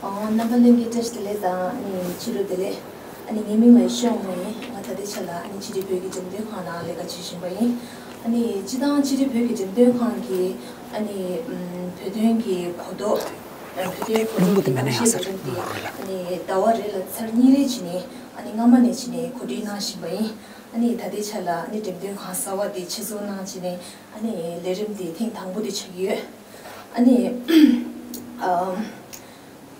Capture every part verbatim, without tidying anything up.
ཨོ། རྣམ་པ་ལྷན་རྒྱས་བཀྲ་ཤིས་བདེ་ལེགས་དང་ཨ་ནི་ཕྱི་དྲོ་བདེ་ལེགས། ཨ་ནི་ངའི་མིང་ལ་ཤོང་མོ་ཡིན། ང་ད་ལྟའི་ཆ་ལ་ཨ་ནི་ཕྱི་དྲོ་བོད་ཀྱི་འགྲེམས་སྟོན་ཁང་ནང་ལས་ཀ་བྱེད་བཞིན་པ་ཡིན། ཨ་ནི་སྤྱི་བཏང་ཕྱི་དྲོ་བོད་ཀྱི་འགྲེམས་སྟོན་ཁང་གི་ཨ་ནི་ཨམ་བོད་དོན་གྱི་གོ་རྟོགས། ཨ་བོད་དོན་གོ་རྟོགས་ཀྱི་གཏམ་བཤད་ལས་རིམ་དེ་ཨ་ནི་ཟླ་བ་རེ་ལ་ཚར་གཉིས་རེ་བྱས་ནས་ཨ་ནི་སྔ་མ་ནས་བྱས་ནས་གོ་སྒྲིག་གནང་བཞིན་པ་ཡིན། ཨ་ནི་ད་ལྟའི་ཆ་ལ་ཨ་ནི་འགྲེམས་སྟོན་ཁང་གསར་པ་དེ་ཆེད་བཟོ་གནང་བྱས་ནས་ཨ་ནི་ལས་རིམ་དེ་ཐེངས་དང་པོ་དེ་ཆགས་ཀྱི་ཡོད། ཨ་ནི་ཨམ།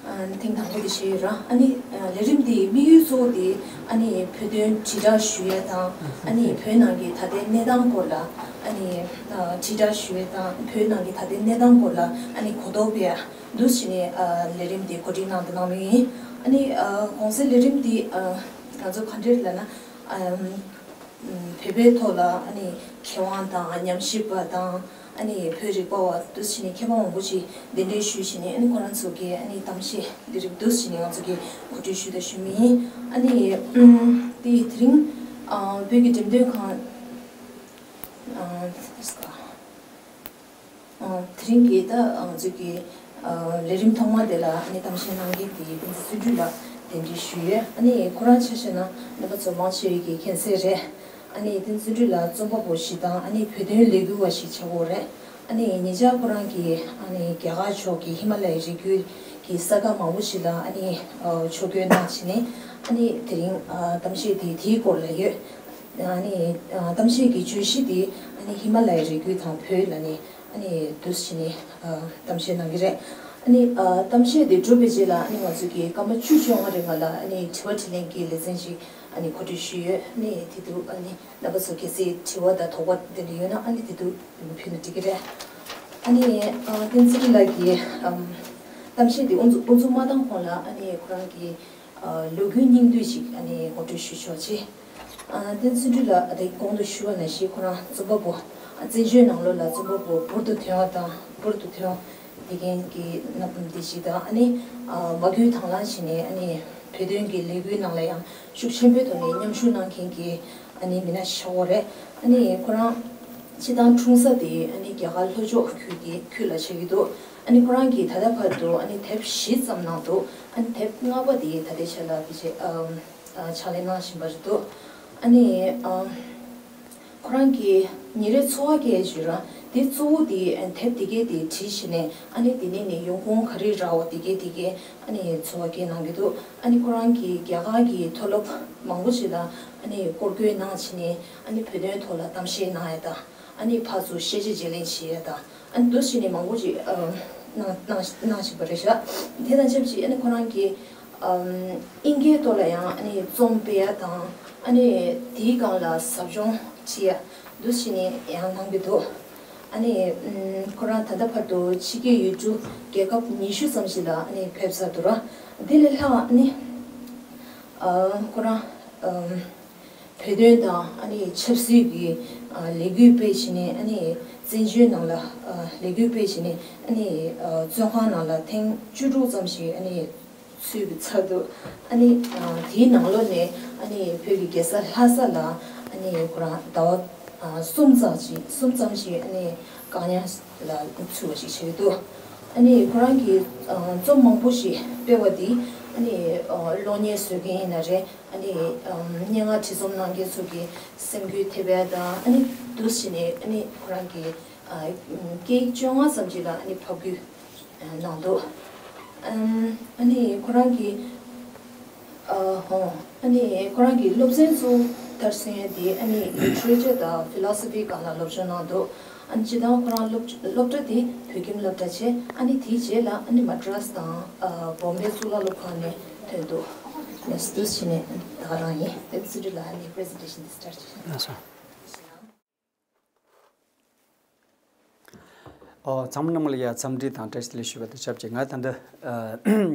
ཨ་ཐེངས་དང་པོ་དེ་བྱས་ཡོད་ར། ཨ་ནི་ཨ་ལས་རིམ་དེའི་དམིགས་ཡུལ་གཙོ་བོ་དེ་ཨ་ནི་བོད་དོན་དྲིལ་བསྒྲགས་ཞུ་ཡ་དང་། ཨ་ནི་བོད་ནང་གི་ད་ལྟའི་གནས་སྟངས་སྐོར་ལ་ཨ་ནི་ཨ་དྲིལ་བསྒྲགས་ཞུ་ཡ་དང་། བོད་ནང་གི་ད་ལྟའི་གནས་སྟངས་སྐོར་ལ་ཨ་ནི་གོ་རྟོགས་སྤེལ་ཡ་འདུག་སེ་བྱས་ནས་ཨ་ལས་རིམ་དེ་གོ་སྒྲིག་གནང་དང་གནང་མུས་ཡིན། ཨ་ནི་ཨ་གོང་གསལ་ལས་རིམ་དེ་ཨ་ང་ཚོ་ག་འདྲ་ལབ་ན་ཨ། བོད་པའི་ཐོག་ལ་ཨ་ནི་མཁས་དབང་དང་ཉམས་ཞིབ་པ་དང་། ཨ་ནི་བོད་རིག་པ་བ་འདུག་སེ་བྱས་ནས་མཁས་པ་མང་པོ་ཞིག་གདན་འདྲེན་ཞུས་བྱས་ནས། ཨ་ནི་ཁོ་རང་ཚོ་གིས་ཨ་ནི་གཏམ་བཤད་ལས་རིམ་འདུག་སེ་བྱས་ནས་ང་ཚོ་གིས་གོ་སྒྲིག་ཞུས་དང་ཞུ་མུས་ཡིན། ཨ་ནི་ཨམ་དེ་དེ་རིང་ཨ་བོད་ཀྱི་འགྲེམས་སྟོན་ཁང་ཨ་དེ་རིང་གི་ད་ང་ཚོ་གི་ཨ་ལས་རིམ་ཐོག་མ་དེ་ལ་ཨ་ནི་གཏམ་བཤད་གནང་མཁན་དེ་བསྟན་འཛིན་བརྩོན་འགྲུས་ལགས་གདན་འདྲེན་ཞུས་ཡོད། ཨ་ནི་ཁོ་རང་ཆ་བཞག་ན་རྣམ་པ་ཚོ་མང་ཆེ་བས་ཀྱིས་མཁྱེན་གསལ་རེད། ཨ་ནི་བསྟན་འཛིན་བརྩོན་འགྲུས་ལགས་རྩོམ་པ་པོ་ཞིག་དང་། ཨ་ནི་བོད་དོན་ལས་འགུལ་བ་ཞིག་ཆགས་ཡོད་རེད། ཨ་ནི་ཉེ་ཆར་ཁོ་རང་གིས་ཨ་ནི་རྒྱ་གར་ཕྱོགས་ཀྱི་ཧི་མ་ལ་ཡའི་རི་རྒྱུད་ཀྱི་ས་ཁག་མང་པོ་ཞིག་ལ་ཨ་ནི་ཨ་ཕྱོགས་བསྐྱོད་གནང་བྱས་ནས། ཨ་ནི་དེ་རིང་ཨ་གཏམ་བཤད་དེ་དེའི་སྐོར་ལ་ཡོད། ཨ་ནི་ཨ་གཏམ་བཤད་ཀྱི་བརྗོད་གཞི་དེ་ཨ་ནི་ཧི་མ་ལ་ཡའི་རི་རྒྱུད་དང་བོད་ལབ་ནས་ཨ་ནི་འདུག་སེ་བྱས་ནས་ཨ་གཏམ་བཤད་གནང་གི་རེད། ཨ་ནི་ཨ་གཏམ་བཤད་དེ་གྲུབ་པའི་རྗེས་ལ་ཨ་ནི་ང་ཚོ་གིས་སྐར་མ་བཅུ་བཅོ་ལྔ་རིང་ལ་ཨ་ནི་དྲི་བ་དྲིས་ལན་གྱི་ལེ་ཚན་ཞིག་ཨ་ནི་གོ་སྒྲིག་ཞུས་ཡོད། ཨ་ནི་དེ་དུས་ཨ་ནི་རྣམ་པ་ཚོ་གལ་སྲིད་དྲི་བ་དང་དོགས་པ་དེ་འདྲ་ཡོད་ན་ཨ་ནི་དེ་དུས་ཕུལ་ན་འགྲིག་གི་རེད། ཨ་ནི་ཨ་བསྟན་འཛིན་ལགས་ཀྱིས་ཨམ་གཏམ་བཤད་དེ་དབུ་འཛུགས་དབུ་འཛུགས་མ་བཏང་གོང་ལ་ཨ་ནི་ཁོ་རང་གིས་ཨ་ལོ་རྒྱུས་སྙིང་བསྡུས་ཤིག་ཨ་ནི་ངོ་སྤྲོད་ཞུ་ཆོག་ཅེས། ཨ་བསྟན་འཛིན་བརྩོན་འགྲུས་ལགས་དེ་གོང་དུ་ཞུས་པ་ནང་བཞིན་ཁོ་རང་རྩོམ་པ་པོ། ཨ་བཙན་བྱོལ་ནང་ལོགས་ལ་རྩོམ་པ་པོ་འབུར་དུ་ཐོན་པ་དང་འབུར་དུ་ཐོན་བསྡད་མཁན་གྱི་རྣམ་པ་དེ་ཞིག་དང་། ཨ་ནི་ཨ་མ་བསྐུལ་དང་བླངས་བྱས་ནས་ཨ་ནི་བོད་དོན་གྱི་ལས་འགུལ་ནང་ལ་ཡང་ཤུགས་ཆེན་པོའི་ཐོག་ནས་མཉམ་ཞུགས་གནང་མཁན་གྱི་ཨ་ནི་མི་སྣ་ཞིག་ཆགས་ཡོད་རེད། ཨ་ནི་ཁོ་རང་སྤྱིར་བཏང་འཁྲུངས་ས་དེ་ཨ་ནི་རྒྱ་གར་ལྷོ་ཕྱོགས་ཁུལ་གྱི་ཁུལ་ལ་ཆགས་ཀྱི་འདུག་ཨ་ནི་ཁོ་རང་གིས་ད་ལྟ་བར་དུ་ཨ་ནི་དེབ་བཞི་ཙམ་གནང་འདུག་ཨ་ནི་དེབ་ལྔ་པ་དེ་ད་ལྟའི་ཆ་ལ་ཕལ་ཆེར་ཨ་ཕྱག་ལས་གནང་བཞིན་པ་རེད་འདུག་ཨ་ནི་ཨ་ཁོ་རང་གིས་ཉིན་རེའི་འཚོ་བ་སྐྱེལ་བཞིན་ར། དེ་གཙོ་བོ་དེ་དེབ་དེ་གའི་དེ་བྲིས་བྱས་ནས། ཨ་ནི་དེ་ནས་ནི་ཡོང་ཁུངས་ག་རེ་རག་པ་དེ་གའི་དེ་གའི་ཨ་ནི་འཚོ་བ་སྐྱེལ་གནང་གི་འདུག་ཨ་ནི་ཁོ་རང་གིས་རྒྱ་གར་གྱི་མཐོ་སློབ་མང་པོ་ཞིག་ལ་ཨ་ནི་སྐོར་སྐྱོད་གནང་བྱས་ནས། ཨ་ནི་བོད་དོན་ཐོག་ལ་གཏམ་བཤད་གནང་ཡ་དང་། ཨ་ནི་ཕར་ཚུར་ཤེས་བྱ་བརྗེ་ལེན་བྱེད་ཡ་དང་། ཨ་ནི་འདུག་སེ་བྱས་ནས་མང་པོ་ཞིག་ཨ་གནང་གནང་གནང་བཞིན་པ་རེད་ཤག་དེ་དང་ཆབས་ཅིག་ཨ་ནི་ཁོ་རང་གིས་ཨམ་དབྱིན་སྐད་ཐོག་ལ་ཡང་ཨ་ནི་རྩོམ་སྤེལ་ཡ་དང་། ཨ་ནི་དེའི་སྒང་ལ་ཟབ་སྦྱོང་བྱེད་ཡ་འདུག་སེ་བྱས་ནས་ཡང་གནང་གི་འདུག་ཨ་ནི་ཨམ་ཁོ་རང་ད་ལྟ་བར་དུ་ཕྱི་རྒྱལ་ཡུལ་གྲུ་རྒྱལ་ཁབ་ཉི་ཤུ་ཙམ་ཞིག་ལ་ཨ་ནི་ཕེབས་ཚར་འདུག་ར། དེ་ལས་ལྷག་ཨ་ནི་ཨ་ཁོ་རང་ཨམ་བོད་དོན་དང་ཨ་ནི་ཆབ་སྲིད་ཀྱི་ཨ་ལས་འགུལ་སྤེལ་བྱས་ནས། ཨ་ནི་བཙན་བྱོལ་ནང་ལ་ཨ་ལས་འགུལ་སྤེལ་བྱས་ནས། ཨ་ནི་ཨ་བཙོན་ཁང་ནང་ལ་ཐེངས་བཅུ་དྲུག་ཙམ་ཞིག་ཨ་ནི་ཚུད་ཚར་འདུག་ཨ་ནི་ཨ་དེའི་ནང་ལོགས་ནས་ཨ་ནི་བོད་ཀྱི་རྒྱལ་ས་ལྷ་ས་ལ་ཨ་ནི་ཁོ་རང་ཟླ་བ་ཨ་གསུམ་ཙམ་ཞིག་གསུམ་ཙམ་ཞིག་ཨ་ནི་བཀག་ཉར་ལ་ཚུད་པ་ཞིག་བྱས་འདུག་ཨ་ནི་ཁོ་རང་གིས་ཨ་རྩོམ་མང་པོ་ཞིག་སྤེལ་བ་དེ་ཨ་ནི་ཨ་གློག་བརྙན་བཟོ་མཁན་ཡིན་ན་རེད། ཨ་ནི་ཨམ་སྙན་ངག་བྲིས་རྩོམ་གནང་མཁན་ཚོ་གི་སེམས་འགུལ་ཐེབས་ཡ་དང་། ཨ་ནི་འདུག་སེ་བྱས་ནས་ཨ་ནི་ཁོ་རང་གི་ཨ་སྐད་ཡིག་བཅོ་ལྔ་ཙམ་ཞིག་ལ་ཨ་ནི་ཕབ་སྒྱུར་གནང་འདུག་ཨམ་ཨ་ནི་ཁོ་རང་གི་ཨ་ཧོ་ཨ་ནི་ཁོ་རང་གི་སློབ་ཚན་གཙོ་བོ་མཐར་སོན་ཡ་དེ་ཨ་ནི་ལི་ཊི་རེ་ཅར་དང་ཕི་ལོ་སོ་ཕི་སྒང་ལ་སློབ་སྦྱོང་གནང་འདུག་ཨ་ནི་སྤྱིར་བཏང་ཁོ་རང་སློབ་སློབ་གྲྭ་དེ་བོད་ཁྱིམ་སློབ་གྲྭ་བྱས། ཨ་ནི་དེའི་རྗེས་ལ་ཨ་ནི་མ་ཌ་རཱས་དང་ཨ་བོམ་བེ་གཙུག་ལག་སློབ་ཁང་ནས་ཐོན་འདུག་ལགས་སོ། འདུག་སེ་བྱས་ནས་ད་ག་རང་ཡིན། བསྟན་འཛིན་བརྩོན་འགྲུས་ལགས་ཨ་ནི་པི་རི་སེན་ཊེ་ཤན་འདི་སི་ཊར་ཊི་བྱེད། ལགས་སོ། ཨོ་ཚང་མ་རྣམས་ལ་ཡ་འཚམས་འདྲི་དང་བཀྲ་ཤིས་བདེ་ལེགས་ཞུ་བ་དང་ཆབས་ཅིག་ང་ད་ལྟ་ཨ་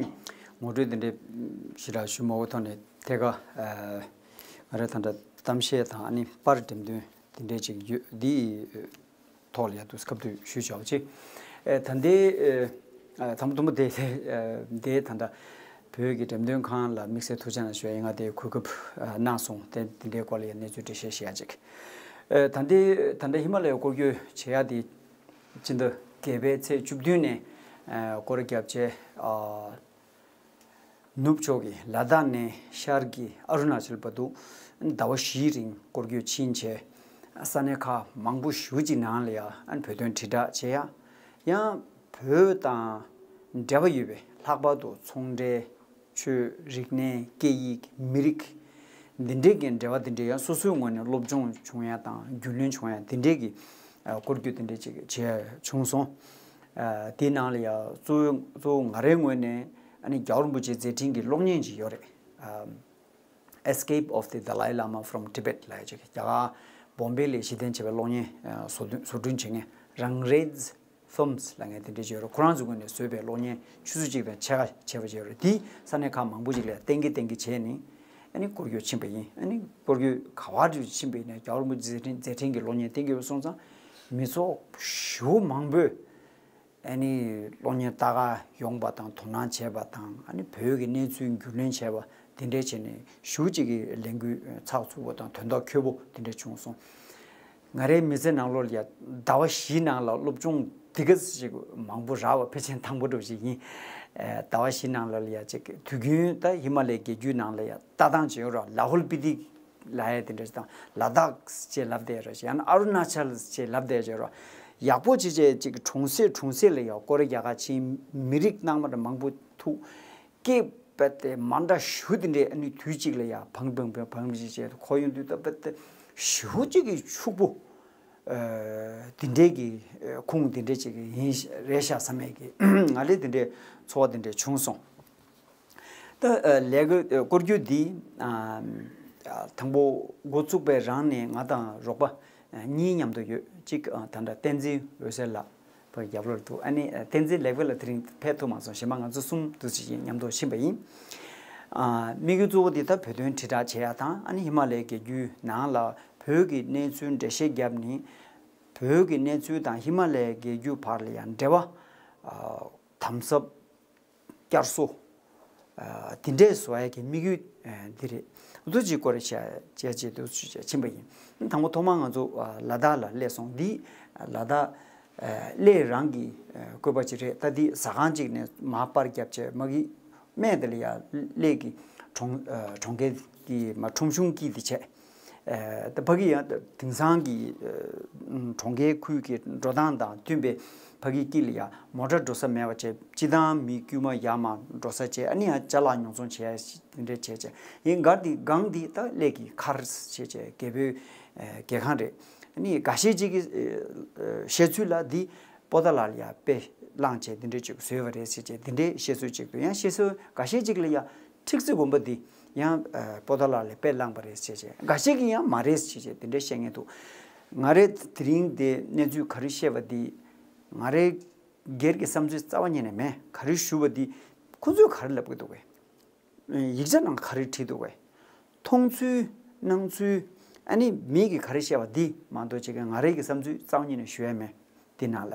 ངོ་སྤྲོད་འདི་འདྲའི་ཞེ་དྲག་ཞུ་མ་དགོས་ཐོག་ནས། ཐད་ཀར་ཨ་ང་རང་ད་ལྟ་གཏམ་བཤད་དང་ཨ་ནི་པར་འགྲེམས་སྟོན་འདི་འདྲའི་ཅིག་ཡོད་འདི་ཐོག་ལ་ཡ་འདུག་སྐབས་དུ་ཞུས་བྱའོ་ཅིག་ཨེ་ད་ལྟའི་ཨེ་ཚང་མ་དུམ་བུ་དེ་ཨེ་དེ་ད་ལྟ་བོད་ཀྱི་འགྲེམས་སྟོན་ཁང་ལ་དམིགས་བསལ་ཐུགས་རྗེ་གནང་ཞུ་ཡ་ཡིན། ང་དེ་གོ་སྐབས་ཨེ་གནང་སོང་། དེ་དེ་འདྲའི་སྐོར་ལ་ཡ་གནས་ཚུལ་འགྲེལ་བཤད་བྱེད་ཡ་ཅིག་ཨེ་ད་ལྟའི་ད་ལྟ་ཧི་མ་ལ་ཡ་སྐོར་སྐྱོད་བྱེད་ཡ་དེ་སྤྱི་ཟླ་བརྒྱད་པའི་ཚེས་བཅུ་བདུན་ནས་ ཨ་སྐོར་ར་བརྒྱབ་བྱས། ཨ་ནུབ་ཕྱོགས་ཀྱི་ལ་དྭགས་ནས་ཤར་གྱི་ཨ་རུ་ན་ཅལ་བར་དུ་ཟླ་བ་བཞིའི་རིང་སྐོར་སྐྱོད་ཕྱིན་བྱས། ས་གནས་ཁག་མང་པོ་ཞེ་པོ་ཅིག་ནང་ལ་ཡང་ཨ་ནི་བོད་དོན་དྲིལ་བསྒྲགས་བྱེད་ཡ། ཡང་བོད་དང་འབྲེལ་བ་ཡོད་པའི་ལྷག་པར་དུ་ཚོང་འབྲེལ། ཆོས། རིག་གནས། སྐད་ཡིག། མི་རིགས། འདི་འདྲའི་གི་འབྲེལ་བ་འདི་འདྲའི་ཡང་སོ་སོའི་ངོས་ནས་སློབ་སྦྱོང་བྱུང་ཡ་དང་རྒྱུས་ལོན་བྱུང་ཡ་འདི་འདྲའི་གི་ཨ་སྐོར་སྐྱོད་འདི་འདྲའི་ཅིག་བྱས་བྱུང་སོང་། ཨ་དེའི་ནང་ལ་ཡང་གཙོ་བོ་གཙོ་བོ་ང་རའི་ངོས་ནས་ཨ་ནི་རྒྱལ་བ་རིན་པོ་ཆེའི་མཛད་འཕྲིན་གྱི་གློག་བརྙན་ཅིག་ཡོད་རེད། ཨ་Escape of the Dalai Lama from Tibet ལབ་ཡ་ཅིག་རྒྱ་གར་བོམ་བེ་ལ་གཞི་རྟེན་བྱས་པའི་གློག་བརྙན་ཨ་བཟོ་བཟོ་སྐྲུན་བྱེད་མཁན་རང་རེད། Films ལབ་མཁན་དེ་འདྲ་ཅིག་ཡོད་རེད། ཁོ་རང་ཚོའི་ངོས་ནས་བཟོས་པའི་གློག་བརྙན་ཆུ་ཚོད་གཅིག་དང་ཕྱེད་ཀ་བྱས་པ་ཅིག་ཡོད་རེད། དེ་ས་གནས་ཁག་མང་པོ་ཅིག་ལ་བསྟན་གྱི་བསྟན་གྱི་བྱས་ནས་ཨ་ནི་སྐོར་སྐྱོད་ཕྱིན་པ་ཡིན། ཨ་ནི་སྐོར་སྐྱོད་ག་བ་རེ་ཕྱིན་པ་ཡིན་ན་རྒྱལ་བ་རིན་པོ་ཆེའི་མཛད་འཕྲིན་མཛད་འཕྲིན་གྱི་གློག་བརྙན་བསྟན་གྱི་ཡོད་སོང་ཙང་མི་ཚོགས་ཞེ་པོ་མང་པོས་ཨ་ནི་གློག་བརྙན་ལྟ་ག་ཡོང་པ་དང་དོ་སྣང་བྱས་པ་དང་ཨ་ནི་བོད་ཀྱི་གནས་ཚུལ་རྒྱུས་ལོན་བྱས་པ། དེ་འདྲའི་བྱས་ནས་ཞེ་པོ་ཅིག་གི་ལས་འགུལ་ཚགས་ཚུད་པོ་དང་དོན་དག་འཁྱོལ་པོ་དེ་འདྲ་བྱུང་སོང་། ང་རའི་མི་ཚེ་ནང་ལོགས་ལ་ཡ་ཟླ་བ་བཞིའི་ནང་ལ་སློབ་སྦྱོང་འདི་ག་ཞིག་མང་པོ་རག་པ་ཕལ་ཆེར་དང་པོ་འདྲ་བོ་ཞིག་ཡིན། ཨ་ཟླ་བ་བཞིའི་ནང་ལ་ལ་ཡ་ཅིག་དུས་རྒྱུན་ད་ཧི་མ་ལའི་རྒྱལ་རྒྱུད་ནང་ལ་ཡ་ལྟ་སྟངས་ཅིག་ཡོད་ར། ལ་ཧུལ་སྤི་ཏི་ལབ་ཡ་དེ་འདྲ་ཞིག་དང་ལ་དྭགས་ཅེས་ལབ་བསྡད་ཡ་ར་ཞིག་ཡང་ན་ཨ་རུ་ན་ཅལ་ཅེས་ལབ་བསྡད་ཡ་ཅིག་ཡོད་ར། ཡག་པོ་ཅིག་བྱས་ཅིག་གྲོང་གསེབ་གྲོང་གསེབ་ལ་ཡ་སྐོར་ར་རྒྱག་ག་ཕྱིན། མི་རིགས་ནང་མ་འདྲ་མང་པོ་ཐུག་སྐད་རྦད་དེ་མ་འདྲ་ཞེ་པོ་དེ་འདྲས་ཨ་ནི་དུས་གཅིག་ལ་ཡ་བང་བང་བང་བང་ཅིག་བྱས་གོ་ཡོང་དུས་ད་རྦད་དེ་ཞེ་པོ་ཅིག་གི་ཕྱུག་པོ། ཨ་དེ་འདྲས་ཀྱི་ཨ་ཁུངས་དེ་འདྲས་ཅིག་ཡིན་རེད་ཤག་བསམ་ཡས་ཀྱི་ང་ལ་དེ་འདྲས་ཚོར་བ་དེ་འདྲས་བྱུང་སོང་། ད་ཨ་ལས་ཀ་ཨ་སྐོར་སྐྱོད་འདི་ཨ་དང་པོ་འགོ་བཙུགས་པའི་རང་ནས་ང་དང་རོགས་པ་ཨ་གཉིས་མཉམ་དུ་ཡོད། གཅིག་ཨ་ད་ལྟ་བསྟན་འཛིན་འོད་ཟེར་ལགས། བར་རྒྱབ་ལོགས་འདུག་ཨ་ནི་བསྟན་འཛིན་ལེགས་དཔལ་ལགས་དེ་རིང་ཕེབས་ཐུབ་མ་སོང་། གཞན་པ་ང་ཚོ་གསུམ་འདུག་སེ་ཅིག་མཉམ་དུ་ཕྱིན་པ་ཡིན། ཨ་དམིགས་ཡུལ་གཙོ་བོ་དེ་ད་བོད་དོན་དྲིལ་བསྒྲགས་བྱེད་ཡ་དང་ཨ་ནི་ཧི་མ་ལའི་རྒྱལ་རྒྱུད་ནང་ལ་བོད་ཀྱི་གནས་ཚུལ་འགྲེལ་བཤད་བརྒྱབ་ནས་བོད་ཀྱི་གནས་ཚུལ་དང་ཧི་མ་ལའི་རྒྱལ་རྒྱུད་བར་ལ་ཡང་འབྲེལ་བ་ཨ་དམ་ཟབ་བསྐྱར་གསོ་ཨ་དེ་འདྲས་བཟོ་ཡ་གི་དམིགས་ཡུལ་ཨ་འདི་རེད། འདུག་ཅིག་སྐོར་རེ་བཤད་བྱས་བྱས་འདུག་ཅིག་ཕྱིན་པ་ཡིན། དང་པོ་ཐོག་མར་ང་ཚོ་ཨ་ལ་དྭགས་ལ་སླེབས་སོང་། འདི་ལ་དྭགས་ཨ་གླེ་རང་གི་ཨ་བཀོད་པ་ཅིག་རེད། ད་འདི་ཟ་ཁང་ཅིག་ནས་མར་པར་བརྒྱབ་བྱས་མ་གི་སྨད་དེ་ལ་ཡ་གླེ་གི་གྲོང་ཨ་གྲོང་ཁྱེར་གྱི་མ་ཁྲོམ་གཞུང་དཀྱིལ་དེ་བྱས། ཨ་ད་ཕ་གི་ཡང་དེང་སང་གི་ཨ་གྲོང་ཁྱེར་ཁུལ་གྱི་འགྲོ་སྟངས་དང་མཐུན་པའི་ཕ་གི་དཀྱིལ་ལ་ཡ་མོ་ཊ་འགྲོ་ས་མེད་པ་བྱས། སྤྱི་བཏང་མི་དཀྱུས་མ་ཡར་མར་འགྲོ་ས་བྱས། ཨ་ནི་ཡང་ཅ་ལག་ཉོ་ཚོང་བྱས་དེ་འདྲས་བྱས་བྱས། ཡིན་གར་འདི་སྒང་འདི་ད་གླེ་གི་མཁར་བྱས་བྱས་རྒྱལ་པོའི་ཨ་རྒྱལ་ཁང་རེད། ཨ་ནི་འགའ་ཤས་ཅིག་གི་ཨ་བཤད་ཚུལ་ལ་འདི་པོ་ཏཱ་ལ་ལ་ཡ་དཔེ་བླངས་བྱས་འདི་འདྲས་ཅིག་བཟོས་པ་རེད་ཟེར་བྱས་འདི་འདྲའི་བཤད་སྲོལ་ཅིག་འདུག་ཡང་བཤད་སྲོལ་འགའ་ཤས་ཅིག་ལ་ཡ་ཁྲིག་རྩེ་དགོན་པ་འདི་ཡང་ཨ་པོ་ཏཱ་ལ་ལས་དཔེ་བླངས་པ་རེད་ཟེར་བྱས། འགའ་ཤས་ཀྱིས་ཡང་མ་རེད་ཟེར་བྱས་འདི་འདྲའི་བཤད་མཁན་འདུག་ང་རས་དེ་རིང་འདི་གནས་ཚུལ་ག་རེ་བཤད་པ་འདི་ང་རའི་སྒེར་གྱི་བསམ་ཚུལ་རྩ་བ་ཉིད་ནས་མེད། ག་རེ་ཞུ་བ་འདི་ཁོ་ཚོས་ག་རེ་ལབ་ཀྱི་འདུག་གས། ཡིག་ཆ་ནང་ག་རེ་བྲིས་འདུག་གས། མཐོང་ཚུལ་སྣང་ཚུལ་ཨ་ནི་མི་གིས་ག་རེ་བཤད་པ་འདི་མ་གཏོགས་ཅིག་གི་ང་རའི་གི་བསམ་ཚུལ་རྩ་བ་ཉིད་ནས་ཞུ་ཡ་མེད་འདི་ནང་ལ།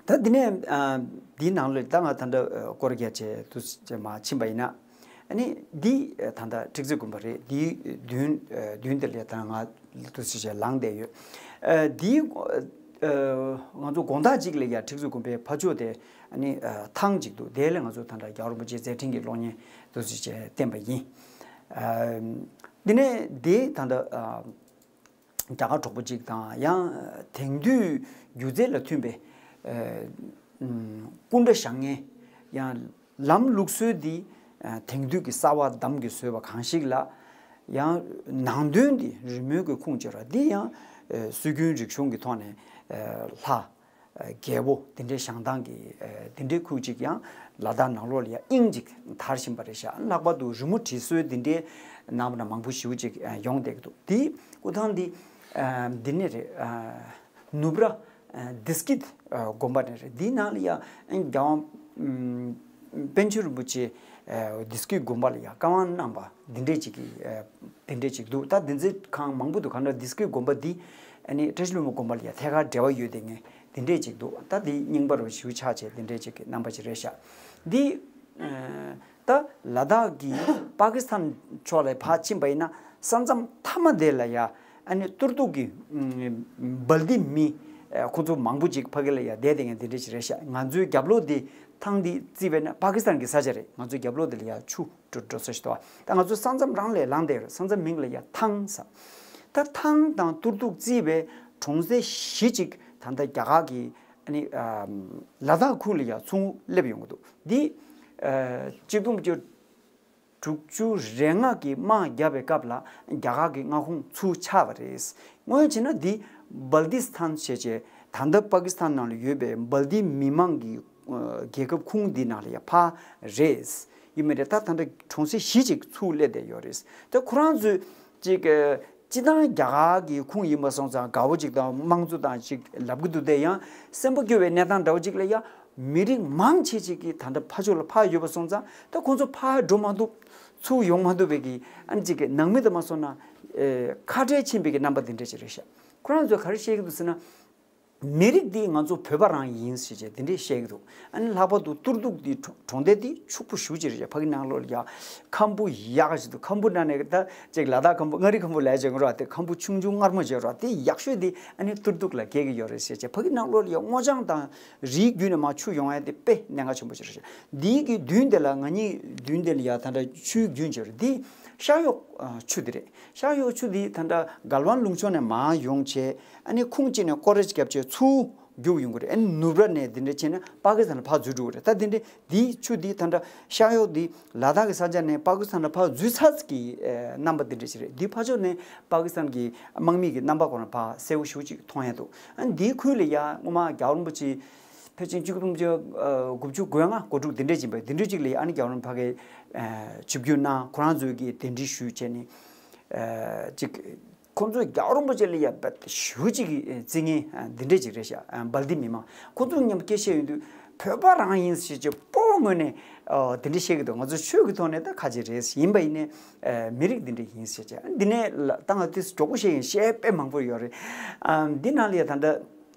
ད་འདི་ནས་ཨ་འདིའི་ནང་ལ་ད་ང་ད་ལྟ་ཨ་སྐོར་རྒྱག་བྱས་དུ་མ་ཕྱིན་པ་ཡིན་ན། ཨ་ནི་འདི་ཨ་ད་ལྟ་ཁྲིག་རྩེ་དགོན་པ་རེད། འདིའི་མདུན་ཨ་མདུན་དེ་ལ་ད་ང་དུ་ཞིག་བྱས་ལངས་བསྡད་ཡོད། ཨ་འདིའི་ཨ་ང་ཚོ་དགོང་དག་ཅིག་ལ་ཡ་ཁྲིག་རྩེ་དགོན་པའི་ཕ་ཕྱོགས་དེ་ཨ་ནི་ཨ་ཐང་ཅིག་འདུག་དེ་ལ་ང་ཚོ་ད་ལྟ་རྒྱལ་བ་རིན་པོ་ཆེའི་མཛད་འཕྲིན་གྱི་གློག་བརྙན་དུ་ཞིག་བྱས་བསྟན་པ་ཡིན། ཨ་འདི་ནས་འདི་ད་ལྟ་ཨ་རྒྱ་གར་གྲོགས་པོ་གཅིག་དང་ཡང་དེང་དུས་སྒྱུ་རྩལ་ལ་མཐུན་པའི་ཨ་ཨུམ་སྐུ་འདྲ་བཞེངས་མཁན་ཡང་ལམ་ལུགས་སྲོལ་འདི་ཨ་དེང་དུས་ཀྱི་གསར་བ་གདམ་གྱིས་བཟོས་པ་གང་ཞིག་ལ་ཡང་ནང་དོན་འདི་རི་མོའི་གི་ཁུངས་བཅོལ་བ་འདི་ཡང་ཨ་སྲོལ་རྒྱུན་རིག་གཞུང་གི་ཐོག་ནས་ཨ་ལྷ། རྒྱལ་པོ་དེ་འདྲའི་བཞེངས་སྟངས་ཀྱི་དེ་འདྲའི་ཁུལ་ཅིག་ཡང་ལ་དྭགས་ནང་ལོགས་ལ་ཡང་དབྱིངས་ཅིག་དར་བཞིན་པ་རེད་ཤག་ལྷག་པར་དུ་རི་མོ་བྲིས་སྲོལ་དེ་འདྲའི་ནང་པ་ན་མང་པོ་ཞེ་པོ་ཅིག་ཡོང་བསྡད་ཀྱི་འདུག་དེའི་སྐུ་ཐང་འདི་འདི་ནས་རེད། ནུབ་ར་དིས་ཀིད་དགོན་པ་ནས་རེད། འདིའི་ནང་ལ་ཡང་རྒྱལ་དབང་པཎ་ཆེན་རིན་པོ་ཆེ་དིས་ཀིད་དགོན་པ་ལ་ཡང་བཀའ་དབང་གནང་པ། འདི་འདྲས་ཅིག་གི་ཨ་དེ་འདྲས་ཅིག་འདུག་ད་འདི་ཚོའི་ཁང་མང་པོ་འདུག་གང་ལྟར་དིས་ཀིད་དགོན་པ་འདི་ཨ་ནི་བཀྲ་ཤིས་ལྷུན་པོ་དགོན་པ་ལ་ཡང་ཐད་ཀར་འབྲེལ་བ་ཡོད་དེ་ངས་འདི་འདྲས་ཅིག་འདུག་ད་འདི་རྙིང་པ་རུ་ཞིབ་ཆགས་བྱས་འདི་འདྲས་ཅིག་གི་རྣམ་པ་ཅིག་རེད་ཤག་འདི་ཨ་ད་ལ་དྭགས་ཀྱི་པ་ཀི་སི་ཐན་ཕྱོགས་ལ་ཕར་ཕྱིན་པ་ཡིན་ན་ས་མཚམས་མཐའ་མ་དེ་ལ་ཡང་ཨ་ནི་ཏུར་ཏུག་གི་ཨ་སྦལ་ཏི་མི་ ཨ་ཁོ་ཚོ་མང་པོ་ཅིག་ཕ་གི་ལ་ཡ་བསྡད་དེ་ངས་འདི་འདྲ་ཞིག་རེད་ཤག་ང་ཚོའི་རྒྱབ་ལོགས་འདི་ཐང་འདི་བརྩིས་པས་ན་པ་ཀི་སི་ཐན་གྱི་ས་ཆ་རེད། ང་ཚོའི་རྒྱབ་ལོགས་འདི་ལ་ཡ་ཆུ་འགྲོ་འགྲོ་ས་ཞིག་འདུག་ད་ང་ཚོ་ས་མཚམས་རང་ལས་ལངས་བསྡད་ཡོད་རེད། ས་མཚམས་མིང་ལ་ཡ་ཐང་ཟེར། ད་ཐང་དང་ཏུར་ཏུག་བརྩིས་པའི་གྲོང་གསེབ་བཞི་ཅིག་ད་ལྟ་རྒྱ་གར་གྱི་ཨ་ནི་ཨམ་ལ་དྭགས་ཁུལ་ལ་ཡ་ཚུར་སླེབས་ཡོང་གི་འདུག་འདི་ཨ་གཅིག་སྟོང་དགུ་བརྒྱ་དྲུག་ཅུ་རེ་ལྔ་གི་དམག་བརྒྱབ་པའི་སྐབས་ལ་རྒྱ་གར་གྱི་མངའ་ཁོངས་ཚུར་ཆགས་པ་རེད། སྔོན་བྱས་ན་འདི་སྦལ་ཏི་སི་ཐན་ཞེས་བྱས་ད་ལྟ་པ་ཀི་སི་ཐན་ནང་ལ་ཡོད་པའི་སྦལ་ཏི་མི་མང་གི་ཨ་རྒྱལ་ཁབ་ཁུངས་འདི་ནང་ལ་ཡ་ཕར་རེད། ཡིན་མིན་རེད། ད་ད་ལྟ་གྲོང་གསེབ་བཞི་ཅིག་ཚུར་སླེབས་བསྡད་ཡོད་རེད། ད་ཁོ་རང་ཚོས་ཅིག་ཨ་སྤྱི་བཏང་རྒྱ་གར་གྱི་ཁུངས་ཡིན་པ་སོང་ཙང་དགའ་བོ་ཅིག་དང་དམངས་གཙོ་དང་ཅིག་ལབ་ཀྱི་འདུག་དེ་ཡང་སེམས་པ་སྐྱོ་བའི་གནས་སྟངས་འདྲ་བོ་ཅིག་ལ་ཡ་མི་རིགས་མང་ཆེ་ཅིག་གིས་ད་ལྟ་ཕར་ཕྱོགས་ལ་ཕར་ཡོད་པ་སོང་ཙང་ད་ཁོང་ཚོ་ཕར་འགྲོ་མ་ཐུབ། ཚུར་ཡོང་མ་ཐུབ་པའི་གི་ཨ་ནི་ཅིག་གི་ནང་མི་དང་མ་སོང་ན་ཨེ་ཁ་བྲལ་ཕྱིན་པའི་གི་རྣམ་པ་འདི་འདྲ་ཅིག་རེད་ཤག་ཁོ་རང་ཚོས་ག་རེ་བཤད་ཀྱི་འདུག་ཟེར་ན། མི་རིགས་འདི་ང་ཚོ་བོད་པ་རང་ཡིན་ཟེར་བྱས་དེ་འདྲས་བཤད་ཀྱི་འདུག་ཨ་ནི་ལྷག་པར་དུ་ཏུར་ཏུག་འདི་གྲོང་གྲོང་རྡལ་འདི་ཕྱུག་པོ་ཞེ་པོ་ཅིག་རེད། ཕ་གི་ནང་ལོགས་ལ་ཡ་ཁམ་བུ་ཡག་ཅིག་འདུག་ཁམ་བུ་ནང་ནས་ད་ཅིག་ལ་དྭགས་ཁམ་བུ་མངའ་རིས་ཁམ་བུ་ལབ་ཡ་ཅིག་ཡོད་རེད་པ། དེ་ཁམ་བུ་ཆུང་ཆུང་མངར་མོ་ཅིག་ཡོད་རེད་པ། དེ་ཡག་ཤོས་འདི་ཨ་ནི་ཏུར་ཏུག་ལ་སྐྱེལ་གྱི་ཡོད་རེད་ཟེར་བྱས། ཕ་གི་ནང་ལོགས་ལ་ཡ་སྔོ་ལྗང་དང་རིའི་བརྒྱུད་ནས་མར་ཆུ་ཡོང་ཡ་དེ་དཔེ་གནད་འགག་ཆེན་པོ་ཅིག་རེད་ཤག་འདིའི་གི་མདུན་དེ་ལ་ང་གཉིས་མདུན་དེ་ལ་ཡ་ད་ལྟ་ཆུའི་རྒྱུན་ཅིག་ཡོད་རེད། འདི་ཤར་གཡོ་ཆུ་འདི་རེད། ཤར་གཡོ་ཆུ་འདི་ད་ལྟ་གལ་ཝན་ལུང་ཕྱོགས་ནས་མར་ཡོང་བྱས། ཨ་ནི་ཁུངས་གཅིག་ནས་སྐོར་ར་ཅིག་བརྒྱབ་བྱས་ཚུར་རྒྱུག་ཡོང་གི་རེད། ཨ་ནི་ནུབ་ར་ནས་འདི་འདྲ་བྱས་ན་པ་ཀི་སི་ཐན་ལ་ཕར་འཛུལ་འགྲོ་གི་རེད། ད་འདི་འདྲ་འདིའི་ཆུ་འདི་ད་ལྟ་ཤར་གཡོ་འདི་ལ་དྭགས་ཀྱི་ས་ཆ་ནས་པ་ཀི་སི་ཐན་ལ་ཕར་འཛུལ་ཚར་གི་ཨེ་རྣམ་པ་འདི་འདྲ་ཞིག་རེད། འདི་ཕར་ཕྱོགས་ནས་པ་ཀི་སི་ཐན་གྱི་དམག་མི་གི་རྣམ་པ་ཁོ་རང་ཕར་གསལ་པོ་ཞེ་པོ་ཅིག་མཐོང་ཡ་འདུག་ཨ་ནི་འདིའི་ཁུལ་ལ་ཡ་སྔོན་མ་རྒྱལ་བ་རིན་པོ་ཆེ་ཕལ་ཆེར་གཅིག་སྟོང་དགུ་བརྒྱ་དགུ་བཅུ་གོ་ལྔ་གོ་དྲུག་འདི་འདྲས་ཡིན་པ། འདི་འདྲས་ཅིག་ལ་ཨ་ནི་རྒྱལ་བ་རིན་པོ་ཆེ་ཕ་གིར་ཆིབས་བསྒྱུར་གནང་། ཁོ་རང་ཚོས་ཀྱིས་གདན་འདྲེན་ཞུས་བྱས་ནས་ཅིག་ཁོང་ཚོས་རྒྱལ་བ་རིན་པོ་ཆེ་ལ་ཡ་ཞེ་པོ་ཅིག་གི་བརྩི་མཁན་འདི་འདྲས་ཅིག་རེད་ཤག་སྦལ་ཏི་མི་མང་ཁོང་ཚོ་མཉམ་སྐད་བཤད་ཡོང་དུས་བོད་པ་རང་ཡིན་ཞེས་ཀྱི་སྤོ་བོ་ངོས་ནས་འདི་འདྲས་བཤད་ཀྱི་འདུག་ང་ཚོ་ཆོས་ཀྱི་ཐོག་ནས་ད་ཁ་ཅིག་རེད། ཡིན་པ་ཡིན་ནའི་མི་རིགས་འདི་འདྲས་ཡིན་ཞེས་བྱས། འདི་ནས་ད་ང་ཏིས་མགྱོགས་པོ་བཤད་ཡིན། བཤད་དཔེ་མང་པོ་ཡོད་རེད། འདི་ནང་ལ་ཡ་ད་ལྟ་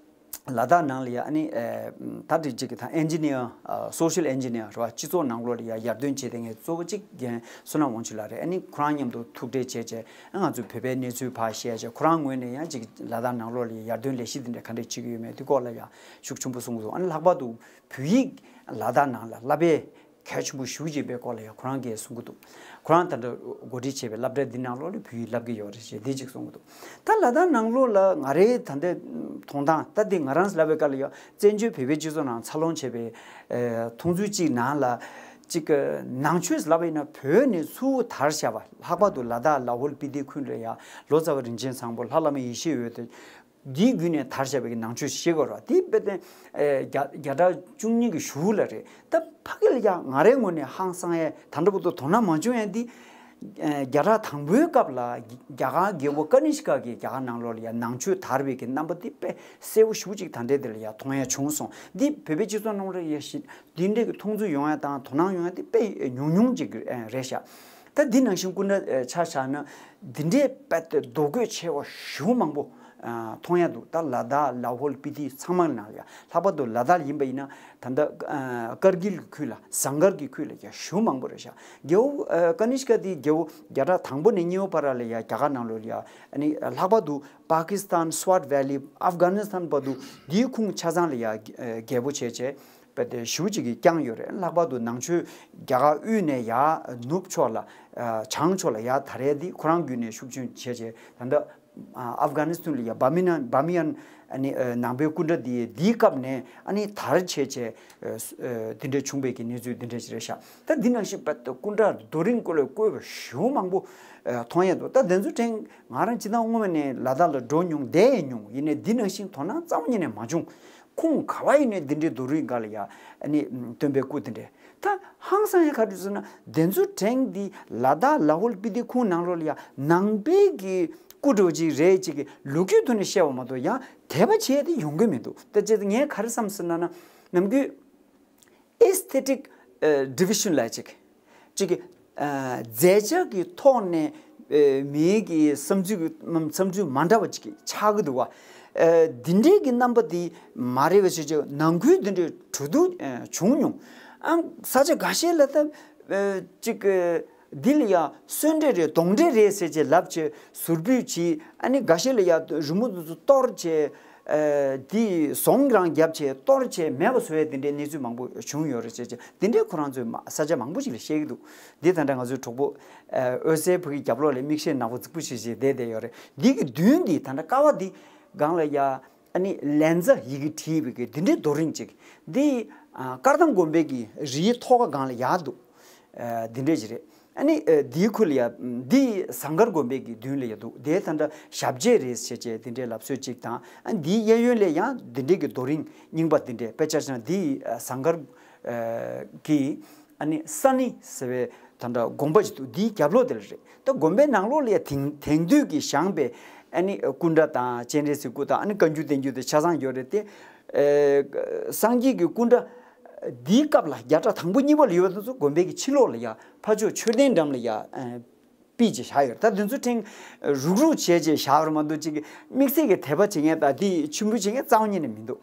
ལ་དྭགས་ནང་ལ་ཡ་ཨ་ནི་ཨེ་ད་དེ་གཅིག་གི་ད་ཨེན་ཇི་ནི་ཡར་ཨ་སོ་ཤལ་ཨེན་ཇི་ནི་ཡར་རེད་པ། སྤྱི་ཚོགས་ནང་ལོགས་ལ་ཡ་ཡར་ཐོན་བྱེད་མཁན་གཙོ་བོ་གཅིག་རྒན་བསོད་ནམས་དབང་ཕྱུག་ལགས་རེད། ཨ་ནི་ཁོ་རང་མཉམ་དུ་ཐུག་འཕྲད་བྱས་བྱས་ཨ་ང་ཚོས་བོད་པའི་གནས་ཚུལ་ཕར་བཤད་བྱས། ཁོ་རང་ངོས་ནས་ཡང་གཅིག་ལ་དྭགས་ནང་ལོགས་ལ་ཡ་ཡར་ཐོན་ལས་གཞི་དེ་འདྲ་ག་འདྲས་བྱེད་ཀྱི་ཡོད་མེད་དེ་སྐོར་ལ་ཡ་ཤུགས་ཆེན་པོ་གསུང་གི་འདུག་ཨ་ནི་ལྷག་པར་དུ་བོད་ཡིག་ལ་དྭགས་ནང་ལ་བསླབ་པའི་གལ་ཆེན་པོ་ཞེ་པོ་ཅིག་ཡིན་པའི་སྐོར་ལ་ཡང་ཁོ་རང་གིས་གསུང་གི་འདུག་ཁོ་རང་ད་ལྟ་འགོ་ཁྲིད་བྱས་པའི་སློབ་གྲྭ་འདི་ནང་ལོགས་ལ་བོད་ཡིག་བསླབ་ཀྱི་ཡོད་རེད་ཅེས་འདི་གཅིག་གསུང་གི་འདུག་ད་ལ་དྭགས་ནང་ལོགས་ལ་ང་རའི་ད་ལྟའི་མཐོང་སྟངས། ད་འདི་ང་རང་ལབ་པའི་སྐབས་ལ་ཡང་བཙན་བྱོལ་བོད་པའི་སྤྱི་ཚོགས་ནང་འཚར་ལོངས་བྱས་པའི་ཨེ་མཐོང་ཚུལ་གཅིག་ནང་ལ་གཅིག་གི་ནང་ཆོས་ལབ་པ་ཡིན་ན་བོད་ནས་ཚུར་དར་བཞག་པ། ལྷག་པར་དུ་ལ་དྭགས་ལ་ཧོལ་སྤི་ཏི་ཁུལ་ལ་ཡང་ལོ་ཙཱ་བ་རིན་ཆེན་བཟང་པོ། ལྷ་བླ་མ་ཡེ་ཤེས་འོད་དེ། འདིའི་བརྒྱུད་ནས་དར་བཞག་པའི་ནང་ཆོས་ཤིག་ཤེས་དགོས་རེད་པ། དེ་དཔེ་དེ་ཨེ་བརྒྱ་བརྒྱ་ཕྲག་བཅུ་གཉིས་ཀྱི་གཞུག་ལ་རེད། ད་ཕ་གི་ལ་ཡང་ང་རའི་ངོས་ནས་ཧང་སང་ཡས་ད་ལྟ་བར་དུ་དོ་སྣང་མ་བྱུང་ཡས་འདི་ཨེ་བརྒྱ་ཕྲག་དང་པོའི་སྐབས་ལ་རྒྱ་གར་རྒྱལ་པོ་ཀ་ནི་ཤི་ཀ་གིས་རྒྱ་གར་ནང་ལོགས་ལ་ཡང་ནང་ཆོས་དར་བའི་གི་རྣམ་པ་འདི་དཔེ་གསལ་པོ་ཞེ་པོ་ཅིག་ད་ལྟའི་འདི་ལ་ཡང་མཐོང་ཡས་བྱུང་སོང་། འདི་བོད་པའི་སྤྱི་ཚོགས་ནང་ལ་ཡང་ཞི་འདི་འདྲའི་གི་མཐོང་ཚུལ་ཡོང་ཡ་དང་དོ་སྣང་ཡོང་ཡ་དེ་དཔེ་ཉུང་ཉུང་ཅིག་རེད་ཤག་ད་འདི་ནང་བཞིན་སྐུ་འདྲ་ཆ་བཞག་ན་འདི་འདྲའི་དཔེ་དེ་རྡོ་བརྐོས་ཆེ་བ་ཞེ་པོ་མང་པོ་མཐོང་ཡ་འདུག་ད་ལ་དྭགས་ལ་ཧོལ་སྤི་ཏི་ཚང་མ་ནང་ལ་ཡ། ལྷག་པར་དུ་ལ་དྭགས་ཡིན་པ་ཡིན་ན་ད་ལྟ་ཀར་གིལ་གྱི་ཁུལ་ལ་ཟངས་དཀར་གྱི་ཁུལ་ལ་ཡ་ཞེ་པོ་མང་པོ་རེད་ཤག་རྒྱལ་པོ་ཀ་ནི་ཤི་ཀ་དེ་རྒྱལ་པོ་བརྒྱ་ཕྲག་དང་པོ་ནས་གཉིས་པ་བར་ལ་ཡ་རྒྱ་གར་ནང་ལོགས་ལ་ཡ་ཨ་ནི་ལྷག་པར་དུ་པ་ཀི་སི་ཐན་སུ་ཝཊ་ཝེ་ལི་ཨབ་གྷ་ནི་སི་ཐན་བར་དུ་འདིའི་ཁོངས་ཆ་ཚང་ལ་ཡ་རྒྱལ་པོ་བྱས་བྱས། དཔེ་དེ་ཞེ་པོ་ཅིག་གིས་བསྐྱངས་ཡོད་རེད། ལྷག་པར་དུ་ནང་ཆོས་རྒྱ་གར་དབུས་ནས་ཡར་ནུབ་ཕྱོགས་ལ་བྱང་ཕྱོགས་ལ་ཡར་དར་ཡས་འདི་ཁོ་རང་བརྒྱུད་ནས་ཤུགས་ཆེན་བྱས་བྱས། ད་ལྟ་ཨབ་གྷ་ནི་སི་ཐན་ལ་ཡ་བྷ་མི་ཡན་བྷ་མི་ཡན་ཨ་ནི་ནང་པའི་སྐུ་འདྲ་འདི་འདིའི་སྐབས་ནས་ཨ་ནི་དར་བྱས་བྱས་འདི་འདྲ་བྱུང་བའི་གི་གནས་ཚུལ་འདི་འདྲ་ཞིག་རེད་ཤག་ད་འདི་ནང་བཞིན་དཔེ་དེ་སྐུ་འདྲ་རྡོ་རིང་བརྐོས་ལ་བརྐོས་པ་ཞེ་པོ་མང་པོ་མཐོང་ཡས་འདུག་ད་དེ་ཚོ་དྲན་ང་རང་སྤྱིར་བཏང་སྔོན་མ་ནས་ལ་དྭགས་ལ་འགྲོ་མྱོང་བསྡད་ཡས་མྱོང་། ཡིན་ནའི་འདི་ནང་བཞིན་དོ་སྣང་རྩ་བ་ཉིད་ནས་མ་བྱུང་། ཁོང་ག་བ་ཡིན་ནའི་འདི་འདྲའི་རྡོ་རིང་སྒང་ལ་ཡ་ཨ་ནི་སྟོན་པའི་སྐུ་འདི་འདྲས། ད་ཧང་སང་ཡ་ག་རེ་ཟེར་ན་དེ་ཚོ་དྲན་འདི་ལ་དྭགས་ལ་ཧོལ་སྤི་ཏི་ཁོངས་ནང་ལོགས་ལ་ཡ་ནང་པའི་གི་སྐུ་འདྲ་བོ་ཅིག་རེད་ཅིག་གི་ལོ་རྒྱུས་ཐོག་ནས་བཤད་པ་མ་གཏོགས་ཡང་དད་པ་བྱས་ཏེ་ཡོང་གི་མི་འདུག་ད་ཅི་ངས་ག་རེ་བསམ་ཟེར་ན་ན་ནམ་རྒྱུན། aesthetic division ལབ་ཅིག་ཅིག་གི་མཛེས་ཆ་གི་ཐོག་ནས་མིའི་གི་བསམ་ཚུལ་གི་བསམ་ཚུལ་མ་འདྲ་བ་ཅིག་ཆགས་ཀྱི་འདུག་བ། འདི་འདྲའི་གི་རྣམ་པ་འདི་མ་རེད་པ་ཞེས་བྱས་ནང་ཁུལ་འདི་འདྲའི་གྲོས་བསྡུར་བྱུང་མྱོང་། ཨང་ས་ཆ་འགའ་ཤས་ལ་ད་ཅིག་འདི་ལ་ཡ་གསོན་འདྲེ་རེད་གདོན་འདྲེ་རེད་ཟེར་བྱས་ལབ་བྱས་ཟུར་ཕུད་བྱས། ཨ་ནི་འགའ་ཤས་ལ་ཡ་རི་མོ་འདི་ཚོ་གཏོར་བྱས། ཨ་དེ་ཟོང་རང་བརྒྱབ་བྱས་གཏོར་བྱས་མེད་པ་བཟོ་ཡས་དེ་འདྲའི་གནས་ཚུལ་མང་པོ་བྱུང་ཡོད་རེད་ཟེར་བྱས། དེ་འདྲའི་ཁོ་རང་ཚོས་མ་ས་ཆ་མང་པོ་ཞིག་ལ་བཤད་ཀྱི་འདུག་འདི་ད་ལྟ་ང་ཚོའི་གྲོགས་པོ་ཨ་འོད་གསལ་ཕ་གི་རྒྱབ་ལོགས་ལ་མིག་ཤེལ་ནག་པོ་རྫིག་པོ་ཞིག་བྱས་བསྡད་བསྡད་ཡོད་རེད། འདི་གི་མདུན་འདི་ད་ལྟ་ཀ་བ་འདི་སྒང་ལ་ཡ། ཨ་ནི་ལན་ཚ་ཡི་གེ་བྲིས་པའི་གི་འདི་འདྲའི་རྡོ་རིང་ཅིག་འདི་ཨ་དཀར་ཐང་དགོན་པའི་གི་རིའི་ཐོག་ཁ་སྒང་ལ་ཡར་འདུག་ཨ་འདི་འདྲས་ཅིག་རེད། ཨ་ནི་ཨ་འདིའི་ཁུལ་ལ་ཡ་འདི་ཟངས་དཀར་དགོན་པའི་གི་མདུན་ལ་ཡ་འདུག་དེའི་ད་ལྟ་ཞབས་རྗེས་རེད་ཟེར་བྱས་འདི་འདྲའི་ལབ་སྲོལ་ཅིག་དང་། ཨ་འདིའི་གཡས་གཡོན་ལ་ཡང་འདི་འདྲའི་གི་རྡོ་རིང་རྙིང་པ་འདི་འདྲས། དཔེ་ཆ་བཞག་ན་འདི་ཨ་ཟངས་དཀར་ཨ་གི་ཨ་ནི་ས་ནི་ཟེར་བའི་ད་ལྟ་དགོན་པ་ཅིག་འདུག་འདིའི་རྒྱབ་ལོགས་དེ་ལ་རེད། ད་དགོན་པའི་ནང་ལོགས་ལ་ཡ་དེང་དེང་དུས་ཀྱི་བཞེངས་པའི་ཨ་ནི་སྐུ་འདྲ་དང་སྤྱན་རས་གཟིགས་སྐུ་དང་ཨ་ནི་བཀའ་འགྱུར་བསྟན་འགྱུར་དེ་ཆ་ཚང་ཡོད་རེད་དེ། ཨེ་སངས་རྒྱས་ཀྱི་སྐུ་འདྲ་འདིའི་སྐབས་ལ་བརྒྱ་ཕྲག་དང་པོ་གཉིས་པ་ལ་ཡོད་པ་དེ་ཚོ་དགོན་པའི་གི་ཕྱི་ལོགས་ལ་ཡ་ཕར་ཕྱོགས་མཆོད་རྟེན་འགྲམ་ལ་ཡ་ཨེ་པི་ཅིག་བཞག་ཡོད་རེད། ད་དེ་ཚོ་ཕྲེང་རུག་རུག་བྱས་བྱས་བཞག་པ་མ་གཏོགས་ཅིག་དམིགས་བསལ་གྱི་དད་པ་བྱེད་མཁན་དང་དེ་མཆོད་འབུལ་བྱེད་མཁན་རྩ་བ་ཉིད་ནས་མི་འདུག་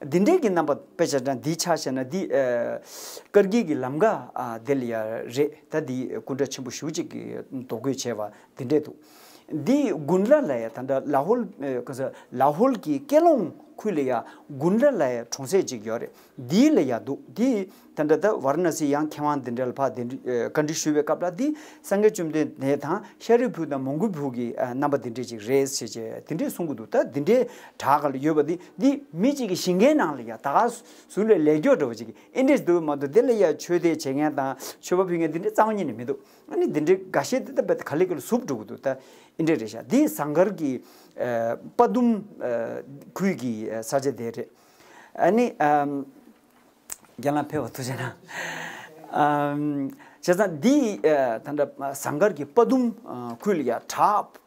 འདི་འདྲའི་གི་རྣམ་པ་དཔེ་ཆ་འདྲ་འདི་ཆ་བཞག་ན་འདི་ཨ་ཀིརྟིའི་གི་ལམ་ཁ་ཨ་དེ་ལ་ཡ་རེད། ད་འདི་སྐུ་འདྲ་ཆེན་པོ་ཞེ་པོ་ཅིག་གི་རྡོ་བརྐོས་བྱས་པ་འདི་འདྲས་འདུག་འདི་དགུན་ལ་ལ་ཡ་ད་ལྟ་ལ་ཧོལ་ཨ་ག་ས་ལ་ཧོལ་གྱི་ཀེ་ལོང་ཁུལ་ལ་ཡ་དགུན་ལ་ལ་ཡ་གྲོང་གསེབ་ཅིག་ཡོད་རེད། འདི་ལ་ཡ་འདུག་འདི་ད་ལྟ་ད་ཝཱ་ར་ཎ་སི་ཡང་མཁས་དབང་འདི་འདྲ་ལ་ཕར་འདི་འདྲ་ཨ་བཀའ་འདྲི་ཞུ་བའི་སྐབས་ལ་འདི་སངས་རྒྱས་བཅོམ་ལྡན་འདས་དང་ཤཱ་རིའི་བུ་དང་མོའུ་འགལ་བུ་གི་ཨ་རྣམ་པ་འདི་འདྲས་ཅིག་རེད་ཟེར་བྱས་འདི་འདྲས་གསུང་གི་འདུག་ད་འདི་འདྲས་བྲག་ག་ལ་ཡོད་པ་འདི་འདི་མི་གཅིག་གི་ཞིང་ཁའི་ནང་ལ་ཡ་ད་ག་ཟུར་ལ་ལས་སྐྱོ་འདྲ་བོ་ཅིག་ཨེ་འདྲས་འདུག་མ་གཏོགས་དེ་ལ་ཡ་མཆོད་རྟེན་བྱེད་མཁན་དང་མཆོད་པ་ཕུལ་མཁན་འདི་འདྲས་རྩ་བ་ཉིད་ནས་མི་འདུག་ཨ་ནི་འདི་འདྲའི་འགའ་ཤས་འདི་ལྟ་བུ་ག་ལེ་ག་ལེ་ཟུག་འགྲོ་གི་འདུག་ད་ཨེ་འདྲ་རེད་ཤག་འདི་ཟངས་དཀར་གྱི་ཨ་དཔའ་གདུམ་ཨ་ཁུལ་གྱི་ཨ་ས་ཆ་དེ་རེད། ཨ་ནི་ཨམ་རྒན་ལགས་ཕེབས་པ་ཐུགས་རྗེ་གནང་། ཨམ་བྱས་ཙང་འདི་ཨ་ད་ལྟ་ཟངས་དཀར་གྱི་དཔའ་གདུམ་ཨ་ཁུལ་ལ་ཡ་བྲག་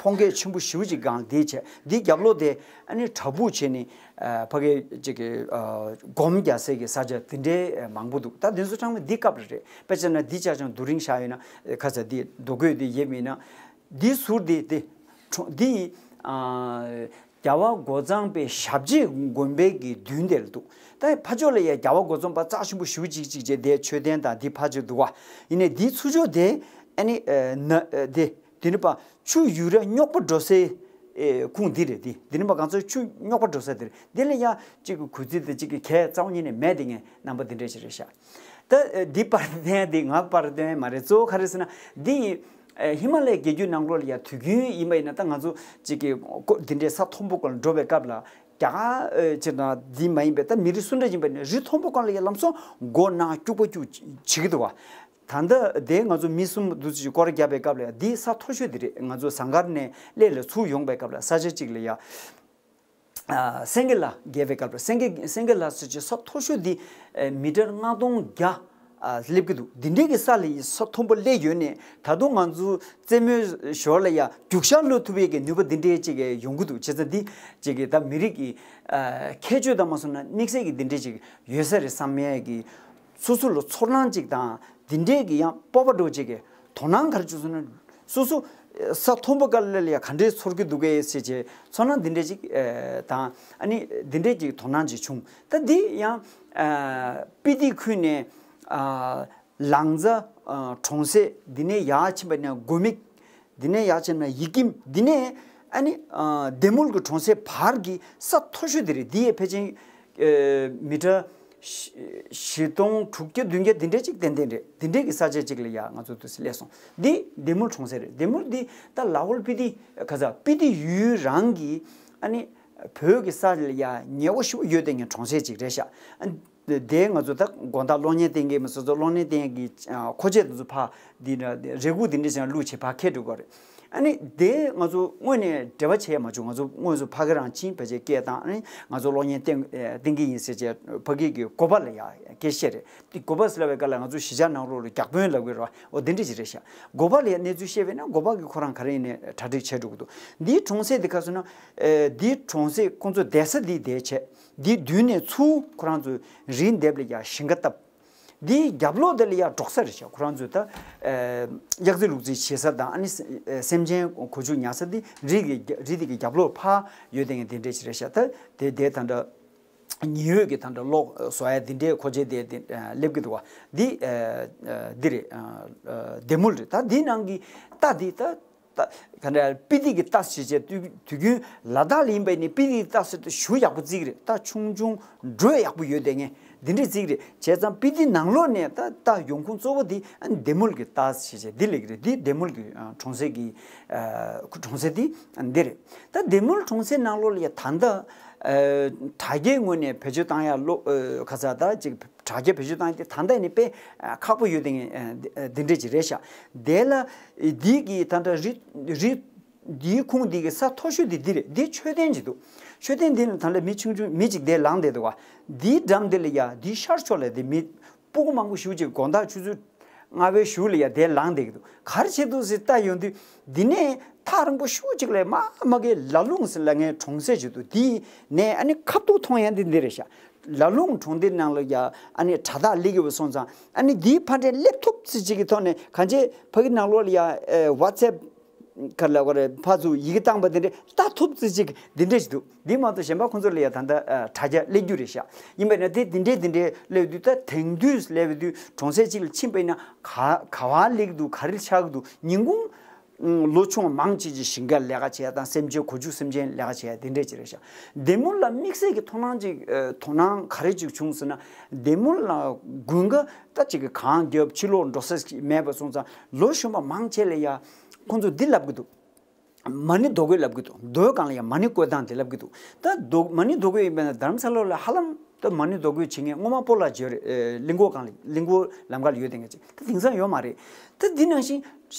ཕོ་འགས་ཆེན་པོ་ཞེ་པོ་ཅིག་སྒང་འདི་བྱས། འདི་རྒྱབ་ལོགས་དེ་ཨ་ནི་བྲག་ཕུག་བྱས་ནས་ཨ་ཕ་གི་ཅིག་གི་ཨ་སྒོམ་རྒྱག་སའི་གི་ས་ཆ་འདི་འདྲའི་མང་པོ་འདུག་ད་འདི་ཚོ་ཚང་མ་འདི་སྐབས་ལ་རེད། དཔེ་བྱས་ན་འདི་ཆ་ཚང་རྡོ་རིང་བཞག་ཡོད་ན་ཁ་ཚ་འདི་རྡོ་བརྐོས་འདི་ཡེབ་མིན་ན་འདི་ཟུར་འདི་འདི་ཁྲོ་འདི་ཨ་རྒྱལ་བ་རྒོད་ཚང་པའི་ཞབས་རྗེས་དགོན་པའི་གི་མདུན་དེར་འདུག་ད་ཕར་ཕྱོགས་ལ་ཡ་རྒྱལ་བ་རྒོད་ཚང་པ་རྩ་ཆེན་པོ་ཞེ་པོ་ཅིག་ཅིག་བྱས་དེ་མཆོད་རྟེན་དང་འདི་ཕར་ཕྱོགས་འདུག་བ། ཡིན་ནའི་འདི་ཚུར་ཕྱོགས་དེ་ཨ་ནི་ཨ་ན་ཨ་དེ། འདི་ནི་པ་ཆུ་ཡུར་ར་རྙོག་པ་འགྲོ་སའི་ཨེ་ཁུངས་འདི་རེད། འདི་འདི་ནི་པ་གང་ཚོ་ཆུ་རྙོག་པ་འགྲོ་ས་དེ་རེད། འདི་ལ་ཡ་གཅིག་གི་གུས་བརྩི་དེ་གཅིག་གི་གས་རྩ་བ་ཉིད་ནས་མེད། དེ་ངས་རྣམ་པ་འདི་འདྲས་ཞིག་རེད་ཤག་ད་ཨེ་འདི་པར་བསྟན་འདི་ང་པར་བསྟན་མ་རེད། གཙོ་བོ་ག་རེ་ཟེར་ན་འདི་ཨེ་ཧི་མ་ལ་ཡའི་རྒྱལ་རྒྱུད་ནང་ལོགས་ལ་ཡ་དུས་རྒྱུན་ཡིན་པ་ཡིན་ན་ད་ང་ཚོ་གཅིག་གི་ཀོ་འདི་འདྲས་ས་མཐོན་པོ་སྐོར་ལ་འགྲོ་བའི་སྐབས་ལ་རྒྱ་གར་ཨེ་ཅིག་དང་འདི་མ་ཡིན་པའི་ད་མི་རིགས་སུ་འདྲ་ཡིན་པ་ཡིན་ན་རི་མཐོན་པོ་སྐོར་ལ་ཡ་ལམ་སང་མགོ་ནག་སྐྱུག་པ་སྐྱུག་བྱེད་ཀྱི་འདུག་བ། ད་ལྟ་དེ་ང་ཚོ་མི་གསུམ་འདུག་ཅིག་སྐོར་རྒྱག་པའི་སྐབས་ལ་འདི་ས་མཐོ་ཤོས་འདི་རེད། ང་ཚོ་ཟངས་དཀར་ནས་གླེ་ལ་ཚུར་ཡོང་པའི་སྐབས་ལ་ས་ཆ་གཅིག་ལ་ཡ་ཨ་སེང་གེ་ལ་བརྒལ་བའི་སྐབས་ལ་སེང་གེ་སེང་གེ་ལ་ཟེར་ཅིག་ས་མཐོ་ཤོས་འདི་ཨ་མི་ཊར་ལྔ་སྟོང་བརྒྱ་ཨ་སླེབས་ཀྱི་འདུག་འདི་འདྲའི་གི་ས་ལ་ཡི་ས་མཐོན་པོ་སླེབས་ཡོད་ནས་ད་དུང་ང་ཚོ་རྩེད་མོའི་ཞོར་ལ་ཡ་རྒྱུག་ཤར་གློད་ཐུབ་ཡས་ཀྱི་ནུས་པ་འདི་འདྲའི་ཅིག་ཡོང་གི་འདུག་བྱས་ཙང་འདི་ཅིག་གི་ད་མི་རིགས་ཀྱི་ཨ་ཁྱད་ཆོས་དང་མ་སོང་ན་དམིགས་བསལ་གྱི་འདི་འདྲའི་ཅིག་ཡོད་ས་རེད་བསམ་ཡས་ཀྱི་སོ་སོ་ལ་ཚོར་སྣང་ཅིག་དང་འདི་འདྲའི་གི་ཡང་སྤོབས་པ་འདྲ་བོ་ཅིག་གི་དོ་སྣང་ག་རེ་བྱུང་སོང་ན་སོ་སོ་ས་མཐོན་པོ་དཀར་ལ་ལ་ཡ་ག་འདྲའི་ཚོར་གྱི་འདུག་གས་ཟེར་བྱས་ཚོར་སྣང་འདི་འདྲའི་ཅིག་ཨེ་དང་ཨ་ནི་འདི་འདྲའི་ཅིག་དོ་སྣང་ཅིག་བྱུང་། ད་འདི་ཡང་ཨ་སྤི་ཏི་ཁུལ་ནས་ཨ་ལང་ཚ་ཨ་གྲོང་གསེབ་འདི་ནས་ཡར་ཕྱིན་པ་ནས་དགོན་མིག་འདི་ནས་ཡར་ཕྱིན་ན་ཡི་ཀིམ། འདི་ནས་ཨ་ནི་ཨ་དེ་མུལ་གྱི་གྲོང་གསེབ་བར་གྱི་ས་མཐོ་ཤོས་འདི་རེད། འདི་ཡས་ཕལ་ཆེར་ཨེ་མི་ཊར་བཞི་བཞི་སྟོང་དྲུག་བརྒྱ་བདུན་བརྒྱ་འདི་འདྲའི་ཅིག་ཏན་ཏན་རེད། འདི་འདྲའི་གི་ས་ཆ་ཅིག་ལ་ཡ་ང་ཚོ་འདུག་སེ་སླེབས་སོང་། འདི་དེ་མུལ་གྲོང་གསེབ་རེད། དེ་མུལ་འདི་ད་ལ་ཧོལ་སྤི་ཏི་ག་ས་སྤི་ཏི་ཡུལ་རང་གི་ཨ་ནི་བོད་ཀྱི་ས་ལ་ཡ་ཉེ་བོ་ཞེ་པོ་ཡོད་དེ་ངའི་གྲོང་གསེབ་ཅིག་རེད་ཤག་ཨ། དེ་ང་ཚོ་ད་དགོང་དག་གློག་བརྙན་བསྟན་མཁན་མི་སོ་སོ་གློག་བརྙན་བསྟན་མཁན་གྱི་ཨ་མཁོ་ཆས་དེ་ཚོ་ཕར་འདི་འདྲ་རེ་སྒུག་འདི་འདྲ་བྱས་ན་བླུགས་བྱས་ཕར་འཁྱེར་འགྲོ་དགོས་རེད། ཨ་ནི་དེ་ང་ཚོ་དངོས་ནས་འབྲེལ་བ་བྱས་མ་བྱུང་། ང་ཚོ་དངོས་སུ་ཕ་གི་རང་ཕྱིན་ཕལ་ཆེར་སྐད་བཏང་། ཨ་ནི་ང་ཚོ་གློག་བརྙན་བསྟན་ཨེ་བསྟན་གྱི་ཡིན་ཟེར་བྱས་ཕ་གི་གི་གོ་པ་ལ་ཡ་སྐད་བཤད་རེད། དེ་གོ་པ་ཟེར་ལབ་པའི་སྐབས་ལ་ང་ཚོ་གཞིས་ཆགས་ནང་ལོགས་ལ་བརྒྱ་དཔོན་ལབ་ཀྱི་རེད་བ། འོ་དེ་འདྲ་ཅིག་རེད་ཤག་གོ་པ་ལ་ཡ་གནས་ཚུལ་བཤད་པས་ན་གོ་པ་གི་ཁོ་རང་ག་རེ་ཡིན་ནའི་གྲ་སྒྲིག་བྱས་འགྲོ་གི་འདུག་འདིའི་གྲོང་གསེབ་དེ་ག་ཟེར་ན་ཨེ་འདིའི་གྲོང་གསེབ་ཁོང་ཚོ་བསྡད་ས་འདི་བསྡད་བྱས། འདིའི་མདུན་ནས་ཚུར་ཁོ་རང་ཚོས་རིའི་ལྡེབས་ལ་ཡ་ཞིང་ཁ་བཏབ། འདིའི་རྒྱབ་ལོགས་དེ་ལ་ཡ་འབྲོག་ས་རེད་ཤག་ཁོ་རང་ཚོས་ད་ཨེ་གཡག་རྩེད་ལུག་རྩེད་བྱེད་ས་དང་ཨ་ནི་ཨེ་སེམས་ཅན་གོ་ཆུ་ཉར་ས་འདི་རི་གི་རི་དེ་གི་རྒྱབ་ལོགས་ཕར་ཡོད་དེ་ངས་དེ་འདྲས་ཞིག་རེད་ཤག་ད་དེ་དེ་ད་འདྲ་ཉི་འོད་ཀྱི་ད་འདྲ་གློག་བཟོ་ཡ་དེ་འདྲའི་མཁོ་ཆས་དེ་དེ་ཨེ་སླེབས་ཀྱི་འདུག་བ། འདི་ཨེ་ཨེ་འདི་རེད། ཨེ་ཨེ་དེ་མུལ་རེད། ད་འདི་ནང་གི་རྟ་འདི་ད། ད་ག་འདྲ་སྤི་ཏི་གི་རྟ་ཟེར་བྱས་དུས་དུས་རྒྱུན་ལ་དྭགས་ལ་ཡིན་པ་ཡིན་ནའི་སྤི་ཏི་གི་རྟ་ཟེར་དུས་ཞུ་ཡག་པོ་བརྩི་གི་རེད། རྟ་ཆུང་ཆུང་འགྲོས་ཡག་པོ་ཡོད་དེ་ངས་འདི་འདྲས་བརྩི་གི་རེད། བྱས་ཙང་སྤི་ཏི་ནང་ལོགས་ནས་ད་རྟ་ཡོང་ཁུངས་གཙོ་བོ་འདི་ཨ་ནི་བདེ་མོལ་གྱི་རྟ་ཟེར་བྱས་འདི་ལེགས་རེད། འདི་བདེ་མོལ་གྱི་ཨ་གྲོང་གསེབ་ཀྱི་ཨ་གྲོང་གསེབ་འདི་འདི་རེད། ད་བདེ་མོལ་གྲོང་གསེབ་ནང་ལོགས་ལ་ཡ་ད་ལྟ་ཨ་དྲ་རྒྱའི་ངོས་ནས་བེད་སྤྱོད་བཏང་ཡ་ལོ་ཨ་ག་ས་ད་ཅིག་དྲ་རྒྱ་བེད་སྤྱོད་བཏང་ཡ་དེ་ད་ལྟ་ནས་དཔེ་ཨ་ཁག་པོ་ཡོད་དེ་ངས་ཨ་འདི་འདི་འདྲས་ཅིག་རེད་ཤག་དེ་ལ་འདི་གི་ད་ལྟ་རི་རི་འདིའི་ཁུངས་འདི་གི་ས་མཐོ་ཤོས་འདི་འདི་རེད། འདི་མཆོད་རྟེན་ཅིག་འདུག་མཆོད་རྟེན་འདི་ལ་ད་ལྟ་མི་ཆུང་ཆུང་མི་ཅིག་དེ་ལངས་བསྡད་འདུག་ག་འདིའི་འགྲམ་འདི་ལ་ཡ་འདིའི་ཤར་ཕྱོགས་ལ་འདི་མི་སྤུ་གུ་མང་པོ་ཞིག་ཅིག་དགོང་དག་ཆུ་ཚོད་ལྔ་པའི་གཞུག་ལ་ཡ་དེ་ལངས་བསྡད་ཀྱི་འདུག་ག་རེ་བྱེད་འདུག་ཟེར་ལྟ་ཡོང་དུས་འདི་ནས་ཐག་རིང་པོ་ཞེ་པོ་ཅིག་ལ་མ་མ་གི་ལ་ལུང་ཟེར་ལབ་མཁན་གྲོང་གསེབ་ཅིག་འདུག་འདི་ནས་ཨ་ནི་ཁ་ཐུག་མཐོང་ཡ་འདི་འདི་རེད་ཤག་ལ་ལུང་གྲོང་སྡེ་ནང་ལ་ཡ་ཨ་ནི་དྲ་ཐག་སླེབས་ཀྱི་ཡོད་པ་སོང་ཙང་ཨ་ནི་འདིའི་ཕར་འདྲེན་སླེབས་ཐུབ་ཚེ་ཅིག་གི་ཐོག་ནས་གང་ཅི་ཕ་གི་ནང་ལོགས་ལ་ཡ་ཨེ་ཝ་ཚེབ་ག་ལ་བ་རེད་ཕར་ཚུར་ཡི་གེ་བཏང་པ་འདི་འདྲས་ལྟ་ཐུབ་ཚེ་ཅིག་འདི་འདྲས་ཞིག་འདུག་འདི་མ་གཏོགས་གཞན་པ་ཁོང་ཚོ་ལ་ཡ་ད་ལྟ་ཨ་དྲ་རྒྱ་སླེབས་རྒྱུ་རེད་ཤག་ཡིན་པས་ན་དེ་འདི་འདྲས་འདི་འདྲས་སླེབས་དུས་ད་དེང་དུས་སླེབས་དུས་གྲོང་གསེབ་ཅིག་ལ་ཕྱིན་པས་ན་ག་ག་བ་སླེབས་འདུག་ག་རེ་ཆགས་འདུག་ཉིན་གུང་ལོ་ཆུང་མང་ཆེ་ཆེ་ཞིང་ཁར་ལས་ཀ་བྱས་དང་སེམས་ཅན་གོ་ཆུ་སེམས་ཅན་ལས་ཀ་བྱས་དེ་འདྲས་ཅིག་རེད་ཤག་བདེ་མོ་ལ་དམིགས་བསལ་གྱི་དོ་སྣང་ཅིག་ཨ་དོ་སྣང་ག་རེ་ཅིག་བྱུང་ཟེར་ན། བདེ་མོ་ལ་དགུན་ཁ་ད་ཅིག་གི་གངས་རྒྱབ་ཕྱི་ལོགས་འགྲོ་ས་ཞིག་མེད་པ་སོང་ཙང་ལོ་གཞོན་པ་མང་ཆེ་ལ་ཡ་ཁོང་ཚོ་འདི་ལབ་གི་འདུག་མ་ཎི་རྡོ་བརྐོས་ལབ་གི་འདུག་རྡོའི་སྒང་ལ་ཡ་མ་ཎི་བརྐོས་སྟངས་དེ་ལབ་གི་འདུག་ད་རྡོ་མ་ཎི་རྡོ་བརྐོས་ཡིན་པས་ན་དྷ་རམ་ས་ལ་ལ་ཧ་ལམ། ད་མ་ཎི་རྡོ་བརྐོས་བྱེད་མཁན་སྔོན་མ་སྤོ་ལགས་བརྗོད་རེད། ཨེ་གླིང་སྐོར་སྒང་ལ་གླིང་སྐོར་ལམ་ཁ་ལ་ཡོད་དེ་འགའ་ཅིག་ད་དེང་སང་ཡོད་མ་རེད། ད་འདི་ནང་བཞིན་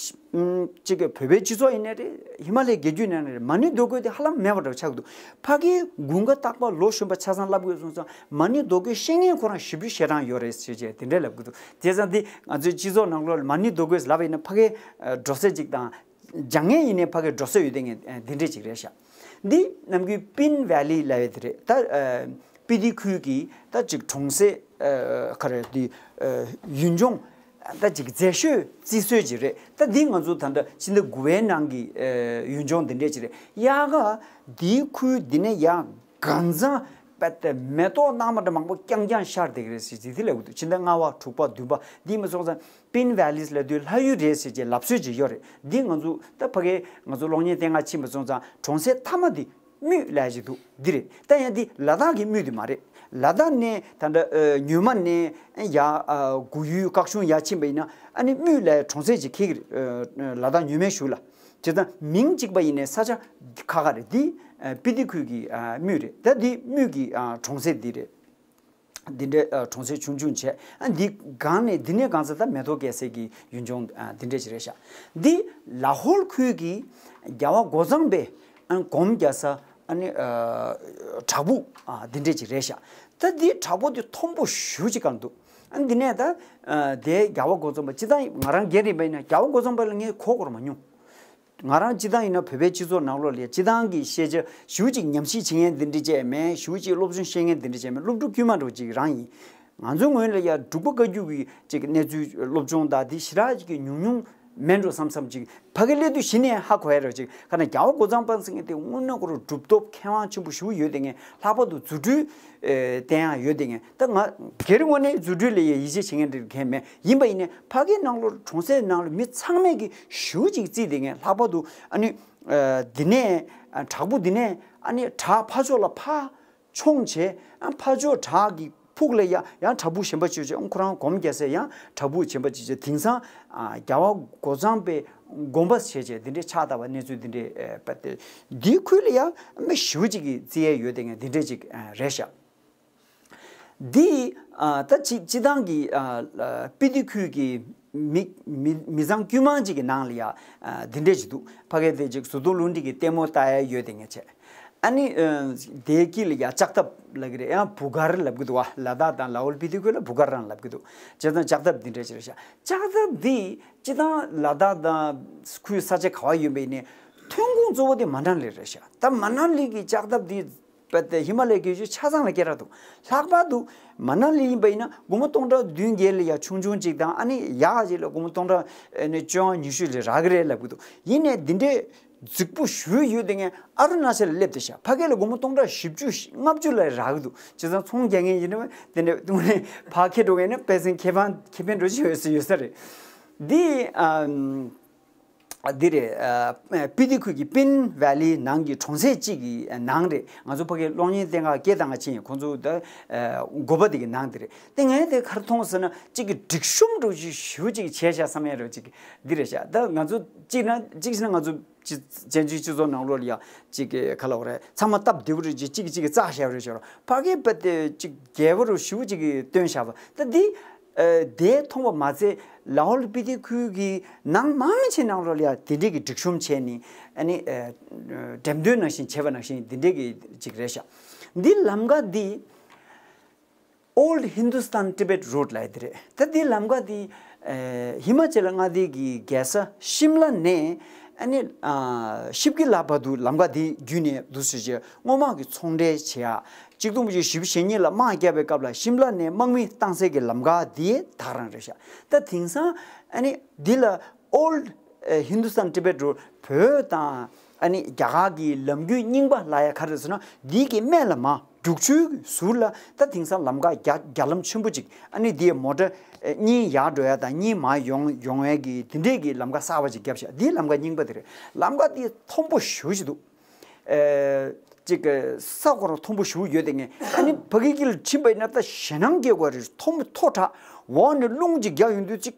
ཨམ་གཅིག་གི་བོད་པའི་སྤྱི་ཚོགས་ཡིན་ནའི་རེད། ཧི་མ་ལའི་རྒྱལ་རྒྱུད་ནང་ནས་རེད། མ་ཎི་རྡོ་བརྐོས་དེ་ཧ་ལམ་མེད་པ་འདྲ་ཆགས་འདུག་ཕ་གིའི་དགུན་ཁ་རྟག་པར་ལོ་གཞོན་པ་ཆ་ཚང་ལབ་དགོས་སོང་ཙང་མ་ཎི་རྡོ་བརྐོས་ཤེས་མཁན་ཁོ་རང་ཞེ་པོ་ཞེ་དྲག་ཡོད་རེད་ཟེར་བྱས་དེ་འདྲས་ལབ་གི་འདུག་དེ་ཙང་འདི་ང་ཚོའི་སྤྱི་ཚོགས་ནང་ལོགས་ལ་མ་ཎི་རྡོ་བརྐོས་ལབ་ཡིན་ན་ཕ་གིའི་འགྲོ་ས་གཅིག་དང་། སྦྱང་མཁན་ཡིན་ནའི་ཕ་གིར་འགྲོ་ས་ཡོད་དེ་ངས་འདི་འདྲས་ཅིག་རེད་ཤག་འདི་ནམ་རྒྱུན་པིན་ཝེ་ལི་ལབ་ཡ་དེ་རེད། ད་ཨ་སྤི་ཏི་ཁུལ་གྱི་ད་ཅིག་གྲོང་གསེབ་ཨ་ག་རེ་འདི་ཨ་ཡུལ་ལྗོངས་ད་ཅིག་མཛེས་ཤོས་བརྩི་སྲོལ་ཅིག་རེད། ད་འདི་ང་ཚོ་ད་ལྟ་ཕྱི་ཟླ་དགུ་པའི་ནང་གི་ཨ་ཡུལ་ལྗོངས་འདི་འདྲས་ཅིག་རེད། དབྱར་ཁ་འདིའི་ཁུལ་འདི་ནས་ཡར་གང་ཚང་པད་དེ་མེ་ཏོག་ནགས་མ་འདྲ་མང་པོ་རྐྱང་རྐྱང་ཤར་བསྡད་ཀྱི་རེད་ཟེར་ཅིག་འདི་ལབ་གི་འདུག་ཕྱི་ཟླ་ལྔ་པ་དྲུག་པ་བདུན་པ་འདི་མ་སོང་ཙང་། པིན་ཝེ་ལིས་ལབ་དུས་ལྷ་ཡུལ་རེད་ཟེར་གྱི་ལབ་སྲོལ་ཅིག་ཡོད་རེད། འདི་ང་ཚོ་ད་ཕ་གིའི་ང་ཚོ་གློག་བརྙན་བསྟན་ཁ་ཕྱིན་པ་སོང་ཙང་གྲོང་གསེབ་མཐའ་མ་འདི་སྨུད་ལབ་ཅིག་འདུག་འདི་རེད། ད་ཡང་འདི་ལ་དྭགས་ཀྱི་སྨུད་འདི་མ་རེད། ལ་དྭགས་ནས་ད་ལྟ་ཨ་ཉོན་མ་ནས་ཡ་ཨ་གུ་ཡུལ་སྐག་ཆུང་ཡར་ཕྱིན་པ་ཡིན་ན་ཨ་ནི་སྨུད་ལབ་གྲོང་གསེབ་ཅིག་འཁེལ་གྱི་རེད། ཨ་ལ་དྭགས་ཉོན་མའི་གཞུག་ལ་བྱས་ཙང་མིང་གཅིག་པ་ཡིན་ནའི་ས་ཆ་ཁ་ཁ་རེད། འདི་ཨ་སྤི་ཏི་ཁུལ་གྱི་ཨ་སྨུད་རེད། ད་འདི་སྨུད་ཀྱི་ཨ་གྲོང་གསེབ་འདི་རེད། འདི་འདྲའི་ཨ་གྲོང་གསེབ་ཆུང་ཆུང་བྱས། ཨ་འདི་སྒང་ནས་འདི་ནས་སྒང་ཚ་ད་མེ་ཏོག་རྒྱས་སའི་གི་ཡུལ་ལྗོངས་ཨ་འདི་འདྲས་ཅིག་རེད་ཤག་འདི་ལ་ཧོལ་ཁུལ་གྱི་རྒྱལ་བ་སྒོ་བཟང་པའི་ཨ་སྒོམ་རྒྱག་ས་ཨ་ནི་ཨ་བྲག་ཕུག་ཨ་འདི་འདྲས་ཅིག་རེད་ཤག་ད་འདི་བྲག་ཕུག་འདི་མཐོན་པོ་ཞེ་པོ་ཅིག་སྒང་འདུག་ཨ་འདི་ནས་ད་ཨ་དེ་རྒྱལ་བ་སྒོ་བཟང་པ་སྤྱིར་བཏང་ང་རང་རྒན་རིང་པ་ཡིན་ན་རྒྱལ་བ་སྒོ་བཟང་པ་ལ་ངས་གོ་དགོས་མ་མྱོང་། ང་རང་སྤྱི་བཏང་ཡིན་ན་བོད་པའི་སྤྱི་ཚོགས་ནང་ལོགས་ལ་སྤྱི་བཏང་གི་ཤེས་བྱ་ཞེ་པོ་ཅིག་ཉམས་ཞིབ་བྱེད་མཁན་འདི་འདྲ་ཅིག་མེད། ཞེ་པོ་ཅིག་སློབ་སྦྱོང་ཤེས་མཁན་འདི་འདྲ་ཅིག་མེད། སློབ་ཕྲུག་དཀྱུས་མ་འདྲ་བོ་ཅིག་རང་ཡིན། ང་ཚོའི་ངོས་ལ་ཡ་འབྲུག་པ་བཀའ་བརྒྱུད་ཀྱི་ཅིག་གནས་ཚུལ་སློབ་སྦྱོང་དང་འདི་ཞེ་དྲག་ཅིག་གི་ཉུང་ཉུང་མེད་འགྲོ་བསམ་བསམ་ཅིག་ཕ་གི་སླེབས་དུས་གཞི་ནས་ཧ་གོ་ཡ་འདྲ་བོ་ཅིག་ཁ་ན་རྒྱལ་བ་སྒོ་བཟང་པ་ཟེར་མཁན་དེ་དངོས་གནས་ཁོ་རང་གྲུབ་ཐོབ་མཁས་དབང་ཆེན་པོ་ཞེ་པོ་ཡོད་དེ་མཁན། ལྷག་པར་དུ་རྫུ་འཕྲུལ་ཨེ་བསྟན་ཡག་ཡོད་དེ་མཁན། ད་ང་སྒེར་ངོས་ནས་རྫུ་འཕྲུལ་ལ་ཡ་ཡིད་ཆེས་བྱེད་མཁན་དེ་མཁན་མེད། ཡིན་པ་ཡིན་ནའི་ཕ་གིའི་ནང་ལོགས་གྲོང་གསེབ་ནང་ལ་མི་ཚང་མས་ཀྱི་ཞེ་པོ་ཅིག་བརྩིས་བསྡད་མཁན། ལྷག་པར་དུ་ཨ་ནི་ཨ་འདི་ནས་ཨ་བྲག་ཕུག་འདི་ནས་ཨ་ནི་བྲག་ཕར་ཕྱོགས་ལ་ཕར་མཆོང་བྱས། ཨ་ཕར་ཕྱོགས་བྲག་གི་ཕུག་ལ་ཡ་ཡང་བྲག་ཕུག་གཞན་པ་ཅིག་ཡོད་བྱས། ཨ་ཁོ་རང་སྒོམ་རྒྱག་སའི་ཡང་བྲག་ཕུག་གཞན་པ་ཅིག་བྱས། དེང་སང་ཨ་རྒྱལ་བ་སྒོ་བཟང་པའི་དགོན་པ་བྱས་བྱས་འདི་འདྲའི་ཕྱག་བཏབ་པ་གནས་ཚུལ་འདི་འདྲའི་ཨ་པ་དེ་འདིའི་ཁུལ་ལ་ཡ་མི་ཞེ་པོ་ཅིག་གི་བརྩི་ཡས་ཡོད་དེ་མཁན་འདི་འདྲའི་ཅིག་ཨ་རེད་ཤག་འདི་ཨ་ད་སྤྱི་སྤྱི་བཏང་གི་ཨ་སྤི་ཏི་ཁུལ་གྱི་མི་མི་མི་ཚང་དཀྱུས་མ་ཅིག་གི་ནང་ལ་ཡ་ཨ་འདི་འདྲས་ཅིག་འདུག་ཕ་གི་དེ་ཅིག་བཟོ་ལྟ་ལུང་འདྲེན་གྱི་ལྟད་མོ་ལྟ་ཡ་ཡོད་དེ་མཁན་བྱས། ཨ་ནི་ཨ་དེའི་དཀྱིལ་ལ་ཡ་ལྕགས་ཐབ་ལབ་ཀྱི་རེད། ཡང་བུ་གར་ལབ་ཀྱི་འདུག་བ། ལ་དྭགས་དང་ལ་ཧོལ་སྤི་ཏི་ཁུལ་ལ་བུ་གར་རང་ལབ་ཀྱི་འདུག་བྱས་ཙང་ལྕགས་ཐབ་འདི་འདྲས་ཅིག་རེད་ཤག་ལྕགས་ཐབ་འདི་སྤྱི་བཏང་ལ་དྭགས་དང་ཁུལ་ས་ཆ་ག་བ་ཡོད་པ་ཡིན་ནའི་ཐོན་ཁུངས་གཙོ་བོ་དེ་མ་ན་ལི་རེད་ཤག་ད་མ་ན་ལི་གི་ལྕགས་ཐབ་འདི་པ་དེ་ཧི་མ་ལ་ཡའི་རྒྱུད་ཆ་ཚང་ལ་སྐད་གྲགས་འདུག་ལྷག་པར་དུ་མ་ན་ལི་ཡིན་པ་ཡིན་ན་སྒོར་མོ་སྟོང་ཕྲག་བདུན་བརྒྱད་ལ་ཡ་ཆུང་ཆུང་ཅིག་དང་། ཨ་ནི་ཡག་ཅིག་ལ་སྒོར་མོ་སྟོང་ཕྲག་ཨ་ནི་བཅོ་ལྔ་ཉི་ཤུ་ལ་རག་གི་རེད་ལབ་ཀྱི་འདུག་ཡིན་ནའི་འདི་འདྲའི་རྫིག་པོ་ཞེ་པོ་ཡོད་དེ་མཁན་ཨ་རུ་ན་ཅལ་ལ་སླེབས་བསྡད་ཤག་ཕ་གི་ལ་སྒོར་མོ་སྟོང་ཕྲག་བཞི་བཅུ་ལྔ་བཅུ་ལ་རག་གི་འདུག་བྱས་ཙང་ཚོང་རྒྱག་མཁན་ཡིན་ན་དེ་འདྲ་དངོས་གནས་ཕར་འཁྱེར་འགྲོ་མཁན་ནི་དཔེ་མཚོན་ཁེ་ཕན་ཁེ་ཕན་འདྲ་ཅིག་ཡོད་ས་ཡོད་ས་རེད། འདི་ཨ། འདི་རེད། ཨ་སྤི་ཏི་ཁུལ་གྱི་པིན་ཝེ་ལི་ནང་གི་གྲོང་གསེབ་གཅིག་གི་ནང་རེད། ང་ཚོ་ཕ་གིའི་གློག་བརྙན་བསྟན་ཁག་སྐད་བཏང་ག་ཕྱིན་ཡིན། ཁོང་ཚོ་ད་ཨ་དགོན་པ་དེ་གི་ནང་དེ་རེད། དེ་ངས་དེ་ག་རེ་མཐོང་ཟེར་ན། གཅིག་གི་སྒྲིག་གཤོམ་འདྲ་ཞིག་ཞེ་པོ་ཅིག་བྱས་ཤག་བསམ་ཡས་རེད། གཅིག་འདི་རེད་ཤག་ད་ང་ཚོ་གཅིག་ན་གཅིག་བྱས་ན་ང་ཚོ་སྤྱི་བཙན་བྱོལ་སྤྱི་ཚོགས་ནང་ལོགས་ལ་ཡ་གཅིག་གི་ག་ལབ་དགོས་རེད། ཚང་མ་སྟབས་བདེ་པོ་རེད། གཅིག་གཅིག་གིས་བཙགས་བཞག་པ་རེད་ཤག་ཕ་གིའི་པ་དེ་གཅིག་རྒྱལ་པོ་རུ་ཞེ་པོ་ཅིག་གིས་བཏོན་བཞག་པ་ད་འདི། ཨ་དེ་མཐོང་བ་མ་ཚད། ལ་ཧོལ་སྤི་ཏི་ཁུལ་གྱི་ནང་མང་ཆེ་ནང་ལོགས་ལ་ཡ་དེ་འདྲས་ཀྱི་སྒྲིག་གཤོམ་བྱས་ནས། ཨ་ནི་ཨ་འགྲེམས་སྟོན་ནང་བཞིན་བྱས་པ་ནང་བཞིན་དེ་འདྲས་ཀྱི་ཅིག་རེད་ཤག་འདི་ལམ་ཀ་འདི་Old Hindustan Tibet Road ལབ་ཡ་དེ་རེད། ད་འདི་ལམ་ཀ་འདི་ཨ་ཧི་མ་ཅལ་མངའ་སྡེ་གི་རྒྱལ་ས་ཤིམ་ལ་ནས། ཨ་ནི་ཨ་ཤིབ་ཀི་ལ་བར་དུ་ལམ་ཀ་འདི་བརྒྱུད་ནས་འདུག་ཟེར་བྱས། སྔོན་མ་གི་ཚོང་འབྲེལ་བྱེད་ཡག་གཅིག་སྟོང་དགུ་བརྒྱ་བཞི་བཅུ་ཞེ་གཉིས་ལ་དམག་བརྒྱབ་པའི་སྐབས་ལ་ཤིམ་ལ་ནས་དམག་མི་བཏང་སའི་གི་ལམ་ཁ་དེ་དག་རང་རེད་ཤག་ད་དེང་སང་ཨ་ནི་འདི་ལ་Old Hindustan Tibet Road བོད་དང་ཨ་ནི་རྒྱ་གར་གྱི་ལམ་རྒྱུད་རྙིང་པ་ལབ་ཡ་ག་རེ་ཟེར་ན། འདི་གི་སྨད་ལ་མར་རྒྱུག་ཆུའི་ཟུར་ལ་ད་དེང་སང་ལམ་ཁ་རྒྱ་རྒྱ་ལམ་ཆེན་པོ་ཅིག་ཨ་ནི་འདི་མོ་ཊ་གཉིས་ཡར་འགྲོ་ཡ་དང་གཉིས་མར་ཡོང་ཡོང་ཡ་གི་དེ་འདྲས་ཀྱི་ལམ་ཁ་གསར་པ་ཅིག་བརྒྱབ་ཤག་འདི་ལམ་ཁ་རྙིང་པ་དེ་རེད། ལམ་ཁ་འདི་མཐོན་པོ་ཞེ་པོ་ཅིག་འདུག་ཨེ། ཅིག་གི་ས་ཁོ་རང་མཐོན་པོ་ཞེ་པོ་ཡོད་དེ། ངས་ཨ་ནི་ཕ་གི་དཀྱིལ་ཕྱིན་པ་ཡིན་ན་ད་ཞེད་སྣང་སྐྱེ་དགོས་རེད། མཐོན་པོ་མཐོ་དྲགས། འོག་ནས་རླུང་ཅིག་རྒྱག་ཡོང་དུས་ཅིག་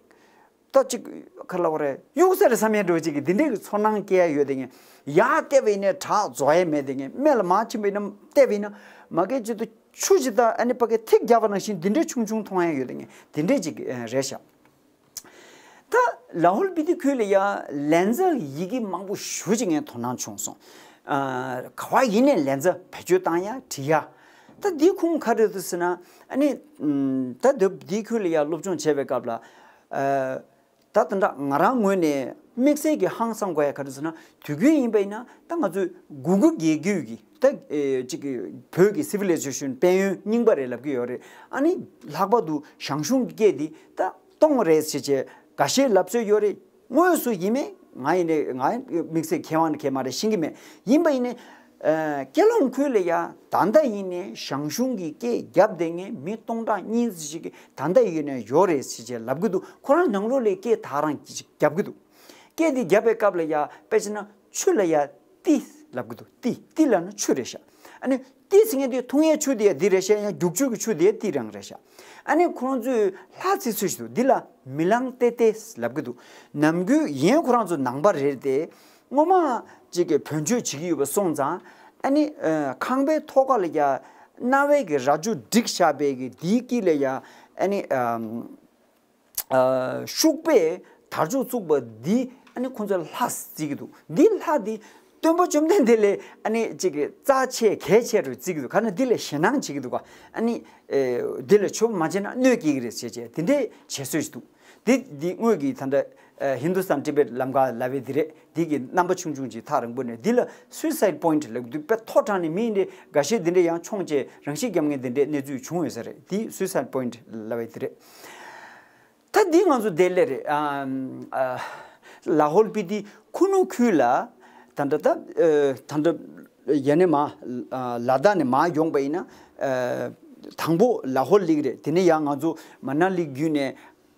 ད་ཅིག་ག་ལབ་དགོས་རེད། གཡུག་ས་རེད་བསམ་ཡས་འདྲ་བོ་ཅིག་གི་དེ་འདྲའི་གི་ཚོར་སྣང་སྐྱེ་ཡ་ཡོད་དེ། ངས་ཡར་བལྟས་པ་ཡིན་ན་བྲག་རྫོགས་ཡ་མེད་དེ། ངས་སྨད་ལ་མར་ཕྱིན་པ་ཡིན་ན་བལྟས་པ་ཡིན་ན་མ་གི་ཅིག་ཏུ་ཆུ་ཅིག་ད་ཨ་ནི་ཕ་གི་ཐིག་རྒྱབ་པ་ནང་བཞིན་དེ་འདྲའི་ཆུང་ཆུང་མཐོང་ཡ་ཡོད་དེ། ངས་དེ་འདྲའི་ཅིག་རེད་ཤག་ད་ལ་ཧོལ་སྤི་ཏི་ཁུལ་ལ་ཡ་ལན་ཚྭ་ཡི་གེ་མང་པོ་ཞེ་པོ་ཅིག་ངས་དོ་སྣང་བྱུང་སོང་། ཨ་ག་བ་ཡིན་ནའི་ལན་ཚྭ་བེད་སྤྱོད་བཏང་ཡ་བྲིས་ཡ། ད་འདི་ཁུངས་ག་རེ་རེད་ཟེར་ན། ཨ་ནི་ཨམ་ད་འདི་འདི་ཁུལ་ལ་ཡ་སློབ་སྦྱོང་བྱས་པའི་སྐབས་ལ། ཨ་ད་དེ་འདྲ་ང་རང་ངོས་ནས་དམིགས་བསལ་གྱི་ཧང་སང་དགོས་ཡ་ག་རེ་ཟེར་ན། དུས་རྒྱུན་ཡིན་པ་ཡིན་ན་ད་ང་ཚོས་གུ་གུལ་རྒྱལ་རྒྱུད་ཀྱི་ད་ཨེ་ཅིག་གི་བོད་ཀྱི་སི་ཝི་ལི་ཛེ་ཤན་དཔལ་ཡོན་རྙིང་པ་རེད་ལབ་ཀྱི་ཡོད་རེད། ཨ་ནི་ལྷག་པར་དུ་ཞང་ཞུང་གི་སྐད་འདི་ད་སྟོང་རེད་ཟེར་བྱས་འགའ་ཤས་ལབ་སྲོལ་ཡོད་རེད། དངོས་སུ་ཡིན་མིན་ང་ཡིན་ནའི་ང་དམིགས་བསལ་མཁས་དབང་ནི་མཁས་མ་རེད། ཤེས་ཀྱི་མེད། ཡིན་པ་ཡིན་ནའི་ཨ་ཀེ་ལོང་ཁུལ་ལ་ཡ་ད་ལྟ་ཡིན་ནའི་ཞང་ཞུང་གི་སྐད་རྒྱབ་བསྡད་མཁན་མི་སྟོང་ཕྲག་གཉིས་ཙམ་ཞིག་གིས་ད་ལྟ་ཡིན་ནའི་ཡོད་རེད་ཟེར་བྱས་ལབ་ཀྱི་འདུག་ཁོ་རང་ནང་ལོགས་ལ་སྐད་དག་རང་ཅིག་རྒྱབ་ཀྱི་འདུག་སྐད་འདི་རྒྱབ་པའི་སྐབས་ལ་ཡ་དཔེ་བྱས་ན་ཆུ་ལ་ཡ་ཏི་ལབ་ཀྱི་འདུག་ཏི་ཏི་ལབ་ན་ཆུ་རེད་ཤག་ཨ་ནི་ཏི་ཟེར་མཁན་དེ་འཐུང་ཡའི་ཆུ་དེ་ཡ་འདི་རེད་ཤག་ཡང་རྒྱུག་ཆུ་གི་ཆུ་དེ་ཡ་ཏི་རང་རེད་ཤག་ཨ་ནི་ཁོ་རང་ཚོས་ལྷ་རྩི་སྲོལ་ཞིག་འདུག་འདི་ལ་མི་ལང་ཏེ་ཏེ་ལབ་ཀྱི་འདུག་ནམ་རྒྱུན་ཡན་ཁོ་རང་ཚོ་ནང་པ་རེད་དེ། སྔོན་མ་ཅིག་གི་བོན་ཆོས་བྱེད་ཀྱི་ཡོད་པ་སོང་ཙང་། ཨ་ནི་ཨ་ཁང་པའི་ཐོག་ཁ་ལ་ཡ་རྣ་བའི་གི་རྭ་ཅོ་བསྒྲིགས་བཞག་པའི་གི་དེའི་དཀྱིལ་ལ་ཡ་ཨ་ནི་ཨ། ཨ་ཤུག་པས་དར་ལྕོག་བཙུགས་པ་འདི་ཨ་ནི་ཁོང་ཚོས་ལྷ་བརྩི་གི་འདུག་འདི་ལྷ་འདི་སྟོན་པ་བཅོམ་ལྡན་འདས་ལས་ཨ་ནི་ཅིག་གི་རྩ་ཆེ་གལ་ཆེ་རུ་བརྩི་གི་འདུག་ག་ན་འདི་ལ་ཞེད་སྣང་བྱེད་ཀྱི་འདུག་ག་ཨ་ནི་ཨེ་འདི་ལ་མཆོད་པ་མ་བྱས་ན་གནོད་སྐྱེལ་གྱི་རེད་ཟེར་བྱས་དེ་འདྲའི་བྱེད་སྲོལ་ཞིག་འདུག་འདི་འདི་དངོས་ཀྱི་ད་ལྟ་ཨ་ཧིན་དུ་སྟན་ཏི་བེད་ལམ་ཁ་ལབ་པའི་འདི་རེད། འདི་གི་རྣམ་པ་ཆུང་ཆུང་ཅིག་ཐག་རིང་པོ་ནས་འདི་ལ་སུའི་སའིད་པོ་ཡིན་ཊི་ལབ་ཀྱི་འདུག་དཔེ་མཐོ་དྲགས་ནས་མི་ཡིན་ཏེ་འགའ་ཤས་འདི་འདྲ་ཡང་མཆོང་བྱས་རང་ཤི་བརྒྱབ་མཁན་འདི་འདྲའི་གནས་ཚུལ་བྱུང་ཡོད་ས་རེད། འདི་སུའི་སའིད་པོ་ཡིན་ཊི་ལབ་པའི་འདི་རེད། ད་འདི་ང་ཚོ་དེ་ལས་རེད། ཨ་ཨ་ལ་ཧོལ་སྤི་ཏི་ཁུ་ནུ་ཁུལ་ལ་ད་ལྟ་ད་ཨ་ད་ལྟ་ཡ་ནས་མ་ཨ་ལ་དྭགས་ནས་མར་ཡོང་པ་ཡིན་ན། ཨ་དང་པོ་ལ་ཧོལ་ལིག་རེད། དེ་ནས་ཡང་ང་ཚོ་མ་ན་ལི་བརྒྱུད་ནས་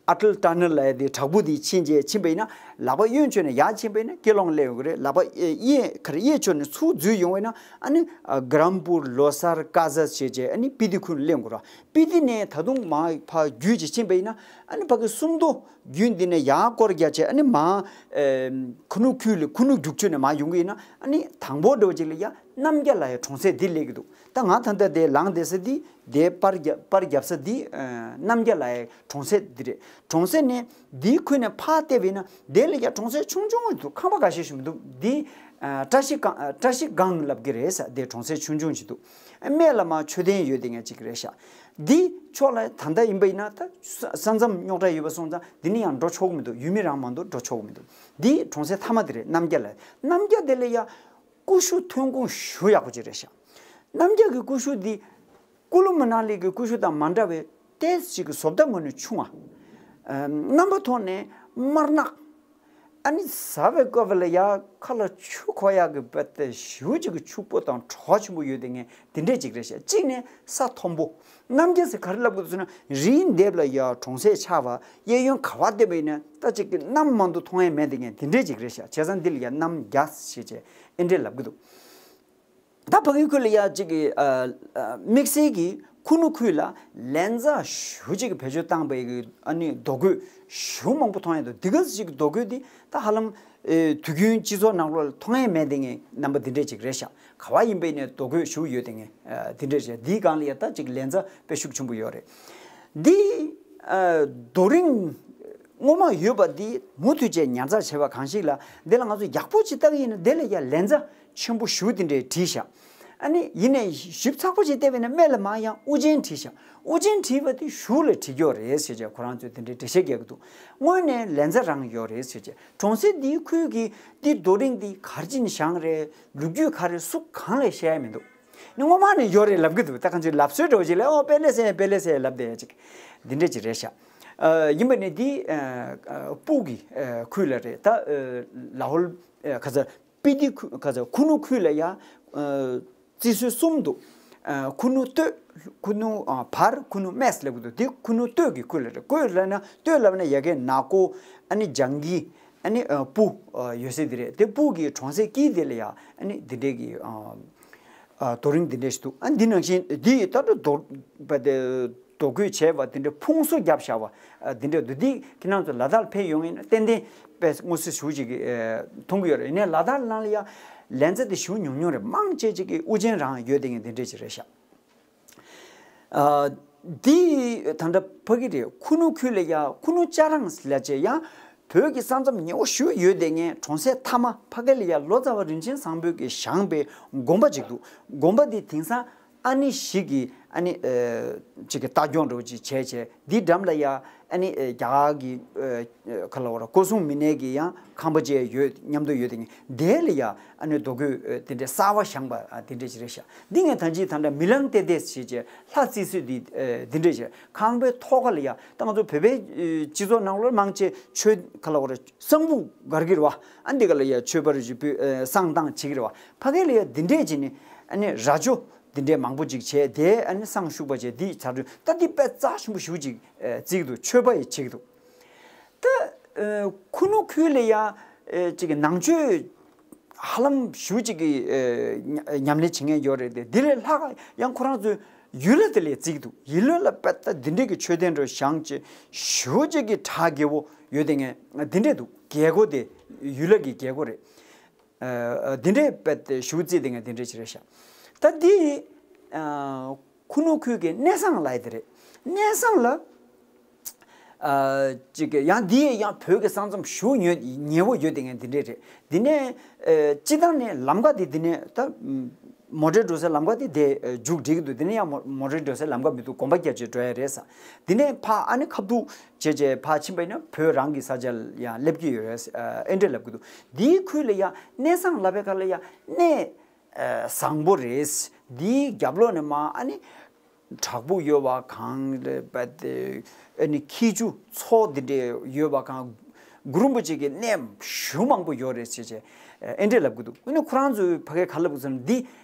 ཨ་ཏལ་ཊ་ནལ་ལབ་ཡ་དེ་བྲག་ཕུག་དེ་ཕྱིན་རྗེས་ཕྱིན་པ་ཡིན་ན། ལག་པ་གཡོན་ཕྱོགས་ནས་ཡར་ཕྱིན་པ་ཡིན་ན་ཀེ་ལོང་སླེབས་ཡོང་གི་རེད། ལག་པ་གཡས་ག་རེ་གཡས་ཕྱོགས་ནས་ཚུར་འཛུལ་ཡོང་བ་ཡིན་ན་ཨ་ནི་ཨ་ག་རམ་པུར་ལོ་སར་ཀ་ཟ་བྱས་རྗེས་ཨ་ནི་སྤི་ཏི་ཁུལ་སླེབས་ཡོང་གི་རེད། སྤི་ཏི་ནས་ད་དུང་མར་ཕར་བརྒྱུད་ཅིག་ཕྱིན་པ་ཡིན་ན་ཨ་ནི་ཕ་གི་སུམ་མདོ་བརྒྱུད་འདི་ནས་ཡར་སྐོར་རྒྱག་བྱས་ཨ་ནི་མར་ཨེ་ཁུ་ནུ་ཁུལ་ལ་ཁུ་ནུ་རྒྱུག་ཆུ་ནས་མར་ཡོང་གི་ཡིན་ན་ཨ་ནི་དང་པོ་འདྲ་བོ་ཅིག་ལ་ཡ་རྣམ་རྒྱལ་ལ་ཡ་གྲོང་གསེབ་འདི་སླེབས་ཀྱི་འདུག་ད་ང་ད་ལྟ་དེ་ལངས་བསྡད་ས་འདི་དེ་པར་རྒྱབ་པར་རྒྱབ་ས་འདི་ཨེ་རྣམ་རྒྱལ་ལ་ཡ་གྲོང་གསེབ་འདི་རེད། གྲོང་གསེབ་ནས་འདིའི་ཁུལ་ནས་ཕར་བལྟས་པ་ཡིན་ན་དེ་ལ་ཡ་གྲོང་གསེབ་ཆུང་ཆུང་འདུག་ཁང་པ་འགའ་ཤས་ཤིག་མི་འདུག་འདི་ཨ་བཀྲ་ཤིས་སྒང་ཨ་བཀྲ་ཤིས་སྒང་ལབ་ཀྱི་རེད་ས། དེ་གྲོང་གསེབ་ཆུང་ཆུང་ཞིག་འདུག་སྨད་ལ་མར་མཆོད་རྟེན་ཡོད་དེ་ངས་གཅིག་རེད་ཤག་འདི་ཕྱོགས་ལ་ད་ལྟ་ཡིན་པ་ཡིན་ན་ད་ས་ས་མཚམས་རྙོག་དྲ་ཡོད་པ་སོང་ཙང་འདི་ནས་ཡང་འགྲོ་ཆོག་གི་མི་འདུག་ཡུལ་མི་རང་མ་གཏོགས་འགྲོ་ཆོག་གི་མི་འདུག་འདི་གྲོང་གསེབ་མཐའ་མ་དེ་རེད། རྣམ་རྒྱལ་ལ་རྣམ་རྒྱལ་དེ་ལ་ཡ་ཀུ་ཤུ་ཐོན་ཁུངས་ཞེ་པོ་ཡག་པོ་ཅིག་རེད་ཤག་རྣམ་རྒྱལ་གྱི་ཀུ་ཤུ་འདི་ཀུ་ལུ་མ་ན་ལི་གི་ཀུ་ཤུ་དང་མ་འདྲ་བའི་ཏོག་ཙམ་ཅིག་གི་བཟོ་ལྟ་ངོས་ནས་ཆུང་བ། ཨ་རྣམ་པ་ཐོག་ནས་དམར་ནག་ཨ་ནི་ཟ་བའི་སྐབས་ལ་ཡ་ཁ་ལ་ཆུ་འཁོར་ཡག་གི་བ་དེ་ཞེ་པོ་ཅིག་གི་ཕྱུག་པོ་དང་བྲོ་བ་ཆེན་པོ་ཡོད་དེ་ངས་དེ་འདྲས་ཅིག་རེད་ཤག་གཅིག་ནས་ས་མཐོན་པོ། རྣམ་རྒྱལ་ཟེར་ག་རེ་ལབ་དགོས་འདུག་ཟེར་ན། རིའི་ལྡེབས་ལ་ཡ་གྲོང་གསེབ་ཆགས་པ། གཡས་གཡོན་ག་པར་བལྟས་པ་ཡིན་ན་ད་ཅིག་གི་གནམ་མ་གཏོགས་མཐོང་ཡས་མེད་དེ་ངས་དེ་འདྲས་ཅིག་རེད་ཤག་བྱས་ཙང་འདི་ལ་ཡ་རྣམ་རྒྱལ་ཟེར་བྱས་ཨེ་འདྲས་ལབ་གི་འདུག་ད་ཕ་གིའི་ཁུལ་ལ་ཡ་གཅིག་གི་ཨ་ཨ་དམིགས་བསལ་གྱི་ཁུ་ནུ་ཁུལ་ལ་ལན་ཚྭ་ཞེ་པོ་ཅིག་གི་བེད་སྤྱོད་བཏང་པའི་གི་ཨ་ནི་རྡོ་བརྐོས་ཞེ་པོ་མང་པོ་མཐོང་ཡ་འདུག་འདི་ག་ཅིག་གི་རྡོ་བརྐོས་འདི་ད་ཧ་ལམ་ཨེ་དུས་རྒྱུན་སྤྱི་ཚོགས་ནང་ལོགས་ལ་མཐོང་ཡ་མེད་དེ་ངས་རྣམ་པ་འདི་འདྲས་ཅིག་རེད་ཤག་ག་པར་ཡིན་པ་ཡིན་ནའི་རྡོ་བརྐོས་ཞེ་པོ་ཡོད་དེ་ངས་ཨ་འདི་འདྲས་རེད། འདིའི་སྒང་ལ་ཡ་ད་ཅིག་ལན་ཚྭ་དཔེ་ཤུགས་ཆེན་པོ་ཡོད་རེད། འདི་ཨ་རྡོ་རིང་སྔོན་མ་ཡོད་པ་འདི་མུ་མཐུད་བྱས་ཉར་ཚགས་བྱས་པ་གང་ཞིག་ལ། འདི་ལ་ང་ཚོ་ཡག་པོ་ཅིག་ལྟ་གི་ཡིན་ན་འདི་ལ་ཡ་ལན་ཚྭ་ཆེན་པོ་ཞེ་པོ་དེ་འདྲས་བྲིས་ཤག་ཨ་ནི་ཡིན་ནའི་ཞིབ་ཚགས་པོ་ཅིག་བལྟས་པ་ཡིན་ན་སྨད་ལ་མར་ཡང་དབུ་ཅན་བྲིས་ཤག་དབུ་ཅན་བྲིས་པ་དེ་གཞུག་ལ་བྲིས་ཀྱི་ཡོད་རེད་ཟེར་བྱས་ཁོ་རང་ཚོས་དེ་འདྲའི་འགྲེལ་བཤད་རྒྱག་གི་འདུག་སྔོན་ནས་ལན་ཚྭ་རང་ཡོད་རེད་ཟེར་བྱས། གྲོང་གསེབ་འདིའི་ཁུལ་གྱི་འདི་རྡོ་རིང་འདི་ག་རེ་བྱས་ནས་བཞེངས་རེད། ལོ་རྒྱུས་ག་རེ་སུ་གང་ལས་བཤད་ཡ་མི་འདུག་ནི་སྔོན་མ་ནས་ཡོད་རེད་ལབ་གི་འདུག་ད་གང་ཅི་ལབ་སྲོལ་འདྲ་བོ་ཅིག་ལ་ཨོ་དཔེ་ལེ་ཟེར་དཔེ་ལེ་ཟེར་ལབ་བསྡད་ཡ་ཅིག་འདི་འདྲ་ཅིག་རེད་ཤག་ཨ་ཡིན་པ་ནི་འདི་ཨ་ཨ་སྤུ་གི་ཨ་ཁུལ་ལ་རེད། ད་ཨ་ལ་ཧོལ་ཨ་ག་ས་སྤི་ཏི་ཁུ་ག་ས་ཁུ་ནུ་ཁུལ་ལ་ཡ་ཨ་རྩི་སྲོལ་གསུམ་འདུག་ཨ་ཁུ་ནུ་སྟོད། ཁུ་ནུ་ཨ་བར། ཁུ་ནུ་སྨད་ལབ་གི་འདུག་འདི་ཁུ་ནུ་སྟོད་ཀྱི་ཁུལ་ལ་རེད། ཁུལ་ལབ་ན་སྟོད་ལབ་ན་ཡ་གི་ནག་ཀོ། ཨ་ནི་ལྗང་གི། ཨ་ནི་ཨ་སྤུ་ཨ་ཡོད་ས་འདི་རེད། དེ་སྤུ་གི་གྲོང་གསེབ་དཀྱིལ་དེ་ལ་ཡ་ཨ་ནི་འདི་འདྲའི་གི་ཨ་ཨ་རྡོ་རིང་འདི་འདྲ་ཞིག་འདུག་ཨ་འདི་ནང་བཞིན་འདི་ད་ལྟ་རྡོ་པ་དེ་རྡོ་བརྐོས་བྱས་པ་འདི་འདྲ་ཕུང་བཟོ་བརྒྱབ་བཞག་པ་ཨ་འདི་འདྲ་འདུག་འདི་ཁྱེད་རང་ཚོ་ལ་དྭགས་ལ་ཕེབས་ཡོང་ཡིན་ན་ཏན་ཏན་དཔེ་མངོན་གསལ་ཞེ་པོ་ཅིག་གི་ཨ་མཐོང་གི་ཡོད་རེད། ཡིན་ནའི་ལ་དྭགས་ནང་ལ་ཡ་ལན་ཚྭ་དེ་ཞེ་པོ་ཉུང་ཉུང་རེད། མང་ཆེ་ཅིག་གི་དབུ་ཅན་རང་ཡོད་དེ་ངས་འདི་འདྲ་ཅིག་རེད་ཤག་ཨ་འདི་ད་ལྟ་ཕ་གི་རེད། ཁུ་ནུ་ཁུལ་ལ་ཡ་ཁུ་ནུ་ལྕགས་རང་ལ་བྱས་ཡང་བོད་ཀྱི་ས་མཚམས་ཉེ་བོ་ཞེ་པོ་ཡོད་དེ་ངས་གྲོང་གསེབ་མཐའ་མ་ཕ་གི་ལ་ཡ་ལོ་ཙཱ་བ་རིན་ཆེན་བཟང་པོས་ཀྱི་བཞེངས་པའི་དགོན་པ་ཅིག་འདུག་དགོན་པ་འདི་དེང་སང་ཨ་ནི་ཞིག་གིས་ཨ་ནི་ཨ་ཅིག་གི་ལྟ་སྐྱོང་འདྲ་བོ་ཅིག་བྱས་བྱས་འདི་འགྲམ་ལ་ཡ་ཨ་ནི་ཨ་རྒྱ་གར་གྱི་ཨ་ཨ་ག་ལ་བ་ར་སྐོར་སྲུང་མི་སྣའི་གི་ཡང་ཁང་པ་ཅིག་ཡོད་མཉམ་དུ་ཡོད་དེ་ངས་དེ་ལ་ཡ་ཨ་ནི་རྡོ་བརྐོས་ཨ་དེ་འདྲའི་གསར་པ་བཞེངས་པ་ཨ་དེ་འདྲ་ཅིག་རེད་ཤག་འདི་ངས་ད་ཅི་ད་ལྟ་མི་ལང་ཏེ་ཏེ་ཞེས་བྱས་ལྷ་རྩིས་སྲོལ་འདི་ཨ་འདི་འདྲ་ཞིག་ཁང་པའི་ཐོག་ཁ་ལ་ཡ་ད་ང་ཚོ་བོད་པའི་ཨ་སྤྱི་ཚོགས་ནང་ལོགས་མང་ཆེ་ཆོས་ག་ལ་བ་ར་བསང་ཕུད་སྒར་གྱི་རེད་བ། ཨ་འདི་ག་ལ་ཡ་མཆོད་པ་རེ་ཞིག་ཕུལ་ཨ་བསང་བཏང་བྱེད་ཀྱི་རེད་བ། ཕ་གི་ལ་ཡ་འདི་འདྲས་བྱས་ནས་ཨ་ནི་རྭ་ཅོ་འདི་འདྲས་མང་པོ་ཅིག་བྱས་དེ་ཨ་ནི་བསང་ཤུག་པ་བྱས་འདི་ཚ་དྲོད་ད་འདི་དཔེ་རྩ་ཆེན་པོ་ཞེ་པོ་ཅིག་ཨ་བརྩི་གི་འདུག་མཆོད་པ་ཡི་བྱེད་ཀྱི་འདུག་ད་ཨ་ཁུ་ནུ་ཁུལ་ལ་ཡ་ཨ་ཅིག་གི་ནང་ཆོས་ཧ་ལམ་ཞེ་པོ་ཅིག་གི་ཨ་ཉ་ཉམས་ལེན་བྱེད་མཁན་ཡོད་རེད་དེ། འདི་ལས་ལྷག་ཡང་ཁོ་རང་ཚོའི་ཡུལ་ལྷ་དེ་ལས་བརྩི་གི་འདུག་ཡུལ་ལྷ་ལ་དཔེ་ད་འདི་འདྲས་ཀྱི་མཆོད་རྟེན་འདྲ་བཞེངས་བྱས་ཞེ་པོ་ཅིག་གི་གྲགས་རྒྱས་པོ་ཡོད་དེ་ངས་འདི་འདྲས་འདུག་རྒྱལ་སྒོ་དེ་ཡུལ་ལྷ་གི་རྒྱལ་སྒོ་རེད། ཨ་འདི་འདྲས་དཔེ་དེ་ཞེ་པོ་བརྩིས་དེ་ངས་འདི་འདྲས་ཅིག་རེད་ཤག་ད་འདི་ཨ་ཁུ་ནུ་ཁུལ་གྱི་གནས་བཟང་ལབ་ཡ་དེ་རེད། གནས་བཟང་ལ། ཨ་ཅིག་གི་ཡང་འདི་ཡང་བོད་ཀྱི་ས་མཚམས་ཞེ་པོ་ཉེ་ཉེ་བོ་ཡོད་དེ་ངས་འདི་འདྲས་རེད། འདི་ནས་ཨ་སྤྱི་བཏང་ནས་ལམ་ཁ་དེ་འདི་ནས་ད་མོ་ཊ་འགྲོ་སའི་ལམ་ཁ་དེ་དེ་མཇུག་སྒྲིལ་གྱི་འདུག་འདི་ནས་ཡང་མོ་མོ་ཊ་འགྲོ་སའི་ལམ་ཁ་མི་འདུག་དགོན་པ་བརྒྱབ་བྱས་འགྲོ་ཡ་རེད་ས། འདི་ནས་ཕར་ཨ་ནི་ཁ་ཐུག་བྱས་བྱས་ཕར་ཕྱིན་པ་ཡིན་ན་བོད་རང་གི་ས་ཆ་ལ་ཡང་སླེབས་ཀྱི་ཡོད་རེད། ཨ་འདྲས་ལབ་གི་འདུག་འདིའི་ཁུལ་ལ་ཡང་གནས་བཟང་ལབ་པའི་ཁ་ལ་ཡང་གནས་ཨ་བཟང་པོ་རེད། འདིའི་རྒྱབ་ལོགས་ནས་མར་ཨ་ནི་བྲག་ཕུག་ཡོད་པ་གང་རེད་པ་དེ། ཨ་ནི་ཁྱི་ཆུ་མཚོ་འདི་འདྲས་ཡོད་པ་གང་། གུ་རུ་རིན་པོ་ཆེ་གི་གནས་ཞེ་པོ་མང་པོ་ཡོད་རེད་ཟེར་བྱས་ཨེ་འདྲས་ལབ་གི་འདུག་ཨ་ནི་ཁོ་རང་ཚོའི་ཕ་གིར་ག་ལབ་གི་ཟེར་ན་འདི་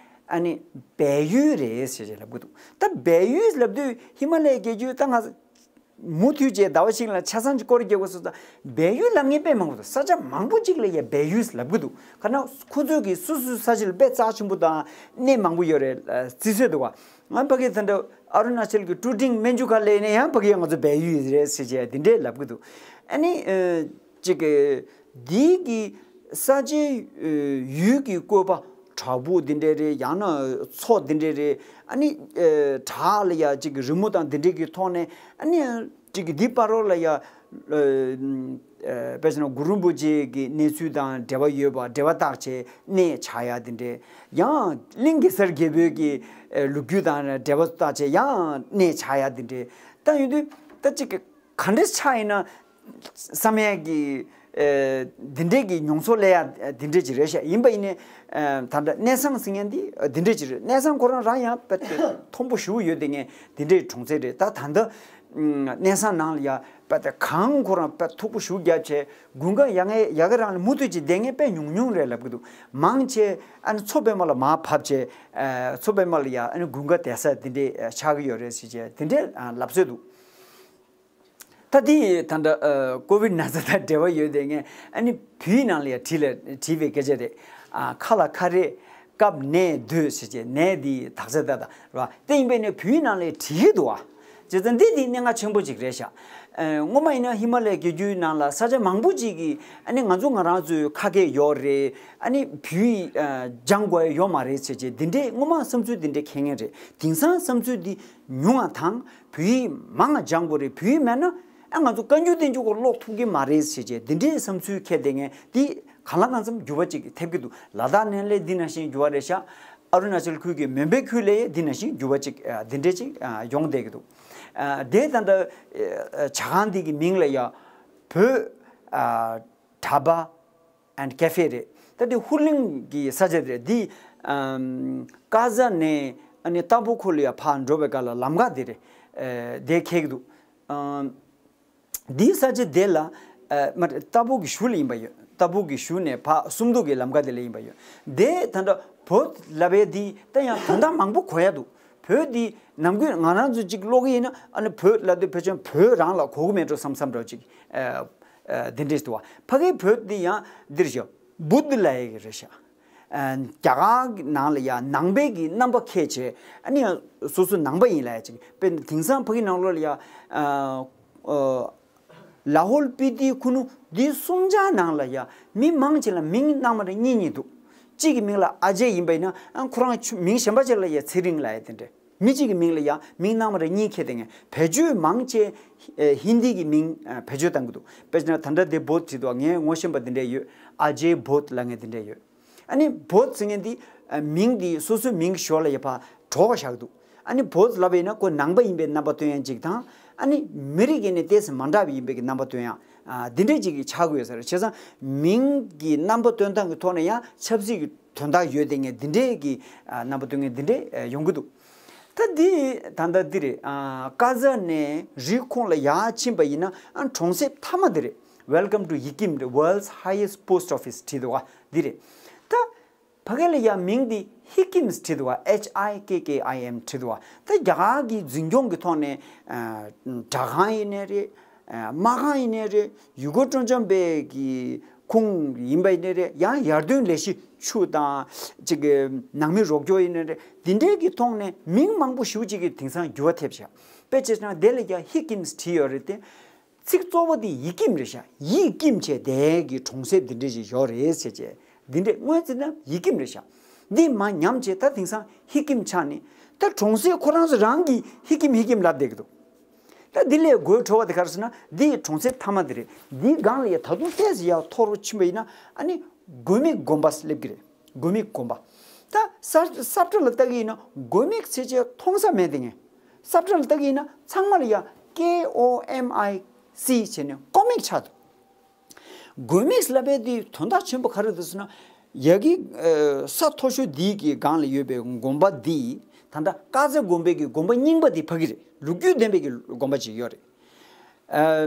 ཨ་ནི་སྦས་ཡུལ་རེད་ཟེར་བྱས་ལབ་གི་འདུག་ད་སྦས་ཡུལ་ལབ་དུས་ཧི་མ་ལ་ཡའི་རྒྱལ་རྒྱུད་ད་ང་མུ་མཐུད་བྱས་ཟླ་བ་ཞིག་ལ་ཆ་ཚང་གི་སྐོར་རྒྱག་དགོས་སོ། ད་སྦས་ཡུལ་ལབ་མཁན་དཔེ་མང་པོ་འདུག་ས་ཆ་མང་པོ་ཅིག་ལ་ཡ་སྦས་ཡུལ་ལབ་གི་འདུག་ག་ན་ཁོ་ཚོས་ཀྱི་སོ་སོའི་ས་ཆ་ལ་དཔེ་རྩ་ཆེན་པོ་དང་གནས་མང་པོ་ཡོད་རེད་ཨ་བརྩི་སྲོལ་འདུག་བ། ང་ཕ་གི་ད་ལྟ་ཨ་རུ་ན་ཅལ་གྱི་ཀྲུ་ཀྲིང་སྨན་ཆུ་ཁ་ལས་ནས་ཡང་ཕ་གི་ཡང་ང་ཚོ་སྦས་ཡུལ་རེད་ཟེར་བྱས་འདི་འདྲས་ལབ་གི་འདུག་ཨ་ནི་ཨ་ཅིག་གི་འདི་གི་ས་ཆའི་ཨ་ཡུལ་གྱི་བཀོད་པ་བྲག་ཕུག་འདི་འདྲས་རེད། ཡང་ན་མཚོ་འདི་འདྲས་རེད། ཨ་ནི་ཨ་བྲག་ལ་ཡ་ཅིག་གི་རི་མོ་དང་འདི་འདྲས་ཀྱི་ཐོག་ནས་ཨ་ནི་ཅིག་གི་འདི་བར་རོ་ལ་ཡ་ཨ་ཨ་དཔེ་བྱས་ན་གུ་རུ་རིན་པོ་ཆེ་གི་གནས་ཚུལ་དང་འབྲེལ་བ་ཡོད་པ་འབྲེལ་བ་བཏགས་བྱས་གནས་ཆགས་ཡ་འདི་འདྲས། ཡང་གླིང་གེ་སར་རྒྱལ་པོའི་གི་ཨ་ལོ་རྒྱུས་དང་འབྲེལ་བ་བཏགས་བྱས་ཡང་གནས་ཆགས་ཡ་འདི་འདྲས། ད་ཡིན་དུས་ད་ཅིག་གི་ག་འདྲས་ཆགས་ཡིན་ན་བསམ་ཡས་ཀྱི་ཨ་འདི་འདྲས་ཀྱི་མྱོང་ཚོར་སླེབས་ཡ་འདི་འདྲས་ཅིག་རེད་ཤག་ཡིན་པ་ཡིན་ནའི་ཨ་ད་ལྟ་གནས་བཟང་ཟེར་མཁན་འདི་འདི་འདྲས་ཅིག་རེད། གནས་བཟང་ཁོ་རང་རང་ཡང་དཔེ་མཐོན་པོ་ཞེ་པོ་ཡོད་དེ་ངས་འདི་འདྲས་གྲོང་གསེབ་རེད། ད་ད་ལྟ་ གནས་ཚང་ནང་ལ་ཡ་དཔེ་དེ་གང་ཁོ་རང་དཔེ་མཐུག་པོ་ཞུགས་རྒྱབ་བྱས་དགུན་ཁ་ཡ་ངའི་ཡ་གི་རང་ལ་མུ་མཐུད་ཀྱི་བསྡད་མཁན་དཔེ་ཉུང་ཉུང་རེད་ལབ་གི་འདུག་མང་ཆེ་ཨ་ནི་མཚོ་པད་མ་ལ་མར་བབས་བྱས་མཚོ་པད་མ་ལ་ཡ་ཨ་ནི་དགུན་ཁ་བསྡད་ས་དེ་འདྲས་ཆགས་ཀྱི་ཡོད་རེད་ཟེར་བྱས་དེ་འདྲས་ལབ་སྲོལ་འདུག་ད་དེ་ད་ལྟ་ཀོ་བིད་ན་ཚ་དང་འབྲེལ་བ་ཡོད་དེ་ངས་ཨ་ནི་བོད་ཡིག་ནང་ལ་ཡ་བྲིས་ལ་བྲིས་པའི་སྐད་ཆ་རེད། ཁ་ལ་ཁ་རས་སྐབས་ནས་སྡོད་ཟེར་བྱས་ནས་དེ་དག་ཆ་ད་ད་ར་དེ་ཡིན་པས་ནས་བོད་ཡིག་ནང་ལ་བྲིས་ཀྱི་འདུག་ཨ། བྱས་ཙང་འདི་དེ་གནད་འགག་ཆེན་པོ་ཅིག་རེད་ཤག་ཨ། སྔོན་མ་ཡིན་ན་ཧི་མ་ལ་ཡའི་རྒྱལ་རྒྱུད་ནང་ལ་ས་ཆ་མང་པོ་ཅིག་གིས་ཨ་ནི་ང་ཚོ་ང་རང་ཚོའི་ཁ་སྐད་ཡོད་རེད། ཨ་ནི་བོད་ཡིག་སྦྱང་དགོས་ཡ་ཡོད་མ་རེད་ཟེར་བྱས་འདི་འདྲའི་སྔོན་མ་བསམ་ཚུལ་འདི་འདྲའི་འཁྱེར་མཁན་རེད། དེང་སང་བསམ་ཚུལ་འདི་ཉུང་བ་དང་བོད་ཡིག་མང་བ་སྦྱང་དགོས་རེད། བོད་ཡིག་མེད་ན་ཨ་ང་ཚོ་བཀའ་འགྱུར་བསྟན་འགྱུར་སྐོར་ཀློག་ཐུབ་ཀྱི་མ་རེད་ཟེར་བྱས་འདི་འདྲའི་བསམ་ཚུལ་འཁྱེར་བསྡད་མཁན་འདི་གང་ལ་གང་འཚམ་འགྱུར་བ་ཅིག་ཐེབས་ཀྱི་འདུག་ལ་དྭགས་ནང་ལ་འདི་ནང་བཞིན་འགྱུར་བ་རེད་ཤག་ཨ་རུ་ན་ཅལ་ཁུལ་གྱི་མོན་པའི་ཁུལ་ལ་འདི་ནང་བཞིན་འགྱུར་བ་ཅིག་འདི་འདྲའི་ཅིག་ཡོང་བསྡད་ཀྱི་འདུག་དེ་ད་ལྟ་ཇ་ཁང་འདི་གི་མིང་ལ་ཡ་བོད་གྲྭ་པ་and cafe རེད། ད་འདི་ཧུར་གླིང་གི་ས་ཆ་རེད། འདི་ཀ་ཛ་ནས་ཨ་ནི་ཏ་པོ་ཁུལ་ལ་ཡ་ཕར་འགྲོ་བའི་སྐབས་ལ་ལམ་ཁ་འདི་རེད། དེ་འཁེལ་གྱི་འདུག་འདིའི་ས་ཆ་དེ་ལ་ཨ་མ་རེད། ཏཱ་པོ་གི་གཞུ་ལ་ཡིན་པ་ཡོད། ཏཱ་པོ་གི་གཞུ་ནས་ཕར་སུམ་མདོ་གི་ལམ་ཁ་དེ་ལ་ཡིན་པ་ཡོད། དེ་ད་ལྟ་བོད་ལབ་པའི་དེ་ད་ཡང་དོན་དག་མང་པོ་གོ་ཡ་འདུག་བོད་དེ་ནམ་རྒྱུན་ང་རང་ཚོ་གཅིག་ཀློག་གི་ཡིན་ན་ཨ་ནི་བོད་ལབ་དུས་ཕལ་ཆེར་བོད་རང་ལ་གོ་གི་མེད་འགྲོ་བསམ་བསམ་འདྲ་ཅིག་ཨ་ཨ་དེ་འདྲས་འདུག་བ། ཕ་གིའི་བོད་དེ་ཡང་འདིར་ཞོག་བུད་ལབ་ཡ་གི་རེད་ཤག་ཨ་རྒྱ་གར་གྱི་ནང་ལ་ཡ་ནང་པའི་གི་རྣམ་པ་ཁྱེར་བྱས་ཨ་ནི་ཡང་སོ་སོ་ནང་པ་ཡིན་ལབ་ཡ་ཅིག་དཔེར་ན་དེང་སང་ཕ་གི་ནང་ལོགས་ལ་ཡ་ཨ་ཨ་ལ་ཧོལ་སྤི་ཏི་ཁུ་ནུ་འདི་གསུམ་ཆ་ནང་ལ་ཡ་མི་མང་ཆེ་ལ་མིང་རྣམ་པ་རེ་གཉིས་གཉིས་འདུག་གཅིག་གི་མིང་ལ་ཨ་ཇེ་ཡིན་པ་ཡིན་ན་ཨ་ཁོ་རང་ཆུ་མིང་གཞན་པ་ཅིག་ལ་ཡ་ཚེ་རིང་ལབ་ཡ་དེ་འདྲ། མི་གཅིག་གི་མིང་ལ་ཡ་མིང་རྣམ་པ་རེ་གཉིས་ཁྱེར་ཏེ་ངས་བེད་སྤྱོད་མང་ཆེ་ཨེ་ཧིན་དི་གི་མིང་ཨ་བེད་སྤྱོད་བཏང་གི་འདུག་དཔེར་ན་ད་ལྟ་དེ་བོད་བྲིས་འདུག་ངས་ངོ་ཤེས་པ་འདི་འདྲས་ཡོད། ཨ་ཇེ་བོད་ལབ་མཁན་འདི་འདྲས་ཡོད། ཨ་ནི་བོད་ཟེར་མཁན་འདི་ཨ་མིང་འདི་སོ་སོའི་མིང་ཞོར་ལ་ཡ་ཕར་གྲོགས་བཞག་འདུག་ཨ་ནི་བོད་ལབ་པ་ཡིན་ན་ཁོ་ནང་པ་ཡིན་པའི་རྣམ་པ་སྟོན་ཡ་གཅིག་དང་ཨ་ནི་མི་རིགས་ཡིན་ནའི་ཏོག་ཙམ་མ་འདྲ་བ་ཡིན་པའི་གི་རྣམ་པ་སྟོན་ཡ་ཨ་འདི་འདྲས་གཅིག་གི་ཆགས་དགོས་ས་རེད། བྱས་ཙང་མིང་གི་རྣམ་པ་སྟོན་སྟངས་ཀྱི་ཐོག་ནས་ཡང་ཆབ་སྲིད་ཀྱི་དོན་དག་ཡོད་དེ་ངས་འདི་འདྲས་ཀྱི་ཨ་རྣམ་པ་སྟོན་མཁན་འདི་འདྲས་ཨ་ཡོང་གི་འདུག་ད་འདི་ད་ལྟ་འདི་རེད། ཨ་ཀ་ཛ་ནས་རི་ཁོངས་ལ་ཡར་ཕྱིན་པ་ཡིན་ན་ཨ་གྲོང་གསེབ་མཐའ་མ་འདི་རེད། Welcome to Yikim, the world's highest post office བྲིས་འདུག་ག་འདི་རེད། ད་ཕ་གི་ལ་ཡ་མིང་འདི་ཧི་ཀིམ་བྲིས་འདུག་ག H I K K I M བྲིས་འདུག་ག་ད་རྒྱ་གར་གྱི་འཛིན་སྐྱོང་གི་ཐོག་ནས་ཨ་དྲ་ཁང་ཡིན་ནའི་རེད། ཨ་མ་ཁང་ཡིན་ནའི་རེད། ཡུལ་སྐོར་སྤྲོ་འཆམ་པའི་གི་ཁུངས་ཡིན་པ་ཡིན་ནའི་རེད། ཡང་ཡར་ཐོན་ལས་གཞི་ཆུ་དང་ཅིག་གི་ནང་མི་རོགས་སྐྱོར་ཡིན་ནའི་རེད། འདི་འདྲའི་གི་ཐོག་ནས་མིང་མང་པོ་ཞེ་པོ་ཅིག་གི་དེང་སང་འགྱུར་བ་ཐེབས་ཤག་དཔེ་ཆ་བཞག་ན་དེ་ལ་ཡང་ཧི་ཀིམ་བྲིས་ཡོད་རེད་དེ། ཚིག་གཙོ་བོ་དེ་ཡི་ཀིམ་རེད་ཤག་ཡིད་ཀིམ་བྱས་དེ་གི་གྲོང་གསེབ་འདི་འདྲ་ཞིག་ཡོད་རེད་ཟེར་བྱས། འདི་འདྲས་སྔོན་ཚེ་ན་ཡི་ཀིམ་རེད་ཤག་འདི་མ་ཉམས་བྱས་ད་དེང་སང་ཧི་ཀིམ་ཆགས་ནས་ད་གྲོང་གསེབ་ཁོ་རང་ཚོ་རང་གིས་ཧི་ཀིམ་ཧི་ཀིམ་ལབ་བསྡད་ཀྱི་འདུག་ད་འདི་ལས་དགོད་བྲོ་བ་དེ་ག་རེ་ཟེར་ན་འདི་གྲོང་གསེབ་མཐའ་མ་དེ་རེད། འདིའི་སྒང་ལ་ཡ་ད་དུང་ཏོག་ཙམ་ཡར་མཐོ་རུ་ཕྱིན་པ་ཡིན་ན་ཨ་ནི་དགོས་མེད་དགོན་པ་སླེབས་ཀྱི་རེད། དགོས་མེད་དགོན་པ། ད་ས་ས་བཀྲ་ལ་ལྟ་གི་ཡིན་ན་དགོས་མེད་ཟེར་བྱས་མཐོང་ས་མེད་དེ་ངས། ས་བཀྲ་ལ་ལྟ་གི་ཡིན་ན་ཚང་མ་ལ་ཡ་K O M I C བྱས་ནས་ཀོ་མིག་ཆགས་འདུག་དགོས་མེད་ལབ་པའི་དེའི་དོན་དག་ཆེན་པོ་ག་རེ་འདུག་ཟེར་ན། ཡ་གི་ཨ་ས་མཐོ་ཤོས་འདིའི་གི་སྒང་ལ་ཡོད་པའི་དགོན་པ་འདི་ད་ལྟ་ཀ་ཛ་དགོན་པའི་གི་དགོན་པ་རྙིང་པ་འདི་ཕ་གི་རེད། ལོ་རྒྱུས་ལྡན་པའི་གི་དགོན་པ་ཅིག་ཡོད་རེད། ཨ་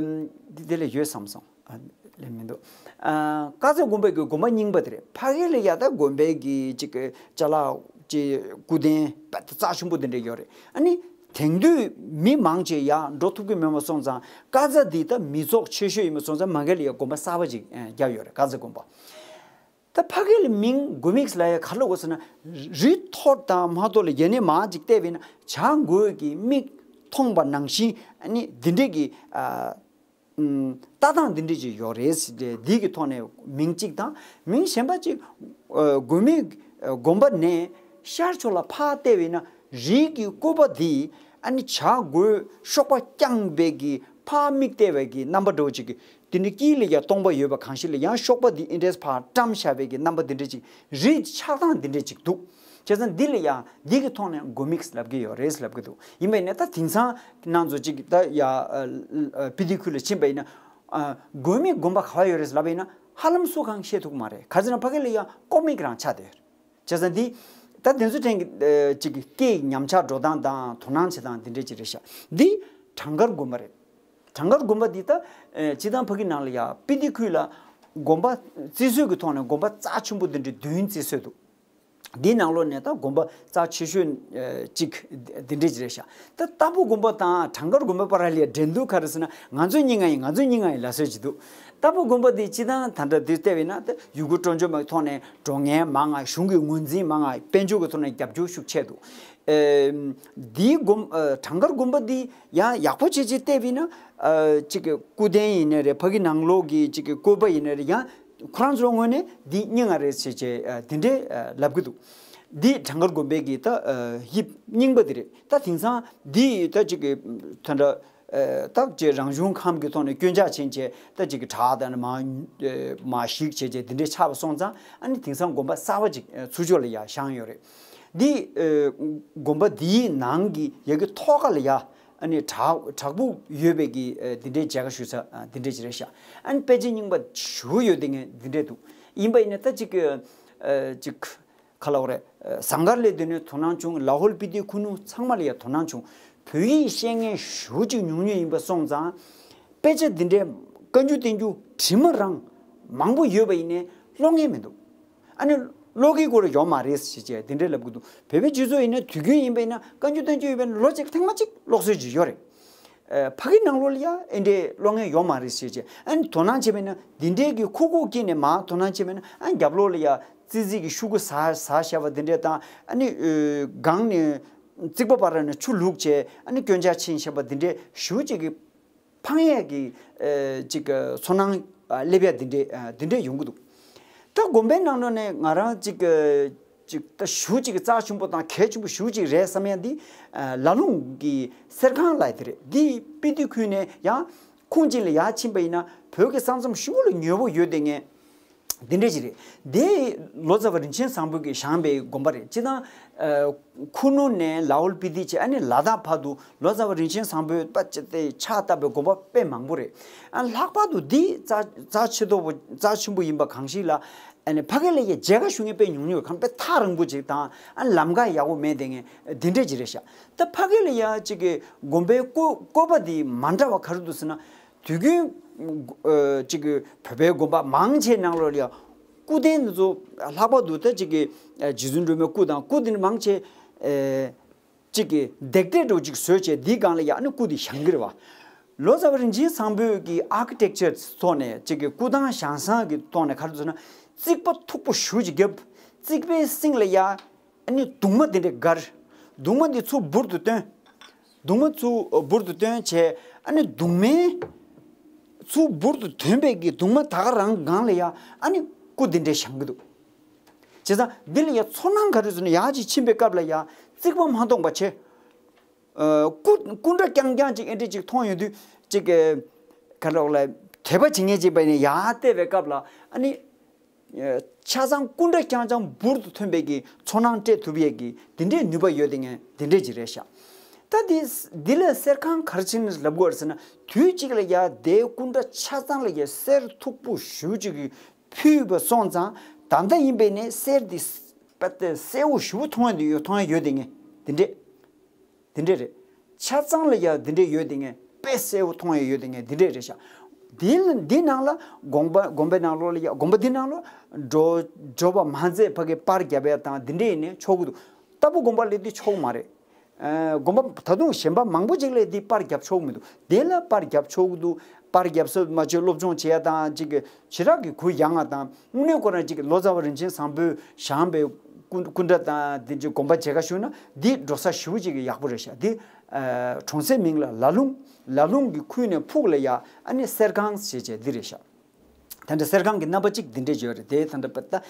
འདི་དེ་ལ་ཡོད་བསམ་སོང་། ཨ་ལས་མི་འདུག་ཨ་ཀ་ཛ་དགོན་པའི་གི་དགོན་པ་རྙིང་པ་དེ་རེད། ཕ་གི་ལ་ཡ་ད་དགོན་པའི་གི་ཅིག་གི་ཅ་ལག་ཅིག་སྐུ་རྟེན་དཔེ་རྩ་ཆེན་པོ་དེ་འདྲ་ཡོད་རེད། ཨ་ནི་དེང་དུས་མི་མང་ཆེ་ཡ་འགྲོ་ཐུབ་ཀྱི་མེད་པ་སོང་ཙང་ཀ་ཛ་འདི་ད་མི་ཚོགས་ཆེ་ཤོས་ཡིན་པ་སོང་ཙང་མ་གི་ལ་ཡ་དགོན་པ་གསར་པ་ཅིག་ཨ་བརྒྱབ་ཡོད་རེད། ཀ་ཛ་དགོན་པ། ད་ཕ་གི་ལ་མིང་དགོས་མེད་ལ་ཡ་ག་རེ་ལབ་དགོས་ཟེར་ན། རི་མཐོ་དང་མ་མཐོ་ལ་ཡ་ནི་མ་ཅིག་བལྟས་པས་ན་བྱ་རྒོད་ཀྱི་མིག་མཐོང་པ་ནང་བཞིན་ཨ་ནི་འདི་འདྲས་ཀྱི་ཨ་ལྟ་སྟངས་འདི་འདྲས་ཅིག་ཡོད་རེད་ཟེར་ཏེ་འདི་གི་ཐོག་ནས་མིང་གཅིག་དང་མིང་གཞན་པ་གཅིག་ཨ་དགོས་མེད་ཨ་དགོན་པ་ནས་ཤར་ཕྱོགས་ལ་ཕར་བལྟས་པས་ན་རིའི་གི་བཀོད་པ་འདི་ཨ་ནི་བྱ་རྒོད་གཤོག་པ་བརྐྱངས་པའི་གི་ཕར་མིག་བལྟས་པའི་གི་རྣམ་པ་འདྲ་བོ་ཅིག་གི་དེ་འདྲའི་དཀྱིལ་ལ་ཡང་སྟོང་པ་ཡོད་པ་གང་ཞིག་ལ་ཡང་གཤོག་པ་འདི་ཨེ་འདྲས་ཕར་བཀྲམ་བཞག་པའི་གི་རྣམ་པ་འདི་འདྲ་ཅིག་རིའི་ཆགས་སྟངས་འདི་འདྲ་ཅིག་འདུག་བྱས་ཙང་འདི་ལ་ཡང་འདི་གི་ཐོག་ནས་དགོས་མེད་ལབ་ཀྱི་ཡོད་རེད་ལབ་ཀྱི་འདུག་ཡིན་པ་ཡིན་ན་ད་དེང་སང་ནང་ཚོ་ཅིག་ད་ཡ་ཨ་ཨ་སྤི་ཏི་ཁུལ་ལ་ཕྱིན་པ་ཡིན་ན་ཨ་དགོས་མེད་དགོན་པ་ག་བ་ཡོད་རེད་ལབ་པ་ཡིན་ན་ཧ་ལམ་སུ་གང་ཤེས་ཐུབ་ཀྱི་མ་རེད། ག་ཟེར་ན་ཕ་གི་ལ་ཡང་ཀོ་མིག་རང་ཆགས་བསྡད་ཡོད་རེད། བྱས་ཙང་འདི་ད་དེ་ཚོ་ཕྲན་གྱི་ཨ་ཅིག་སྐད་ཉམས་ཆག་འགྲོ་སྟངས་དང་དོ་སྣང་བྱེད་སྟངས་འདི་འདྲས་ཅིག་རེད་ཤག་འདི་ བྲང་དཀར་དགོན་པ་རེད། བྲང་དཀར་དགོན་པ་འདི་ད་ཨེ་སྤྱིར་བཏང་ཕ་གི་ནང་ལ་ཡ་སྤི་ཏི་ཁུལ་ལ་དགོན་པ་རྩིས་སྲོལ་གྱི་ཐོག་ནས་དགོན་པ་རྩ་ཆེན་པོ་འདི་འདྲའི་བདུན་རྩིས་སྲོལ་འདུག་འདིའི་ནང་ལོགས་ནས་ད་དགོན་པ་རྩ་ཆེ་ཤོས་ཨེ་གཅིག་འདི་འདྲ་ཅིག་རེད་ཤག་ད་རྟ་ཕོ་དགོན་པ་དང་བྲང་དཀར་དགོན་པ་བར་ལ་ཡ་འགྲན་བསྡུར་ག་རེ་ཟེར་ན། ང་ཚོ་གཉིས་ང་ཡིན། ང་ཚོ་གཉིས་ང་ཡིན་ལབ་སྲོལ་ཅིག་འདུག་རྟ་ཕོ་དགོན་པ་འདི་སྤྱིར་བཏང་ད་ལྟ་འདི་བལྟས་པས་ན་ད་ཡུལ་སྐོར་སྤྲོ་འཆམ་གྱི་ཐོག་ནས་འགྲོ་མཁན་མང་ང་། གཞུང་གི་ངོས་འཛིན་མང་ང་། དཔལ་འབྱོར་གྱི་ཐོག་ནས་རྒྱབ་སྐྱོར་ཤུགས་ཆེ་འདུག་ཨེ་འདིའི་དགོན་ཨེ་བྲང་དཀར་དགོན་པ་འདི་ཡང་ཡག་པོ་བྱས་བྱས་བལྟས་པས་ན། ཨ་གཅིག་གི་སྐུ་རྟེན་ཡིན་ནའི་རེད། ཕ་གི་ནང་ལོགས་ཀྱི་གཅིག་གི་བཀོད་པ་ཡིན་ནའི་རེད། ཡང་ཁོ་རང་ཚོའི་ངོས་ནས་འདི་རྙིང་བ་རེད་ཟེར་བྱས་ཨ་འདི་འདྲས་ཨ་ལབ་གི་འདུག་འདི་བྲང་དཀར་དགོན་པའི་གི་ད་ཨ་དབྱིབས་རྙིང་པ་འདི་རེད། ད་དེང་སང་འདི་ད་གཅིག་གི་ད་འདྲ་ཨ་ད་ཅིག་རང་བྱུང་ཁམས་ཀྱི་ཐོག་ནས་སྐྱོན་ཆ་ཕྱིན་བྱས་ད་གཅིག་གི་བྲག་དང་མར་ཨ་མར་ཞིག་བྱས་བྱས་འདི་འདྲས་ཆགས་པ་སོང་ཙང་། ཨ་ནི་དེང་སང་དགོན་པ་གསར་པ་ཅིག་ཨ་ཚུར་ཕྱོགས་ལ་ཡར་བཞེངས་ཡོད་རེད། འདི་ཨ་དགོན་པ་འདིའི་ནང་གི་ཡ་གི་ཐོག་ཁ་ལ་ཡ། ཨ་ནི་བྲག་བྲག་ཕུག་ཡོད་པའི་གི་ཨ་འདི་འདྲའི་མཇལ་ཁ་ཞུ་ས་ཨ་འདི་འདྲའི་ཅིག་རེད་ཤག་ཨ་ནི་དཔེ་ཆ་རྙིང་པ་ཞེ་པོ་ཡོད་དེ་ངས་འདི་འདྲས་འདུག་ཡིན་པ་ཡིན་ན་ད་ཅིག་ཨ་ཅིག་ག་ལབ་དགོས་རེད། ཨ་ཟངས་དཀར་ལ་དེ་ནས་དོ་སྣང་བྱུང་། ལ་ཧོལ་སྤི་ཏི་ཁུ་ནུ་ཚང་མ་ལ་ཡང་དོ་སྣང་བྱུང་། བོད་ཡིག་ཤེས་མཁན་ཞེ་པོ་ཅིག་ཉུང་ཉུང་ཡིན་པ་སོང་ཙང་། དཔེ་ཆ་འདི་འདྲའི་བཀའ་འགྱུར་བསྟན་འགྱུར་དྲི་མ་རང་མང་པོ་ཡོད་པ་ཡིན་ནའི་ཀློག་མཁན་མི་འདུག་ཨ་ནི་ཀློག་གི་སྐོར་ཡོད་མ་རེད་ཟེར་བྱས་འདི་འདྲའི་ལབ་གི་འདུག་བོད་པའི་སྤྱི་ཚོགས་ཡིན་ན་དུས་རྒྱུན་ཡིན་པ་ཡིན་ན་བཀའ་འགྱུར་བསྟན་འགྱུར་ཡིན་པ་ཡིན་ན་ལོ་གཅིག་ཐེངས་མ་གཅིག་ཀློག་སྲོལ་ཅིག་ཡོད་རེད། ཨ་ཕ་གི་ནང་ལོགས་ལ་ཡ་ཨེ་འདྲའི་ཀློག་མཁན་ཡོད་མ་རེད་ཟེར་བྱས། ཨ་ནི་དོ་སྣང་བྱས་པ་ཡིན་ན་འདི་འདྲའི་གི་ཁུག་ཁུག་དཀྱིལ་ནས་མར་དོ་སྣང་བྱས་པ་ཡིན་ན། ཨ་རྒྱབ་ལོགས་ལ་ཡ་ཙི་ཙི་གི་ཤུ་གུ་ཟ་ཟ་བཞག་པ་འདི་འདྲ་དང་། ཨ་ནི་ཨ་སྒང་ནས་རྩིག་པ་བར་ནས་ཆུ་བླུགས་བྱས་ཨ་ནི་སྐྱོན་ཆ་ཕྱིན་བཞག་པ་འདི་འདྲའི་ཞེ་པོ་ཅིག་གི་ཕངས་ཡས་ཀྱི་ཨ་ཅིག་ཨ་ཚོར་སྣང་ཨ་སླེབས་ཡ་འདི་འདྲས་ཨ་འདི་འདྲས་ཡོང་གི་འདུག་ད་དགོན་པའི་ནང་ལོགས་ནས་ང་རང་ཅིག་ཨ་ཅིག་ད་ཞེ་པོ་ཅིག་གི་རྩ་ཆེན་པོ་དང་གལ་ཆེན་པོ་ཞེ་པོ་ཅིག་རེད་བསམ་ཡ་འདི་ཨ་ལ་ལུང་གི་གསེར་ཁང་ལབ་ཡ་དེ་རེད། འདི་སྤི་ཏི་ཁུལ་ནས་ཡང་ཁུངས་གཅིག་ལ་ཡར་ཕྱིན་པ་ཡིན་ན་བོད་ཀྱི་ས་མཚམས་ཞེ་པོ་ལ་ཉེ་པོ་ཡོད་དེ་ངས། འདི་འདྲས་ཅིག་རེད། འདི་ལོ་ཙཱ་བ་རིན་ཆེན་བཟང་པོ་གིས་བཞེངས་པའི་དགོན་པ་རེད། སྤྱིར་བཏང་ཨ་ཁུ་ནུ་ནས་ལ་ཧོལ་སྤི་ཏི་བྱས་ཨ་ནི་ལ་དྭགས་བར་དུ་ལོ་ཙཱ་བ་རིན་ཆེན་བཟང་པོས་པ་ཅི་སྟེ་ཕྱག་བཏབ་པའི་དགོན་པ་དཔེ་མང་པོ་རེད། ཨ་ལྷག་པར་དུ་འདི་རྩ་རྩ་ཆེ་ཏོག་པོ་རྩ་ཆེན་པོ་ཡིན་པ་གང་ཞིག་ལ། ཨ་ནི་ཕ་གི་ལ་ཡ་མཇལ་ཁ་ཞུ་མཁན་དཔེ་ཉུང་ཉུང་། གང་དཔེ་ཐག་རིང་པོ་ཅིག་དང་ཨ་ལམ་ཁ་ཡག་པོ་མེད་དེ་ངས་འདི་འདྲས་ཅིག་རེད་ཤག་ད་ཕ་གི་ལ་ཡ་ཅིག་གི་དགོན་པའི་བཀོད་བཀོད་པ་འདི་མ་འདྲ་བ་ག་རེ་འདུག་ཟེར་ན། དུས་རྒྱུན་ཨ་ཅིག་གི་བོད་པའི་དགོན་པ་མང་ཆེ་ནང་ལོགས་ལ་ཡ་སྐུ་རྟེན་འདི་ཚོ་ལྷག་པར་དུ་ད་ཅིག་གི་ཨ་རྗེ་བཙུན་སྒྲོལ་མའི་སྐུ་དང་སྐུ་འདི་མང་ཆེ་ཨ་ཅིག་གི་འདེགས་སྤྲད་འདྲ་བོ་ཅིག་བཟོས་བྱས་འདིའི་སྒང་ལ་ཡ་ཨ་ནི་སྐུ་འདི་བཞེངས་ཀྱི་རེད་བ། ལོ་ཙཱ་བ་རིན་ཆེན་བཟང་པོའི་གི་ཨར་ཀི་ཊེག་ཅར་ཐོག་ནས་ཅིག་གི་སྐུ་ཐང་བཞེངས་ས་གི་ཐོག་ནས་ག་རེ་འདུག་ཟེར་ན། རྩིག་པ་མཐུག་པོ་ཞེ་པོ་ཅིག་བརྒྱབ། རྩིག་པའི་གསེང་ལ་ཡ་ཨ་ནི་གདུང་མ་འདི་འདྲས་བསྒར། གདུང་མ་འདི་ཚུར་འབུར་དུ་བཏོན། གདུང་མ་ཚུར་འབུར་དུ་བཏོན་བྱས། ཨ་ནི་གདུང་མའི་ཚུར་འབུར་དུ་ཐོན་པའི་གི་གདུང་མ་ད་ག་རང་སྒང་ལ་ཡ་ཨ་ནི་སྐུ་འདི་འདྲས་བཞེངས་ཀྱི་འདུག་བྱས་ཙང་འདི་ལ་ཡ་ཚོར་སྣང་ག་རེ་ཟེར་ན། ཡར་ཅིག་ཕྱིན་པའི་སྐབས་ལ་ཡ་རྩིག་པ་མ་མཐོང་པ་བྱས། ཨ་སྐུ་སྐུ་འདྲ་རྐྱང་རྐྱང་ཅིག་ཨེ་འདྲས་ཅིག་མཐོང་ཡོང་དུས་ཅིག་ག་རེ་ལབ་དགོས་རེད། དད་པ་བྱེད་མཁན་ཅིག་ཡིན་པ་ཡིན་ན་ཡར་བལྟས་པའི་སྐབས་ལ་ཨ་ནི། ཆ་ཚང་སྐུ་འདྲ་རྐྱང་རྐྱང་འབུར་དུ་ཐོན་པའི་གི་ཚོར་སྣང་སྤྲད་ཐུབ་ཡས་ཀྱི་དེ་འདྲའི་ནུས་པ་ཡོད་དེ་ངས་དེ་འདྲས་ཅིག་རེད་ཤག་ད་འདི་འདི་ལ་གསེར་ཁང་ག་རེ་བྱས་ནས་ལབ་དགོས་རེད་ཟེར་ན། དུས་གཅིག་ལ་ཡ་དེའི་སྐུ་འདྲ་ཆ་ཚང་ལ་ཡ་གསེར་མཐུག་པོ་ཞེ་པོ་ཅིག་གིས་ཕུལ་བ་སོང་ཙང་། ད་ལྟ་ཡིན་པས་ནས་གསེར་འདི་དཔེ་དེ་གསལ་པོ་ཞེ་པོ་མཐོང་ཡ་འདི་ཡོད། མཐོང་ཡ་ཡོད་དེ་ངས་དེ་འདྲས། དེ་འདྲས་རེད། ཆ་ཚང་ལ་ཡ་དེ་འདྲས་ཡོད་དེ་ངས་དཔེ་གསལ་པོ་མཐོང་ཡ་ཡོད་དེ་ངས་དེ་འདྲས་རེད་ཤག་འདི་ལ་འདི་ནང་ལ་དགོན་པ་དགོན་པའི་ནང་ལོགས་ལ་ཡ་དགོན་པ་འདི་ནང་ལོགས་འགྲོ་འགྲོ་བ་མ་ཚད་ཕ་གི་པར་རྒྱབ་ཡ་དང་དེ་འདྲས་ཡིན་ནའི་ཆོག་གི་འདུག་རྟ་ཕོ་དགོན་པ་ལ་འདི་ཆོག་མ་རེད། ཨ་དགོན་པ་ད་དུང་གཞན་པ་མང་པོ་ཅིག་ལ་འདི་པར་རྒྱབ་ཆོག་མི་འདུག་དེ་ལ་པར་རྒྱབ་ཆོག་གི་འདུག་པར་རྒྱབ་ས་མ་བྱས་སློབ་སྦྱོང་བྱེད་ཡ་དང་ཅིག་གི་ཞེ་དྲག་གི་གུ་ཡངས་ཡ་དང་། དངོས་གནས་ཁོ་རང་ཅིག་ལོ་ཙཱ་བ་རིན་ཆེན་བཟང་པོས་བཞེངས་པའི་སྐུ་སྐུ་འདྲ་དང་དེ་ཅིག་དགོན་པ་མཇལ་ཁ་ཞུས་ན་འདི་འགྲོ་ས་ཞེ་པོ་ཅིག་གི་ཡག་པོ་རེད་ཤག་འདི་ཨ་གྲོང་གསེབ་མིང་ལ་ལ་ལུང་། ལ་ལུང་གི་ཁུལ་ནས་ཕུག་ལ་ཡ་ཨ་ནི་གསེར་ཁང་ཞེས་བྱས་འདི་རེད་ཤག་ད་ལྟ་གསེར་ཁང་གི་རྣམ་པ་གཅིག་འདི་འདྲས་ཡོད་རེད་དེ། ད་ལྟ་པ་ད་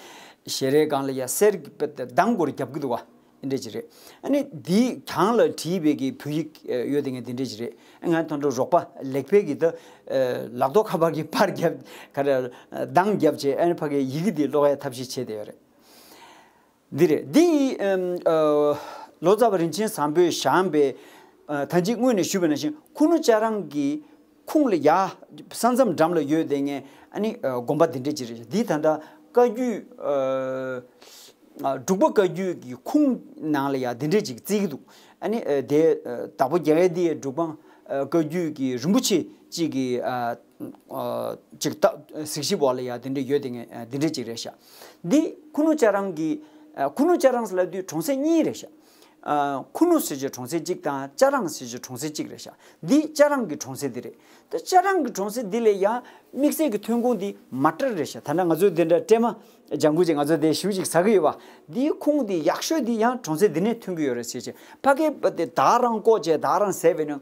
ཞལ་རས་སྒང་ལ་ཡ་གསེར་གྱི་པ་ད་མདངས་སྐོར་རྒྱབ་གི་འདུག་བ། འདི་འདྲས་ཅིག་རེད། ཨ་ནི་འདིའི་གྱང་ལ་བྲིས་པའི་གི་བོད་ཡིག་ཡོད་དེ་ངས་འདི་འདྲས་ཅིག་རེད། ང་ད་ལྟ་རོགས་པ་ལེགས་སྤེལ་གྱི་ད་ལག་ཐོག་ཁ་པར་གྱི་པར་རྒྱབ་ག་རེ་གདངས་རྒྱབ་བྱས་ཨ་ནི་ཕ་གི་ཡི་གེ་འདི་ཀློག་ཡ་ཐབས་ཤེས་བྱས་བསྡད་ཡོད་རེད། འདི་རེད། འདི་ཨམ་ཨ་ལོ་ཙཱ་བ་རིན་ཆེན་བཟང་པོས་བཞེངས་པའི་ཨ་ད་ཅི་སྔོན་ནས་ཞུས་པ་ནང་བཞིན་ཁུ་ནུ་ལྕགས་རང་གི་ཁུངས་ལ་ཡ་ས་མཚམས་འགྲམ་ལ་ཡོད་དེ་ངས་ཨ་ནི་ཨ་དགོན་པ་འདི་འདྲས་ཅིག་རེད། འདི་ད་ལྟ་བཀའ་བརྒྱུད་ཨ་ཨ་འབྲུག་པ་བཀའ་བརྒྱུད་ཀྱི་ཁུངས་ནང་ལ་ཡ་འདི་འདྲས་ཅིག་བརྩི་གི་འདུག་ཨ་ནི་ཨ་དེ་ཨ་བདག་པོ་རྒྱག་ཡས་འདི་ཡ་འབྲུག་པ་ ཨ་བཀའ་བརྒྱུད་ཀྱི་རིན་པོ་ཆེ་གཅིག་གི་ཨ་ཨ་ཅིག་ད་གཟིགས་ཞིབ་འོག་ལ་ཡ་དེ་འདྲ་ཡོད་དེ་ངས་ཨ་དེ་འདྲ་ཅིག་རེད་ཤག་འདི་ཁུ་ནུ་ལྕགས་རང་གི་ཨ་ཁུ་ནུ་ལྕགས་རང་ཟེར་ལབ་དུས་གྲོང་གསེབ་གཉིས་རེད་ཤག་ཨ་ཁུ་ནུ་ཟེར་བྱས་གྲོང་གསེབ་གཅིག་དང་ལྕགས་རང་ཟེར་བྱས་གྲོང་གསེབ་གཅིག་རེད་ཤག་འདི་ལྕགས་རང་གི་གྲོང་གསེབ་འདི་རེད། ད་ལྕགས་རང་གི་གྲོང་གསེབ་འདི་ལ་ཡ་དམིགས་བསལ་གྱི་ཐོན་ཁུངས་འདི་མ་ཊར་རེད་ཤག་ད་ལྟ་ང་ཚོ་འདི་འདྲ་སྲན་མ་ལྗང་གུ་ཅིག་ང་ཚོ་འདི་ཞུ་ཅིག་ཟ་གི་ཡོད་པ། འདིའི་ཁུངས་འདི་ཡག་ཤོས་འདི་ཡང་གྲོང་གསེབ་འདི་ནས་ཐོན་གི་ཡོད་རེད་ཟེར་བྱས་ཕ་གི་པ་དེ་ད་རང་བཀོག་བྱས་ད་རང་ཟས་པས་ན།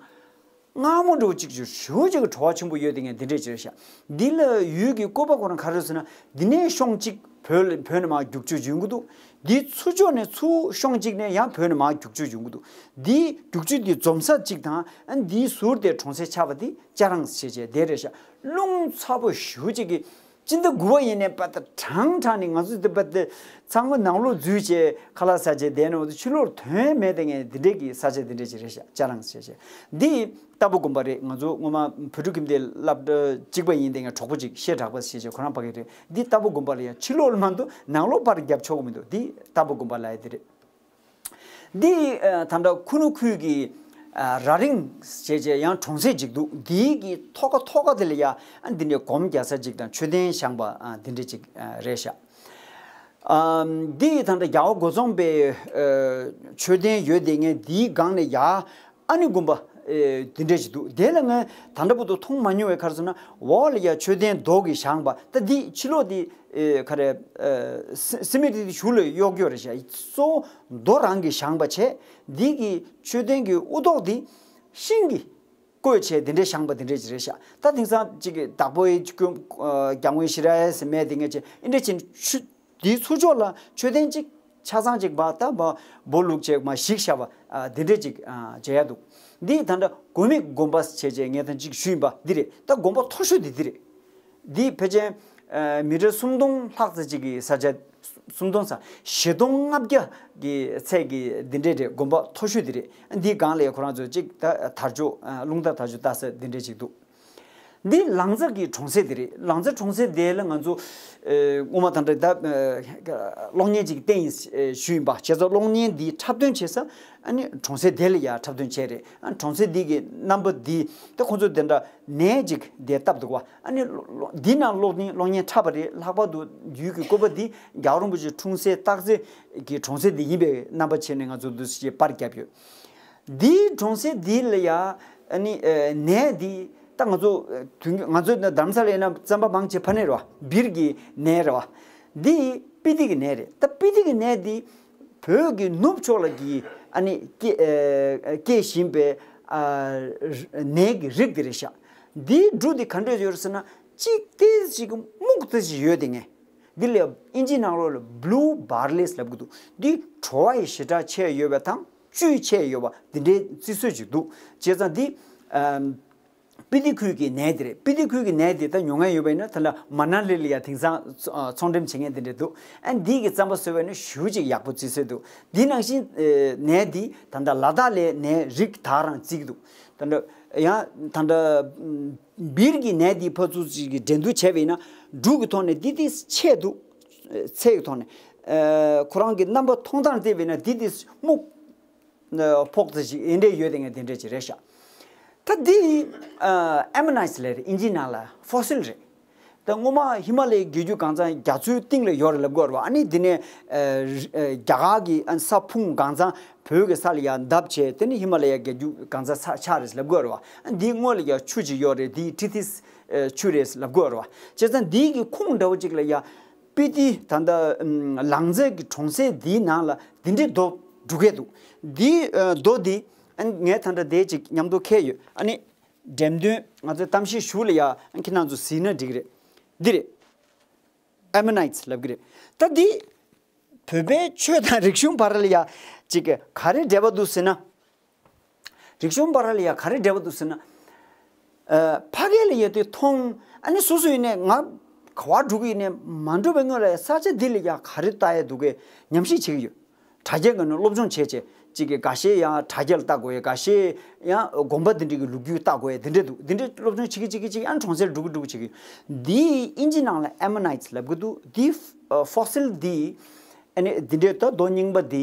མངར་མོ་འདྲ་བོ་གཅིག་ཞུ་ཞུ་གཅིག་གི་བྲོ་བ་ཆེན་པོ་ཡོད་དེ་ངས་འདི་འདྲས་བྱས་ཤག་འདི་ལ་ཡུལ་གྱི་བཀོད་པ་ཁོ་རང་ག་རེ་ཟེར་ན། འདི་ནས་ཤོང་གཅིག་བོད་ལ་བོད་ནས་མར་རྒྱུག་ཆུ་ཡོང་གི་འདུག་འདི་ཚུར་ཕྱོགས་ནས་ཚུར་ཤོང་གཅིག་ནས་ཡང་བོད་ནས་མར་རྒྱུག་ཆུ་ཡོང་གི་འདུག་འདི་རྒྱུག་ཆུ་འདི་འཛོམས་ས་གཅིག་དང་ཨ་འདིའི་ཟུར་དེ་གྲོང་གསེབ་ཆགས་པ་འདི་ལྕགས་རང་ཞེས་བྱས་དེ་རེད་ཤག་རླུང་ཚ་པོ་ཞུ་གཅིག་གི་སྤྱི་ཟླ་དགུ་པ་ཡིན་ནའི་པ་ད་གྲང་གྲང་ནི་ང་ཚོ་འདི་པ་ད་ཚང་མ་ནང་ལོགས་འཛུལ་བྱས་ཁ་ལག་ཟ་བྱས་བསྡད་ནས་འོ་ད་ཕྱི་ལོགས་ཐོན་མེད་དེ་ངས་འདི་འདྲས་ཀྱི་ས་ཆ་འདི་འདྲས་ཅིག་རེད་ཤག་ལྕགས་རང་ཞེས་བྱས་འདི། རྟ་ཕོ་དགོན་པ་རེད། ང་ཚོ་སྔོན་མ་བོད་ཕྲུག་ཁྱིམ་སྡེ་སློབ་གྲྭ་གཅིག་པ་ཡིན་དེ་ངས་གྲོགས་པོ་གཅིག་བཤད་གྲགས་པ་ཞེས་བྱས་ཁོ་རང་ཕ་གི་རེད། འདི་རྟ་ཕོ་དགོན་པ་ལ་ཡང་ཕྱི་ལོགས་ལ་མ་གཏོགས་ནང་ལོགས་པར་རྒྱབ་ཆོག་གི་མི་འདུག་འདི་རྟ་ཕོ་དགོན་པ་ལ་ཡ་དེ་རེད། འདི་ཨ་ད་ལྟ་ཁུ་ནུ་ཁུལ་གྱི་ཨ་རྭ་རིང་ཞེས་བྱས་ཡང་གྲོང་གསེབ་ཅིག་འདུག་འདིའི་གི་ཐོག་ཁ་ཐོག་ཁ་དེ་ལ་ཡ་ཨ་འདི་འདྲའི་སྒོམ་རྒྱག་ས་ཅིག་དང་མཆོད་རྟེན་བཞེངས་པ་ཨ་འདི་འདྲ་ཅིག་ཨ་རེད་ཤག་ཨ་འདི་ད་ལྟ་རྒྱལ་བ་སྒོ་རྫོང་པའི་ཨ་མཆོད་རྟེན་ཡོད་དེ་ངས་འདིའི་སྒང་ནས་ཡ། ཨ་ནི་དགོན་པ་ཨེ་འདི་འདྲ་ཞིག་འདུག་དེ་ལ་ངས་ད་ལྟ་བར་དུ་མཐོང་མ་མྱོང་བའི་ཁར་སོང་ན་འོག་ལ་ཡ་མཆོད་རྟེན་རྡོ་གིས་བཞེངས་པ་ད་འདི་ཕྱི་ལོགས་འདི་ཨེ་ག་རེ་ཨེ་སི་སི་མི་ཊི་འདི་གཞུག་ལ་གཡོག་གི་ཡོད་རེད་ཤག་གཙོ་བོ་རྡོ་རང་གིས་བཞེངས་པ་བྱས་འདི་གི་མཆོད་རྟེན་གྱི་དབུ་ཐོག་འདི་ཤིང་གིས་བརྐོས་བྱས་འདི་འདྲ་བཞེངས་པ་འདི་འདྲ་ཅིག་རེད་ཤག་ད་དེང་སང་ཅིག་གི་བདག་པོའི་སྐྱོན་ཨ་རྒྱལ་མགོན་ཤྲཱི་ཡ་ཟེར་མེད་དེ་ངས་ཅིག་ཨིན་འདྲ་ཅིག་ཆུ། དེའི་ཚུར་ཕྱོགས་ལ་མཆོད་རྟེན་གཅིག་ཆ་ཚང་གཅིག་བ་ད་བ་སྦོ་ལུག་ཅིག་མ་ཞིག་བཞག་པ་ཨ་དེ་འདྲས་ཅིག་ཨ་མཇལ་ཡ་འདུག་འདི་ད་ལྟ་གོ་མེད་དགོན་པ་བྱས་བྱས་ངས་ད་ཅིག་ཞུས་ཡིན་པ་འདི་རེད། ད་དགོན་པ་མཐོ་ཤོས་འདི་འདི་རེད། འདི་ཕལ་ཆེར་ཨ་མི་ཊར་སུམ་སྟོང་ལྷག་ཙམ་ཅིག་གི་ས་ཆ། སུམ་སྟོང་ས་བཞི་སྟོང་ལྔ་བརྒྱ་གི་ཚད་ཀྱི་འདི་འདྲས་རེད། དགོན་པ་མཐོ་ཤོས་འདི་རེད། འདིའི་སྒང་ལ་ཁོ་རང་ཚོ་ཅིག་ད་དར་ལྕོག་ཨ་རླུང་རྟ་དར་ལྕོག་ལྟ་ས་འདི་འདྲས་ཅིག་འདུག་འདི་ལང་ཚ་གི་གྲོང་གསེབ་དེ་རེད། ལང་ཚ་གྲོང་གསེབ་དེ་ལ་ང་ཚོ་ཨེ་སྔོན་མ་དང་འདྲ་ད་ཨེ་གློག་བརྙན་ཅིག་བསྟན་ཡིན་ཨེ་ཞུས་ཡིན་པ། བྱས་ཙང་གློག་བརྙན་འདི་འཁྲབ་སྟོན་བྱེད་ས་ཨ་ནི་གྲོང་གསེབ་དེ་ལ་ཡ་འཁྲབ་སྟོན་བྱས་རེད། ཨ་གྲོང་གསེབ་འདི་གི་རྣམ་པ་འདི་ད་ཁོང་ཚོ་དེ་འདྲ་ནས་ཅིག་དེ་བཏབ་འདུག་བ། ཨ་ནི་གློག་གློག་འདི་ནང་གློག་བརྙན་གློག་བརྙན་འཁྲབ་པ་རེད། ལྷག་པར་དུ་ཡུལ་གྱི་བཀོད་པ་འདི་རྒྱལ་བ་རིན་པོ་ཆེ་འཁྲུངས་སའི་སྟག་རྩེ་གི་གྲོང་གསེབ་འདི་ཡིན་པའི་རྣམ་པ་བྱས་ནས་ང་ཚོ་འདུ་ཤེས་པར་བརྒྱབ་ཡོད། འདིའི་གྲོང་གསེབ་འདི་ལ་ཡ་ཨ་ནི་ཨེ་ནས་འདི་ད་ང་ཚོ་ཨེ་དུས་ང་ཚོ་ནི་རྡ་རམ་ས་ལ་ཡིན་ན་རྩམ་པ་མང་ཆེ་ཕ་ནས་རེད་བ། སྦིར་གྱི་ནས་རེད་བ། འདི་སྤི་ཏི་གི་ནས་རེད། ད་སྤི་ཏི་གི་ནས་འདི་བོད་ཀྱི་ནུབ་ཕྱོགས་ལ་གི་ཨ་ནི་སྐྱེ་ཨེ་སྐྱེ་བཞིན་པའི་ཨ་ནས་ཀྱི་རིགས་འདི་རེད་ཤག་འདིའི་འབྲུ་འདི་ག་འདྲས་ཡོད་རེད་ཟེར་ན་གཅིག་ཏོག་ཙམ་ཅིག་སྨུག་ཏོག་ཙམ་ཡོད་དེ་ངས། འདི་ལ་ཨིན་ཇི་ནང་ལོགས་ལ་blue barley ལབ་གི་འདུག་འདི་བྲོ་བ་ཡི་ཞེ་དྲག་ཆེ་ཡོད་པ་དང་བཅུད་ཆེ་ཡོད་པ་འདི་འདྲའི་བརྩི་སྲོལ་ཅིག་འདུག་བྱས་ཙང་འདི་ཨམ་སྤི་ཏི་ཁུལ་གྱི་ནས་འདི་རེད། སྤི་ཏི་ཁུལ་གྱི་ནས་འདི་ད་མྱོང་མཁན་ཡོད་པ་ཡིན་ན་ད་ལྟ་མ་ན་ལི་ལ་ཡ་དེང་སང་ཚོང་འགྲེམས་བྱེད་མཁན་འདི་འདྲ་འདུག་ཨ་འདི་གི་རྩམ་པ་བཟོས་པ་ཡིན་ན་ཞེ་པོ་ཅིག་ཡག་པོ་བརྩི་སྲོལ་འདུག་འདི་ནང་བཞིན་ནས་འདི་ད་ལྟ་ལ་དྭགས་ལ་ནས་རིགས་དག་རང་བརྩི་གི་འདུག་ད་ལྟ་ཡང་ད་ལྟ་སྦིར་གྱི་ནས་འདི་ཕར་ཚུར་ཅིག་གི་འགྲན་བསྡུར་བྱས་པ་ཡིན་ན་འབྲུ་གི་ཐོག་ནས་འདི་ཏོག་ཙམ་ཆེ་འདུག་ཚད་ཀྱི་ཐོག་ནས་ཨ་ཁོ་རང་གི་རྣམ་པ་མཐོང་སྟངས་བལྟས་པ་ཡིན་ན་འདི་ཏོག་ཙམ་སྨུག་ཨ་ཕོག་ཙམ་ཞིག་འདི་འདྲས་ཡོད་དེ་ངས་འདི་འདྲས་ཅིག་རེད་ཤག་ད་འདི་ཨ་ཨེ་མོ་ནའི་ཊི་ལབ་རེད། ཨིན་ཇི་ནང་ལ་ཕོ་སིལ་རེད། ད་སྔོན་མ་ཧི་མ་ལ་ཡའི་རྒྱལ་རྒྱུད་གང་ཚང་རྒྱ་མཚོའི་གཏིང་ལ་ཡོད་རེད་ལབ་དགོས་རེད་བ། ཨ་ནི་འདི་ནས་ཨ་རི་ཨ་རྒྱ་གར་གྱི་ཨ་ས་ཕུང་གང་ཚང་བོད་ཀྱི་ས་ལ་ཡར་བརྡབས་བྱས་དེ་ནི་ཧི་མ་ལ་ཡའི་རྒྱལ་རྒྱུད་གང་ཚང་ས་ཆགས་རེད་ལབ་དགོས་རེད་བ། ཨ་འདིའི་སྔོན་ལ་ཡར་ཆུ་ཅིག་ཡོད་རེད། འདི་ཊི་ཐིས་ཨ་ཆུ་རེད་ལབ་དགོས་རེད་བ། བྱས་ཙང་འདི་གི་ཁུངས་འདྲ་བོ་ཅིག་ལ་ཡ་སྤི་ཏི་ད་ལྟ་ཨམ་ལང་ཚ་གི་གྲོང་གསེབ་འདིའི་ནང་ལ་འདི་འདྲའི་རྡོ་འབྲུ་གས་འདུག་འདི་ཨ་རྡོ་འདི་ཨ་ངས་ད་ལྟ་དེ་ཅིག་མཉམ་དུ་འཁྱེར་ཡོད། ཨ་ནི། འགྲེམས་སྟོན་ང་ཚོའི་གཏམ་བཤད་ཞུ་ལ་ཡ་ཁྱེད་རང་ཚོ་གཟིགས་ན་འགྲིག་རེད། འདི་རེད། ཨེ་མོ་ནའི་ཊི་ལབ་གི་རེད། ད་འདི་བོད་པའི་ཆོས་དང་རིག་གཞུང་བར་ལ་ཡ་ཅིག་ག་རེ་འབྲེལ་བ་འདུག་ཟེར་ན། རིག་གཞུང་བར་ལ་ཡ་ག་རེ་འབྲེལ་བ་འདུག་ཟེར་ན། ཨ་ཕ་གི་ལ་ཡ་དེ་མཐོང་ཨ་ནི་སོ་སོ་ཡིན་ནས་ང་ག་བ་འགྲོ་གི་ཡིན་ནས་མ་འགྲོ་བའི་སྔོན་ལ་ཡ་ས་ཆ་འདི་ལ་ཡ་ག་རེ་ལྟ་ཡ་འདུག་གས་ཉམས་ཞིབ་བྱེད་ཀྱི་ཡོད། དྲ་རྒྱ་གི་ནང་སློབ་སྦྱོང་བྱས་བྱས་ཅིག་གི་འགའ་ཤས་ཡང་དྲ་རྒྱ་ལ་ལྟ་དགོས་ཡ། འགའ་ཤས་ཡང་དགོན་པ་འདི་འདྲ་གི་ལོ་རྒྱུས་ལྟ་དགོས་ཡ། འདི་འདྲ་འདུག་འདི་འདྲ་སློབ་སྦྱོང་བྱེད་ཀྱི་བྱེད་ཀྱི་བྱེད་ཀྱི་ཡང་གྲོང་གསེབ་འགྲོ་གི་འགྲོ་གི་བྱེད་ཀྱི། འདིའི་ཨིན་ཇི་ནང་ལ་ཨེ་མོ་ནའི་ཊི་ལབ་གི་འདུག་འདི་ཕོ་སིལ་འདི་ཨ་ནི་འདི་འདྲའི་ད་རྡོ་རྙིང་པ་འདི་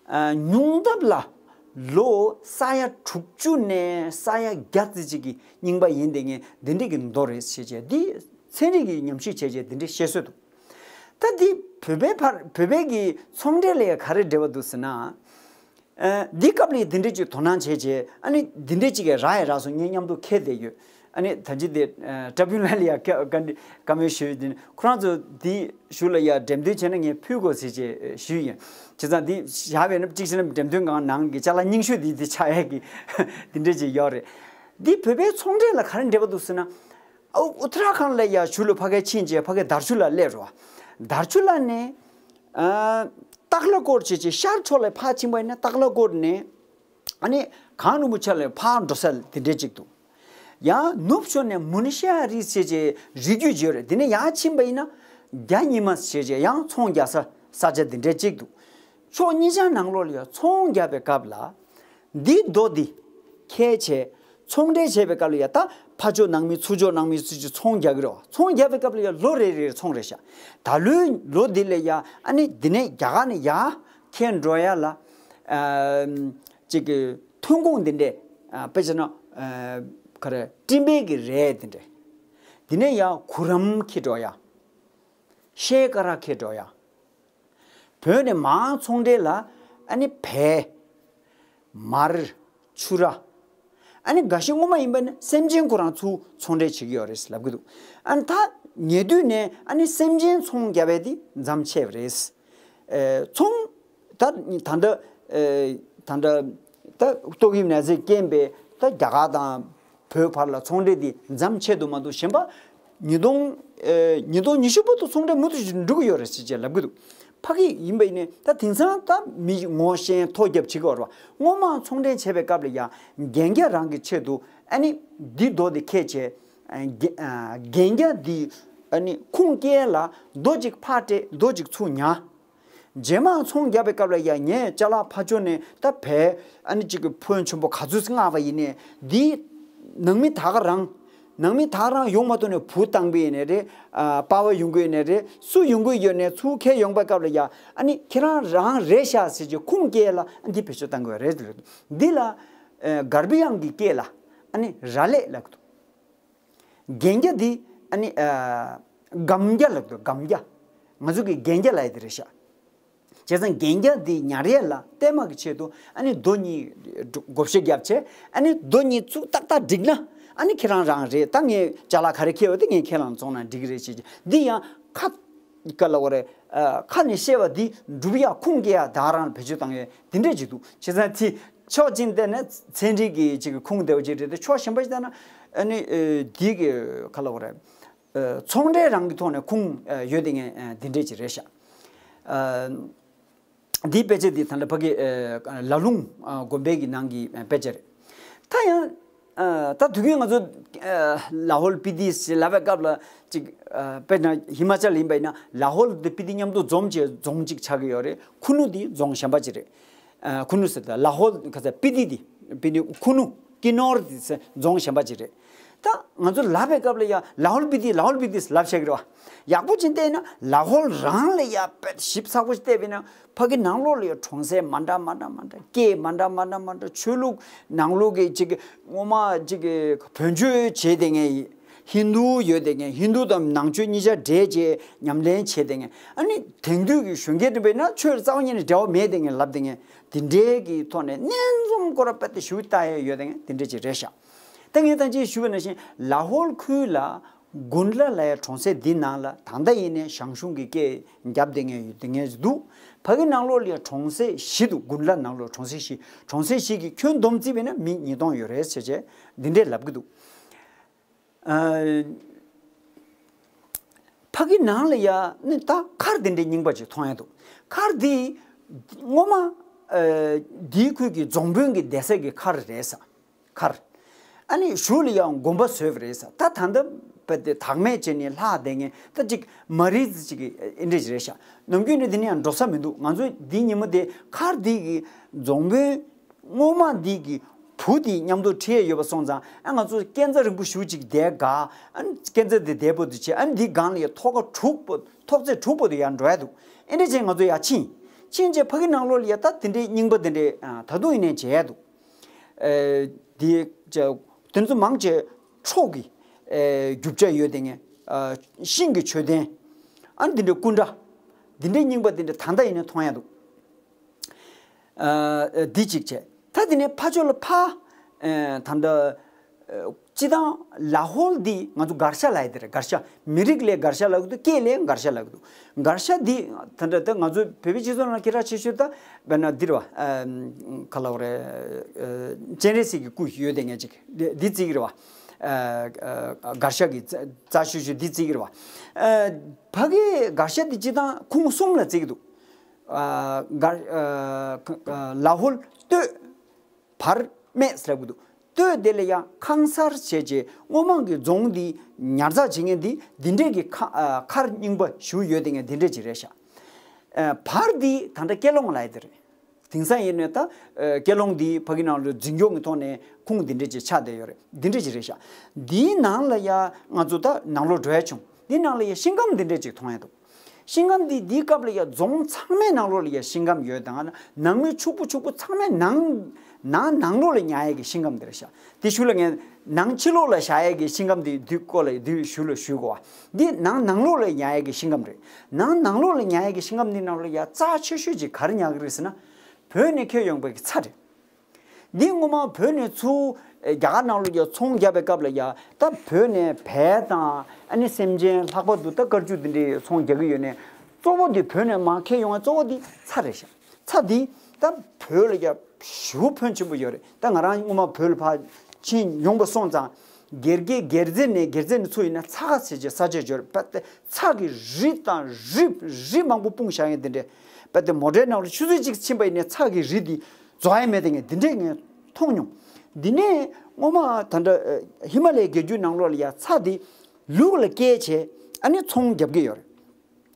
ཨ་ཉུང་མཐའ་ལ་ ལོ་ས་ཡ་དྲུག་ཅུ་ནས་ས་ཡ་བརྒྱ་ཙམ་ཅིག་གི་རྙིང་པ་ཡིན་དེ་ངས་འདི་འདྲས་ཀྱི་མདོ་རེད་ཞེས་བྱས། འདི་ཚན་རིག་གི་ཉམས་ཞིབ་བྱས་བྱས་འདི་འདྲས་བཤད་སྲོལ་འདུག། ད་འདི་བོད་པའི་བར་བོད་པའི་གི་ཚོང་འབྲེལ་ལ་ཡང་ག་རེ་འབྲེལ་བ་འདུག་ཟེར་ན། ཨ། འདི་སྐབས་ལ་འདི་འདྲས་ཅིག་དོ་སྣང་བྱས་བྱས། ཨ་ནི་འདི་འདྲས་ཅིག་གི་རག་ཡ་རག་སོང་། ངས་མཉམ་དུ་འཁྱེར་བསྡད་ཡོད། ཨ་ནི་ད་ཅི་དེ་ཨ་ཀྲ་བུན་ལ་ལ་ཡ་བཀའ་བཀའ་འདྲི་བཀའ་མོལ་ཞུས་ཏེ། ཁོ་རང་ཚོ་འདི་གཞུག་ལ་ཡ་འགྲེམས་སྟོན་བྱས་ན་ངས་ཕུལ་དགོས་ཟེར་བྱས་ཞུས་ཡིན། བྱས་ཙང་འདི་བཞག་པས་ན་གཅིག་བྱས་ན་འགྲེམས་སྟོན་ཁང་ནང་གི་ཅ་ལག་རྙིང་ཤོས་འདི་འདི་ཆགས་ཡས་ཀྱི་འདི་འདྲས་ཅིག་ཡོད་རེད། འདི་བོད་པའི་ཚོང་འབྲེལ་ལ་ག་རེ་འབྲེལ་བ་འདུག་ཟེར་ན། ཨུ་ཨུ་ཐ་ར་ཁན་ལ་ཡ་གཞུག་ལ་ཕ་གིར་ཕྱིན་བྱས་ཕ་གིར་དར་ཆུ་ལ་སླེབས་རོ། དར་ཆུ་ལ་ནས་ཨ་ཏག་ལ་ཀོར་བྱས་བྱས་ཤར་ཕྱོགས་ལ་ཕར་ཕྱིན་པ་ཡིན་ན་ཏག་ལ་ཀོར་ནས། ཨ་ནི་གངས་རིན་པོ་ཆེ་ལ་ཕར་འགྲོ་ས་དེ་འདྲས་ཅིག་འདུག། ཡང་ནུབ་ཕྱོགས་ནས་མུ་ནི་ཤ་རི་ཟེར་བྱས་རི་རྒྱུད་ཅིག་ཡོད་རེད། དེ་ནས་ཡར་ཕྱིན་པ་ཡིན་ན་རྒྱ་ཉི་མ་ཟེར་བྱས་ཡང་ཚོང་རྒྱག་ས་ས་ཆ་དེ་འདྲས་ཅིག་འདུག། ཕྱོགས་གཉིས་ཆ་ནང་ལོགས་ལ་ཡང་ཚོང་རྒྱག་པའི་སྐབས་ལ། འདི་རྡོ་འདི་འཁྱེར་བྱས་ཚོང་འབྲེལ་བྱེད་པའི་སྐབས་ལ་ཡང་ད་ཕར་ཕྱོགས་ནང་མི་ཚུར་ཕྱོགས་ནང་མི་ཚུར་ཕྱོགས་ཚོང་རྒྱག་གི་རེད་བ། ཚོང་རྒྱག་པའི་སྐབས་ལ་ཡང་ལོ་རེ་རེར་ཚོང་རེད་ཤག། ད་ལོའི་ལོ་འདི་ལ་ཡ་ཨ་ནི་འདི་ནས་རྒྱ་གར་ནས་ཡར་འཁྱེར་འགྲོ་ཡ་ལ་ཨ་ཅིག་གི་ཐོན་ཁུངས་འདི་འདྲས། ཨ་དཔེ་བྱས་ན་ཨ་ག་རེ་སྤྲིན་པའི་གི་རས་འདི་འདྲས། འདི་ནས་ཡ་གུ་རམ་འཁྱེར་འགྲོ་ཡ། ཤེལ་དཀར་ར་འཁྱེར་འགྲོ་ཡ། བོད་ནས་མར་ཚོང་འབྲེལ་ལ་ཨ་ནི་བལ། མར། ཕྱུ་ར། ཨ་ནི་འགའ་ཤས་སྔོན་མ་ཡིན་པ་ནི་སེམས་ཅན་ཁོ་རང་ཚུར་ཚོང་འབྲེལ་བྱེད་ཀྱི་ཡོད་རེད་ལབ་ཀྱི་འདུག། ཨ་ནི་ད་ཉེ་དུས་ནས་ཨ་ནི་སེམས་ཅན་ཚོང་རྒྱག་པའི་དེ་མཚམས་ཆད་པ་རེད། ཨེ་ཚོང་ད་ད་ལྟ་ཨེ་ད་ལྟ་ད་ཏོག་དབྱིབས་ནད་རྫས་རྐྱེན་པས་ད་རྒྱ་གར་དང་། བོད་བར་ལ་ཚོང་འབྲེལ་འདི་མཚམས་ཆད་དུ་མ་འདུག། གཞན་པ་ཉིས་སྟོང་ཨེ་ཉིས་སྟོང་ཉི་ཤུ་བར་དུ་ཚོང་འབྲེལ་མུ་མཐུད་ཅིག་འགྲོ་གི་ཡོད་རེད་ཟེར་བྱས་ལབ་ཀྱི་འདུག། ཕ་གི་ཡིན་པ་ཡིན་ནའི་ད་དེང་སང་ད་མི་ངོ་ཤེས་ཐོ་རྒྱབ་བྱེད་ཀྱི་ཡོད་རེད་བ། སྔོན་མ་ཚོང་འབྲེལ་བྱེད་པའི་སྐབས་ལ་ཡང་རྒྱན་རྒྱ་རང་གི་ཆེད་དུ་ཨ་ནི་འདི་རྡོ་འདི་འཁྱེར་བྱས་ཨ་རྒྱ་ཨ་རྒྱན་རྒྱ་འདི་ཨ་ནི་ཁུངས་སྐྱེལ་ལ་རྡོ་གཅིག་ཕར་སྤྲད་རྡོ་གཅིག་ཚུར་ཉར། རྗེས་མ་ཚོང་རྒྱག་པའི་སྐབས་ལ་ཡང་ངས་ཅ་ལག་ཕར་ཕྱོགས་ནས་ད་བལ་ཨ་ནི་གཅིག་གི་ཕོན་ཆེན་པོ་ག་ཚོད་མངགས་པ་ཡིན་ནའི་འདི་ནང་མི་ད་ག་རང་། ནང་མི་ད་ག་རང་ཡོང་མ་ཐུབ་ནས་བུ་བཏང་པ་ཡིན་ནའི་རེད། ཨ་པ་ཕ་ཡོང་གི་ཡོད་ནའི་རེད། སུ་ཡོང་གི་ཡོད་ནའི་ཚུར་ཁྱེར་ཡོང་པའི་སྐབས་ལ་ཡང་ཨ་ནི་ཁྱེད་རང་རང་རེད་ཤག་ཟེར་གྱི་ཁུངས་སྐྱེལ་ལ་ཨ་འདི་བེད་སྤྱོད་བཏང་གི་ཡོད་རེད། འདི་ལ་ཨ་གར་བི་ཡང་གི་སྐད་ལ་ཨ་ནི་ར་ལས་ལབ་ཀྱི་འདུག། རྒྱན་རྒྱ་འདི་ཨ་ནི་ཨ་སྒམ་རྒྱ་ལབ་འདུག། སྒམ་རྒྱ། ང་ཚོ་གི་རྒྱན་རྒྱ་ལབ་ཡ་དེ་རེད་ཤག། བྱས་ཙང་རྒྱན་རྒྱ་འདི་ཉར་ཡས་ལ་བརྟན་མ་གི་ཆེད་དུ་ཨ་ནི་རྡོ་གཉིས་བགོ་བཤའ་བརྒྱབ་བྱས་ཨ་ནི་རྡོ་གཉིས་ཚུར་ཏག་ཏག་བསྒྲིགས་ན་ཨ་ནི་ཁྱེད་རང་རང་རེད། ད་ངས་ཅ་ལག་ག་རེ་འཁྱེར་བ་དེ་ངས་ཁྱེད་རང་བཙོང་ན་འགྲིག་གི་རེད་ཟེར་གྱི། འདི་ཡང་ཁ་ག་ལབ་དགོས་རེད། ཨ་ཁ་ནས་བཤད་པ་འདི་འགྲུབ་ཡ་ཁུངས་སྐྱེལ་ཡ་ད་རང་ལ་བེད་སྤྱོད་བཏང་ཡས་དེ་འདྲས་ཅིག་འདུག། བྱས་ཙང་དེ་ཕྱོགས་གཅིག་བལྟས་ན་ཚན་རིག་གི་ཅིག་གི་ཁུངས་བདེ་བ་ཅིག་རེད་དེ། ཕྱོགས་གཞན་པ་ཞིག་བལྟས་ན་ཨ་ནི་ཨེ་འདི་གི་ག་ལབ་དགོས་རེད། ཨེ་ཚོང་འབྲེལ་རང་གི་ཐོག་ནས་ཁུངས་ཨེ་ཡོད་དེ་ངས་ཨེ་འདི་འདྲས་ཅིག་རེད་ཤག། ཨེ་འདིའི་དཔེ་ཆ་འདི་ད་ལྟ་ཕ་གི་ཨེ་ལ་ལུང་ཨེ་དགོན་པའི་གི་ནང་གི་ཨེ་དཔེ་ཆ་རེད། ད་ཡང་ཨེ་ད་དུས་རྒྱུན་ང་ཚོ་ཨེ་ལ་ཧོལ་སྤི་ཏི་ཟེར་ལབ་པའི་སྐབས་ལ་ཅིག་ཨེ་དཔེར་ན་ཧི་མ་ཅལ་ཡིན་པ་ཡིན་ན་ལ་ཧོལ་དེ་སྤི་ཏི་མཉམ་དུ་འཛོམས་བྱས་རྫོང་གཅིག་ཆགས་ཀྱི་ཡོད་རེད། ཁུ་ནུ་དེ་རྫོང་གཞན་པ་ཅིག་རེད། ཨ་ཁུ་ནུ་ཟེར་ད་ལ་ཧོལ་ག་ཚ་སྤི་ཏི་དེ་སྤི་ཏི་ཁུ་ནུ་ཀི་ནོར་དེ་ཟེར་རྫོང་གཞན་པ་ཅིག་རེད། ད་ང་ཚོ་ལབ་པའི་སྐབས་ལ་ཡ་ལ་ཧོལ་སྤི་ཏི་ལ་ཧོལ་སྤི་ཏི་ལབ་བཤད་ཀྱི་རེད་བ། ཡག་པོ་ཅིག་བལྟས་ན་ལ་ཧོལ་རང་ལ་ཡ་དཔེ་ཞིབ་ཚགས་པོ་ཞིག་བལྟས་པས་ན་ཕ་གི་ནང་ལོགས་ལ་ཡ་གྲོང་གསེབ་མ་འདྲ་མ་འདྲ་མ་འདྲ། སྐད་མ་འདྲ་མ་འདྲ་མ་འདྲ། ཆོས་ལུགས་ནང་ལོགས་ཀྱི་ཅིག་སྔོན་མ་ཅིག་བོན་ཆོས་བྱས་དེ་ངས་ཧིན་དུ་ཡོད་དེ་ངས་ཧིན་དུ་དང་ནང་ཆོས་གཉིས་ཆ་འདྲེས་བྱས་ཉམས་ལེན་བྱས་དེ་ངས། ཨ་ནི་དེང་དུས་ཀྱི་གཞོན་སྐྱེས་དེ་བས་ན་ཆོས་རྩ་བ་ཉིད་ནས་འབྲེལ་བ་མེད་དེ་ངས་ལབ་དེ་ངས། དེ་འདྲའི་གི་ཐོག་ནས་སྣ་འཛོམས་སྐོར་ར་དཔེ་དེ་ཞུ་ལྟ་ཡས་ཡོད་དེ་ངས་དེ་འདྲ་ཅིག་རེད་ཤག། ད་ངས་ད་ཅི་ཞུ་བ་ནང་བཞིན་ལ་ཧོལ་ཁུལ་ལ་གུན་ལ་ལ་ཡ་གྲོང་གསེབ་འདི་ནང་ལ་ད་ལྟ་ཡིན་ནའི་ཞང་ཞུང་གི་སྐད་རྒྱབ་དེ་ངས་ཡོད་དེ་ངས་འདུག། ཕ་གི་ནང་ལོགས་ལ་ཡ་གྲོང་གསེབ་བཞི་འདུག། གུན་ལ་ནང་ལོགས་གྲོང་གསེབ་བཞི། གྲོང་གསེབ་བཞི་གི་ཁྱོན་བསྡོམས་བརྩིས་པས་ན་མི་ཉིས་སྟོང་ཡོད་རེད་ཟེར་བྱས་འདི་འདྲས་ལབ་གི་འདུག། ཨ་ཕ་གི་ནང་ལ་ཡ་ནི་ད་མཁར་དེ་འདྲའི་རྙིང་པ་ཅིག་མཐོང་ཡ་འདུག། མཁར་འདི་སྔོན་མ་ཨ་འདིའི་ཁུལ་གྱི་རྫོང་དཔོན་གྱི་སྡོད་ས་གི་མཁར་རེད་ས། མཁར། ཨ་ནི་གཞུག་ལ་ཡང་དགོན་པ་བཟོས་པ་རེད་ས། ད་ད་ལྟ་བ་དེ་བདག་མེད་བྱས་ནས་ལྷག་བསྡད་མཁན་ད་ཅིག་མ་རིག་ཅིག་གི་ཨེ་འདྲ་ཅིག་རེད་ཤག། ནམ་རྒྱུན་ནི་འདི་ནས་ཡང་འགྲོ་ས་མི་འདུག། ང་ཚོ་འདི་ཉིན་མོ་དེ་མཁར་འདི་གི་རྫོང་དཔོན་སྔོན་མ་འདི་གི་བུ་དེ་མཉམ་དུ་ཁྲིད་ཡས་ཡོད་པ་སོང་ཙང་ཨ་ང་ཚོ་སྐས་འཛེག་རིང་པོ་ཞེ་པོ་ཅིག་བསྡད་དགའ། ཨ་ནི་སྐས་འཛེག་དེ་བསྡད་པོ་དེ་བྱས་ཨ་ནི་འདི་སྒང་ལ་ཡ་ཐོག་ཁ་དྲུག་པོ་ཐོག་བརྩེགས་དྲུག་པོ་དེ་ཡར་འགྲོ་ཡ་འདུག། ཨེ་འདྲ་བྱས་ང་ཚོ་ཡར་ཕྱིན། ཕྱིན་ཆད་ཕ་གི་ནང་ལོགས་ལ་ཡ་ད་དེ་འདྲའི་རྙིང་པ་དེ་འདྲའི་ཨ་ད་དུང་ཡིན་ནའི་མཇལ་ཡ་འདུག་ཨེ་དེ་ཅ་དེ་ཚོ་མང་ཆེ་ཁྲོ་གི་ཨེ་རྒྱུ་ཆ་ཡོད་དེ་ངས་ཨ་ཤིང་གི་མཆོད་རྟེན། ཨ་ནི་དེ་འདྲའི་སྐུ་འདྲ། དེ་འདྲའི་རྙིང་པ་དེ་འདྲ་ད་ལྟ་ཡིན་ནའི་མཐོང་ཡ་འདུག་ཨ་འདི་གཅིག་བྱས། ད་དེ་ནས་ཕ་ཕྱོགས་ལ་ཕ་ཨེ་ད་ལྟ་ཨེ་སྤྱི་བཏང་ལ་ཧོལ་འདི་ང་ཚོ་མགར་ཤ་ལབ་ཡ་དེ་རེད། མགར་ཤ། མི་རིགས་ལ་མགར་ཤ་ལབ་ཀྱི་འདུག་སྐད་ལ་མགར་ཤ་ལབ་ཀྱི་འདུག་མགར་ཤ་འདི་ད་ལྟ་ད་ང་ཚོ་བོད་པའི་སྤྱི་ཚོགས་ནང་སྐད་གྲགས་ཆེ་ཤོས་ད་དཔེར་ན་འདི་རེད་བ། ཨེ་ག་ལབ་རེད། ཨེ་སྤྱན་རས་གཟིགས་ཀྱི་སྐུ་ཡོད་དེ་ངས་ཅིག་འདི་འདི་བརྩི་གི་རེད་བ། ཨེ་ཨེ་མགར་ཤ་གི་རྩ་རྩ་ཤུ་ཤུ་འདི་བརྩི་གི་རེད་བ། ཨེ་ཕ་གི་མགར་ཤ་འདི་སྤྱི་བཏང་ཁུངས་གསུམ་ལ་བརྩི་གི་འདུག་ཨ་ག་ཨ་ལ་ཧོལ་སྟོད་བར་སྨད་ཟེར་དགོས་འདུག་སྟོད་དེ་ལ་ཡང་ཁང་གསར་བྱས་རྗེས་སྔོན་མ་གི་རྫོང་འདི་ཉར་ཚགས་བྱེད་མཁན་འདི་འདི་འདྲས་ཀྱི་ཁ་ཨ་མཁར་རྙིང་པ་བཞུགས་ཡོད་དེ་ངས་འདི་འདྲས་ཅིག་རེད་ཤག་ཨ་བར་འདི་ད་ལྟ་སྐྱེ་ལོང་ལབ་ཡ་དེ་རེད། དེང་སང་ཡིན་ནའི་ད་ཨ་སྐྱེ་ལོང་འདི་ཕ་གི་ནང་ལ་འཛིན་སྐྱོང་གི་ཐོག་ནས་ཁུངས་འདི་འདྲས་ཅིག་ཆགས་བསྡད་ཡོད་རེད། འདི་འདྲས་ཅིག་རེད་ཤག་འདིའི་ནང་ལ་ཡང་ང་ཚོ་ད་ནང་ལོགས་འགྲོ་ཡ་བྱུང་། འདི་ནང་ལ་ཡང་ཤིང་སྒམ་འདི་འདྲས་ཅིག་མཐོང་ཡ་འདུག་ཤིང་སྒམ་འདི་འདིའི་སྐབས་ལ་ཡང་རྫོང་ཚང་མའི་ནང་ལོགས་ལ་ཡང་ཤིང་སྒམ་ཡོད་དང་། ནང་མི་ཕྱུག་པོ་ཕྱུག་པོ་ཚང་མའི་ནང་ནང་ནང་ལོགས་ལ་ཉར་ཡས་ཀྱི་ཤིང་སྒམ་འདི་རེད་ཤག་དེ་ཞུ་ལ་ངས་ནང་ཕྱི་ལོགས་ལ་བཞག་ཡས་ཀྱི་ཤིང་སྒམ་འདི་འདི་སྐོར་ལ་འདི་ཞུ་ལ་ཞུ་དགོས་བ། འདི་ནང་ནང་ལོགས་ལ་ཉར་ཡས་ཀྱི་ཤིང་སྒམ་རེད། ནང་ནང་ལོགས་ལ་ཉར་ཡས་ཀྱི་ཤིང་སྒམ་འདི་ནང་ལ་ཡང་རྩ་ཆེ་ཤོས་ཅིག་ག་རེ་ཉར་གི་རེད་ཟེར་ན། བོད་ནས་འཁྱེར་ཡོང་པའི་གི་ཚྭ་རེད། འདི་སྔོན་མ་བོད་ནས་ཚུར་རྒྱ་གར་ནང་ལོགས་ཀྱི་ཚོང་རྒྱག་པའི་སྐབས་ལ་ཡ་ད་བོད་ནས་བལ་དང་ཨ་ནི་སེམས་ཅན་ལྷག་པར་དུ་ད་དཀར་ཆུ་འདི་འདྲའི་ཚོང་རྒྱག་གི་ཡོད་ནས། གཙོ་བོ་འདི་བོད་ནས་མར་འཁྱེར་ཡོང་བ་གཙོ་བོ་འདི་ཚྭ་རེད་ཤག་ཚྭ་འདི་ད་བོད་ལ་ཡ་ཞེ་པོ་ཕོན་ཆེན་པོ་ཡོད་རེད། ད་ང་རང་སྔོན་མ་བོད་ལ་ཕར་ཕྱིན་ཡོང་པ་སོང་ཙང་། སྒེར་གྱི་སྒེར་རྩེ་ནས་སྒེར་རྩེ་ནས་ཚུར་ཡིན་ན་ཚྭ་ཁ་ཟེར་གྱི་ས་ཆ་ཡོད་རེད། པ་ཏེ་ཚྭ་གི་རི་དང་རི་རི་མང་པོ་སྤུངས་བཞག་ཡོད། འདི་འདྲའི་པ་ཏེ་མོ་ཊའི་ནང་ལ་ཆུ་ཚོད་གཅིག་ཕྱིན་པ་ཡིན་ནའི་ཚྭ་གི་རི་འདི་རྫོགས་ཡ་མེད་དེ་ངས་འདི་འདྲས་ངས་མཐོང་མྱོང་། འདི་ནས་སྔོན་མ་ད་ལྟ་ཨ་ཧི་མ་ལའི་རྒྱལ་རྒྱུད་ནང་ལོགས་ལ་ཡ་ཚྭ་འདི་ལུག་ལ་བསྐྱལ་བྱས་ཨ་ནི་ཚོང་རྒྱབ་ཀྱི་ཡོད་རེད།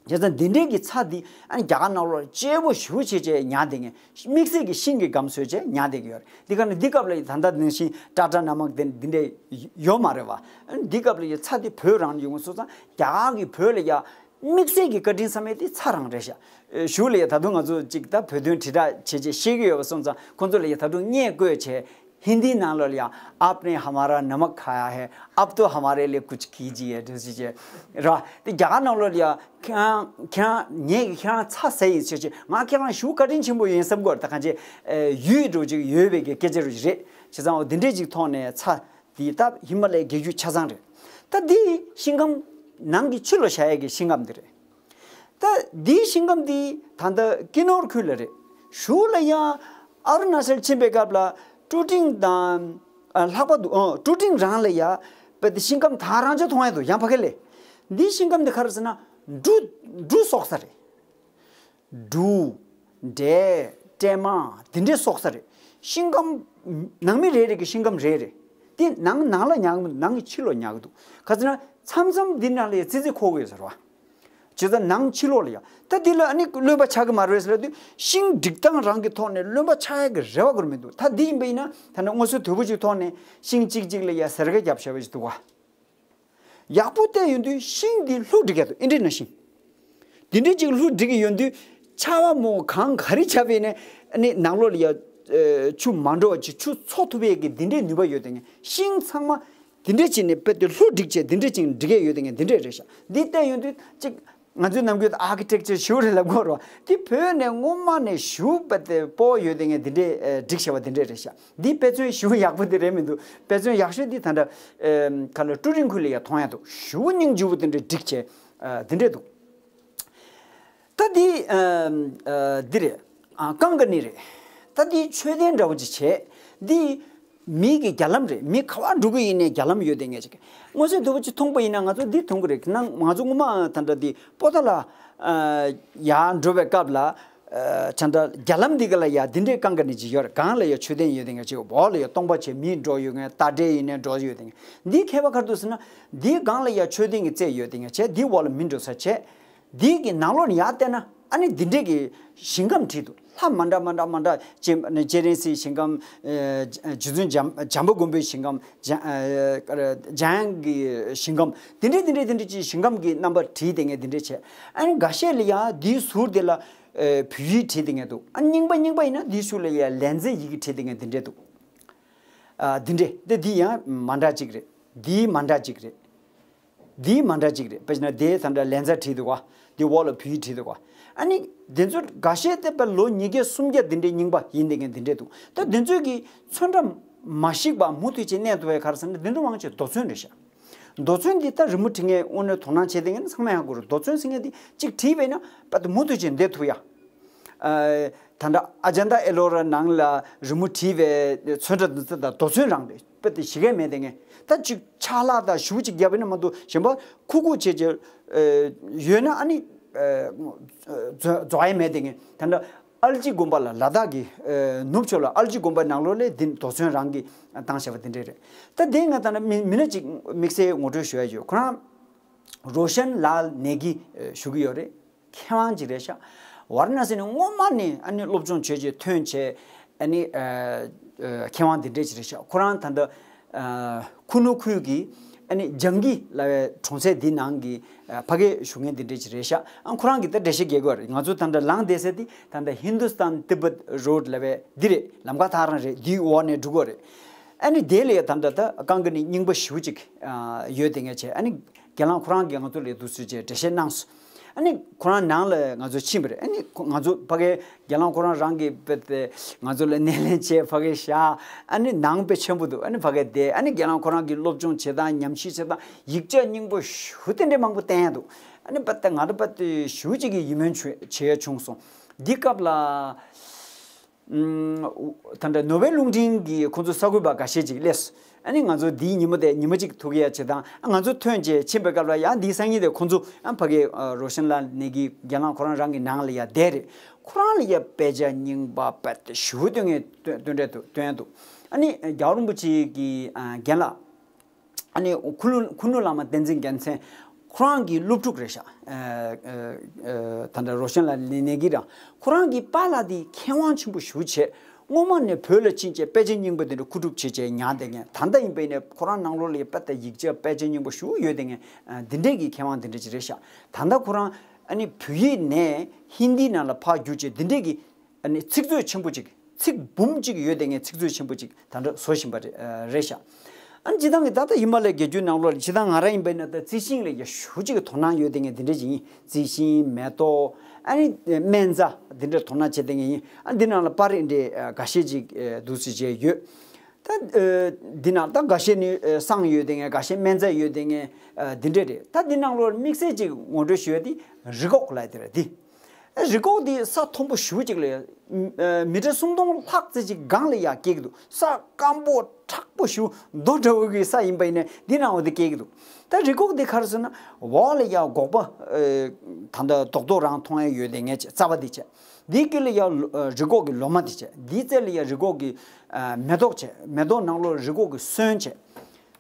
བྱས་ཙང་འདི་འདྲས་ཀྱི་ཚྭ་འདི་ཨ་ནི་རྒྱ་གར་ནང་ལོགས་ལ་སྐྱེ་བོ་ཞེ་པོ་ཆེ་ཆེ་ཉར་བསྡད་མཁན། དམིགས་བསལ་གྱི་ཤིང་གི་སྒམ་བཟོས་བྱས་ཉར་བསྡད་ཀྱི་ཡོད་རེད། འདི་ག་ནི་འདི་སྐབས་ལ་ད་ལྟ་ནང་བཞིན་ཊ་ཊ་ནམ་དམག་དེ་འདི་འདྲས་ཡོད་མ་རེད་བ། ཨ་ནི་འདི་སྐབས་ལ་ཡ་ཚྭ་འདི་བོད་རང་ཡོང་སོང་ཙང་རྒྱ་གར་གྱི་བོད་ལ་ཡ་དམིགས་བསལ་གྱི་བཀའ་དྲིན་བསམ་ཡས་དེ་ཚྭ་རང་རེད་ཤག་ཨེ་གཞུག་ལ་ཡ་ད་དུང་ང་ཚོ་ཅིག་ད་བོད་དོན་དྲིལ་བསྒྲགས་བྱེད་ཆེད་བཤད་ཀྱི་ཡོད་པ་སོང་ཙང་ཁོང་ཚོ་ལ་ཡ་ད་དུང་བརྙན་བཀོད་བྱས། ཧིན་དིའི་ནང་ལོགས་ལ་ཡང་आपने हमारा नमक खाया है, अब तो हमारे लिए कुछ कीजिए། འདྲ་ཞིག་བྱས་ར། དེ་རྒྱ་གར་ནང་ལོགས་ལ་ཡང་ཁྱེད་རང་ཁྱེད་རང་ངས་ཀྱིས་ཁྱེད་རང་ཚྭ་ཟ་ཡིན་ཟེར་བྱས། ང་ཁྱེད་རང་ཞེ་པོ་བཀའ་དྲིན་ཆེན་པོ་ཡིན་བསམ་གྱི་ཡོད་རེད། ད་གང་ཅི་ཡུལ་འགྲོ་ཅིག་ཡོད་པའི་གི་སྐད་ཆ་རེད། བྱས་ཙང་འོ་དེ་འདྲས་ཅིག་ཐོག་ནས་ཚྭ་འདི་ད་ཧི་མ་ལའི་རྒྱལ་རྒྱུད་ཆ་ཚང་རེད། ད་འདི་ཤིང་སྒམ་ནང་གི་ཕྱི་ལོགས་བཞག་ཡས་ཀྱི་ཤིང་སྒམ་འདི་རེད། ད་འདིའི་ཤིང་སྒམ་འདི་ད་ལྟ་ཀི་ནོར་ཁུལ་ལ་རེད། གཞུག་ལ་ཡང་ཨ་རུ་ན་ཅལ་ཕྱིན་པའི་སྐབས་ལ་ཀྲུ་ཀྲིང་དང་ཨ་ལྷག་པར་དུ་ཨ་ཀྲུ་ཀྲིང་རང་ལ་ཡ་དཔེ་དེ་ཤིང་སྒམ་ད་རང་ཅག་མཐོང་ཡ་འདུག་ཡང་ཕ་གི་ལས། འདིའི་ཤིང་སྒམ་འདི་ག་རེ་ཟེར་ན་འབྲུ་འབྲུ་གསོག་ས་རེད། འབྲུ། འབྲས། སྲན་མ། འདི་འདྲས་གསོག་ས་རེད། ཤིང་སྒམ། ནང་མི་རེ་རེ་གི་ཤིང་སྒམ་རེ་རེ། དེ་ནང་ནང་ལ་ཉར་གི་མི་འདུག་ནང་གི་ཕྱི་ལོགས་ཉར་གི་འདུག་ག་ཟེར་ན་མཚམས་མཚམས་འདི་ནང་ལ་ཡ་ཙི་ཙི་འཁོར་གི་ཡོད་ཟེར་བ། བྱས་ཙང་ནང་ཕྱི་ལོགས་ལ་ཡ། ད་འདི་ལ་ཨ་ནི་རློན་པ་ཆགས་ཀྱི་མ་རེད་ཟེར་ལབ་དུས་ཤིང་སྒྲིག་སྟངས་རང་གི་ཐོག་ནས་རློན་པ་ཆགས་ཡ་གི་རེ་བ་གོ་མི་འདུག་ད་འདི་ཡིན་པ་ཡིན་ན་ད་ནི་དངོས་སུ་དོད་པོ་ཅིག་ཐོག་ནས་ཤིང་གཅིག་གཅིག་ལ་ཡ་ཟེར་ཀ་རྒྱབ་བྱས་པ་ཞིག་འདུག་བ། ཡག་པོ་བལྟས་ཡོང་དུས་ཤིང་འདི་ལྷུ་སྒྲིག་ཡ་འདུག་ཨེ་འདྲས་ན་ཤིང་། འདི་འདྲས་ཅིག་ལྷུ་སྒྲིག་གི་ཡོང་དུས་ཆར་པ་མོ་གང་ག་རེ་བྱས་པས་ནས་ཨ་ནི་ནང་ལོགས་ལ་ཡ་ཨེ་ཆུ་མ་འགྲོ་བ་ཅིག་ཆུ་འཚོ་ཐུབ་ཡས་ཀྱི་འདི་འདྲས་ནུས་པ་ཡོད་དེ་ངས་ཤིང་ཚང་མ་འདི་འདྲས་ཅིག་ནས་དཔེ་དེ་ལྷུ་སྒྲིག་བྱས་འདི་འདྲས་ཅིག་སྒྲིག་ཡས་ཡོད་དེ་ངས་འདི་འདྲས་རེད་ཤག་འདི་བལྟས་ཡོང་དུས་ཅིག་ང་ཚོའི་ནམ་རྒྱུན་ཨར་ཀི་ཊེག་ཅར་ཞུ་རེད་ལབ་དགོས་རེད་བ། དེ་བོད་ནས་སྔོན་མ་ནས་ཞུ་བ་དེ་སྤོ་ཡོད་དེ་ངས་འདི་འདྲས་ཨེ་སྒྲིག་བྱས་པ་འདི་འདྲས་རེད་ཤག་འདི་དཔེ་མཚོན་ཞུ་ཡག་པོ་དེ་རེད་མི་འདུག་དཔེ་མཚོན་ཡག་ཤོས་འདི་ད་ལྟ་ཨེ་ག་ལ་ཀྲུ་རིན་ཁུལ་ལ་ཡ་མཐོང་ཡ་འདུག་ཞུ་སྙིང་རྗེ་པོ་དེ་འདྲས་སྒྲིག་བྱས་ཨ་འདི་འདྲས་འདུག་ད་འདི་ཨ་ཨ་འདི་རེད། ཨ་ཀང་ཀ་ནི་རེད། ད་འདི་མཆོད་རྟེན་འདྲ་བོ་ཅིག་བྱས། འདི་མི་གི་རྒྱ་ལམ་རེད། མི་ག་བ་འགྲོ་གི་ཡིན་ནའི་རྒྱ་ལམ་ཡོད་དེ་ངས་ཅིག་དངོས་སུ་དེ་བོ་ཅིག་མཐོང་པ་ཡིན་ན་ང་ཚོ་འདི་མཐོང་གི་རེད། ནང་ང་ཚོ་སྔོན་མ་ད་ལྟ་འདི་པོ་ཏ་ལ་ཨ་ཡར་འགྲོ་བའི་སྐབས་ལ་ཨ་ཆ་འདྲ་རྒྱ་ལམ་འདི་ག་ལ་ཡ་འདི་འདྲའི་ཀང་ཀ་ནི་ཅིག་ཡོད་རེད། སྒང་ལ་ཡ་མཆོད་རྟེན་ཡོད་དེ་ངས་ཅིག་འོག་ལ་ཡ་སྟོང་པ་བྱས་མི་འགྲོ་ཡོད་ངས་རྟ་དྲེལ་ཡིན་ནའི་འགྲོ་ཡོད་དེ་ངས་འདི་ཁྱད་པར་ག་རེ་འདུག་ཟེར་ན་འདིའི་སྒང་ལ་ཡ་མཆོད་རྟེན་གྱི་རྩེ་ཡོད་དེ་ངས་བྱས། འདིའི་འོག་ལ་མི་འགྲོ་ས་བྱས། འདི་གི་ནང་ལོགས་ནས་ཡར་བལྟས་ན་ཨ་ནི་འདི་འདྲས་ཀྱི་ཞིང་ཁམས་བྲིས་འདུག་ལྷ་མ་འདྲ་མ་འདྲ་མ་འདྲ་ཅེ་ཅེ་རེན་སི་ཞིང་ཁམས། ཨེ་རྗེ་བཙུན་འཇམ་འཇམ་པ་མགོན་པོའི་ཞིང་ཁམས། འཇམ་ཨེ་འཇམ་དབྱངས་ཀྱི་ཞིང་ཁམས། འདི་འདྲས་འདི་འདྲས་འདི་འདྲས་ཀྱི་ཞིང་ཁམས་ཀྱི་རྣམ་པ་བྲིས་དེ་ངས་འདི་འདྲས་བྱས། ཨ་ནི་འགའ་ཤས་ལ་ཡང་འདིའི་ཟུར་དེ་ལ་ ཨེ་བོད་ཡིག་བྲིས་བསྡད་མཁན་འདུག་ཨ་རྙིང་པ་རྙིང་པ་ཡིན་ན་འདིའི་ཤུལ་ལ་ཡ་ལེ་ཚན་ཡི་གེ་བྲིས་བསྡད་མཁན་འདི་འདྲས་འདུག་ཨ་འདི་འདྲས་དེ་འདི་ཡང་མ་འདྲ་གཅིག་རེད། འདི་མ་འདྲ་གཅིག་རེད། འདི་མ་འདྲ་གཅིག་རེད། དཔེར་ན་དེ་ད་ལྟ་ལེ་ཚན་བྲིས་འདུག་ག་འདི་འོག་ལ་བོད་ཡིག་བྲིས་འདུག་ག་ཨ་ནི་འདི་ཚོ་འགའ་ཤས་དེ་དཔེ་ལོ་ཉིས་བརྒྱ་སུམ་བརྒྱ་འདི་འདྲས་རྙིང་པ་ཡིན་བསྡད་མཁན་འདི་འདྲས་འདུག་ད་འདི་ཚོས་ཀྱི་ཚོན་ཁྲ་མ་ཞིག་པ་མུ་མཐུད་ཅིག་གནས་ཐུབ་པའི་ག་རེ་ཟེར་ན་འདི་ཚོ་མང་ཆེ་རྡོ་ཚོན་རེད་ཤག་རྡོ་ཚོན་འདི་ད་རི་མོ་བྲིས་མཁན་དངོས་གནས་དོ་སྣང་བྱེད་བསྡད་མཁན་ཚང་མས་ཧ་གོ་རེད། རྡོ་ཚོན་ཟེར་མཁན་འདི་གཅིག་བྲིས་པས་ན་དཔེ་ད་མུ་མཐུད་ཅིག་འདེད་ཐུབ་ཡ། ཨ་ད་ལྟ་ཨ་ཇན་ཏ་ཨེ་ལོ་ར་ནང་ལ་རི་མོ་བྲིས་པའི་ཚོན་ཁྲ་འདི་ཚོ་ད་རྡོ་ཚོན་རང་རེད། དཔེ་དེ་ཞིག་གས་མེད་དེ་ངས་ད་ཅིག་ཆག་ལྷག་དང་ཞུ་ཅིག་རྒྱབ་ན་མ་གཏོགས་གཞན་པ་ཁུག་ཁུག་བྱས་བྱས་ཡོད་ན་ཨ་ནི་རྫོགས་ཡས་མེད་དེ་ངས་ད་ལྟ་ཨལ་ཅི་དགོན་པ་ལ་ལ་དྭགས་ཀྱི་ནུབ་ཕྱོགས་ལ་ཨལ་ཅི་དགོན་པ་ནང་ལོགས་ལས་འདི་རྡོ་ཚོན་རང་གིས་བཏང་བཞག་པ་འདི་འདྲས་རེད། ད་དེ་ང་ད་ལྟ་མི་མི་སྣ་ཅིག་དམིགས་བསལ་ངོ་སྤྲོད་ཞུ་ཡ་ཡོད། ཁོ་རང་རོ་ཤན་ལ་ནེ་གི་ཞུ་གི་ཡོད་རེད། མཁས་དབང་ཅིག་རེད་ཤག་ཝཱ་ར་ཎ་སི་ནས་སྔོན་མ་ནས་ཨ་ནི་སློབ་སྦྱོང་བྱས་རྗེས་ཐོན་བྱས་ཨ་ནི་ཨ་ཨ་མཁས་དབང་འདི་འདྲས་ཅིག་རེད་ཤག་ཁོ་རང་ད་ལྟ་ཨ་ཁུ་ནུ་ཁུལ་གྱི་ཨ་ནི་ལྗང་གི་ལབ་པའི་གྲོང་གསེབ་འདི་ནང་གི་ཨ་ཕ་གིར་བཞུགས་མཁན་འདི་འདྲས་ཅིག་རེད་ཤག་ཨ་ཁོ་རང་གིས་ད་འགྲེལ་བཤད་རྒྱག་གི་ཡོད་རེད། ང་ཚོ་ད་ལྟ་ལངས་བསྡད་ས་འདི་ད་ལྟ་ཧིན་དུ་སི་ཐན་ཏི་བེད་རོ་ཌི་ལབ་པའི་འདི་རེད། ལམ་ཁ་ཐག་རང་རེད། འདིའི་འོག་ནས་འགྲོ་གི་ཡོད་རེད། ཨ་ནི་དེ་ལ་ཡ་ད་ལྟ་ད་རྐང་གི་ནི་རྙིང་པ་ཞེ་པོ་ཅིག་ཨ་ཡོད་དེ་ངས་བྱས་ཨ་ནི། རྒན་ལགས་ཁོ་རང་གིས་ང་ཚོ་ལ་འདུག་སེ་བྱས་འགྲེལ་བཤད་གནང་སོང་། ཨ་ནི་ཁོ་རང་ནང་ལ་ང་ཚོ་ཕྱིན་པ་རེད། ཨ་ནི་ཁོ་ང་ཚོ་ཕ་གིའི་རྒན་ལགས་ཁོ་རང་རང་གིས་དཔེ་དེ་ང་ཚོ་ལ་སྣེ་ལེན་བྱས་ཕ་གིར་བཞག་ཨ་ནི་ནང་དཔེ་ཆེན་པོ་འདུག་ཨ་ནི་ཕ་གིར་བསྡད་ཨ་ནི་རྒན་ལགས་ཁོ་རང་གི་སློབ་སྦྱོང་བྱེད་སྟངས་ཉམས་ཞིབ་བྱེད་སྟངས་ཡིག་ཆ་རྙིང་པོ་ཞེ་པོ་དེ་འདྲས་མང་པོ་བསྟན་ཡ་འདུག་ཨ་ནི་དཔེ་དེ་ང་ཚོ་དཔེ་དེ་ཞེ་པོ་ཅིག་གི་ཡིད་སྨོན་བྱེད་བྱེད་ཡ་བྱུང་སོང་། འདི་སྐབས་ལ། ད་ལྟ་ནོར་ཝེ་རླུང་འཕྲིན་གྱི་ཁོང་ཚོ་གསར་འགོད་པ་འགའ་ཤས་ཅིག་སླེབས་སོང་། ཨ་ནི་ང་ཚོ་འདིའི་ཉིན་མོ་དེ་ཉི་མ་གཅིག་ཐུག་ཡ་བྱེད་དང་ང་ཚོ་ཐོན་རྗེས་ཕྱིན་པའི་སྐབས་ལ་ཡང་འདིའི་སང་ཉིན་དེ་ཁོང་ཚོ་ཨ་ཕ་གི་རོ་ཤན་ལ་ནེ་གི་རྒན་ལགས་ཁོ་རང་རང་གི་ནང་ལ་ཡ་བསྡད་རེད། ཁོ་རང་ལ་ཡ་དཔེ་ཆ་རྙིང་པ་དཔེ་དེ་ཞེ་པོ་སྟོན་ངེས་སྟོན་སྟོན་འདྲ་འདུག་སྟོན་ཡ་འདུག་ཨ་ནི་རྒྱལ་བ་རིན་པོ་ཆེ་གི་རྒན་ལགས། ཨ་ནི་ཁུ་ནུ་ཁུ་ནུ་བླ་མ་བསྟན་འཛིན་རྒྱལ་མཚན་ཁོ་རང་གི་སློབ་ཕྲུག་རེད་ཤག་ཨ་ཨ་ཨ་ད་ལྟ་རོ་ཤན་ལ་ནེ་ནེ་གི་རང་ཁོ་རང་གི་པཱ་ལགས་དེ་མཁས་དབང་ཆེན་པོ་ཞེ་པོ་བྱས་སྔོན་མ་ནས་བོད་ལ་ཕྱིན་བྱས་དཔེ་ཆ་རྙིང་པ་དེ་འདྲ་མཁོ་སྒྲུབ་བྱས་བྱས་ཉར་བསྡད་མཁན། ད་ལྟ་ཡིན་པ་ཡིན་ནའི་ཁོ་རང་ནང་ལོགས་ལ་དཔེ་དེ་ཡིག་ཆ་དཔེ་ཆ་རྙིང་པ་ཞེ་པོ་ཡོད་བསྡད་མཁན་ཨ་འདི་འདྲས་ཀྱི་མཁས་དབང་འདི་འདྲས་ཅིག་རེད་ཤག་ད་ལྟ་ཁོ་རང་ཨ་ནི་བོད་ཡིག་ནས་ཧིན་དིའི་ནང་ལ་ཕར་བསྒྱུར་བྱས་འདི་འདྲས་ཀྱི་ཨ་ནི་ཚིག་མཛོད་ཆེན་པོ་ཅིག་ཚིག་འབུམ་གཅིག་ཡོད་དེ་ངས་ཚིག་མཛོད་ཆེན་པོ་ཅིག་ད་ལྟ་བཟོ་བཞིན་པ་རེད་ཨ་རེད་ཤག་ཨ་ནི་སྤྱིར་བཏང་གི་ད་ལྟ་ཧི་མ་ལ་ཡའི་རྒྱལ་རྒྱུད་ནང་ལོགས་ལ་སྤྱིར་བཏང་ང་རང་ཡིན་པ་ཡིན་ན་ད་རྩི་ཤིང་ལ་ཡ་ཞེ་པོ་ཅིག་གི་དོ་སྣང་ཡོད་དེ་ངས་འདི་འདྲ་ཅིག་ཡིན། རྩི་ཤིང་མེ་ཏོག་ཨ་ནི་སྨན་རྩྭ་འདི་འདྲ་དོ་སྣང་བྱེད་དེ་ངས་ཡིན། ཨ་འདི་ནང་ལ་པར་འདི་འདྲའི་ཨ་འགའ་ཤས་ཅིག་ཨ་འདུག་སེ་བྱས་ཡོད། ད་ཨ་འདི་ནང་ད་འགའ་ཤས་ནི་ཨ་བསང་ཡོད་དེ་ངས་འགའ་ཤས་སྨན་རྩྭ་ཡོད་དེ་ངས་ཨ་འདི་འདྲ་རེད། ད་འདི་ནང་ལོགས་དམིགས་བསལ་ཅིག་ངོ་སྤྲོད་ཞུ་ཡ་དེ་རི་ཁོག་ལབ་དེ་རེད་དེ། རི་ཁོག་འདི་ས་མཐོན་པོ་ཞེ་པོ་ཅིག་ལ་ཡ། མི་ཊར་སུམ་སྟོང་ལྷག་ཙམ་ཅིག་སྒང་ལ་ཡ་སྐྱེ་གི་འདུག་ས་སྐམ་པོ་མཁྲེགས་པོ་ཞེ་པོ་རྡོ་འདྲ་བོ་གི་ས་ཡིན་པ་ཡིན་ནའི་འདི་ནང་འོ་དེ་སྐྱེ་གི་འདུག་ད་རི་ཁོག་འདི་ག་རེ་ཟེར་ན་འོག་ལ་ཡ་སྒོག་པ་ད་ལྟ་རྡོག་རྡོག་རང་མཐོང་ཡ་ཡོད་དེ་ངས་བྱས་རྩ་བ་འདི་བྱས། འདིའི་དཀྱིལ་ལ་ཡ་རི་ཁོག་གི་ལོ་མ་འདི་བྱས། འདིའི་རྩེ་ལ་ཡ་རི་ཁོག་གི་མེ་ཏོག་བྱས། མེ་ཏོག་ནང་ལོགས་རི་ཁོག་གི་སོན་བྱས།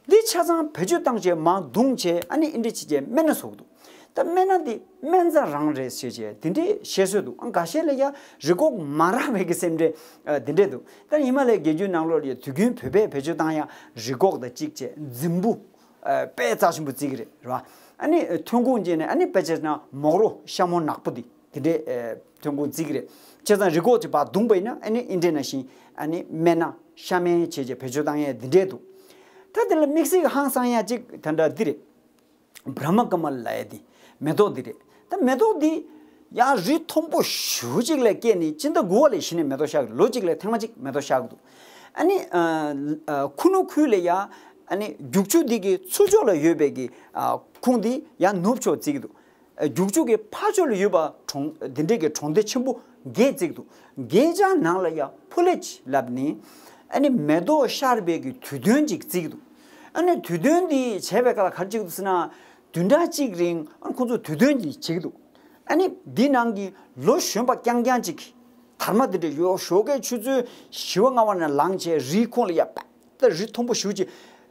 འདི་ཆ་ཚང་བེད་སྤྱོད་བཏང་བྱས་མར་བརྡུངས་བྱས་ཨ་ནི་ཨིན་འདྲ་བྱས་བྱས་སྨན་སྣ་བཟོ་གི་འདུག་ད་སྨན་སྣ་འདི་སྨན་རྩྭ་རང་རེད་ཟེར་བྱས་དེ་འདྲའི་བཤད་སྲོལ་འདུག་ཨ་འགའ་ཤས་ལ་ཡ་རི་ཁོག་མ་རག་པའི་གི་སེམས་ཁྲལ་ཨ་དེ་འདྲས་འདུག་ད་ཧི་མ་ལ་ཡའི་རྒྱལ་རྒྱུད་ནང་ལོགས་ལ་ཡ་དུས་རྒྱུན་བོད་པས་བེད་སྤྱོད་བཏང་ཡ་རི་ཁོག་དང་གཅིག་བྱས་རྫིང་བུ་ཨ་དཔེ་རྩ་ཆེན་པོ་བརྩི་གི་རེད་རེད་བ། ཨ་ནི་ཐོན་ཁུངས་བྱས་ནས་ཨ་ནི་དཔེ་བྱས་ན་མོག་རོ་ཤ་མོ་ནག་པོ་འདི། དེ་འདྲའི་ཨེ་ཐོན་ཁུངས་བརྩི་གི་རེད། བྱས་ཙང་རི་ཁོག་ཅིག་ཕར་བརྡུངས་པ་ཡིན་ན་ཨ་ནི་ཨིན་འདྲའི་ནང་བཞིན་ཨ་ནི་སྨན་སྣ་ཤ་སྨན་བྱས་བྱས་བེད་སྤྱོད་བཏང་ཡས་འདི་འདྲས་འདུག་ད་དེ་ལ་དམིགས་བསལ་གྱི་ཧང་སང་ཡ་ཅིག་ད་འདྲ་འདི་རེད། བྷྲ་མ་ཀ་མ་ལ་ལབ་ཡ་འདི་མེ་ཏོག་འདི་རེད། ད་མེ་ཏོག་འདི་ཡང་རི་མཐོན་པོ་ཞེ་པོ་ཅིག་ལ་སྐྱེས་ནས་སྤྱི་ཟླ་དགུ་པ་ལ་གཞི་ནས་མེ་ཏོག་ཤར་གི་ལོ་གཅིག་ལ་ཐེངས་མ་གཅིག་མེ་ཏོག་ཤར་གི་འདུག་ཨ་ནི་ཨ་ཨ་ཁུ་ནུ་ཁུལ་ལ་ཡ་ཨ་ནི་རྒྱུག་ཆུ་འདི་གི་ཚུར་ཕྱོགས་ལ་ཡོད་པའི་གི་ཨ་ཁུངས་འདི་ཡང་ནུབ་ཕྱོགས་བརྩི་གི་འདུག་རྒྱུག་ཆུ་གི་ཕར་ཕྱོགས་ལ་ཡོད་པ་གྲོང་འདི་འདྲའི་གི་གྲོང་སྡེ་ཆེན་པོ་བརྒྱད་བརྩིགས་འདུག་རྒྱུག་ཆུ་ནང་ལ་ཡ་ཕུ་ལེ་ཅི་ལབ་ནི་ཨ་ནི་མེ་ཏོག་ཤར་བའི་གི་དུས་སྟོན་ཅིག་བརྩིགས་འདུག་ཨ་ནི་དུས་སྟོན་འདི་བྱས་པའི་སྐབས་ལ་ག་རེ་བྱེད་ཀྱི་འདུག་ཟེར་ན་བདུན་ཕྲག་གཅིག་རིང་ཨ་ནི་ཁོང་ཚོ་དུས་སྟོན་ཅིག་བྱེད་ཀྱི་འདུག་ཨ་ནི་འདི་ནང་གི་ལོ་གཞོན་པ་རྐྱང་རྐྱང་ཅིག་དར་མ་འདི་འདྲ་ཡོད་ཞོགས་ཀའི་ཆུ་ཚོད་བཞི་པ་ལྔ་པ་ནས་ལངས་བྱས་རིའི་ཁོངས་ལ་ཡ་པ། ད་རི་མཐོན་པོ་ཞེ་པོ་ཅིག་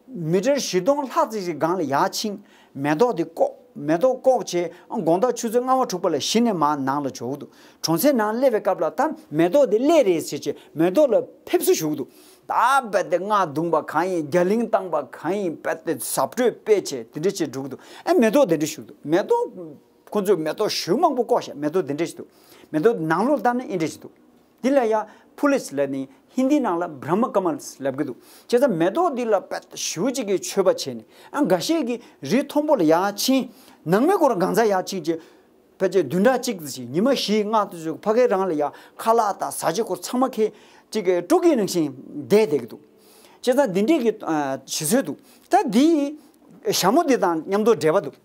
མི་ཊར་བཞི་སྟོང་ལྷག་ཙམ་ཞིག་སྒང་ལ་ཡར་ཕྱིན། མེ་ཏོག་དེ་བཀོག་མེ་ཏོག་བཀོག་བྱས་དགོང་དག་ཆུ་ཚོད་ལྔ་པ་དྲུག་པ་ལ་གཞི་ནས་མར་ནང་ལ་འབྱོར་གྱི་འདུག་གྲོང་གསེབ་ནང་སླེབས་པའི་སྐབས་ལ་ད་མེ་ཏོག་དེ་སླེབས་རེད་ཟེར་བྱས་མེ་ཏོག་ལ་ཕེབས་བསུ་ཞུ་གི་འདུག་ད་རྦད་དེ་རྔ་བརྡུངས་པ་གང་ཡིན། རྒྱ་གླིང་བཏང་པ་གང་ཡིན། རྦད་དེ་གཟབ་སྤྲོས་སྤེལ་བྱས་དེ་འདྲ་བྱས་འགྲོ་གི་འདུག་ཨ་མེ་ཏོག་དེ་འདྲ་ཞིག་འདུག་མེ་ཏོག་ཁོ་ཚོས་མེ་ཏོག་ཞེ་པོ་མང་པོ་བཀོག་ཤག་མེ་ཏོག་དེ་འདྲ་ཞིག་འདུག་མེ་ཏོག་ནང་ལོགས་ལྟ་ན་ཨེ་འདྲ་ཞིག་འདུག་འདི་ལ་ཡ་ཕུ་ལིས་ལབ་ནི་ཧིན་དིའི་ནང་ལ་བྷྲ་མ་ཀ་མལ་ལབ་གི་འདུག་བྱས་ཙང་མེ་ཏོག་འདི་ལ་དཔེ་ཞེ་པོ་ཅིག་གི་མཆོད་པ་བྱས་ནས། ཨ་འགའ་ཤས་ཀྱིས་རི་མཐོན་པོ་ལ་ཡར་ཕྱིན། ནང་མི་ཁོ་རང་གང་ཟག་ཡར་ཕྱིན་བྱས། ཕལ་ཆེར་བདུན་ཕྲག་གཅིག་ཙམ་ཞིག་ཉི་མ་བཞི་ལྔ་དུ་ཞུགས་ཕ་གའི་རང་ལ་ཡ་ཁ་ལག་དང་བཟའ་བཅའ་ཁོ་ཚང་མ་ཁྱེར་ཅིག་གི་སྤྲོ་སྐྱིད་ནང་བཞིན་བསྡད་བསྡད་ཀྱི་འདུག་བྱས་ཙང་འདི་འདྲས་ཀྱི་ཨ་བྱེད་སྲོལ་འདུག་ད་འདི་ཞྭ་མོ་འདི་དང་མཉམ་དུ་འབྲེལ་བ་འདུག་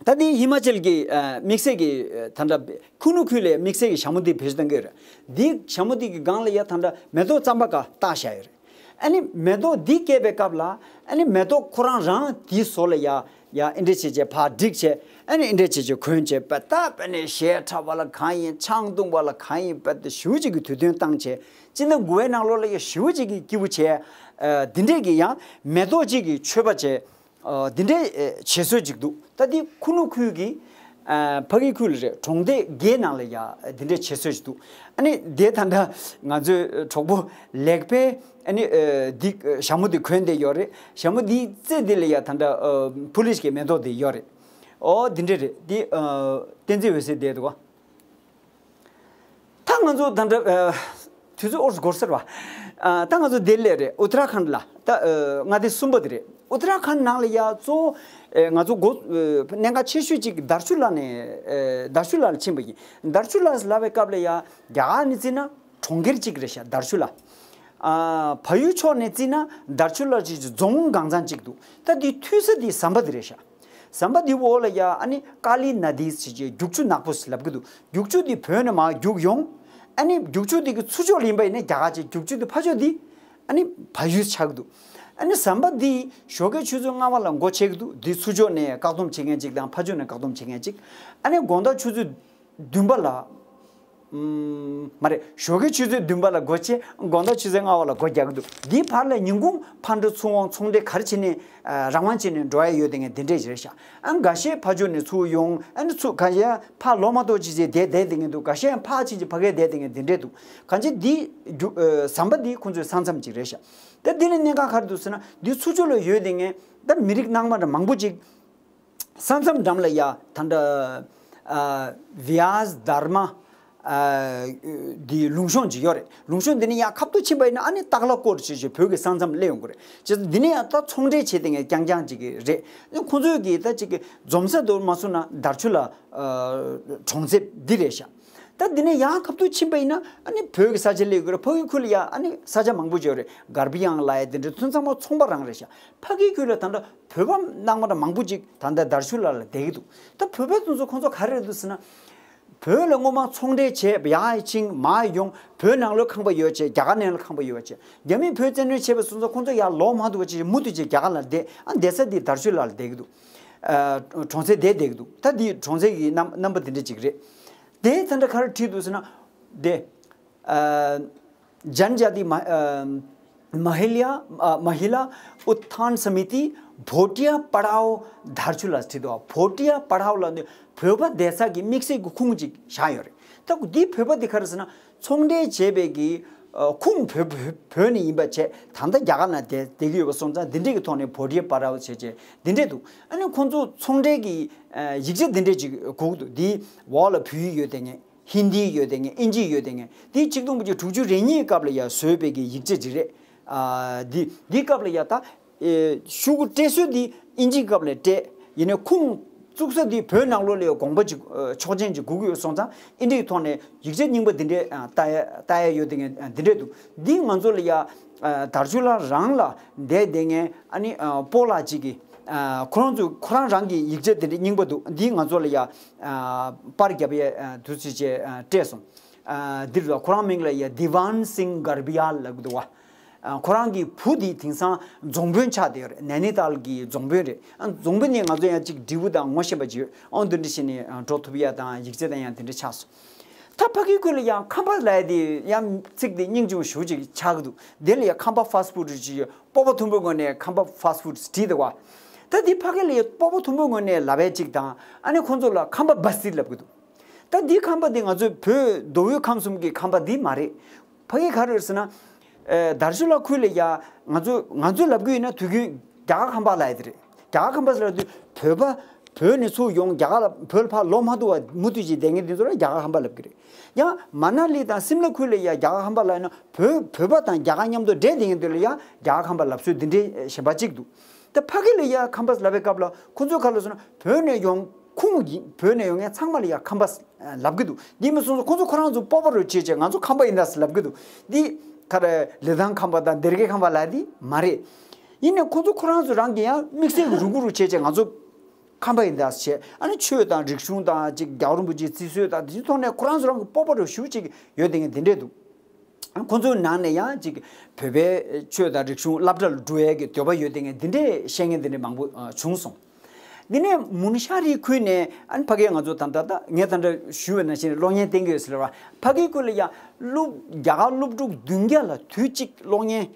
ད་འདི་ཧི་མ་ཅལ་གྱི་ཨ་དམིགས་བསལ་གྱི་ཨ་ད་ལྟ་ཁུ་ནུ་ཁུལ་ལ་དམིགས་བསལ་གྱི་ཞྭ་མོ་འདི་བེད་སྤྱོད་གཏོང་གི་ཡོད་རེད། འདི་ཞྭ་མོ་འདི་གི་སྒང་ལ་ཡ་ད་ལྟ་མེ་ཏོག་རྩམ་པ་འགའ་བཏགས་བཞག་ཡོད་རེད། ཨ་ནི་མེ་ཏོག་འདི་སྐྱེས་པའི་སྐབས་ལ་ཨ་ནི་མེ་ཏོག་ཁོ་རང་རང་དེའི་ཟོར་ལ་ཡ་ཡ་ཨེ་འདྲ་བྱས་བྱས་ཕར་བསྒྲིགས་བྱས། ཨ་ནི་ཨེ་འདྲ་བྱས་བྱས་གོན་བྱས་པ་ད་དཔེ་ནས་ཞལ་ཁྲ་བ་ལ་གང་ཡིན། ཆང་བཏུང་བ་ལ་གང་ཡིན། དཔེ་དེ་ཞེ་པོ་ཅིག་གི་དུས་སྟོན་བཏང་བྱས། སྤྱི་ཟླ་དགུ་པའི་ནང་ལོགས་ལ་ཡ་ཞེ་པོ་ཅིག་གི་སྐྱིད་པོ་བྱས། ཨ་འདི་འདྲས་ཀྱི་ཡང་མེ་ཏོག་ཅིག་གི་མཆོད་པ་བྱས། ཨ་འདི་འདྲས་ཨ་བྱེད་སྲོལ་ཅིག་འདུག་ད་འདི་ཁུ་ནུ་ཁུལ་གྱི་ཨ་ཕ་གི་ཁུལ་ལ་རེད། གྲོང་སྡེ་བརྒྱད་ནང་ལ་ཡ་འདི་འདྲས་བྱེད་སྲོལ་ཅིག་འདུག་ཨ་ནི་དེ་ད་ལྟ་ང་ཚོའི་གྲོགས་པོ་ལེགས་པས། ཨ་ནི་ཨ་འདི་ཨ་ཞྭ་མོ་འདི་གོན་བསྡད་ཡོད་རེད། ཞྭ་མོ་འདིའི་རྩེ་འདི་ལ་ཡ་ད་ལྟ་ཨ་ཕུ་ལིས་ཀྱི་མེ་ཏོག་འདི་ཡོད་རེད། ཨོ་འདི་འདྲ་རེད། འདི་ཨ་བསྟན་འཛིན་འོད་ཟེར་བསྡད་འདུག་ག་ད་ང་ཚོ་ད་ལྟ་ཨ་དུས་ཚོད་ཨོ་འགོར་ཟེར་བ། ཨ་ད་ང་ཚོ་ལྡི་ལི་རེད། ཨུ་ཏྲ་ཁན་ལ་ད་ཨ་མངའ་སྡེ་གསུམ་པ་དེ་རེད། ཨུ་ཏྲ་ཁན་ནང་ལ་ཡ་གཙོ་བོ་ཨ་ང་ཚོ་འགོ་ཨ་གནད་འགག་ཆེ་ཤོས་ཅིག་དར་ཆུ་ལ་ནས་ཨ་དར་ཆུ་ལ་ལ་ཕྱིན་པ་ཡིན། དར་ཆུ་ལ་ལབ་པའི་སྐབས་ལ་ཡ་རྒྱ་གར་ནས་བརྩིས་ན། གྲོང་ཁྱེར་གཅིག་རེད་ཤག་དར་ཆུ་ལ། ཨ་བལ་ཡུལ་ཕྱོགས་ནས་བརྩིས་ན་དར་ཆུ་ལ་ཅིག་རྫོང་གང་ཚང་གཅིག་འདུག་ད་འདི་མཐུད་ས་འདི་ཟམ་པ་འདི་རེད་ཤག་ཟམ་པ་འདི་འོག་ལ་ཡ་ཨ་ནི་ཀ་ལི་ན་དི་ཟེར་བྱས་རྒྱུག་ཆུ་ནག་པོ་ཟེར་ལབ་ཀྱི་འདུག་རྒྱུག་ཆུ་འདི་བོད་ནས་མར་རྒྱུག་ཡོང་། ཨ་ནི་རྒྱུག་ཆུ་འདི་གི་ཚུར་ཕྱོགས་ལ་ཡིན་པ་ཡིན་ན་རྒྱ་གར་ཅིག་རྒྱུག་ཆུ་འདི་ཕར་ཕྱོགས་འདི་ཨ་ནི་བལ་ཡུལ་ཆགས་ཀྱི་འདུག་ཨ་ནི་ཟམ་པ་འདི་ཞོགས་ཀའི་ཆུ་ཚོད་ལྔ་པ་ལ་སྒོ་ཕྱེ་གི་འདུག་འདི་ཚུར་ཕྱོགས་ནས་བཀག་སྡོམ་བྱེད་མཁན་ཅིག་དང་ཕར་ཕྱོགས་ནས་བཀག་སྡོམ་བྱེད་མཁན་ཅིག་ཨ་ནི་དགོང་དག་ཆུ་ཚོད་བདུན་པ་ལ། ཨུམ། མ་རེད། ཞོགས་ཀའི་ཆུ་ཚོད་བདུན་པ་ལ་སྒོ་ཕྱེ། དགོང་དག་ཆུ་ཚོད་ལྔ་པ་ལ་སྒོ་རྒྱག་གི་འདུག་འདིའི་བར་ལ་ཉིན་གུང་ཕར་འགྲོ་ཚུར་འོང་ཚོང་འབྲེལ་ག་རེ་བྱས་ནས་ཨ་རང་དབང་བྱས་ནས་འགྲོ་ཡ་ཡོད་དེ་ངས་འདི་འདྲས་རེད་ཤག་ཨ་འགའ་ཤས་ཕར་ཕྱོགས་ནས་ཚུར་ཡོང་། ཨ་ནི་ཚུར་གང་ཡང་ཕར་ལོག་མ་གཏོགས་ཅི་བྱས་བསྡད་བསྡད་དེ་ངས་འདུག་ག་ཤས་ཡང་ཕར་ཕྱིན་ཅི་ཕ་གིར་བསྡད་དེ་ངས་འདི་འདྲས་འདུག་གང་ཅི་འདི་རྒྱུ་ཨ་ཟམ་པ་འདི་ཁོང་ཚོའི་ས་མཚམས་ཅིག་རེད་ཤག་ད་འདི་ལ་གནད་འགག་ག་རེ་འདུག་ཟེར་ན། འདི་ཚུར་ཕྱོགས་ལ་ཡོད་དེ་ངས་ད་མི་རིགས་ནང་མ་འདྲ་མང་པོ་ཅིག་ས་མཚམས་འགྲམ་ལ་ཡ་ད་ལྟ་ཨ་བྱཱས་དྷརྨ་ཨ་འདི་ལུང་གཤོང་ཅིག་ཡོད་རེད། ལུང་གཤོང་འདི་ནས་ཡ་ཁ་ཐུག་ཕྱིན་པ་ཡིན་ན་ཨ་ནི་ཏག་ལ་སྐོར་ཅིག་ཅིག་བོད་ཀྱི་ས་མཚམས་སླེབས་ཡོང་གི་རེད། བྱས་ཙང་འདི་ནས་ཡ་ད་ཚོང་འབྲེལ་བྱེད་དེ་ངས་རྐྱང་རྐྱང་ཅིག་གི་རེད། ཨ་ནི་ཁོང་ཚོས་ཀྱི་ད་ཅིག་གི་འཛོམས་ས་དུ་མ་སོང་ན་དར་ཆུ་ལ་ཨ་གྲོང་གསེབ་འདི་རེད་ཤག་ད་འདི་ནས་ཡང་ཁ་ཐུག་ཕྱིན་པ་ཡིན་ན་ཨ་ནི་བོད་ཀྱི་ས་ཆ་སླེབས་དགོས་རེད། ཕ་གི་ཁུལ་ལ་ཡ་ཨ་ནི་ས་ཆ་མང་པོ་ཅིག་ཡོད་རེད། གར་བི་ཨང་ལབ་ཡ་དེ་འདྲ་ཚོ་ཚང་མ་ཚོང་པ་རང་རེད་ཤག་ཕ་གི་ཁུལ་ལ་ད་ལྟ་བོད་པ་ནང་མ་འདྲ་མང་པོ་ཅིག་ད་ལྟ་དར་ཆུ་ལ་ལ་བསྡད་ཀྱི་འདུག་ད་བོད་པ་དེ་ཚོ་ཁོང་ཚོ་ག་རེ་རེད་འདུག་ཟེར་ན། བོད་ལ་སྔོན་མ་ཚོང་འབྲེལ་བྱས་ཡར་ཕྱིན་མར་ཡོང་། བོད་ནང་ལོགས་ཁང་པ་ཡོད་བྱས། རྒྱ་གར་ནང་ལ་ཁང་པ་ཡོད་བྱས། རྒྱ་མིས་བོད་བཙན་གནོན་བྱས་པ་སོང་ཙང་ཁོང་ཚོ་ཡར་ལོག་མ་ཐུབ་པ་བྱས། མུ་མཐུད་བྱས་རྒྱ་གར་ལ་བསྡད། ཨ་བསྡད་ས་དེ་དར་ཆུ་ལ་ལ་བསྡད་ཀྱི་འདུག་ཨ་གྲོང་གསེབ་དེ་བསྡད་ཀྱི་འདུག་ད་འདི་གྲོང་གསེབ་ཀྱི་རྣམ་རྣམ་པ་དེ་འདྲ་ཅིག་རེད། དེ་ད་ལྟ་ག་རེ་བྲིས་འདུག་ཟེར་ན། དེ་ཨ་जनजाति म- अ, महिला अ, महिला उत्थान समिति भोटिया पड़ाव དར་ཆུ་ལ་བྲིས་འདུག་བོ་ཊི་ཡ་པ་ཌའོ་ལ་ནི་བོད་པ་བསྡད་ས་གི་དམིགས་བསལ་གྱི་ཁུངས་ཅིག་བཞག་ཡོད་རེད། ད་འདི་བོད་པ་འདི་ག་རེ་ཟེར་ན། ཚོང་འབྲེལ་བྱས་པའི་གི་ཨ་ཁུངས་བོད་བོད་བོད་ནས་ཡིན་པ་བྱས། ད་ལྟ་རྒྱ་གར་ནང་བསྡད་བསྡད་ཀྱི་ཡོད་པ་སོང་ཙང་འདི་འདྲས་ཀྱི་ཐོག་ནས་བོ་ཊི་ཡ་པ་ཌའོ་བྱས་བྱས་འདི་འདྲས་འདུག་ཨ་ནི་ཁོང་ཚོ་ཚོང་འབྲེལ་གྱི་ཨ་ཡིག་ཆ་འདི་འདྲས་ཅིག་དགོས་ཀྱི་འདུག་འདི་འོག་ལ་བོད་ཡིག་ཡོད་དེ་ངས། ཧིན་དི་ཡོད་དེ་ངས། ཨིན་ཇི་ཡོད་དེ་ངས། དེ་ཆིག་སྟོང་དགུ་བརྒྱ་དྲུག་ཅུ་རེ་གཉིས་སྐབས་ལ་ཡ་བཟོས་པའི་གི་ཡིག་ཆ་ཅིག་རེད། ཨ་འདི་འདི་སྐབས་ལ་ཡ་ད་ཨེ་ཤོག་གུ་སྤྲད་སྲོལ་འདི་ཨིན་ཇི་སྐབས་ལ་སྤྲད། ཡིན་ནའི་ཁུངས་བཙུགས་ས་འདི་བོད་ནང་ལོགས་ལ་ཡ་དགོངས་པ་ཅིག་ཨ་ཆོག་མཆན་ཅིག་དགོས་ཀྱི་ཡོད་སོང་ཙང་ཨིན་ཇིའི་ཐོག་ནས་ཡིག་ཆ་རྙིང་པ་འདི་འདྲས་ཨ་ལྟ་ཡ་ལྟ་ཡ་ཡོད་དེ་ངས། ཨ་འདི་འདྲས་འདུག་འདི་ང་ཚོ་ལ་ཡ་ཨ་དར་ཆུ་ལ་རང་ལ་བསྡད་བསྡད་མཁན་ཨ་ནི་ཨ་སྤོ་ལགས་ཅིག་གིས། ཨ་ཁོ་རང་ཚོས་ཁོ་རང་རང་གི་ཡིག་ཆ་དེ་འདྲ་རྙིང་པ་འདུག་འདི་ང་ཚོ་ལ་ཡ་ཨ་པར་རྒྱབ་ཡ་ཨ་དུས་ཚོད་བཅས་ཨ་སྤྲད་སོང་། ཨ་འདིར་ལ་ཁོ་རང་མིང་ལ་ཡ་དི་ཝན་སིང་གར་བི་ཡལ་ལབ་ཀྱི་འདུག་བ། ཨ་ཁོ་རང་གི་བུ་དེ་དེང་སང་རྫོང་དཔོན་ཆགས་བསྡད་ཡོད་རེད། ནན་ནི་ཏཱལ་གྱི་རྫོང་དཔོན་རེད། ཨ་རྫོང་དཔོན་ནི་ང་ཚོ་ཡང་ཅིག་འབྲས་བུ་དང་ངོ་ཤེས་པ་ཅིག་ཡོད། ཨོ་འདི་འདྲ་བྱས་ནས་ཨ་འགྲོ་ཐུབ་ཡ་དང་ཡིག་ཆ་དང་ཡང་དེ་འདྲ་ཆགས་སོང་། ད་ཕ་གི་ཁུལ་ལ་ཡང་ཁམས་པ་ལབ་ཡ་དེ་ཡང་ཚིག་དེ་སྙིང་རྗེ་མོ་ཞེ་པོ་ཅིག་ཆགས་ཀྱི་འདུག་དེ་ལ་ཡང་ཁམས་པ་ཕ་སི་ཕུཌ་ཅིག་ཡོད། སྤོབས་པ་མཐོན་པོའི་ངོས་ནས་ཁམས་པ་ཕ་སི་ཕུཌ་བྲིས་འདུག་བ། ད་འདི་ཕ་གི་ལ་ཡང་སྤོབས་པ་མཐོན་པོའི་ངོས་ནས་ལབ་ཡ་ཅིག་དང་། ཨ་ནི་ཁོང་ཚོ་ལ་ཁམས་པ་བ་སི་ལབ་ཀྱི་འདུག་ད་འདི་ཁམས་པ་འདི་ང་ཚོའི་བོད་མདོ་དབུས་ཁམས་གསུམ་གྱི་ཁམས་པ་འདི་མ་རེད། ཕ་གི་ག་རེ་རེད་ཟེར་ན། ཨེ་དར་ཆུ་ལ་ཁུལ་ལ་ཡ་ང་ཚོ་ང་ཚོས་ལབ་ཀྱི་ཡོད་ན་དུས་རྒྱུན་རྒྱ་གར་ཁམས་པ་ལབ་ཡ་དེ་རེད། རྒྱ་གར་ཁམས་པ་ཟེར་ལབ་དུས་བོད་པ་ བོད་ནས་ཚུར་ཡོང་རྒྱ་གར་ལ་བོད་ལ་ཕར་ལོག་མ་ཐུབ་པ་མུ་མཐུད་ཅིག་བསྡད་མཁན་དེ་ཚོ་ལ་རྒྱ་གར་ཁམས་པ་ལབ་ཀྱི་རེད། ཡང་མ་ན་ལི་དང་སིམ་ལ་ཁུལ་ལ་ཡང་རྒྱ་གར་ཁམས་པ་ལབ་ན་བོད་བོད་པ་དང་རྒྱ་གར་མཉམ་དུ་འདྲེས་བསྡད་མཁན་དེ་ལ་ཡང་རྒྱ་གར་ཁམས་པ་ལབ་སྲོལ་འདི་འདྲའི་གཞན་པ་གཅིག་འདུག་ད་ཕ་གི་ལ་ཡང་ཁམས་པ་ལབ་པའི་སྐབས་ལ་ཁོ་ཚོས་ག་རེ་ལབ་སོང་ན་བོད་ནས་ཡོང་ཁུངས་ཡིན་བོད་ནས་ཡོང་མཁན་ཚང་མ་ལ་ཡང་ཁམས་པ་ལབ་ཀྱི་འདུག་འདི་མིན་སོང་ཙང་ཁོ་ཚོ་ཁོ་རང་ཚོ་སྤོབས་པ་རུ་བྱས་བྱས་ང་ཚོ་ཁམས་པ་ཡིན་ད་ཟེར་ལབ་ཀྱི་འདུག་འདི་ག་རེ་ལི་ཐང་ཁམས་པ་དང་སྡེ་དགེ་ཁམས་པ་ལབ་འདི་མ་རེད། ཡིན་ནའི་ཁོ་ཚོ་ཁོ་རང་ཚོ་རང་གི་ཡང་དམིགས་བསལ་གྱི་རུ་ཁུག་རུ་བྱས་བྱས་ང་ཚོ་ཁམས་པ་ཡིན་ད་བྱས་ཨ་ནི་ཆོས་དང་རིག་གཞུང་དང་ཅིག་རྒྱལ་བ་རིན་པོ་ཆེའི་རྩིས་སྲོལ་དང་དེ་ཚོའི་ཐོག་ནས་ཁོ་རང་ཚོ་རང་གི་སྤོབས་པ་རུ་ཞུ་ཅིག་ཡོད་དེ་ངས་འདི་འདྲས་འདུག་ཁོ་ཚོའི་ནང་ནས་ཡང་ཅིག་བོད་པའི་ཆོས་དང་རིག་གཞུང་སློབ་གྲྭ་ལ་འགྲོ་ཡས་ཀྱི་འདོད་པ་ཡོད་དེ་ངས་འདི་འདྲས་བཤད་མཁན་འདི་འདྲས་མང་པོ་བྱུང་སོང་། འདི་ནས་མུན་ཤ་རི་ཁུལ་ནས་ཨ་ནི་ཕ་གིའི་ང་ཚོ་ད་ལྟ་ད་ངས་ད་ལྟ་ཞུས་པ་ནང་བཞིན་གློག་བརྙན་བསྟན་གྱི་ཡོད་ཟེར་བ་ཕ་གིའི་ཁུལ་ལ་ཡང་སློབ་རྒྱ་གར་སློབ་ཕྲུག་བདུན་བརྒྱ་ལ་དུས་གཅིག་གློག་བརྙན་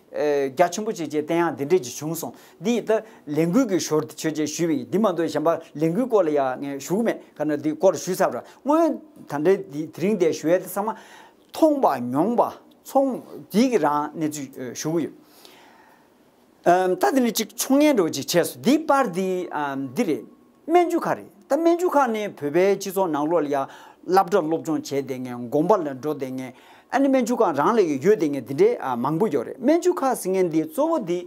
རྒྱ་ཆེན་པོ་བྱས་བྱས་བསྟན་ཡག་འདི་འདྲས་ཅིག་བྱུང་སོང་། འདི་ད་ལས་འགུལ་གྱི་ཞོར་དུ་ཆོས་ཅེས་ཞུས་པ་ཡིན། འདི་མ་གཏོགས་གཞན་པ་ལས་འགུལ་སྐོར་ལ་ཡང་ངས་ཞུ་གི་མེད། ག་ན་འདི་སྐོར་ཞུས་ཚར་བ་ར་སྔོན་ད་ལྟའི་འདི་དེ་རིང་འདི་ཞུ་ཡས་དེ་ཚང་མ་མཐོང་པ་མྱོང་པ་ཚོང་འདི་གི་རང་གནས་ཚུལ་ཞུ་གི་ཡོད། ཨམ། ད་དེ་ནི་གཅིག་ཆོ་ངེ་འགྲོ་གཅིག་བྱས་སོ། འདི་པར་འདི་ཨམ་འདི་རེད། སྨན་ཆུ་ཁ་རེད། ད་སྨན་ཆུ་ཁ་ནི་བོད་པའི་སྤྱི་ཚོགས་ནང་ལོགས་ལ་ཡ་སློབ་གྲྭ་སློབ་སྦྱོང་བྱས་བསྡད་མཁན་དགོན་པ་ལ་འགྲོ་བསྡད་མཁན་ཨ་ནི་སྨན་ཆུ་ཁ་རང་ལ་ཡོད་བསྡད་མཁན་འདི་འདྲའི་ཨ་མང་པོ་ཡོད་རེད། སྨན་ཆུ་ཁ་ཟེར་མཁན་འདི་གཙོ་བོ་འདི་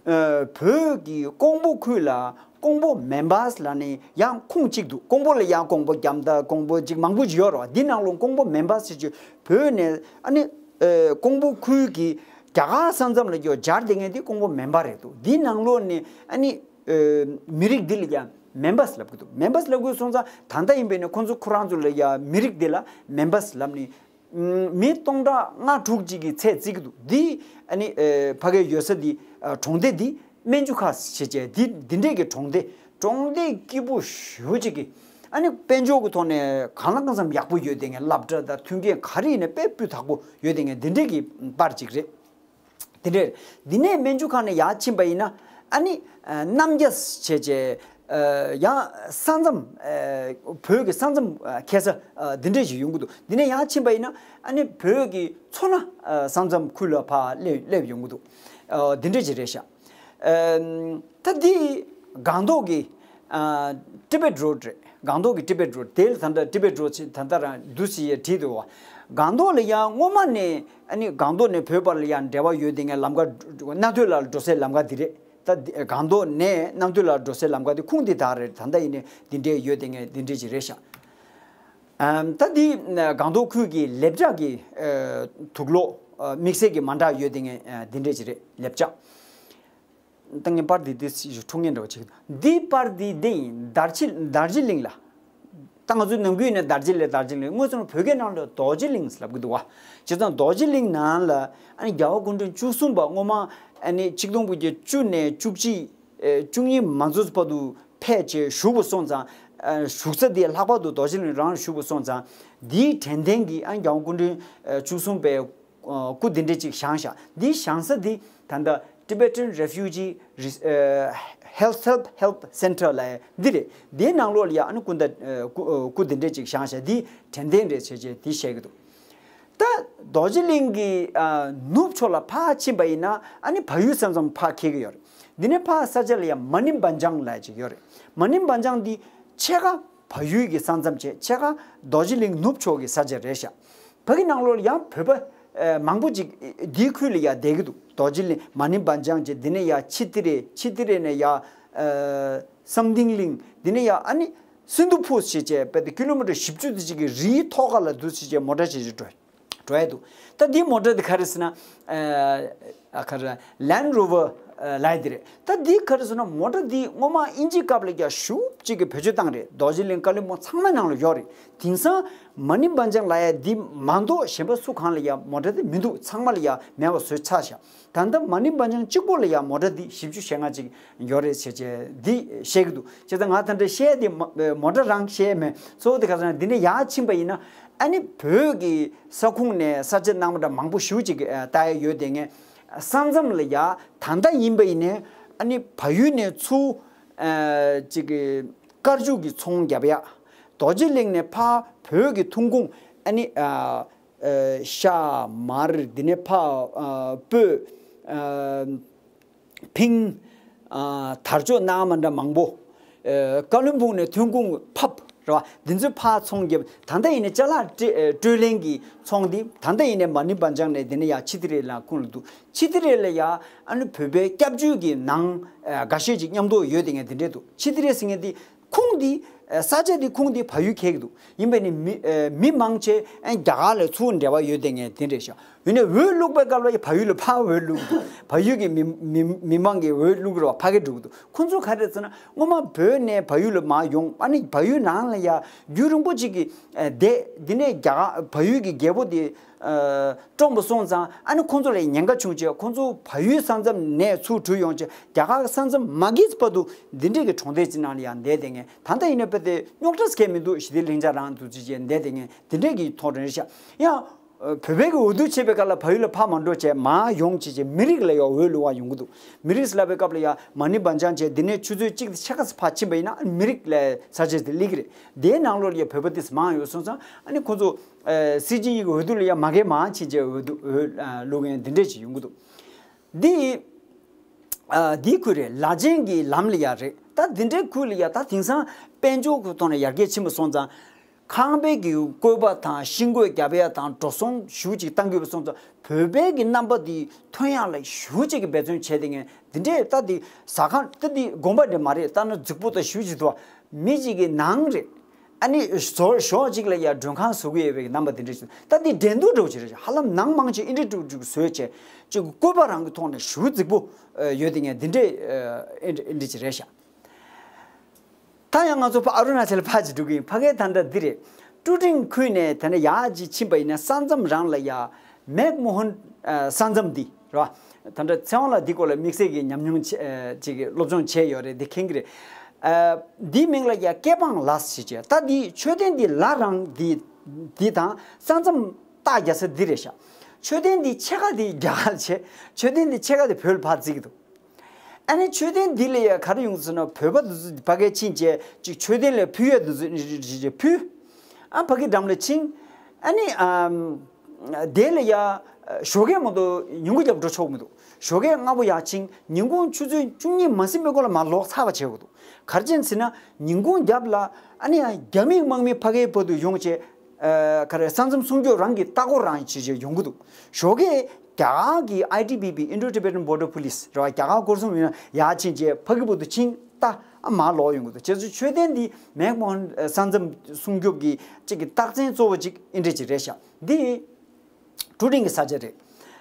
ཨ་བོད་ཀྱི་ཀོང་པོ་ཁུལ་ལ་ཀོང་པོ་མེན་པཱས་ལ་ནི་ཡང་ཁུངས་གཅིག་འདུག་ཀོང་པོ་ལ་ཡང་ཀོང་པོ་རྒྱ་མདའ་ཀོང་པོ་གཅིག་མང་པོ་ཅིག་ཡོད་རེད་བ། འདི་ནང་ལོགས་ཀོང་པོ་མེན་པཱས་ཟེར་རྒྱུ་བོད་ནས་ཨ་ནི་ཨ་ཀོང་པོ་ཁུལ་གྱི་རྒྱ་གར་ས་མཚམས་ལ་ཡོད་སྦྱར་བསྡད་མཁན་དེ་ཀོང་པོ་མེན་པ་རེད་འདུག་འདི་ནང་ལོགས་ནས་ཨ་ནི་ཨ་མི་རིགས་འདི་ལ་ཡང་མེན་པཱས་ལབ་ཀྱི་འདུག་མེན་པཱས་ལབ་དགོས་སོང་ཙང་ད་ལྟ་ཡིན་པས་ན་ཁོང་ཚོ་ཁོ་རང་ཚོ་ལ་ཡང་མི་རིགས་འདི་ལ་མེན་པཱས་ལབ་ནས་ཨ་མི་སྟོང་ཕྲག་ལྔ་དྲུག་ཅིག་གི་ཚད་བརྩི་གི་འདུག་འདི་ཨ་ནི་ཨ་ཕ་གའི་ཡོད་ས་འདི་ཨ་གྲོང་སྡེ་འདི་སྨན་ཆུ་ཁ་ཞེས་བྱས་འདི་འདི་འདྲས་ཀྱི་གྲོང་སྡེ་གྲོང་སྡེ་སྐྱིད་པོ་ཞེ་པོ་ཅིག་གི་ཨ་ནི་དཔལ་འབྱོར་གྱི་ཐོག་ནས་གང་ལ་གང་འཚམ་ཡག་པོ་ཡོད་བསྡད་མཁན་སློབ་གྲྭ་དང་མཐུན་རྐྱེན་ག་རེ་ཡིན་ན་དཔེ་སྤུས་དག་པོ་ཡོད་བསྡད་མཁན་འདི་འདྲས་ཀྱི་པར་ཅིག་རེད། དེ་འདྲས་འདི་ནས་སྨན་ཆུ་ཁ་ནས་ཡར་ཕྱིན་པ་ཡིན་ན་ཨ་ནི་ཨ་རྣམ་རྒྱལ་བྱས་བྱས་ཨ་ཡང་ས་མཚམས་ཨ་བོད་ཀྱི་ས་མཚམས་ཨ་ཁེལ་ས་ཨ་འདི་འདྲས་ཞིག་ཡོང་གི་འདུག་འདི་ནས་ཡར་ཕྱིན་པ་ཡིན་ན་ཨ་ནི་བོད་ཀྱི་མཚོ་སྣ་ཨ་ས་མཚམས་ཁུལ་ལ་ཕར་སླེབས་སླེབས་ཡོང་གི་འདུག་ཨ་འདི་འདྲས་ཅིག་རེད་ཤག་ཨ་ད་འདི་སྒང་ཏོག་གི་ཨ་ཊི་བེཊ་རོཌ་རེད། སྒང་ཏོག་གི་ཊི་བེཊ་རོཌ་དེ་ལ་ད་ལྟ་ཊི་བེཊ་རོཌ་ཅེས་ད་ལྟ་རང་འདུག་སེ་ཡ་བྲིས་འདུག་བ། སྒང་ཏོག་ལ་ཡང་སྔོན་མ་ནས་ཨ་ནི་སྒང་ཏོག་ནས་བོད་བར་ལ་ཡང་འབྲེལ་བ་ཡོད་དེ་ངས་ལམ་ཁ་རྣམ་ཐོས་ལ་འགྲོ་སའི་ལམ་ཁ་འདི་རེད། ད་འདི་སྒང་ཏོག་ནས་རྣམ་ཐོས་ལ་འགྲོ་སའི་ལམ་ཁ་འདི་ཁུངས་འདི་དག་རེད། ད་ལྟ་ཡིན་ནས་འདི་འདྲས་ཡོད་དེ་ངས་འདི་འདྲས་ཅིག་རེད་ཤག་ཨམ། ད་འདི་སྒང་ཏོག་ཁུལ་གྱི་ལེབ་ལྕགས་ཀྱི་ཨ་དུག་ལོག་ཨ་དམིགས་བསལ་གྱི་མ་འདྲ་ཡོད་དེ་ངས་ཨ་འདི་འདྲས་ཅིག་རེད། ལེབ་ལྕགས། ད་ངས་པར་འདི་འདི་འཁྲུག་ངན་འདྲ་བོ་ཅིག་འདི་པར་འདི་འདི་ཡིན། དར་ཅི་དར་ཇི་ལིང་ལ། ད་ང་ཚོའི་ནང་ཁུལ་ནས་དར་ཇི་ལིང་དར་ཇི་ལིང་དངོས་སུ་བོད་སྐད་ནང་ལ་རྡོ་རྗེ་གླིང་ལབ་ཀྱི་འདུག་བ། བྱས་ཙང་རྡོ་རྗེ་གླིང་ནང་ལ་ཨ་ནི་རྒྱལ་བ་སྐུ་ཕྲེང་བཅུ་གསུམ་པ་སྔོན་མ་ཨ་ནི་ཆིག་སྟོང་དགུ་བརྒྱ་བཅུ་ནས་བཅུ་གཅིག་ཨེ་བཅུ་གཉིས་མ་རྫོགས་བར་དུ་ཕེབས་བྱས་བཞུགས་པ་སོང་ཙང་ཨ་བཞུགས་ས་དེ་ལྷག་པར་དུ་རྡོ་རྗེ་གླིང་རང་བཞུགས་པ་སོང་ཙང་འདིའི་དྲན་རྟེན་གྱི་ཨ་ནི་རྒྱལ་བ་སྐུ་ཕྲེང་བཅུ་གསུམ་པའི་ཨ་སྐུ་འདི་འདྲས་ཅིག་བཞེངས་ཤག་འདི་བཞེངས་ས་འདི་ད་ལྟ་Tibetan Refugee Res- ཨ་Health Help Help Center ལབ་ཡ་འདི་རེད། འདིའི་ནང་ལོགས་ལ་ཡ་ཨ་ནི་སྐུ་ད་ཨ་སྐུ་ཨ་སྐུ་འདི་འདྲས་ཅིག་བཞེངས་ཤག་འདི་དྲན་རྟེན་རེད་བྱས་བྱས་འདི་བཤད་ཀྱི་འདུག་ད་རྡོ་རྗེ་གླིང་གི་ཨ་ནུབ་ཕྱོགས་ལ་ཕར་ཕྱིན་པ་ཡིན་ན་ཨ་ནི་བལ་ཡུལ་ས་མཚམས་ཕར་འཁེལ་གྱི་ཡོད་རེད། འདི་ནས་ཕར་ས་ཆ་ལ་ཡ་མ་ནིམ་བན་ཇང་ལབ་ཡ་ཅིག་ཡོད་རེད། མ་ནིམ་བན་ཇང་འདི་ཕྱེད་ཀ་བལ་ཡུལ་གྱི་ས་མཚམས་བྱས་ཕྱེད་ཀ་རྡོ་རྗེ་གླིང་ནུབ་ཕྱོགས་ཀྱི་ས་ཆ་རེད་ཤག་བོད་ཀྱི་ནང་ལོགས་ལ་ཡང་བོད་པ་ཨ་མང་པོ་ཅིག་འདིའི་ཁུལ་ལ་ཡ་བསྡད་ཀྱི་འདུག་རྡོ་རྗེ་གླིང་མ་ནིམ་བན་ཇང་བྱས་འདི་ནས་ཡ་ཆི་ཏི་རེ་ཆི་ཏི་རེ་ནས་ཡ་ཨ་བསམ་གཏིང་གླིང་འདི་ནས་ཡ་ཨ་ནི་སིན་དུ་ཕུ་ཞེས་བྱས་བོད་དེ་ཀི་ལོ་མི་ཊར་བཞི་བཅུ་དེ་ཅིག་གི་རིའི་ཐོག་ཁ་ལ་འདུག་ཞེས་བྱས་མོ་ཊ་ཞེས་བྱས་འགྲོ་འགྲོ་ཡ་འདུག་ད་འདི་མོ་ཊ་འདི་ག་རེ་ཟེར་ན་ཨ་ཨ་ག་རེ་Land Rover ལབ་ཡ་འདི་རེད། ད་འདི་ག་རེ་ཟེར་ན་མོ་ཊ་འདི་སྔོན་མ་ཨིན་ཇིའི་སྐབས་ལ་རྒྱ་ཤུགས་ཅིག་གི་བེད་སྤྱོད་བཏང་རེད། རྡོ་རྗེ་གླིང་ཀ་ལི་མོ་ཚང་མ་ནང་ལ་ཡོད་རེད། དེང་སང་མ་ནིམ་བན་ཇང་ལབ་ཡ་འདི་མ་གཏོགས་གཞན་པ་སུ་གང་ལ་ཡ་མོ་ཊ་འདི་མི་འདུག་ཚང་མ་ལ་ཡ་མེད་པ་བཟོས་ཚར་ཤག་ད་ལྟ་མ་ནིམ་བན་ཇང་གཅིག་པོ་ལ་ཡ་མོ་ཊ་འདི་བཞི་བཅུ་ཞེ་ལྔ་ཅིག་ཡོད་རེད་ཟེར་བྱས་འདི་བཤད་ཀྱི་འདུག་བྱས་ཙང་ང་ད་ལྟ་བཤད་འདི་མོ་མོ་ཊ་རང་བཤད་མེད། གཙོ་བོ་དེ་ག་ཟེར་ན་འདི་ནས་ཡར་ཕྱིན་པ་ཡིན་ན་ཨ་ནི་བོད་ཀྱི་ས་ཁོངས་ནས་ས་ཆ་ནང་མ་འདྲ་མང་པོ་ཞེ་པོ་ཅིག་ལྟ་ཡ་ཡོད་དེ་ངས་ས་མཚམས་ལ་ཡ་ད་ལྟ་ཡིན་པ་ཡིན་ནའི་ཨ་ནི་བལ་ཡུལ་ནས་ཚུར་ཨ་ཅིག་གི་དཀར་ཆུ་གི་ཚོང་རྒྱབ་ཡ། རྡོ་རྗེ་གླིང་ནས་ཕར་བོད་ཀྱི་ཐོན་ཁུངས་ཨ་ནི་ཨ་ཨ་ཤ་མར་འདི་ནས་ཕར་ཨ་སྤོས་ཨ་ཕིང་ཨ་དར་ལྕོག་སྣ་མ་འདྲ་མང་པོ། ཀ་ལོན་སྦུག་ནས་ཐོན་ཁུངས་ཕབ་རེད་བ། འདི་ཚོ་ཕར་ཚོང་བརྒྱབ། ད་ལྟ་ཡིན་ནའི་ཅ་ལག་སྤྲོད་ལེན་གྱི་ཚོང་འདི་ད་ལྟ་ཡིན་ནའི་མ་ཎི་བན་ཅང་ནས་འདི་ནས་ཡར་ཆི་ཏི་རེ་ལ་ཁུངས་ལ་འདུག་ཆི་ཏི་རེ་ལ་ཡ་ཨ་ནི་བོད་པའི་སྐྱབས་བཅོལ་གྱི་ནང་འགའ་ཤས་ཅིག་མཉམ་དུ་ཡོད་དེ་ངས་འདི་འདྲས་འདུག་ཆི་ཏི་རེ་ཟེར་མཁན་འདི་ཁུངས་འདི་ས་ཆ་འདི་ཁུངས་འདི་བལ་ཡུལ་འཁེལ་གྱི་འདུག་ཡིན་པས་ནི་མི་མི་མང་ཆེ་རྒྱ་གར་ལ་ཚུར་འབྲེལ་བ་ཡོད་དེ་ངས་འདི་འདྲས་ཤག་ཡིན་ནའི་འོས་བླུགས་པའི་སྐབས་ལ་བལ་ཡུལ་ལ་ཕར་འོས་བླུགས་འདུག་བལ་ཡུལ་གྱི་མི་མི་མི་མང་གི་འོས་བླུགས་རེད་བ། ཕ་གི་འགྲོ་གི་འདུག་ཁོང་ཚོ་ག་རེ་ཟེར་ན་སྔོན་མ་བོད་ནས་བལ་ཡུལ་ལ་མར་ཡོང་། ཨ་ནི་བལ་ཡུལ་ནང་ལ་ཡ་རྒྱུན་རིང་པོ་ཅིག་གི་བསྡད། འདི་ནས་རྒྱ་གར་བལ་ཡུལ་གྱི་རྒྱལ་པོ་དེ་བཀྲོངས་པ་སོང་ཙང་ཨ་ནི་ཁོང་ཚོ་ལ་ཉེན་ཁ་བྱུང་བྱས་ཁོང་ཚོ་བལ་ཡུལ་ས་མཚམས་ནས་ཚུར་བྲོས་ཡོང་བྱས་རྒྱ་གར་ས་མཚམས་མ་བརྒལ་བར་དུ་འདི་འདྲས་ཀྱི་གྲོང་སྡེ་ཅིག་ནང་ལ་ཡ་བསྡད་དེ་ངས་ད་ལྟ་ཡིན་ན་དཔེ་དེ་རྙོག་དྲ་སྐད་མི་འདུག་ཞི་བདེ་ལྷིང་འཇགས་རང་འདུག་ཅེས་བྱས་བསྡད་དེ་ངས་འདི་འདྲས་ཀྱི་ཐོག་རེད་ཤག་ཡང་། བོད་པའི་གི་འོས་བསྡུ་བྱེད་པའི་སྐབས་ལ་བལ་ཡུལ་ལ་ཕར་མ་འགྲོ་བྱས་མར་ཡོང་བྱས་བྱས་མི་རིགས་ལ་ཡང་འོས་བླུག་པ་ཡོང་གི་འདུག་མི་རིགས་ལབ་པའི་སྐབས་ལ་ཡང་མ་ཎི་བན་ཅང་བྱས་འདི་ནས་ཆུ་ཚོད་གཅིག་དང་ཕྱེད་ཀ་ཙམ་ཕར་ཕྱིན་པ་ཡིན་ན་མི་རིགས་ལ་ས་ཆ་དེ་སླེབས་ཀྱི་རེད། དེའི་ནང་ལོགས་ལ་ཡང་བོད་པ་དེ་ཚོ་མང་ཡོད་སོང་ཙང་ཨ་ནི་ཁོང་ཚོ་སྲིད་སྤྱི་གཉིས་ཀྱི་འོས་བསྡུ་ལ་ཡང་མ་གི་མར་ཕྱིན་བྱས་འོས་བསྡུ་འོས་བླུག་མཁན་འདི་འདྲས་ཅིག་ཡོང་གི་འདུག་འདི་ཨ་འདིའི་ཁུལ་རེད། ལ་ཆེན་གྱི་ལམ་ལ་ཡ་རེད། ད་འདི་འདྲའི་ཁུལ་ལ་ཡ་ད་དེང་སང་དཔལ་འབྱོར་གྱི་ཐོག་ནས་ཡར་རྒྱས་ཕྱིན་པ་སོང་ཙང་ཁང་པའི་གི་བཀོད་པ་དང་ཤིང་བཀོད་རྒྱབ་ཡ་དང་འགྲོ་སོང་ཞུ་ཅིག་བཏང་དགོས་པ་སོང་ཙང་བོད་པའི་གི་རྣམ་པ་འདི་ཐོན་ཡག་ལ་ཞུ་ཅིག་གི་འབད་བརྩོན་བྱས་ཏེ་ངས་འདི་འདྲའི་ད་འདི་ཟ་ཁང་ད་འདི་དགོན་པ་འདྲ་མ་རེད། ད་ན་རྫིག་པོ་ད་ཞུ་ཅིག་འདུག་བ། མི་གཅིག་གི་ནང་རེད། ཨ་ནི་ཞོ་ཞོ་གཅིག་ལ་ཡ་མགྲོན་ཁང་བཟོ་གི་ཡོད་པའི་རྣམ་པ་དེ་འདྲ་ཞིག་ད་འདི་འགྲན་བསྡུར་འདྲ་བོ་ཅིག་རེད། ཧ་ལམ་ནང་མང་ཆེ་ཨིན་དྲི་ཀྲུག་ཀྲུག་བཟོས་བྱས་ཅིག་བཀོད་པ་རང་གི་ཐོག་ནས་ཞུ་རྫིག་པོ་ཡོད་དེ་ངས་འདི་འདྲས་ཨིན་དྲི་ཅིག་རེད་ཤག་ད་ཡང་ང་ཚོ་ཕ་ཨ་རུ་ན་ཅལ་ཕ་ཅིག་འགྲོ་གི་ཡིན། ཕ་གའི་ད་འདྲ་འདི་རེད། ཀྲུ་ཀྲིང་ཁུལ་ནས་དེ་ནས་ཡར་ཅིག་ཕྱིན་པ་ཡིན་ན་ས་མཚམས་རང་ལ་ཡ་མེག་མོ་ཧོན་ས་མཚམས་འདི། རེད་བ། ད་ལྟ་ཚེ་དབང་ལགས་འདི་སྐོར་ལ་དམིགས་བསལ་གྱི་ཉམས་མྱོང་ཆེ་ཅིག་གི་སློབ་སྦྱོང་བྱས་ཡོད་རེད། འདི་མཁྱེན་གྱི་རེད། ཨ་འདིའི་མིང་ལ་ཡ་སྐལ་བང་ལ་ཞེས་བྱས། ད་འདི་མཆོད་རྟེན་འདི་ལ་རང་འདི་འདི་དང་ས་མཚམས་རྟགས་རྒྱག་ས་འདི་རེད་ཤག་མཆོད་རྟེན་འདི་ཕྱེད་ཀ་འདི་རྒྱ་གར་བྱས། མཆོད་རྟེན་འདི་ཕྱེད་ཀ་འདི་བོད་ལ་ཕར་བརྩི་གི་འདུག་ཨ་ནི་མཆོད་རྟེན་འདི་ལ་ཡ་ག་རེ་ཡོང་ཟེར་ན་བོད་པ་འདི་ཚོ་ཕ་གིར་ཕྱིན་བྱས་ཅིག་མཆོད་རྟེན་ལ་ཕུལ་ཡ་འདི་ཚོ་ཕུལ། ཨ་ཕ་གི་འགྲམ་ལ་ཕྱིན། ཨ་ནི་ཨམ། དེ་ལ་ཡ་ཞོགས་ཀས་མ་གཏོགས་ཉིན་གུང་རྒྱབ་འགྲོ་ཆོག་མི་འདུག་ཞོགས་ཀས་སྔ་པོ་ཡར་ཕྱིན་ཉིན་གུང་ཆུ་ཚོད་བཅུ་གཉིས་མ་ཟིན་པའི་སྐོར་ལ་མར་ལོག་ཚར་བ་བྱེད་དགོས་འདུག་ག་རེ་བྱས་ཟེར་ན་ཉིན་གུང་རྒྱབ་ལ་ཨ་ནི་ཡང་རྒྱ་མི་དམག་མི་ཕ་གིའི་བར་དུ་ཡོང་བྱས། ཨ་ག་རེ་ས་མཚམས་སྲུང་སྐྱོབ་རང་གི་ལྟ་སྐོར་རང་བྱེད་བྱེད་ཡོང་གི་འདུག་ཞོགས་ཀས་རྒྱ་གར་གྱི་ཨའི་ཊི་བི་པི་Indo-Tibetan Border Police་རེད་བ། རྒྱ་གར་སྐོར་སྲུང་མི་སྣ་ཡར་ཕྱིན་བྱས་ཕ་གི་བར་དུ་ཕྱིན་ད་ཨ་མར་ལོག་ཡོང་གི་འདུག་བྱས་ཙང་མཆོད་རྟེན་འདི་མེག་མོ་ཧོན་ས་མཚམས་སྲུང་སྐྱོབ་ཀྱི་གཅིག་གི་རྟགས་མཚན་གཙོ་བོ་གཅིག་ཨེ་འདྲས་ཅིག་རེད་ཤག་འདི་ཀྲུ་ཀྲིང་གི་ས་ཆ་རེད།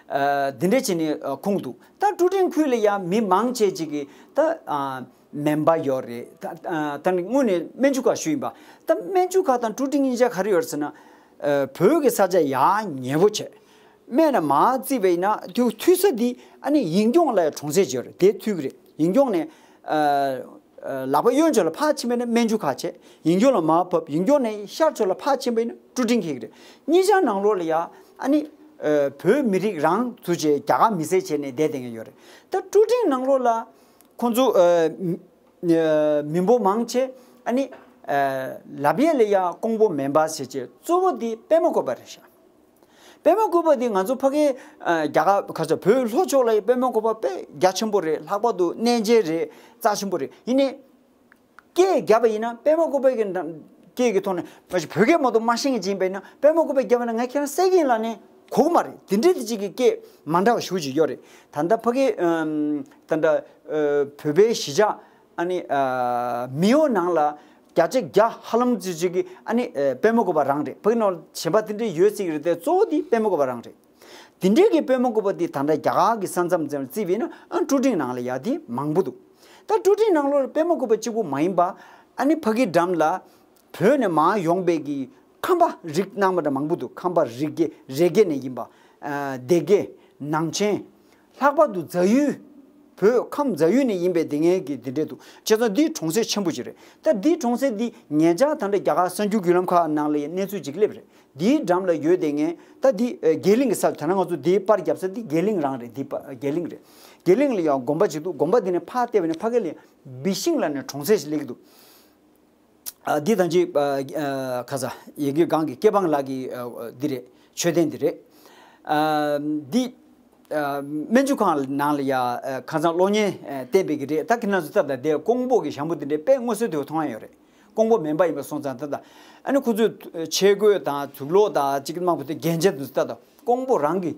ཨ་འདི་འདྲས་བྱས་ནས་ཨ་ཁུངས་འདུག་ད་ཀྲུ་ཀྲིང་ཁུལ་ལ་ཡང་མི་མང་ཆེ་ཅིག་གིས་ད་ཨ་སྨན་པ་ཡོད་རེད། ད་ཨ་ད་ནི་དངོས་གནས་སྨན་ཆུ་ཁ་ཞུ་ཡིན་པ། ད་སྨན་ཆུ་ཁ་དང་ཀྲུ་ཀྲིང་གཉིས་ཆ་ག་རེ་ཡོད་རེད་ཟེར་ན། ཨ་བོད་ཀྱི་ས་ཆ་ཡག་ཉེ་པོ་བྱས། སྨན་ལ་མར་བརྩིས་པ་ཡིན་ན་དུས་འཐུས་ས་འདི་ཨ་ནི་ཡིན་སྐྱོང་ལ་གྲོང་གསེབ་ཅིག་ཡོད་རེད། དེ་འཐུས་ཀྱི་རེད། ཡིན་སྐྱོང་ནས་ཨ་ཨ་ལག་པ་གཡོན་ཕྱོགས་ལ་ཕར་ཕྱིན་པ་ཡིན་ན་སྨན་ཆུ་ཁ་བྱས། ཡིན་སྐྱོང་ལ་མར་བབས་ཡིན་སྐྱོང་ནས་ཤར་ཕྱོགས་ལ་ཕར་ཕྱིན་པ་ཡིན་ན་ཀྲུ་ཀྲིང་འཁེལ་གྱི་རེད། གཉིས་ཆ་ནང་ལོགས་ལ་ཡ་ཨ་ནི་ཨ་བོད་མི་རིགས་རང་ཚུར་བྱས་རྒྱ་གར་མི་སེར་བྱས་ནས་བསྡད་བསྡད་མཁན་ཡོད་རེད། ད་ཀྲུ་ཀྲིང་ནང་ལོགས་ལ་ཁོང་ཚོ་ཨ་ཨ་མི་འབོར་མང་ཆེ་ཨ་ནི་ཨ་ལབ་ཡས་ལ་ཡ་ཀོང་པོ་མེན་པ་ཟེར་བྱས་གཙོ་བོ་འདི་པད་མ་བཀོད་པ་རེད་ཤག་པད་མ་བཀོད་པ་འདི་ང་ཚོ་ཕ་གི་ཨ་རྒྱ་གར་ཁ་ས་བོད་ལྷོ་ཕྱོགས་ལ་ཡ་པད་མ་བཀོད་པ་དཔེ་རྒྱ་ཆེན་པོ་རེད། ལྷག་པར་དུ་གནས་མཇལ་རེད། རྩ་ཆེན་པོ་རེད། ཡིན་ནའི་སྐད་བརྒྱབ་པ་ཡིན་ན་པད་མ་བཀོད་པའི་གི་འདྲ་སྐད་ཀྱི་ཐོག་ནས་མ་གཞི་བོད་སྐད་མ་གཏོགས་མ་ཤེས་མཁན་ཅིག་ཡིན་པ་ཡིན་ན་པད་མ་བཀོད་པས་བརྒྱབ་པ་ན་ང་ཁྱེད་རང་གསན་གྱི་ཡིན་ལབ་ནས་གོ་གི་མ་རེད། དེ་འདྲའི་དེ་གཅིག་གི་སྐད་མ་འདྲ་བ་ཞེ་པོ་ཅིག་ཡོད་རེད། ད་ལྟ་ཕ་གི་ཨམ་ད་ལྟ་ཨ་བོད་པའི་གཞིས་ཆགས་ཨ་ནི་ཨ་མེའོ་ནང་ལ་བརྒྱ་ཆ་བརྒྱ་ཧ་ལམ་ཅིག་ཅིག་གི་ཨ་ནི་ཨ་པད་མ་བཀོད་པ་རང་རེད། ཕ་གི་ནང་གཞན་པ་དེ་འདྲ་ཡོད་སྲིད་ཀྱི་རེད་དེ་གཙོ་བོ་དེ་པད་མ་བཀོད་པ་རང་རེད། དེ་འདྲའི་གི་པད་མ་བཀོད་པ་འདི་ད་ལྟ་རྒྱ་གར་གི་ས་མཚམས་ཙམ་བརྩིས་པ་ཡིན་ན་ཨ་ཀྲུ་ཀྲིང་ནང་ལ་ཡ་དེ་མང་པོ་འདུག་ད་ཀྲུ་ཀྲིང་ནང་ལོགས་ལ་པད་མ་བཀོད་པ་གཅིག་པུ་མ་ཡིན་པ་ཨ་ནི་ཕ་གི་འགྲམ་ལ་བོད་ནས་མར་ཡོང་པའི་གི་ཁམས་པ་རིགས་སྣང་མ་འདྲ་མང་པོ་འདུག་ཁམས་པ་རིགས་དགེ་རེ་དགེ་ནས་ཡིན་པ། ཨ་སྡེ་དགེ། ནང་ཆེན། ལྷག་པར་དུ་རྫ་ཡུལ། བོད་ཁམས་རྫ་ཡུལ་ནས་ཡིན་པའི་དེ་ངེད་ཀྱི་འདི་འདྲས་འདུག་བྱས་ཙང་འདི་གྲོང་གསེབ་ཆེན་པོ་ཅིག་རེད། ད་འདི་གྲོང་གསེབ་འདི་ཉེ་ཆར་ད་ལྟ་རྒྱ་གར་གསར་འགྱུར་བརྒྱུད་ལམ་ཁག་ནང་ལ་ཡང་གནས་ཚུལ་ཅིག་སླེབས་རེད། འདིའི་འགྲམ་ལ་ཡོད་དེ་ངས་ད་འདི་ཨ་རྒྱས་གླིང་གི་ས་ད་ནང་ང་ཚོ་འདིའི་པར་བརྒྱབ་ས་འདི་རྒྱས་གླིང་རང་རེད། འདི་པ་རྒྱས་གླིང་རེད། རྒྱས་གླིང་ལ་ཡང་དགོན་པ་ཅིག་འདུག་དགོན་པ་འདི་ནས་ཕར་བལྟས་པ་ཡིན་ན་ཕ་གི་ལ་བི་ཤིང་ལབ་ནས་གྲོང་གསེབ་ཞིག་སླེབས་ཀྱི་འདུག་ཨ་འདི་ད་ཅི་ཨ་ཨ་ཁ་ས་ཡི་གེ་སྒང་གི་སྐལ་བང་ལགས་ཀྱི་ཨ་འདི་རེད། མཆོད་རྟེན་འདི་རེད། ཨ་འདི་ སྨན་བཅོས་ཁང་ནང་ལ་ཡ་ཁ་སང་གློག་བརྙན་བསྟན་པའི་གི་རེད། ད་ཁྱེད་རང་ཚོ་ལྟ་ད་དེ་ཀོང་པོ་གི་ཞྭ་མོ་དེ་འདྲའི་དཔེ་མངོན་གསལ་དོད་པོ་མཐོང་ཡ་ཡོད་རེད། ཀོང་པོ་མིན་པ་ཡིན་པ་སོང་ཙང་ད་ལྟ་ཨ་ནི་ཁོ་ཚོས་ཆས་གོས་དང་དུག་ལོག་དང་ཅིག་དམངས་ཕོ་དེ་རྒྱན་ཆ་དུ་ལྟ་ད་ཀོང་པོ་རང་གི་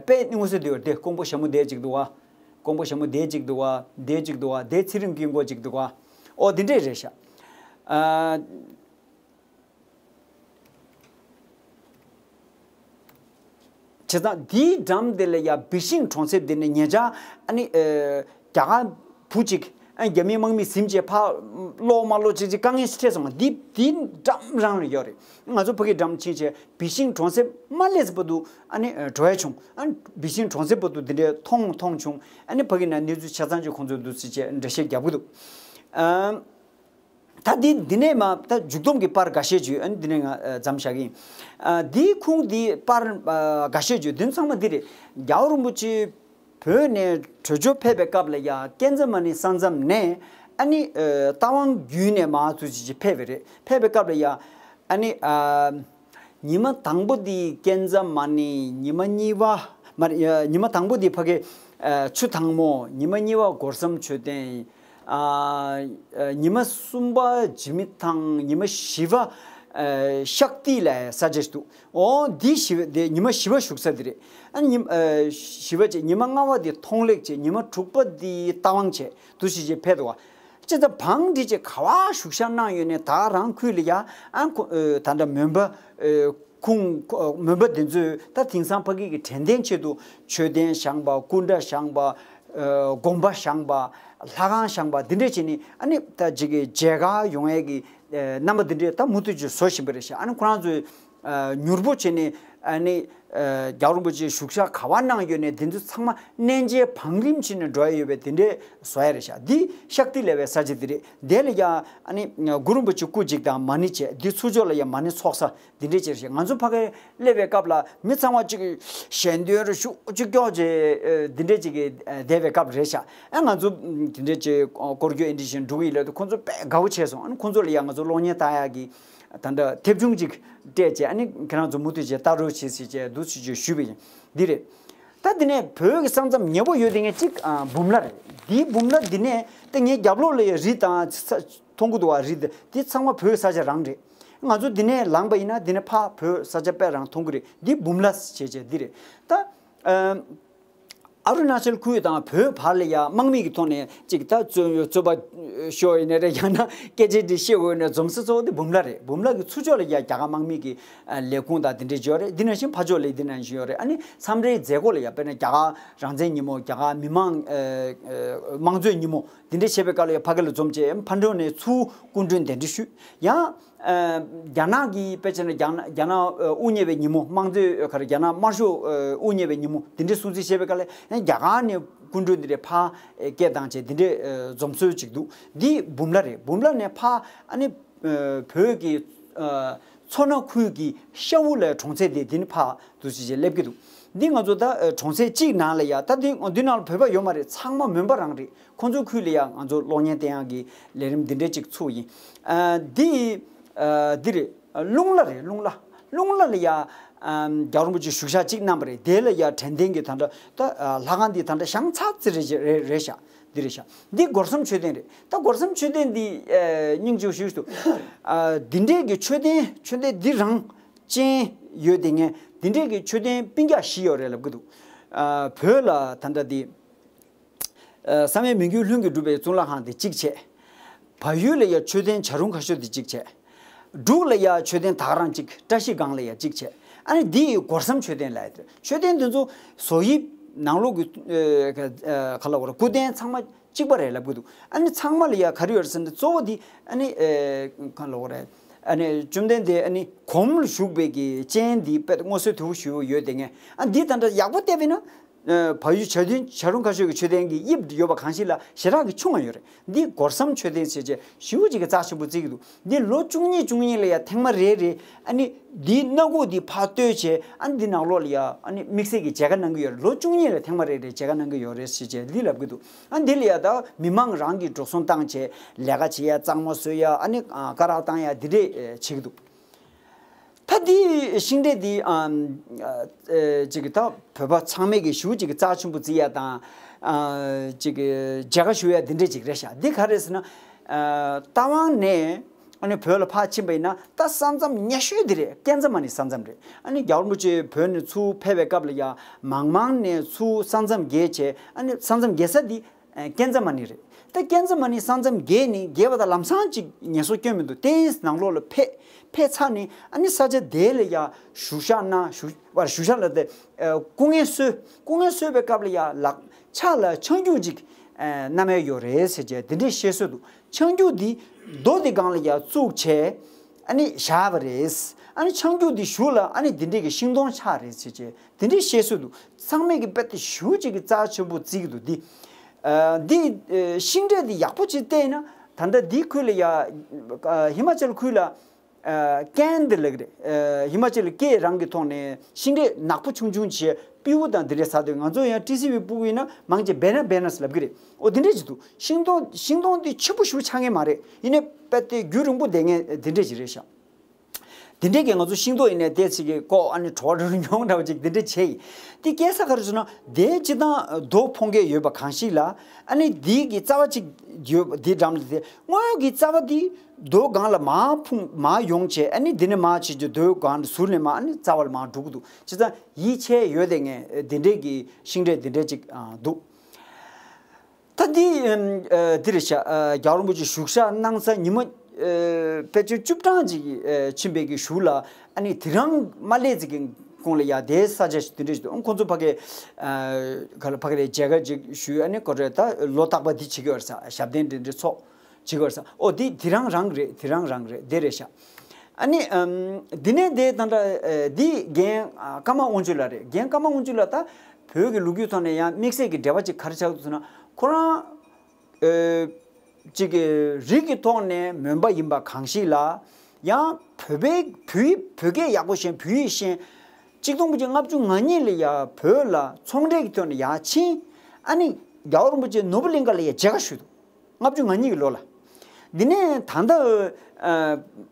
དཔེ་མངོན་གསལ་དོད་པོ་དེ་ཀོང་པོ་ཞྭ་མོ་དེ་ཅིག་འདུག་བ། ཀོང་པོ་ཞྭ་མོ་དེ་ཅིག་འདུག་བ། དེ་ཅིག་འདུག་བ། དེ་ཚེ་རིང་སྐྱིད་མགོ་ཅིག་འདུག་བ། ཨོ་དེ་འདྲས་རེད་ཤག་ཨ། བྱས་ཙང་འདིའི་འགྲམ་དེ་ལ་ཡ་བི་ཤིང་གྲོང་གསེབ་དེ་ནས་ཉེ་ཆར་ཨ་ནི་ཨ། རྒྱ་གར་བུ་གཅིག་ཨ། རྒྱ་མིའི་དམག་མིས་ཟིན་བྱས་ཕར་ལོག་མ་ལོག་ཅིག་ཅིག་དཀའ་ངལ་ཞིག་འཕྲད་སོང་བ། འདི་འདི་འགྲམ་རང་ལ་ཡོད་རེད། ང་ཚོ་ཕ་གི་འགྲམ་ཕྱིན་བྱས་བི་ཤིང་གྲོང་གསེབ་མ་སླེབས་བར་དུ་ཨ་ནི་འགྲོ་ཡ་བྱུང་། ཨ་ནི་བི་ཤིང་གྲོང་གསེབ་བར་དུ་འདི་འདྲའི་མཐོང་མཐོང་བྱུང་། ཨ་ནི་ཕ་གི་ན་གནས་ཚུལ་ཆ་ཚང་ཅིག་ཁོང་ཚོས་འདུག་སེ་བྱས་འགྲེལ་བཤད་རྒྱབ་གི་འདུག་ཨ། ད་འདི་འདི་ནས་མ་ད་མཇུག་སྡོམ་གྱི་པར་འགའ་ཤས་ཅིག་ཨ་ནི་འདི་ནས་ང་མཚམས་བཞག་གི་ཡིན། ཨ། འདིའི་ཁུངས་འདི་པར་ཨ། འགའ་ཤས་ཅིག་འདི་ཚང་མ་འདི་རེད། རྒྱལ་བ་རིན་པོ་ཆེ་བོད་ནས་བྲོས་བྱོལ་ཕེབས་པའི་སྐབས་ལ་ཡ་ཀན་ཛ་མ་ནི་ས་མཚམས་ནས་ཨ་ནི་ཨ། རྟ་དབང་བརྒྱུད་ནས་མ་ཚུར་ཅིག་ཅིག་ཕེབས་པ་རེད། ཕེབས་པའི་སྐབས་ལ་ཡ་ཨ་ནི་ཨ། ཉི་མ་དང་པོ་འདི་ཀན་ཛ་མ་ནི། ཉི་མ་གཉིས་པ་མ་རེད། ཉི་མ་དང་པོ་འདི་ཕ་གི་ཨ། ཆུ་དྭངས་མོ། ཉི་མ་གཉིས་པ་སྒོ་སམ་མཆོད་རྟེན། ཨ། ཉི་མ་གསུམ་པ་འཇིགས་མེད་ཐང་། ཉི་མ་བཞི་པ་ཨ། ཤཀ་ཏི་ལ་ས་ཆ་ཞིག་འདུག་ཨོ་འདི་བཞི་པ་འདི་ཉི་མ་བཞི་པ་བཞུགས་ས་འདི་རེད། ཨ་ཉི་མ་ཨ། བཞི་པ་བྱས། ཉི་མ་ལྔ་པ་འདི་མཐོང་ལེགས་བྱས། ཉི་མ་དྲུག་པ་འདི་རྟ་དབང་བྱས། འདུག་སེ་བྱས་ཕེབས་འདུག་བ། བྱས་ཙང་བང་སྒྲིག་བྱས་ག་པར་བཞུགས་ཤག་གནང་ཡོད་ནས་ད་རང་ཁུལ་ལ་ཡ་ཨ་ཁོ་ཨ། ད་ལྟ་མོན་པ་ཨ། ཁུངས་མོན་པ་འདི་ཚོས་ད་དེང་སང་ཕ་གི་གི་དྲན་རྟེན་ཆེད་དུ་མཆོད་རྟེན་བཞེངས་པ། སྐུ་འདྲ་བཞེངས་པ། ཨ། དགོན་པ་བཞེངས་པ། ལྷ་ཁང་བཞེངས་པ་འདི་འདྲས་བྱས་ནས་ཨ་ནི་ད་ཅིག་གི་མཇལ་ཁ་ཡོང་ཡས་ཀྱི་ཨ། རྣམ་པ་འདི་འདྲས་ད་མུ་མཐུད་ཅིག་བཟོ་བཞིན་པ་རེད་ཤག་ཨ་ནི་ཁོ་རང་ཚོས་ཨ། མྱུར་པོ་བྱས་ནས་ཨ་ནི་ཨ། རྒྱལ་བ་རིན་པོ་ཆེ་བཞུགས་ཤག་ག་པར་གནང་ཡོད་ནས་འདི་ཚོ་ཚང་མ་གནས་མཇལ་བང་རིམ་བྱས་ནས་འགྲོ་ཡ་ཡོད་པའི་དེ་འདྲས་བཟོ་ཡ་རེད་ཤག་འདི་ཤཀ་ཏི་ལ་བའི་ས་ཆ་འདི་རེད། དེ་ལ་ཡ་ཨ་ནི་གུ་རུ་རིན་པོ་ཆེ་སྐུ་གཅིག་དང་མ་ཎི་བྱས། འདི་ཚུར་ཕྱོགས་ལ་ཡ་མ་ཎི་ཚོགས་ས་འདི་འདྲས་ཅིག་རེད་ཤག་ང་ཚོ་ཕ་གིར་སླེབས་པའི་སྐབས་ལ་མི་ཚང་མ་ཅིག་ཞལ་འདོན་རེ་ཞུ་ཅིག་སྐྱོག་བྱས་འདི་འདྲས་ཅིག་གི་བསྡད་པའི་སྐབས་རེད་ཤག་ཨ་ང་ཚོ་འདི་འདྲས་ཅིག་སྐོར་སྐྱོད་ཨེ་འདྲ་བཞིན་འགྲོ་གི་ཡིན་ལབ་དུས་ཁོང་ཚོ་དཔེ་དགའ་བོ་བྱས་སོང་། ཨ་ནི་ཁོང་ཚོ་ལ་ཡ་ང་ཚོ་གློག་བརྙན་ལྟ་ཡག་གི་ད་ལྟ་དེབ་ཆུང་ཅིག་སྤྲད་བྱས། ཨ་ནི་ཁྱེད་རང་ཚོ་མུ་མཐུད་བྱས་ལྟ་རོགས་བྱེད་ཟེར་བྱས་འདུག་སེ་ཅིག་ཞུས་པ་ཡིན། འདི་རེད། ད་འདི་ནས་བོད་ཀྱི་ས་མཚམས་ཉེ་པོ་ཡོད་དེ་ངས་གཅིག་ཨ། འབུམ་ལ་རེད། འདིའི་འབུམ་ལ་འདི་ནས་ད་ངའི་རྒྱབ་ལོགས་ལ་ཡ་རི་དང་ས་མཐོང་གི་འདུག་བ། རི་འདི་འདི་ཚང་མ་བོད་ཀྱི་ས་ཆ་རང་རེད། ང་ཚོ་འདི་ནས་ལངས་པ་ཡིན་ན་འདི་ནས་ཕར་བོད་ས་ཆ་དཔེ་རང་མཐོང་གི་རེད། འདི་འབུམ་ལ་བྱས་བྱས་འདི་རེད། ད་ཨ། ཨ་རུ་ན་ཅལ་ཁུལ་དང་བོད་བར་ལ་ཡ་དམག་མི་གི་ཐོག་ནས་ཅིག་ད་རྩོད་རྩོད་པ་ཤོར་ཡིན་ནའི་རེད། ཡང་ན་སྐད་ཆ་འདི་བཤད་དགོས་ཡིན་ནའི་འཛོམས་ས་གཙོ་བོ་དེ་འབུམ་ལ་རེད། འབུམ་ལ་གི་ཚུར་ཕྱོགས་ལ་ཡ་རྒྱ་གར་དམག་མི་གི་ལས་ཁུངས་དང་དེ་འདྲས་ཡོད་རེད། འདི་ནང་བཞིན་ཕར་ཕྱོགས་ལ་འདི་ནང་བཞིན་ཡོད་རེད། ཨ་ནི་མཚམས་རེའི་མཛད་སྒོ་ལ་ཡ་དཔེར་ན་རྒྱ་གར་རང་བཙན་ཉིན་མོ། རྒྱ་གར་མི་མང་ཨ། ཨ། དམངས་གཙོའི་ཉིན་མོ་འདི་འདྲས་བྱེད་པའི་སྐབས་ལ་ཡ་ཕ་གི་ལ་འཛོམས་བྱས་ཕར་འགྲོ་ནས་ཚུར་སྐུ་མགྲོན་གདན་འདྲེན་ཞུས། ཡང་ཨ། རྒྱ་ནག་གི་དཔེ་བྱས་ན་རྒྱ་ནག་རྒྱ་ནག་ཨ། དབུ་བརྙེས་པའི་ཉིན་མོ། དམངས་གཙོའི་ཨ། ག་རེ་རྒྱ་ནག་དམར་ཤོག་ཨ། དབུ་བརྙེས་པའི་ཉིན་མོ་འདི་འདྲའི་སྲུང་བརྩི་བྱེད་པའི་སྐབས་ལ་ཡང་རྒྱ་གར་ནས་སྐུ་མགྲོན་འདི་འདྲའི་ཕར་ཨ། སྐད་བཏང་བྱས་འདི་འདྲའི་ཨ། འཛོམས་སྲོལ་ཅིག་འདུག་འདི་འབུམ་ལ་རེད། འབུམ་ལ་ནས་ཕར་ཨ་ནི་ཨ། བོད་ཀྱི་ཨ། མཚོ་སྣ་ཁུལ་གྱི་ཤ་བོ་ལའི་གྲོང་ཚད་དེ་འདི་ནས་ཕར་འདུག་སེ་བྱས་སླེབས་ཀྱི་འདུག་འདི་ང་ཚོ་ད་ཨ། གྲོང་ཚད་གཅིག་ནང་ལ་ཡ་ད་འདི་འདི་ནང་ལ་བོད་པ་ཡོད་མ་རེད། ཚང་མ་མོན་པ་རང་རེད། ཁོང་ཚོའི་ཁུལ་ལ་ཡང་ང་ཚོ་གློག་བརྙན་བསྟན་ཡག་གི་ལས་རིམ་འདི་འདྲས་ཅིག་ཚུགས་ཡིན། ཨ། འདི་ཨ། འདི་རེད། རླུང་ལྷ་རེད། རླུང་ལྷ། རླུང་ལྷ་ལ་ཡ་ཨ། རྒྱལ་བ་རིན་པོ་ཆེ་བཞུགས་ཤག་གཅིག་གནང་བ་རེད། དེ་ལ་ཡ་དྲན་རྟེན་གྱི་ད་ལྟ་ད་ཨ། ལྷ་ཁང་འདི་ད་ལྟ་བཞེངས་ཚར་ཙམ་རེད་རེད་རེད་ཤག་འདི་རེད་ཤག་འདི་སྒོ་སམ་མཆོད་རྟེན་རེད། ད་སྒོ་སམ་མཆོད་རྟེན་འདི་ཨ། སྙིང་རྗེ་པོ་ཞིག་འདུག་ཨ། འདི་འདྲས་ཀྱི་མཆོད་རྟེན་མཆོད་རྟེན་འདི་རང་ཅན་ཡོད་དེ་ངས་འདི་འདྲས་ཀྱི་མཆོད་རྟེན་སྤུན་ཀྱག་བཞི་ཡོད་རེད་ལབ་ཀྱི་འདུག་ཨ། བོད་ལ་ད་ལྟ་འདི། ཨ། བསམ་ཡས་མི་འགྱུར་ལྷུན་གྱིས་གྲུབ་པའི་གཙུག་ལག་ཁང་དེ་གཅིག་བྱས། བལ་ཡུལ་ལ་ཡ་མཆོད་རྟེན་བྱ་རུང་ཁ་ཤོར་དེ་གཅིག་བྱས། འབྲུག་ལ་ཡ་མཆོད་རྟེན་ད་ག་རང་གཅིག། བཀྲ་ཤིས་སྒང་ལ་ཡ་གཅིག་བྱས། ཨ་ནི་འདི་ཡི་སྒོ་སམ་མཆོད་རྟེན་ལབ་ཡ་དེ་རེད། མཆོད་རྟེན་དེ་ཚོ་བཟོ་དབྱིབས་ནང་ལོགས་ཀྱི་ཨ། ག་ལབ་དགོས་རེད། སྐུ་རྟེན་ཚང་མ་གཅིག་པ་རེད་ལབ་ཀྱི་འདུག་ཨ་ནི་ཚང་མ་ལ་ཡ་ག་རེ་ཡོད་རེད་ཟེར་ན་གཙོ་བོ་འདི་ཨ་ནི་ཨ། ག་ལབ་དགོས་རེད། ཨ་ནི་བཅོམ་ལྡན་འདས་ཨ་ནི་སྒོམ་ལ་བཞུགས་པའི་གི་སྤྱན་འདི་དཔེ་མངོན་གསལ་དོད་པོ་ཞེ་པོ་ཡོད་དེ་ངས་ཨ་འདི་ད་ལྟ་ཡག་པོ་བལྟས་པས་ན། ཨ། བལ་ཡུལ་བྱ་རུང་བྱ་རུང་ཁ་ཤོར་གྱི་མཆོད་རྟེན་གྱི་དབྱིབས་ཡོད་པ་གང་ཞིག་ལ་ཞེ་དྲག་གི་ཆུང་བ་ཡོད་རེད། འདི་སྒོ་སམ་མཆོད་རྟེན་ཟེར་བྱས་ཞེ་པོ་ཅིག་གི་རྩ་ཆེན་པོ་བརྩི་གི་འདུག་འདི་ལོ་བཅུ་གཉིས་བཅུ་གཉིས་ལ་ཡ་ཐེངས་མ་རེ་རེ་ཨ་ནི་འདིའི་སྣ་ཁུག་འདི་ཕར་བཏོད་བྱས་ཨ་ནི་འདི་ནང་ལོགས་ལ་ཡ་ཨ་ནི་དམིགས་བསལ་གྱི་མཇལ་ཁ་གནང་གི་ཡོད་རེད། ལོ་བཅུ་གཉིས་ལ་ཐེངས་མ་རེ་རེ་མཇལ་ཁ་གནང་གི་ཡོད་རེད་ཟེར་བྱས་འདི་ལབ་ཀྱི་འདུག་ཨ་འདི་ལ་ཡ་ད་མི་མང་རང་གིས་འགྲོ་སོང་བཏང་བྱས་ལས་ཀ་བྱེད་ཡ་གཙང་མ་བཟོ་ཡ་ཨ་ནི་ཨ་སྐ་རགས་བཏང་ཡ་འདི་འདྲས་ཨེ་བྱེད་ཀྱི་འདུག་ད་འདི་ཤིང་འབྲས་འདི་ཨམ་ཨ་ཨེ་ཅིག་ད་བོད་པ་ཚང་མས་ཀྱི་ཞུ་ཅིག་རྩ་ཆེན་པོ་བརྩི་ཡ་དང་ཨ་ཅིག་མཇལ་ཁ་ཞུ་ཡ་འདི་འདྲས་ཅིག་རེད་ཤག་འདི་ག་རེད་ཟེར་ན་ཨ་རྟ་དབང་ནས་ཨ་ནི་བོད་ལ་ཕར་ཕྱིན་པ་ཡིན་ན་ད་ས་མཚམས་ཉེ་ཤོས་འདི་རེད། ཀན་ཛ་མ་ནི་ས་མཚམས་རེད། ཨ་ནི་རྒྱལ་བ་རིན་པོ་ཆེ་བོད་ནས་ཚུར་ཕེབས་པའི་སྐབས་ལ་ཡ་མང་མང་ནས་ཚུར་ས་མཚམས་བརྒལ་བྱས། ཨ་ནི་ས་མཚམས་བརྒལ་ས་འདི་ཨ་ཀན་ཛ་མ་ནི་རེད། ད་ཀན་ཛ་མ་ནི་ས་མཚམས་བརྒལ་ནི་བརྒལ་བ་དང་ལམ་སང་ཅིག་ངལ་གསོ་སྐྱོན་མི་འདུག་དེའི་ནང་ལོགས་ལ་ཕེབས་ཕེབས་ཚར་ནས་ཨ་ནི་ས་ཆ་དེ་ལ་ཡ་བཞུགས་ཤག་གནང་བཞུགས་བར་བཞུགས་ཤག་ལ་དེ་ཨ་སྐུ་ངལ་གསོས། སྐུ་ངལ་གསོས་པའི་སྐབས་ལ་ཡ་ལག་ཕྱག་ལ་ཆང་རྒྱུག་ཅིག་ཨ་བསྣམས་ཡོད་རེད་ཟེར་བྱས་དེ་འདྲའི་བཤད་སྲོལ་འདུག་ཆང་རྒྱུག་འདི་རྡོ་དེ་སྒང་ལ་ཡ་བཙུགས་བྱས་ཨ་ནི་བཞག་པ་རེད། ཨ་ནི་ཆང་རྒྱུག་འདི་གཞུག་ལ་ཨ་ནི་འདི་འདྲས་ཀྱི་ཤིང་སྡོང་ཆགས་རེད་ཟེར་བྱས་དེ་འདྲའི་བཤད་སྲོལ་འདུག་ཚང་མས་ཀྱི་དཔེ་དེ་ཞུ་ཅིག་གི་རྩ་ཆེན་པོ་བརྩི་གི་འདུག་འདི་ཨ་འདི་ཨ་ཤིང་འབྲས་འདི་ཡག་པོ་ཅིག་བལྟས་ན་ད་ལྟ་འདི་ཁུལ་ལ་ཡ་ཨ་ཧི་མ་ཅལ་ཁུལ་ལ་ཨ་ཀན་འདི་ལབ་ཀྱི་རེད། ཨ་ཧི་མ་ཅལ་སྐད་རང་གི་ཐོག་ནས་ཤིང་འབྲས་ནག་པོ་ཆུང་ཆུང་བྱས་སྤྲེའུ་དང་འདི་འདྲས་ཟ་དུས་ང་ཚོ་ཡང་ཏི་སི་ཝི་ཕྲུ་གུ་ཡིན་ན་མང་ཆེ་བེ་ན་བེ་ནས་ལབ་ཀྱི་རེད། འོ་འདི་འདྲས་ཅིག་འདུག་ཤིང་སྡོང་ཤིང་སྡོང་འདི་ཆེན་པོ་ཞིག་ཆགས་ངེས་མ་རེད། ཡིན་ནའི་དཔེ་དེ་རྒྱུན་རིང་པོ་བསྡད་ངེས་འདི་འདྲས་ཅིག་རེད་ཤག་འདི་འདྲས་ཀྱི་ང་ཚོ་ཤིང་ཏོག་ཡིན་ནའི་དེ་ཚིག་གི་ལྐོག་ཨ་ནི་བྲོ་བ་རུ་མྱོང་འདྲ་བ་ཅིག་འདི་འདྲས་བྱས་ཡིན། དེ་སྐྱེ་ས་ག་རེ་ཟེར་ན་དེ་སྤྱི་བཏང་རྡོ་ཕོང་གས་ཡོད་པ་གང་ཞིག་ལ་ཨ་ནི་འདི་གི་རྩ་བ་ཅིག་ཡོད་པ་འདི་འགྲམ་ལ་དེ་སྔོན་གྱི་རྩ་བ་འདི་རྡོ་སྒང་ལ་མར་འཕུང་མར་ཡོང་བྱས་ཨ་ནི་འདི་ནས་མར་བྱེད་རྒྱུ་རྡོའི་སྒང་ལ་ཟུར་ནས་མར་ཨ་ནི་རྩ་བ་ལ་མར་འགྲོ་གི་འདུག་བྱས་ཙང་ཡིད་ཆེས་ཡོད་དེ་ངས་འདི་འདྲས་ཀྱི་ཤིང་འབྲས་འདི་འདྲས་ཅིག་འདུག་ད་འདི་ཨ་འདི་རེད་ཤག་ཨ་རྒྱལ་བ་རིན་པོ་ཆེ་བཞུགས་ཞག་གནང་ས་ཉི་མ་ཨ་ཕལ་ཆེར་བཅུ་གྲངས་ཅིག་ཨ་ཕྱིན་པའི་གི་གཞུག་ལ་ཨ་ནི་དེ་རིང་མ་སླེབས་ཚེ་གི་གོང་ལ་ཡ་དེའི་ས་ཆ་ཞིག་དེ་འདྲ་ཞིག་འདུག་ཨ་ཁོང་ཚོ་ཕ་གི་ཨ་ག་ལ་ཕ་གི་རེད་མཇལ་ཁ་ཅིག་ཞུས། ཨ་ནི་ཁོ་རེ་ད་ལོ་རྟག་པ་འདི་བྱེད་ཀྱི་ཡོད་རེད་ས། ཞབས་བརྟན་འདི་འདྲ་ཚོགས་བྱེད་ཀྱི་ཡོད་རེད་ས། ཨོ་འདི་དེ་རིང་རང་རེད། དེ་རིང་རང་རེད། དེ་རེད་ཤག་ཨ་ནི་ཨམ་འདི་ནས་དེ་ད་ལྟ་ཨ་འདི་རྒན་ཨ་ཀརྨ་དབང་ཕྱུག་ལགས་རེད། རྒན་ཀརྨ་དབང་ཕྱུག་ལགས་ད་བོད་ཀྱི་ལོ་རྒྱུས་ཐོག་ནས་ཡང་དམིགས་བསལ་གྱི་འབྲེལ་བ་ཅིག་ག་རེ་ཆགས་འདུག་ཟེར་ན་ཁོ་རང་ཨ་ཅིག་གི་རིགས་ཀྱི་ཐོག་ནས་མོན་པ་ཡིན་པ་གང་ཞིག་ལ་ཡང་བོད་པའི་བོད་ཡིག་བོད་སྐད་ཡག་པོ་ཤེས། བོད་ཡིག་ཤེས། གཅིག་སྟོང་དགུ་བརྒྱ་ལྔ་བཅུ་ང་གཉིས་ལ་ཡ་བོད་ལ་ཚོང་འབྲེལ་གྱི་ཐོག་ནས་ཡར་ཕྱིན། ཨ་ནི་རྒྱལ་བ་རིན་པོ་ཆེ་ནོར་བུ་གླིང་ག་ལ་ཡ་མཇལ་ཁ་ཞུས་འདུག་ལྔ་བཅུ་ང་གཉིས་ཀྱི་ལོ་ལ། འདི་ནས་ད་ལྟ་ཨ་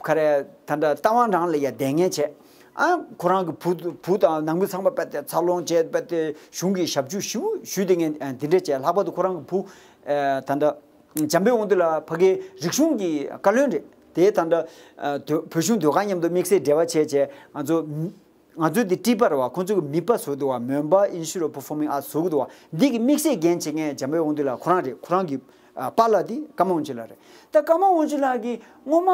ག་རེ་ད་ལྟ་རྟ་དབང་རང་ལ་ཡ་བསྡད་མཁན་བྱས། ཨ་ཁོ་རང་གི་བུ་བུ་དང་ནང་མི་ཚང་མ་དཔེ་དེ་འཚར་ལོངས་བྱས། དཔེ་དེ་གཞུང་གི་ཞབས་ཞུ་ཞུ་ཞུས་དེ་ངས་འདི་འདྲས་བྱས། ལྷག་པར་དུ་ཁོ་རང་གི་བུ་ཨ་ད་ལྟ་འཇམ་དཔལ་དབང་འདུས་ལགས་ཕ་གིའི་རིག་གཞུང་གི་བཀའ་བློན་རེད། དེ་ད་ལྟ་ཨ་བོད་གཞུང་ཟློས་གར་མཉམ་དུ་དམིགས་བསལ་འབྲེལ་བ་བྱས་བྱས་ང་ཚོ། ང་ཚོའི་འདི་ཊི་པ་རེད་བ། ཁོང་ཚོ་གི་མིད་པ་བཟོ་འདུག་བ། མོན་པ་Institute of Performing Arts བཟོ་གི་འདུག་བ། འདི་གི་དམིགས་བསལ་འགན་བྱེད་མཁན་འཇམ་དཔལ་དབང་འདུས་ལགས་ཁོ་རང་རེད། ཁོ་རང་གི་ཨ་པཱ་ལགས་འདི་ཀརྨ་དབང་ཕྱུག་ལགས་རེད། ད་ཀརྨ་དབང་ཕྱུག་ལགས་ཀྱིས་སྔོན་མ་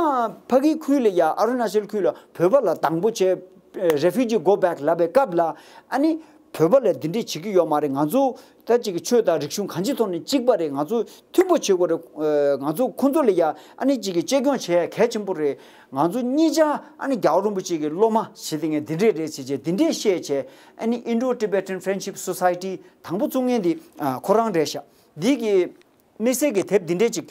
ཕ་གི་ཁུལ་ལ་ཡ་ཨ་རུ་ན་ཅལ་ཁུལ་ལ་བོད་པ་ལ་སྡང་པོ་བྱས། Refugee go back ལབ་པའི་སྐབས་ལ་ཨ་ནི་བོད་པ་ལ་འདི་འདྲས་བྱེད་ཀྱི་ཡོད་མ་རེད། ང་ཚོ་ད་ཅིག་གི་ཆོས་དང་རིག་གཞུང་གང་ཅིའི་ཐོག་ནས་གཅིག་པ་རེད། ང་ཚོ་མཐུན་པོ་བྱེད་དགོས་རེད། ཨ་ང་ཚོ་ཁོང་ཚོ་ལ་ཡ་ཨ་ནི་ཅིག་གི་གཅེས་སྐྱོང་བྱེད་ཡ་གལ་ཆེན་པོ་རེད། ང་ཚོ་གཉིས་ཆ་ཨ་ནི་རྒྱལ་བ་རིན་པོ་ཆེ་གི་སློབ་མ་བྱེད་དེ་ངས་འདི་འདྲས་རེད་ཟེར་བྱས་འདི་འདྲས་བཤད་བྱས། ཨ་ནི་Indo Tibetan Friendship Society དང་པོ་བཙུགས་མཁན་འདི་ཨ་ཁོ་རང་རེད་ཤག་འདི་གི་དམིགས་བསལ་གྱི་དེབ་འདི་འདྲས་ཅིག་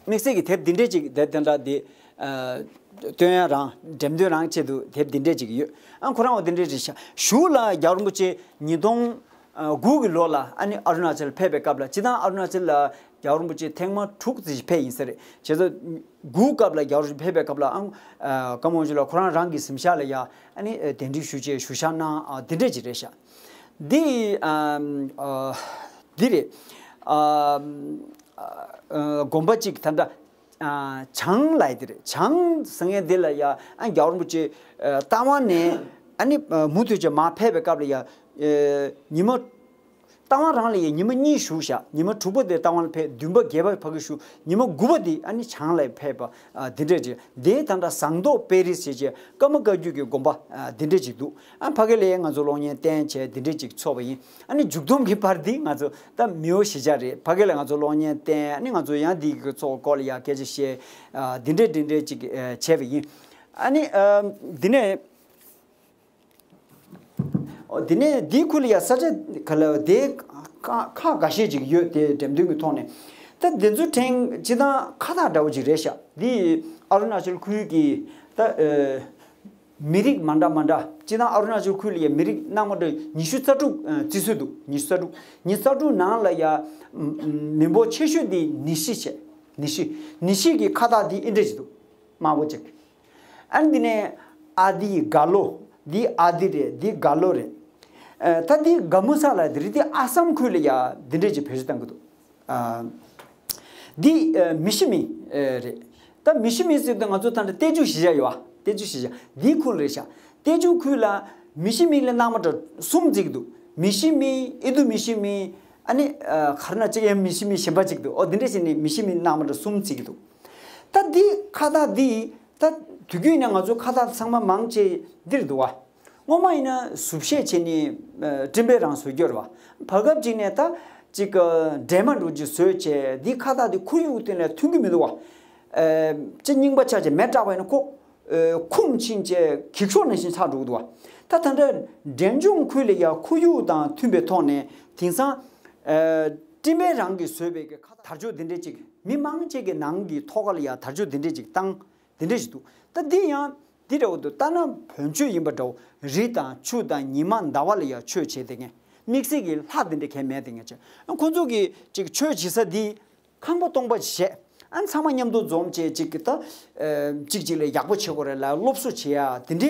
དམིགས་བསལ་གྱི་དེབ་འདི་འདྲས་ཅིག་དེ་དེ་འདྲ་འདི་ཨ་སྟོན་ཡ་རང་འགྲེམས་སྟོན་རང་ཆེད་དུ་དེབ་འདི་འདྲས་ཅིག་ཡོད། ཨ་ཁོ་རང་འོ་འདི་འདྲས་རེད་ཤག་གཞུག་ལ་རྒྱལ་བ་རིན་པོ་ཆེ་ཉིས་སྟོང་དགུ་གི་ལོ་ལ་ཨ་ནི་ཨ་རུ་ན་ཅལ་ཕེབས་པའི་སྐབས་ལ་སྤྱིར་བཏང་ཨ་རུ་ན་ཅལ་ལ་རྒྱལ་བ་རིན་པོ་ཆེ་ཐེངས་མ་དྲུག་ཙམ་ཞིག་ཕེབས་ཡིན་ས་རེད། བྱས་ཙང་དགུ་སྐབས་ལ་རྒྱལ་བ་རིན་པོ་ཆེ་ཕེབས་པའི་སྐབས་ལ་ཨང་ཀརྨ་དབང་ཕྱུག་ལགས་ཁོ་རང་རང་གི་གཟིམ་ཤག་ལ་ཡ་ཨ་ནི་གདན་འདྲེན་ཞུ་བྱས་ཞུ་བཞག་གནང་འདི་འདྲས་ཅིག་རེད་ཤག་འདི་ཨ་འདི་རེད། ཨ་དགོན་པ་གཅིག་ད་ལྟ་ཨ་བྱང་ལབ་ཡ་དེ་རེད། བྱང་ཟེར་མཁན་དེ་ལ་ཡ་ཨ་རྒྱལ་བ་རིན་པོ་ཆེ་ཨ་རྟ་དབང་ནས་ཨ་ནི་ཨ་མུ་མཐུད་ཀྱི་མར་ཕེབས་པའི་སྐབས་ལ་ཡ་ཨ་ཉི་མ་རྟ་དབང་རང་ལ་ཡ་ཉི་མ་གཉིས་བཞུགས་ཤག་ཉི་མ་དྲུག་པ་དེ་རྟ་དབང་ལ་ཕེབས། བདུན་པ་བརྒྱད་པ་ཕ་གི་བཞུགས། ཉི་མ་དགུ་པ་དེ་ཨ་ནི་བྱང་ལ་ཕེབས་པ་ཨ་འདི་འདྲས་རེད། དེ་ད་ལྟ་ཟངས་མདོག་དཔལ་རི་ཟེར་བྱས་ཀརྨ་བཀའ་བརྒྱུད་ཀྱི་དགོན་པ་ཨ་འདི་འདྲས་ཅིག་འདུག་ཨ་ཕ་གི་ལ་ཡ་ང་ཚོ་གློག་བརྙན་བསྟན་བྱས་འདི་འདྲས་ཅིག་ཚོགས་པ་ཡིན། ཨ་ནི་མཇུག་སྡོམ་གྱི་བར་འདི་ང་ཚོ་ད་མི་འོ་གཞིས་ཆགས་རེད། ཕ་གི་ལ་ང་ཚོ་གློག་བརྙན་བསྟན། ཨ་ནི་ང་ཚོ་ཡང་འདི་གི་ཚོགས་སྐོར་ལ་ཡ་སྐད་ཆ་བཤད། ཨ་འདི་འདྲས་འདི་འདྲས་ཅིག་ཨ་བྱས་པ་ཡིན། ཨ་ནི་ཨ་འདི་ནས་འོ་འདི་ནས་འདིའི་ཁུལ་ལ་ཡ་ས་ཆ་ག་ལ་དེ་ཁག་ཁག་འགའ་ཤས་ཅིག་ཡོད་དེ་འགྲེམས་སྟོན་གྱི་ཐོག་ནས། ད་འདི་ཚོ་ཕྲན་སྤྱིར་བཏང་ཁ་བཏགས་འདྲ་བོ་ཅིག་རེད་ཤག་འདི་ཨ་རུ་ན་ཅལ་ཁུལ་གྱི་ད་ཨ་མི་རིགས་མ་འདྲ་མ་འདྲ། སྤྱིར་བཏང་ཨ་རུ་ན་ཅལ་ཁུལ་ལ་ཡ་མི་རིགས་སྣ་མང་འདྲ་ཉི་ཤུ་རྩ་དྲུག་ཨ་བརྩི་སྲོལ་འདུག་ཉི་ཤུ་རྩ་དྲུག་ཉི་ཤུ་རྩ་དྲུག་ནང་ལ་ཡ་མི་འབོར་ཆེ་ཤོས་འདི་ནི་ཤི་བྱས། ནི་ཤི། ནི་ཤི་གི་ཁ་བཏགས་འདི་ཨིན་འདྲ་ཅིག་འདུག་དམར་པོ་ཅིག་ཨ་ནི་འདི་ནས་ ཨ་དི་ག་ལོ། འདི་ཨ་དི་རེད། འདི་ག་ལོ་རེད། ཨ། ད་འདི་ག་མུ་ས་ལ་འདི་རེད། འདི་ཨ་སམ་ཁུལ་ལ་ཡ་འདི་འདྲས་ཀྱི་བེད་སྤྱོད་བཏང་གི་འདུག་ཨ། འདི་ཨ་མི་ཤི་མི་ཨ་རེད། ད་མི་ཤི་མི་ཟེར་དུས་ང་ཚོ་ད་ལྟ་ཏེ་ཇུ་གཞིས་ཆགས་ཡོད་ཨ། ཏེ་ཇུ་གཞིས་ཆགས་འདི་ཁུལ་རེད་ཤག་ཏེ་ཇུ་ཁུལ་ལ་མི་ཤི་མི་ལ་ནང་མ་འདྲ་གསུམ་བརྩི་གི་འདུག་མི་ཤི་མི། ཨི་ཏུ་མི་ཤི་མི། ཨ་ནི་ཨ་ག་རེ་ན་ཅིག་ཡང་མི་ཤི་མི་གཞན་པ་ཅིག་འདུག་ཨོ་འདི་འདྲས་བྱས་ནས་མི་ཤི་མི་ནང་མ་འདྲ་གསུམ་བརྩི་གི་འདུག་ད་འདི་ཁ་བཏགས་འདི་ད་དུས་རྒྱུན་ནས་ང་ཚོ་ཁ་བཏགས་ཚང་མ་མང་ཆེ་འདིར་འདུག་བ། སྔོན་མ་ཡིན་ན་གཟུགས་བཤད་བྱས་ནས་ཨ་སྤྲིན་པའི་རང་བཟོ་རྒྱུ་རེད་བ། བར་སྐབས་ཅིག་ནས་ད་ཅིག་ཨ་འདྲེས་མ་འགྲོ་རྒྱུ་བཟོས་བྱས། འདི་ཁ་བཏགས་འདི་ཁོར་ཡུག་སྟེང་ལ་མཐུན་གྱི་མི་འདུག་བ། ཨ་ཅིག་རྙིང་པ་ཆགས་བྱས་མེ་སྲེག་པ་ཡིན་ན་ཁོ་ཨ་འཁུམས་ཕྱིན་བྱས་འགྱིག་ཤོག་ནང་བཞིན་ཆགས་འགྲོ་གི་འདུག་བ། ད་ད་ལྟ་འབྲས་ལྗོངས་ཁུལ་ལ་ཡ་ཁོར་ཡུག་དང་མཐུན་པའི་ཐོག་ནས་དེང་སང་ཨ་སྤྲིན་པའི་རང་གིས་བཟོས་པའི་གི་ཁ་བཏགས་དར་ལྕོག་འདི་འདྲས་ཅིག་མི་མང་ཆེ་གི་ནང་གི་ཐོག་ཁ་ལ་ཡ་དར་ལྕོག་འདི་འདྲས་ཅིག་བཏང་། དེ་འདྲ་ཞིག་འདུག་ད་འདི་ཡང་འདི་འདྲ་བོ་འདུག་ལྟ་ན་བོན་ཆོས་ཡིན་པ་འདྲ་བོ། རི་དང་ཆུ་དང་ཉི་མ་ཟླ་བ་ལ་ཡང་ཆོས་བྱེད་དེ་ངས་དམིགས་བསལ་གྱི་ལྷ་འདི་འདྲ་གས་མེད་དེ་ངས་བྱས། ཁོ་ཚོ་གི་ཅིག་ཆོས་བྱེད་ས་འདི་ཁང་པ་སྟོང་པ་བྱས། ཨ་ཚང་མ་མཉམ་དུ་འཛོམས་བྱས་ཅིག་གི་ད་ཅིག་ཅིག་ལ་ཡག་པོ་བྱེད་དགོས་རེད་ལ་སློབ་གསོ་བྱེད་ཡ་དེ་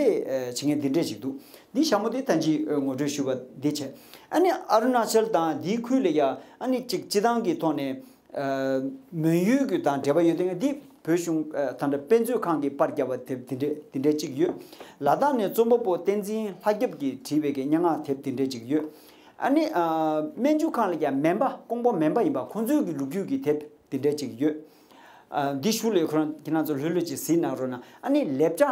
འདྲས་བྱེད་མཁན་དེ་འདྲས་ཞིག་འདུག་འདི་ཞྭ་མོ་དེ་ད་ཅི་ངོ་སྤྲོད་ཞུས་པ་འདི་བྱས། ཨ་ནི་ཨ་རུ་ན་ཅལ་དང་འདིའི་ཁུལ་ལ་ཡ་ཨ་ནི་ཅིག་སྤྱི་བཏང་གི་ཐོག་ནས། ཨ་མོན་ཡུལ་གྱི་དང་འབྲེལ་བ་ཡོད་དེ། འདི་བོད་གཞུང་ཨ་ད་ལྟ་དཔེ་མཛོད་ཁང་གིས་པར་བརྒྱབ་པ་དེབ་འདི་འདྲས་འདི་འདྲས་གཅིག་ཡོད། ལ་དྭགས་ནས་རྩོམ་པ་པོ་བསྟན་འཛིན་ལྷ་སྐྱབས་ཀྱིས་བྲིས་པའི་གི་སྙན་ངག་དེབ་འདི་འདྲས་གཅིག་ཡོད། ཨ་ནི་ཨ་སྨན་རྒྱུད་ཁང་ལ་ཀྱང་མོན་པ་ཀོང་པོ་མོན་པ་ཡིན་པ་ཁོང་ཚོའི་གི་ལོ་རྒྱུས་ཀྱི་དེབ་འདི་འདྲས་གཅིག་ཡོད། ཨ་འདི་ཞུ་ལས་ཁོ་རང་ཁྱེད་རང་ཚོ་ལྷོད་ལྷོད་ཅིག་གཟིགས་གནང་རོགས་གནང་། ཨ་ནི་ལེབ་ཅག་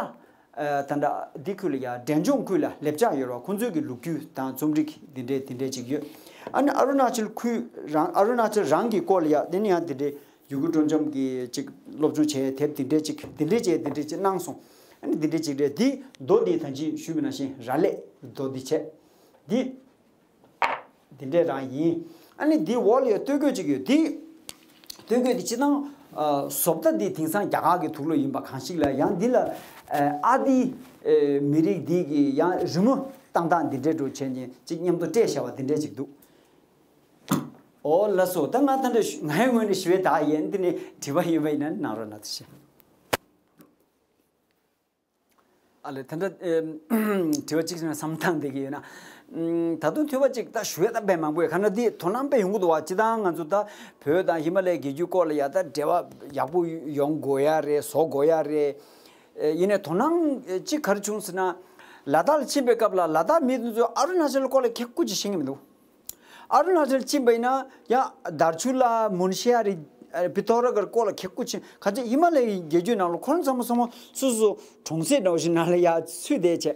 ཨ་ད་ལྟ་འདི་ཁུལ་ལ་ཡ་འབྲས་ལྗོངས་ཁུལ་ལ་ལེབ་ཅག་ཡོད་རེད་བ། ཁོང་ཚོའི་གི་ལོ་རྒྱུས་དང་རྩོམ་རིག་འདི་འདྲས་འདི་འདྲས་ཅིག་ཡོད། ཨ་ནི་ཨ་རུ་ན་ཅལ་ཁུལ་རང་ཨ་རུ་ན་ཅལ་རང་གི་སྐོར་ལ་ཡ་དེ་ནི་ཡང་འདི་འདྲས་ཡུ་གུར་སྒྲོལ་འཇམ་གྱིས་ཅིག་སློབ་སྦྱོང་བྱས་དེབ་འདི་འདྲས་ཅིག་འདི་འདྲས་བྱས་འདི་འདྲས་ཅིག་གནང་སོང་། ཨ་ནི་འདི་འདྲས་ཅིག་རེད། འདི་རྡོ་འདི་ད་ཅི་ཞུས་པ་ནང་བཞིན་ར་ལས་རྡོ་འདི་བྱས། འདི་འདི་འདྲས་རང་ཡིན། ཨ་ནི་འདི་འོག་ལ་ཡ་སྟོད་གོས་ཅིག་ཡོད། འདི་སྟོད་གོས་འདི་སྤྱིར་བཏང་ཨ་བཟོ་ལྟ་འདི་དེང་སང་རྒྱ་གར་གྱི་དུག་ལོག་ཡིན་པ་གང་ཞིག་ལ། ཡང་འདི་ལ་ཨ་ཨ་ཏི་ཨེ་མི་རིགས་འདི་གི་ཡང་རི་མོ་བཏང་སྟངས་འདི་འདྲས་འགྲོ་བྱས་ནས་ཅིག་མཉམ་དུ་སྤྲད་བཞག་པ་འདི་འདྲས་ཅིག་འདུག་ཨོ་ལགས་སོ། ད་ང་ད་འདྲ་ང་ཡི་ངོས་ནས་ཞུ་བའི་ད་ཡན་འདི་ནས་དྲི་བ་ཡོད་པ་ཡིན་ན་གནང་རོགས་གནང་། ཐུགས་རྗེ་ཆེ། ཨ་ལས་ད་ལྟ་ཨེམ་དྲི་བ་གཅིག་བྱུང་ན་བསམ་བློ་བཏང་བསྡད་ཀྱི་ཡོད་ན། ཨམ་ད་དུང་དུས་བ་གཅིག་ད་ཞུ་ཡ་ད་དཔེ་མང་པོ་ཡོད། ག་ན་འདི་དོ་སྣང་དཔེ་ཡོང་གི་འདུག་བ། སྤྱིར་བཏང་ང་ཚོ་ད་བོད་དང་ཧི་མ་ལ་ཡའི་རྒྱལ་རྒྱུད་སྐོར་ལ་ཡ་ད་འབྲེལ་བ་ཡག་པོ་ཡོང་དགོས་ཡ་རེད། བཟོ་དགོས་ཡ་རེད། ཨེ་ཡིན་ནའི་དོ་སྣང་ཨེ་གཅིག་ག་རེ་བྱུང་ཟེར་ན། ལ་དྭགས་ལ་ཕྱིན་པའི་སྐབས་ལ་ལ་དྭགས་མི་དེ་ཚོས་ཨ་རུ་ན་ཅལ་སྐོར་ལ་ཁེ་ཀུ་ཅིག་ཤེས་ཀྱི་མི་འདུག་ཨ་རུ་ན་ཅལ་ཕྱིན་པ་ཡིན་ན་ཡང་དར་ཆུ་ལ་མུན་ཤེ་ཡ་རི་ཨ་པི་ཐོ་ར་གར་སྐོར་ལ་ཁེ་ཀུ་ཕྱིན། ག་ཚོད་ཧི་མ་ལ་ཡའི་རྒྱལ་རྒྱུད་ནང་ལ་ཁོ་རང་ཚང་མ་ཚང་མ་སོ་སོ་གྲོང་གསེབ་འདྲ་བོ་ཞིག་ནང་ལ་ཡ་ཚུད་བསྡད་བྱས།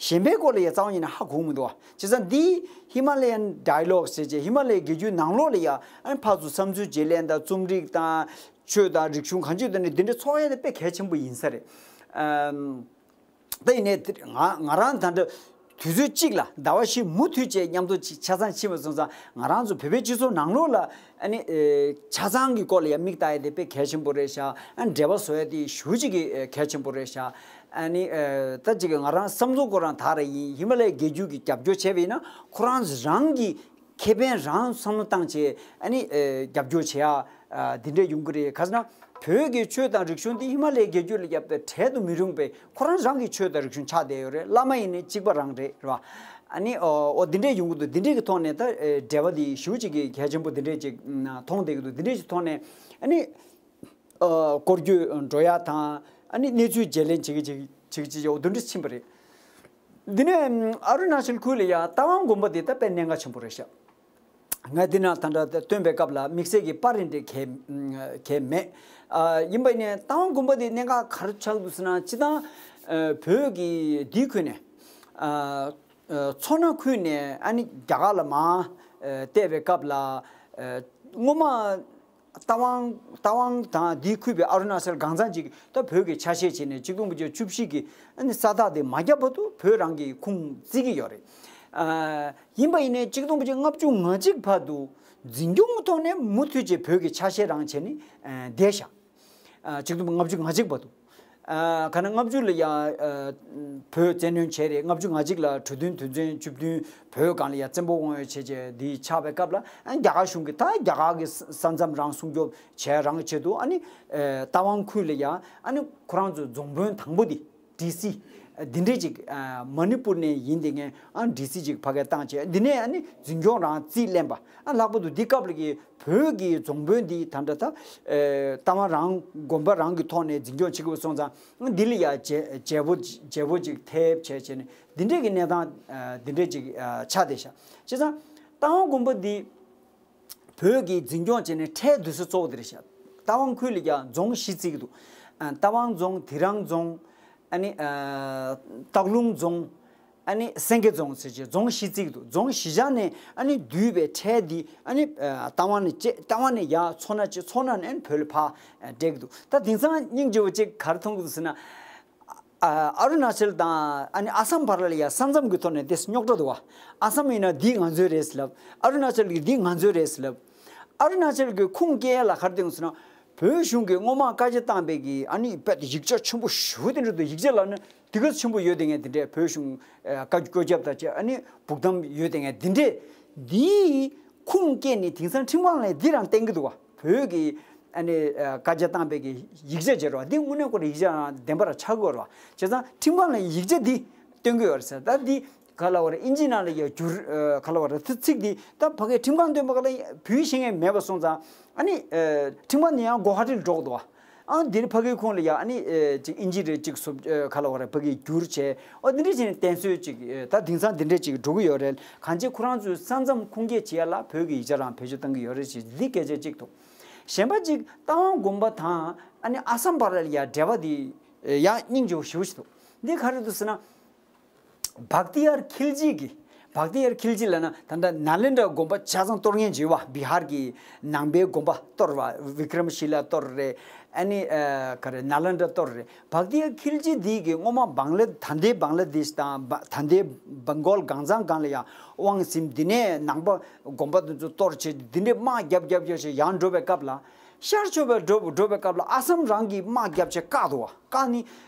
གཞན་པའི་སྐོར་ལ་ཡ་རྩ་བ་ཉིད་ནས་ཧ་གོ་མི་འདུག་བ། བྱས་ཙང་འདི་ཧི་མ་ལ་ཡན་ཌའི་ལོག་ཟེར་བྱས་ཧི་མ་ལ་ཡའི་རྒྱལ་རྒྱུད་ནང་ལོགས་ལ་ཡ་ཨ་ནི་ཕར་ཚུར་བསམ་ཚུལ་བརྗེ་ལེན་དང་རྩོམ་རིག་དང་ཆོས་དང་རིག་གཞུང་གང་ཅིའི་ཐོག་ནས་འདི་འདྲ་ཚོགས་ཡ་དེ་དཔེ་གལ་ཆེན་པོ་ཡིན་ས་རེད། ཨམ། ད་ཡིན་ནའི་དེ་ང་ང་རང་ད་ལྟ་དུས་ཚོད་གཅིག་ལ་ཟླ་བ་བཞི་མུ་མཐུད་བྱས་མཉམ་དུ་ཅིག་ཆ་ཚང་ཕྱིན་པ་སོང་ཙང་ང་རང་ཚོ་བོད་པའི་སྤྱི་ཚོགས་ནང་ལོགས་ལ་ཨ་ནི་ཨེ་ཆ་ཚང་གི་སྐོར་ལ་ཡང་མིག་ལྟ་ཡ་དེ་དཔེ་གལ་ཆེན་པོ་རེད་ཤག་ཨ་ནི་འབྲེལ་བ་བཟོ་ཡ་དེ་ཞེ་པོ་ཅིག་གི་ཨེ་གལ་ཆེན་པོ་རེད་ཤག་ཨ་ནི་ཨེ་ད་ཅིག་ང་རང་བསམ་ཚུལ་ཁོ་རང་དག་རེ་ཡིན། ཧི་མ་ལ་ཡའི་རྒྱལ་རྒྱུད་ཀྱི་རྒྱབ་སྐྱོར་བྱས་པ་ཡིན་ན་ཁོ་རང་རང་གི་ཁེ་ཕན་རང་བསམ་བློ་བཏང་བྱས་ཨ་ནི་ཨེ་རྒྱབ་སྐྱོར་བྱེད་ཡ་ཨ་འདི་འདྲ་ཡོང་གི་རེད། ག་ཟེར་ན་བོད་ཀྱི་ཆོས་དང་རིག་གཞུང་འདི་ཧི་མ་ལ་ཡའི་རྒྱལ་རྒྱུད་ལ་ཡ་དཔེ་བྲལ་དུ་མི་རུང་བས་ཁོ་རང་རང་གི་ཆོས་དང་རིག་གཞུང་ཆགས་བསྡད་ཡོད་རེད། བླ་མ་ཡིན་ནའི་གཅིག་པ་རང་རེད། རེད་བ། ཨ་ནི་ཨོ་འདི་འདྲས་ཡོང་གི་འདུག་འདི་འདྲས་ཀྱི་ཐོག་ནས་ད་ཨེ་འབྲེལ་བ་འདི་ཞེ་པོ་ཅིག་གི་གལ་ཆེན་པོ་འདི་འདྲས་ཅིག་མཐོང་བསྡད་ཀྱི་འདུག་འདི་འདྲས་ཀྱི་ཐོག་ནས་ཨ་ནི་ཨ་སྐོར་སྐྱོད་འགྲོ་ཡ་དང་ཨ་ནི་གནས་ཚུལ་བརྗེ་ལེན་བྱེད་ཀྱི་བྱེད་ཀྱི་བྱེད་ཀྱི་འོ་འདི་འདྲས་ཕྱིན་པ་རེད། འདི་ནས་ཨ་རུ་ན་ཅལ་ཁུལ་ལ་ཡ་རྟ་དབང་དགོན་པ་འདི་ད་དཔེ་གནད་འགག་ཆེན་པོ་རེད་ཤག་ང་འདི་ན་ད་ལྟ་སྟོན་པའི་སྐབས་ལ་དམིགས་བསལ་གྱི་པར་རིས་འདྲ་གས་གས་མེད། ཨ་ཡིན་པ་ཡིན་ནའི་རྟ་དབང་དགོན་པ་འདི་གནད་འགག་ག་རེ་ཆགས་འདུག་ཟེར་ན། སྤྱིར་བཏང་ཨ་བོད་ཀྱི་འདི་ཁུལ་ནས་ཨ་ཨ་མཚོ་སྣ་ཁུལ་ནས་ཨ་ནི་རྒྱ་གར་ལ་མར་ཨ་བལྟས་པའི་སྐབས་ལ་ཨ་སྔོན་མ་རྟ་དབང་རྟ་དབང་དང་འདི་ཁུལ་པའི་ཨ་རུ་ན་ཅལ་གང་ཚང་ཅིག་ད་བོད་ཀྱི་ཆ་ཤས་བྱས་ནས་ཆིག་སྟོང་དགུ་བརྒྱ་བཅུ་བཞི་གི་ཨ་ནི་ས་རྟགས་དེ་མ་བརྒྱབ་བར་དུ་བོད་རང་གི་ཁུངས་བརྩི་གི་ཡོད་རེད། ཨ་ཡིན་པ་ཡིན་ནའི་ཆིག་སྟོང་དགུ་བརྒྱ་ལྔ་བཅུ་ང་གཅིག་བར་དུ་འཛིན་སྐྱོང་གི་ཐོག་ནས་མུ་མཐུད་བྱས་བོད་ཀྱི་ཆ་ཤས་རང་བྱས་ནས་ཨ་བསྡད་བཞག་ཨ་ཆིག་སྟོང་ལྔ་བཅུ་ང་གཅིག་བར་དུ། ཨ་ག་ན་ལྔ་བཅུ་ལ་ཡ་ཨ་བོད་བཙན་གནོན་བྱས་རེད། ལྔ་བཅུ་ང་གཅིག་ལ་གྲོས་མཐུན་དོན་ཚན་བཅུ་བདུན་བོད་སྒང་ལ་ཡ་བཙན་པོ་དབང་ཡོད་བྱས་བྱས་འདི་ཆགས་པའི་སྐབས་ལ་ཨ་རྒྱ་གར་གཞུང་གིས་ད་རྒྱ་གར་གྱི་ས་ས་མཚམས་རང་སྲུང་སྐྱོབ་བྱས་རང་གི་ཆེད་དུ་ཨ་ནི་ཨ་རྟ་དབང་ཁུལ་ལ་ཡ་ཨ་ནི་ཁོ་རང་ཚོའི་རྫོང་དཔོན་དང་པོ་འདི། ཌི་སི་ འདི་འདྲས་ཅིག་ཨ་མ་ནི་པུར་ནས་ཡིན་དེ་ངས་ཨ་ཌི་སི་ཅིག་ཕ་གིར་བཏང་བྱས། འདི་ནས་ཨ་ནི་འཛིན་སྐྱོང་རང་རྩིས་ལེན་པ། ཨ་ལྷག་པར་དུ་འདི་སྐབས་ལ་གི་བོད་ཀྱི་རྫོང་དཔོན་འདི་ད་ལྟ་ད་ཨེ་རྟ་དབང་རང་དགོན་པ་རང་གི་ཐོག་ནས་འཛིན་སྐྱོང་བྱེད་དགོས་སོང་ཙང་། ཨ་འདི་ལ་ཡ་བརྗེ་བརྗེ་པོ་བརྗེ་པོ་ཅིག་ཐེབས་བྱས་བྱས་ནས་འདི་འདྲས་ཀྱི་གནས་སྟངས་ཨ་འདི་འདྲས་ཅིག་ཨ་ཆགས་བསྡད་ཤག། བྱས་ཙང་རྟ་དབང་དགོན་པ་འདི་བོད་ཀྱི་འཛིན་སྐྱོང་བྱས་ནས་ཁྲལ་བསྡུ་ས་གཙོ་བོ་དེ་རེད་ཤག། རྟ་དབང་ཁུལ་ལ་ཡང་རྫོང་བཞི་བརྩི་གི་འདུག། ཨ་རྟ་དབང་རྫོང་། དི་རང་རྫོང་། ཨ་ནི་ཨ་སྟག་ལུང་རྫོང་། ཨ་ནི་སེང་གེ་རྫོང་ཟེར་བྱས་རྫོང་བཞི་བརྩི་གི་འདུག། རྫོང་བཞི་ཆ་ནས་ཨ་ནི་བསྡུས་པའི་ཁྲལ་འདི་ཨ་ནི་ཨ་རྟ་དབང་ནས་བཅད། རྟ་དབང་ནས་ཡར་མཚོ་སྣ་བཅད། མཚོ་སྣ་ནས་ཨ་ནི་བོད་ལ་ཕར་ཨ་སྤྲད་གི་འདུག། ད་དེང་སང་སྙིང་རྗེ་བོ་ཅིག་ག་རེ་མཐོང་གི་འདུག་ཟེར་ན། ཨ་ཨ་རུ་ན་ཅལ་དང་ཨ་ནི་ཨ་སམ་བར་ལ་ཡ་ས་མཚམས་ཀྱི་ཐོག་ནས་དེ་རྙོག་དྲ་འདུག་བ། ཨ་སམ་ཡིན་ན་འདི་ང་ཚོའི་རེད་ཟེར་ལབ། ཨ་རུ་ན་ཅལ་གྱི་འདི་ང་ཚོའི་རེད་ཟེར་ལབ། ཨ་རུ་ན་ཅལ་གྱི་ཁུངས་སྐྱེལ་ཡ་ལ་ག་རེ་བསྟན་ཟེར་ན། བོད་གཞུང་གིས་སྔོན་མ་བཀའ་རྒྱ་བཏང་པའི་གི་ཨ་ནི་དཔེ་ཡིག་ཆ་ཆེན་པོ་ཞེ་པོ་དེ་འདྲ་འདུག། ཡིག་ཆ་ལབ་ན་དེ་ག་ཆེན་པོ་ཡོད་དེ་ངས། དེ་འདྲས་བོད་གཞུང་ཨ་བཀའ་བཀོད་ཁྱབ་དང་བཅས་ཨ་ནི་སྦུག་དམ་ཡོད་དེ་ངས། དེ་འདྲས་འདིའི་ཁུངས་སྐྱེལ་ནས་དེང་སང་ཁྲིམས་ཁང་ལ་འདི་རང་བསྟན་གྱི་འདུག་བ། བོད་ཀྱི་ཨ་ནི་ཨ་བཀའ་རྒྱ་བཏང་པའི་གི་ཡིག་ཆ་བྱེད་རོགས། འདི་དངོས་གནས་ཁོ་རང་ཡིག་ཆ་རང་བདེན་པ་རང་ཆགས་ཀྱི་ཡོད་རེད་བ། བྱས་ཙང་ཁྲིམས་ཁང་ལ་ཡིག་ཆ་འདི་སྟོན་གྱི་ཡོད་རེད་ཟེར། ད་འདི་ག་ལ་བ་རེད། ཨིན་ཇི་ནང་ལ་ཡ་བསྒྱུར་ཨ་ག་ལ་བ་རེད། ཚིག་ཚིག་འདི་ད་ཕ་གིའི་ཁྲིམས་ཁང་སྟོན་པ་ག་ལ་བོད་ཡིག་ཤེས་མཁན་མེད་པ་སོང་ཙང་། ཨ་ནི་ཨ་ཁྲིམས་ཁང་ནས་ཡང་གོ་ཧ་ཊི་ལ་འགྲོ་གི་འདུག་བ། ཨ་འདིར་ཕ་གིའི་ཁོངས་ལ་ཡ་ཨ་ནི་ཨེ་ཅིག་ཨིན་ཇི་རེད། ཅིག་སོབ་ཨེ་ག་ལ་བ་རེད། ཕ་གིར་བསྒྱུར་བྱས། ཨོ་འདི་འདྲས་བྱས་ནས་བསྟན་སྲོལ་ཅིག་ཨེ་ད་དེང་སང་འདི་འདྲས་ཅིག་འགྲོ་གི་ཡོད་རེད། གང་ཅི་ཁོ་རང་ཚོའི་ས་མཚམས་ཁུངས་སྐྱེལ་བྱེད་ཡ་ལ་བོད་ཀྱི་ཡིག་ཆ་རང་བེད་སྤྱོད་གཏང་གི་ཡོད་རེད་ཅེས་འདི་སྐད་ཆ་གཅིག་འདུག། གཞན་པ་ཅིག་རྟ་དབང་དགོན་པ་དང་ཨ་ནི་ཨ་སམ་བར་ལ་ཡ་འབྲེལ་བ་འདི་ཨེ་ཡང་སྙིང་རྗེ་བོ་ཞེ་པོ་ཞིག་འདུག། འདི་ག་རེ་འདུག་ཟེར་ན། བག་ཏི་ཡར་ཁིལ་ཇི་གི། བག་ཏི་ཡར་ཁིལ་ཇི་ལབ་ན་ད་ལྟ་ནཱ་ལེནྡྲ་དགོན་པ་ཆ་ཚང་གཏོར་མཁན་ཅིག་ཡོད་བ། བི་ཧར་གྱི་ནང་པའི་དགོན་པ་གཏོར་བ། བི་ཀྲ་མ་ཤི་ལ་གཏོར་རེད། ཨ་ནི་ཨ་ག་རེ་ནཱ་ལེནྡྲ་གཏོར་རེད། བག་ཏི་ཡར་ཁིལ་ཇི་འདི་གི་སྔོན་མ་བང་ལ་ད་ལྟའི་བང་ལ་དེཤ་དང་བ་ད་ལྟའི་བེང་གོལ་གང་ཚང་སྒང་ལ་ཡང་དབང་ཟིན། འདི་ནས་ནང་པ་དགོན་པ་དེ་ཚོ་གཏོར་བྱས། འདི་འདྲའི་དམག་རྒྱབ་རྒྱབ་རྒྱབ་བྱས་ཡང་འགྲོ་བའི་སྐབས་ལ། ཤར་ཕྱོགས་པའི་འགྲོ་འགྲོ་བའི་སྐབས་ལ་ཨ་སམ་རང་གིས་དམག་རྒྱབ་བྱས་བཀག་འདུག་བ། བཀག་ནི།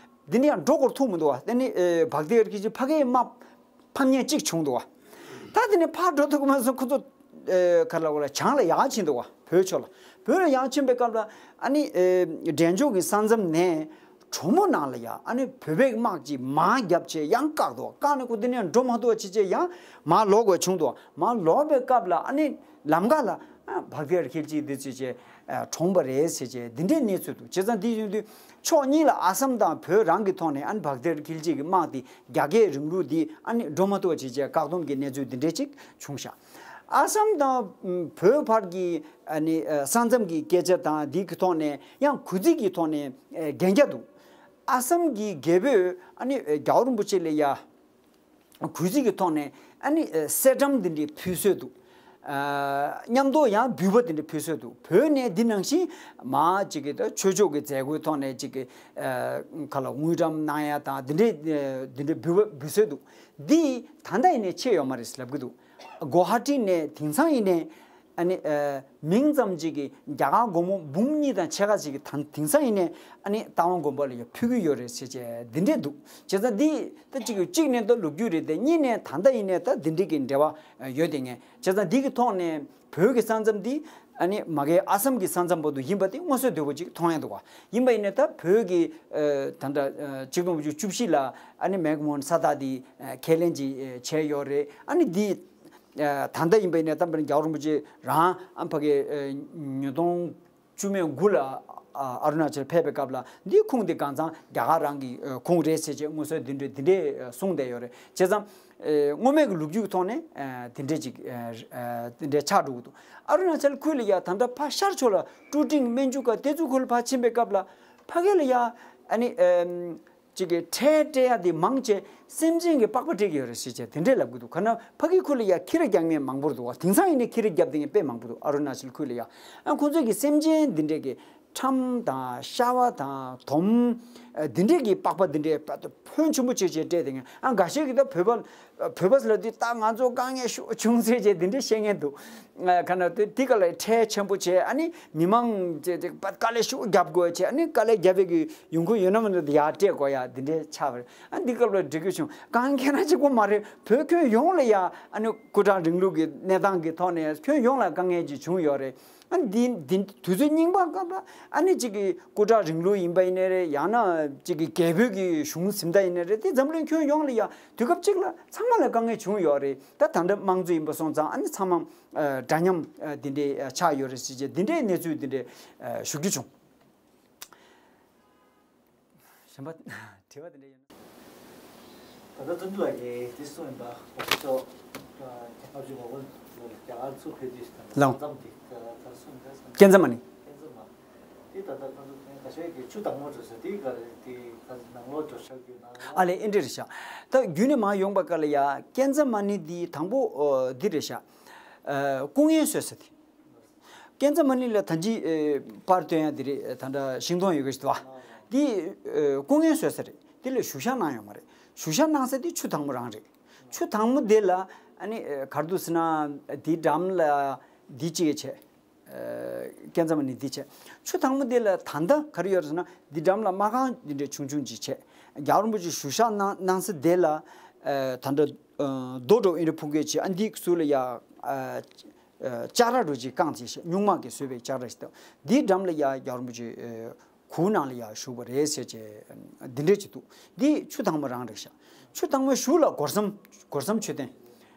འདི་ནས་ཡང་འགྲོ་སྐོར་ཐུག་མི་འདུག་བ། དེ་ནི་ཨེ་བག་ཏི་ཡར་ཁིལ་ཇི་ཕ་གིའི་དམག་ཕམ་ཉེས་གཅིག་བྱུང་འདུག་བ། ད་དེ་ནས་ཕར་འགྲོ་ཐུབ་ཀྱི་མ་སོང་། ཁོ་ཚོ་ཨེ་ག་ལ་བ་ལ་བྱང་ལ་ཡར་ཕྱིན་འདུག་བ། བོད་ཕྱོགས་ལ། བོད་ལ་ཡར་ཕྱིན་པའི་སྐབས་ལ་ཨ་ནི་ཨེ་འབྲས་ལྗོངས་ཀྱི་ས་མཚམས་ནས་གྲོ་མོ་ནང་ལ་ཡ་ཨ་ནི་བོད་པའི་དམག་ཅིག་མར་རྒྱབ་བྱས་ཡང་བཀག་འདུག་བ། བཀག་ནས་ཁོ་དེ་ནས་འགྲོ་མ་ཐུབ་པ་བྱས་བྱས་ཡང་མར་ལོག་དགོས་བྱུང་འདུག་བ། མར་ལོག་པའི་སྐབས་ལ་ཨ་ནི་ལམ་ཁ་ལ་ཨ་བག་ཏི་ཡར་ཁིལ་ཇི་འདི་ཚོས་བྱས་ཨ་གྲོངས་པ་རེད་ཟེར་བྱས་འདི་འདྲའི་གནས་ཚུལ་འདུག། བྱས་ཙང་འདི་ཡིན་དུས་ཕྱོགས་གཉིས་ལ་ཨ་སམ་དང་བོད་རང་གི་ཐོག་ནས་ཨ་ནི་བག་ཏི་ཡར་ཁིལ་ཇི་གི་དམག་འདི་རྒྱ་སྐྱེད་རིང་ལུགས་འདི་ཨ་ནི་འགྲོ་མ་ཐུབ་པ་བྱས་བྱས་བཀག་སྡོམ་གྱི་གནས་ཚུལ་འདི་འདྲའི་ཅིག་བྱུང་ཤག། ཨ་སམ་དང་བོད་བར་གྱི་ཨ་ནི་ཨ་ས་མཚམས་ཀྱི་སྐད་ཆ་དང་འདི་གི་ཐོག་ནས་ཡང་གུས་བརྩི་གི་ཐོག་ནས་ཨ་གན་རྒྱ་འདུག། ཨ་སམ་གྱི་རྒྱལ་པོས་ཨ་ནི་ཨ་རྒྱལ་བ་རིན་པོ་ཆེ་ལ་ཡ་གུས་བརྩི་གི་ཐོག་ནས་ཨ་ནི་ཨ་གསེར་སྦྲམ་འདི་འདྲའི་ཕུལ་སྲོལ་འདུག། ཨ་མཉམ་དུ་ཡང་འབུལ་བ་འདི་འདྲ་ཕུལ་སྲོལ་འདུག། བོད་ནས་འདི་ནང་བཞིན་མ་ཅིག་གི་ད་ཆོས་ཕྱོགས་ཀྱི་མཛད་སྒོའི་ཐོག་ནས་ཅིག་གི་ཨ་ག་ལ་དངུལ་ཀྲམ་གནང་ཡ་དང་འདི་འདྲའི་ཨ་འདི་འདྲའི་འབུལ་བ་འབུལ་སྲོལ་འདུག། འདི་ད་ལྟ་ཡིན་ནའི་ཆད་ཡོད་མ་རེད་ལབ་གི་འདུག། གོ་ཧ་ཊི་ནས་དེང་སང་ཡིན་ནའི་ཨ་ནི་ཨ་མིང་ཙམ་ཅིག་གི་རྒྱ་གར་སྒོར་མོ་འབུམ་གཉིས་དང་ཕྱེད་ཀ་ཅིག་གི་ད་དེང་སང་ཡིན་ནའི་ཨ་ནི་རྟ་དབང་དགོན་པ་ལ་ཡ་ཕུལ་གི་ཡོད་རེད་ཟེར་བྱས་འདི་འདྲས་འདུག། བྱས་ཙང་འདི་ད་ཅིག་གཅིག་ནས་ད་ལོ་རྒྱུས་རེད་དེ། གཉིས་ནས་ད་ལྟ་ཡིན་ནའི་ད་འདི་འདྲས་ཀྱི་འབྲེལ་བ་ཡོད་དེ་ངས། བྱས་ཙང་འདི་གི་ཐོག་ནས་བོད་ཀྱི་ས་མཚམས་འདི་ཨ་ནི་མ་གིའི་ཨ་སམ་གྱི་ས་མཚམས་བར་དུ་ཡིན་པ་དེ་མངོན་གསལ་དོད་པོ་ཅིག་མཐོང་ཡ་འདུག་བ། ཡིན་པ་ཡིན་ནའི་ད་བོད་ཀྱི་ཨ་ད་ལྟ་ཨ་ཆིག་སྟོང་དགུ་བརྒྱ་བཅུ་བཞི་ལ་ཨ་ནི་མེག་མོ་ཧན་ས་ཐ་འདི་ཨ་ཁས་ལེན་ཅིག་ཨ་བྱས་ཡོད་རེད། ཨ་ནི་འདི་ཨ་ད་ལྟ་ཡིན་པ་ཡིན་ནའི་ད་བར་རྒྱལ་བ་རིན་པོ་ཆེ་རང་ཨ་ཕ་གི་ཨ་ཉིས་སྟོང་བཅུ་མེད་དགུ་ལ་ཨ་ཨ་རུ་ན་ཅལ་ཕེབས་པའི་སྐབས་ལ་འདིའི་ཁུངས་འདི་གང་ཚང་རྒྱ་གར་རང་གི་ཨ་ཁུངས་རེད་ཟེར་བྱས་མངོན་གསལ་འདི་འདྲའི་འདི་འདྲའི་ཨ་གསུངས་བསྡད་ཡོད་རེད། བྱས་ཙང་ཨ་དངོས་མེད་ཀྱི་ལོ་རྒྱུས་ཀྱི་ཐོག་ནས་ཨ་འདི་འདྲའི་ཅིག་ཨ་ཨ་འདི་འདྲའི་ཆགས་འགྲོ་གི་འདུག། ཨ་རུ་ན་ཅལ་ཁུལ་ལ་ཡ་ད་ལྟ་ཕར་ཤར་ཕྱོགས་ལ་ཀྲུ་ཀྲིང་སྨན་ཆུ་ཁ་དེ་ཚོ་ཁུལ་ལ་ཕར་ཕྱིན་པའི་སྐབས་ལ་ཕ་གི་ལ་ཡ་ཨ་ནི་ཨ་ཅིག་གི་ཁྲལ་སྤྲད་ཡ་དེ་མང་ཆེ་སེམས་ཅན་གྱི་པགས་པ་སྤྲད་ཀྱི་ཡོད་རེད་ཟེར་བྱས་དེ་འདྲས་ལབ་གི་འདུག། ག་ན་ཕ་གི་ཁུལ་ལ་ཡ་ཁྱི་ར་རྒྱག་མཁན་མང་པོ་འདུག་བ། དེང་སང་ཡིན་ནའི་ཁྱི་ར་རྒྱབ་བསྡད་མཁན་དཔེ་མང་པོ་འདུག། ཨ་རུ་ན་ཅལ་ཁུལ་ལ་ཡ། ཨ་ཁོང་ཚོས་ཀྱི་སེམས་ཅན་འདི་འདྲས་ཀྱི་ཁྲམ་དང་ཤ་བ་དང་དོམ་ཨ་འདི་འདྲས་ཀྱི་པགས་པ་འདི་འདྲས་ཕོན་ཆེན་པོ་བྱས་བྱས་སྤྲད་བསྡད་མཁན། ཨ་འགའ་ཤས་ཀྱིས་ད་བོད་པ་ བོད་པ་ལ་དུས་ད་ང་ཚོ་དཀའ་ངལ་ཤུགས་ཆུང་ཚེ་བྱས་འདི་འདྲ་བཤད་མཁན་འདུག་ཨ། ག་ན་དེ་དེ་ག་ལ་ཁྲལ་ཆེན་པོ་བྱས། ཨ་ནི་མི་མང་ཅེ་ཅེ་པད་དཀའ་ལས་ཤུགས་རྒྱབ་དགོས་བྱས། ཨ་ནི་དཀའ་ལས་རྒྱབ་པའི་གི་ཡོང་ཁུངས་ཡོད་ན་མིན་ན་ཡར་སྤྲད་དགོས་ཡ་འདི་འདྲའི་ཆགས་པ་རེད། ཨ། འདི་སྐབས་ལ་འགྲིག་གི་བྱུང་། གང་ཁྱེད་རང་གཅིག་པོ་མ་རེད། བོད་ཁྱོན་ཡོངས་ལ་ཡ་ཨ་ནི་སྐུ་དྲག་རིང་ལུགས་ཀྱི་གནས་སྟངས་ཀྱི་ཐོག་ནས་ཁྱོན་ཡོངས་ལ་དཀའ་ངལ་ཅིག་བྱུང་ཡོད་རེད། ཨ། འདི་འདི་དུས་ཚོད་རྙིང་པ་སྐབས་ལ་ཨ་ནི་གཅིག་གི་སྐུ་དྲག་རིང་ལུགས་ཡིན་པ་ཡིན་ནའི་རེད། ཡང་ན་གཅིག་གི་རྒྱལ་པོའི་གི་གཞུང་ཟིན་ད་ཡིན་ནའི་རེད། དེ་འཛམ་གླིང་ཁྱོན་ཡོངས་ལ་ཡ་དུས་སྐབས་གཅིག་ལ་ཚང་མ་ལ་དཀའ་ངལ་བྱུང་ཡོད་རེད། ད་ད་ལྟ་དམངས་གཙོ་ཡིན་པ་སོང་ཙང་ཨ་ནི་ཚང་མ་ཨ་འདྲ་མཉམ་ཨ་འདི་འདྲའི་ཨ་ཆགས་ཡོད་རེད་ཟེར་བྱས་འདི་འདྲའི་གནས་ཚུལ་འདི་འདྲའི་ཨ་ཞུ་རྒྱུ་བྱུང་། གཞན་པ་དྲི་བ་དེ་འདྲ་ཡོད་ན། ད་ལྟ་བརྩོན་འགྲུས་ལགས་ཀྱིས་དེ་གསུངས་ཡིན་པ། ཨོ་ཤོ་ལྔ་བཅུ་ང་དགུ་ལོར་རྒྱ་གར་ཚུར་ཕེབས་དུས་ད་ལྟ་ལགས། མཚམས་དེ་ག་རེ་གསུངས་ཡིན་པ། ཀན་ཛ་མ་ཎི། ཀན་ཛ་མ་ཎི། དེ་ད་ལྟ་ཁོང་ཚོ་ཁ་ཤས་ཀྱིས་ཆུ་དྭངས་མོ་འགྲོ་ས་དེ་ག་རེ། དེ་ག་རེ་ནང་ལོགས་འགྲོ་ཆོག་གི་ནང་ལོགས། ཨ་ལས། ཨེ་འདྲ་རེད་ཤག་ད་རྒྱུན་ནས་མར་ཡོང་པ་ག་ལ་ཡ་ཀན་ཛ་མ་ཎི་འདི་དང་པོ་ཨོ་འདི་རེད་ཤག་ཨ། སྐུ་ངལ་གསོ་ས་དེ། ཀན་ཛ་མ་ཎི་ལ་ད་ཅི་ཨེ་པར་སྟོན་ཡ་དེ་རེད། ད་ལྟ་ཤིང་སྡོང་ཡོད་གི་ཞིག་འདུག་བ། འདི་ཨེ་སྐུ་ངལ་གསོ་ས་རེད། དེ་ལ་བཞུགས་ཤག་གནང་ཡོད་མ་རེད། བཞུགས་ཤག་གནང་ས་དེ་ཆུ་དྭངས་མོ་རང་རེད། ཆུ་དྭངས་མོ་དེ་ལ་ཨ་ནི་ཨེ་ག་རེ་འདུག་ཟེར་ན་དེའི་འགྲམ་ལ་འདི་གཅིག་བྱས། ཨེ་ཀན་ཛ་མ་ཎི་འདི་བྱས། ཆུ་དྭངས་མོ་དེ་ལ་ད་ལྟ་ག་རེ་ཡོད་རེད་ཟེར་ན་འདི་འགྲམ་ལ་མ་རྐང་འདི་འདྲ་ཆུང་ཆུང་ཅིག་བྱས། རྒྱལ་བ་རིན་པོ་ཆེ་བཞུགས་ཤག་གནང་གནང་ས་དེ་ལ་ཨེ་ད་ལྟ་ཨེ་རྡོ་འགྲོ་ཨེ་འདྲ་ཕུག་གེ་བྱས། ཨ། འདི་ཚུར་ལ་ཡ་ཨ། ཨ། ལྕགས་ར་འདྲ་ཅིག་བཀང་བྱས་ཤག་སྨྱུག་མ་གིས་བཟོས་པའི་ལྕགས་ར་ཞིག་དང་། འདིའི་འགྲམ་ལ་ཡ་རྒྱལ་བ་རིན་པོ་ཆེ་ཨ་གུར་ནང་ལ་ཡ་བཞུགས་པ་རེད་ཟེར་བྱས་འདི་འདྲས་ཅིག་འདུག་འདི་ཆུ་དྭངས་མོ་རང་རེད་ཤག་ཆུ་དྭངས་མོའི་གཞུག་ལ་སྒོ་སམ། སྒོ་སམ་མཆོད་རྟེན།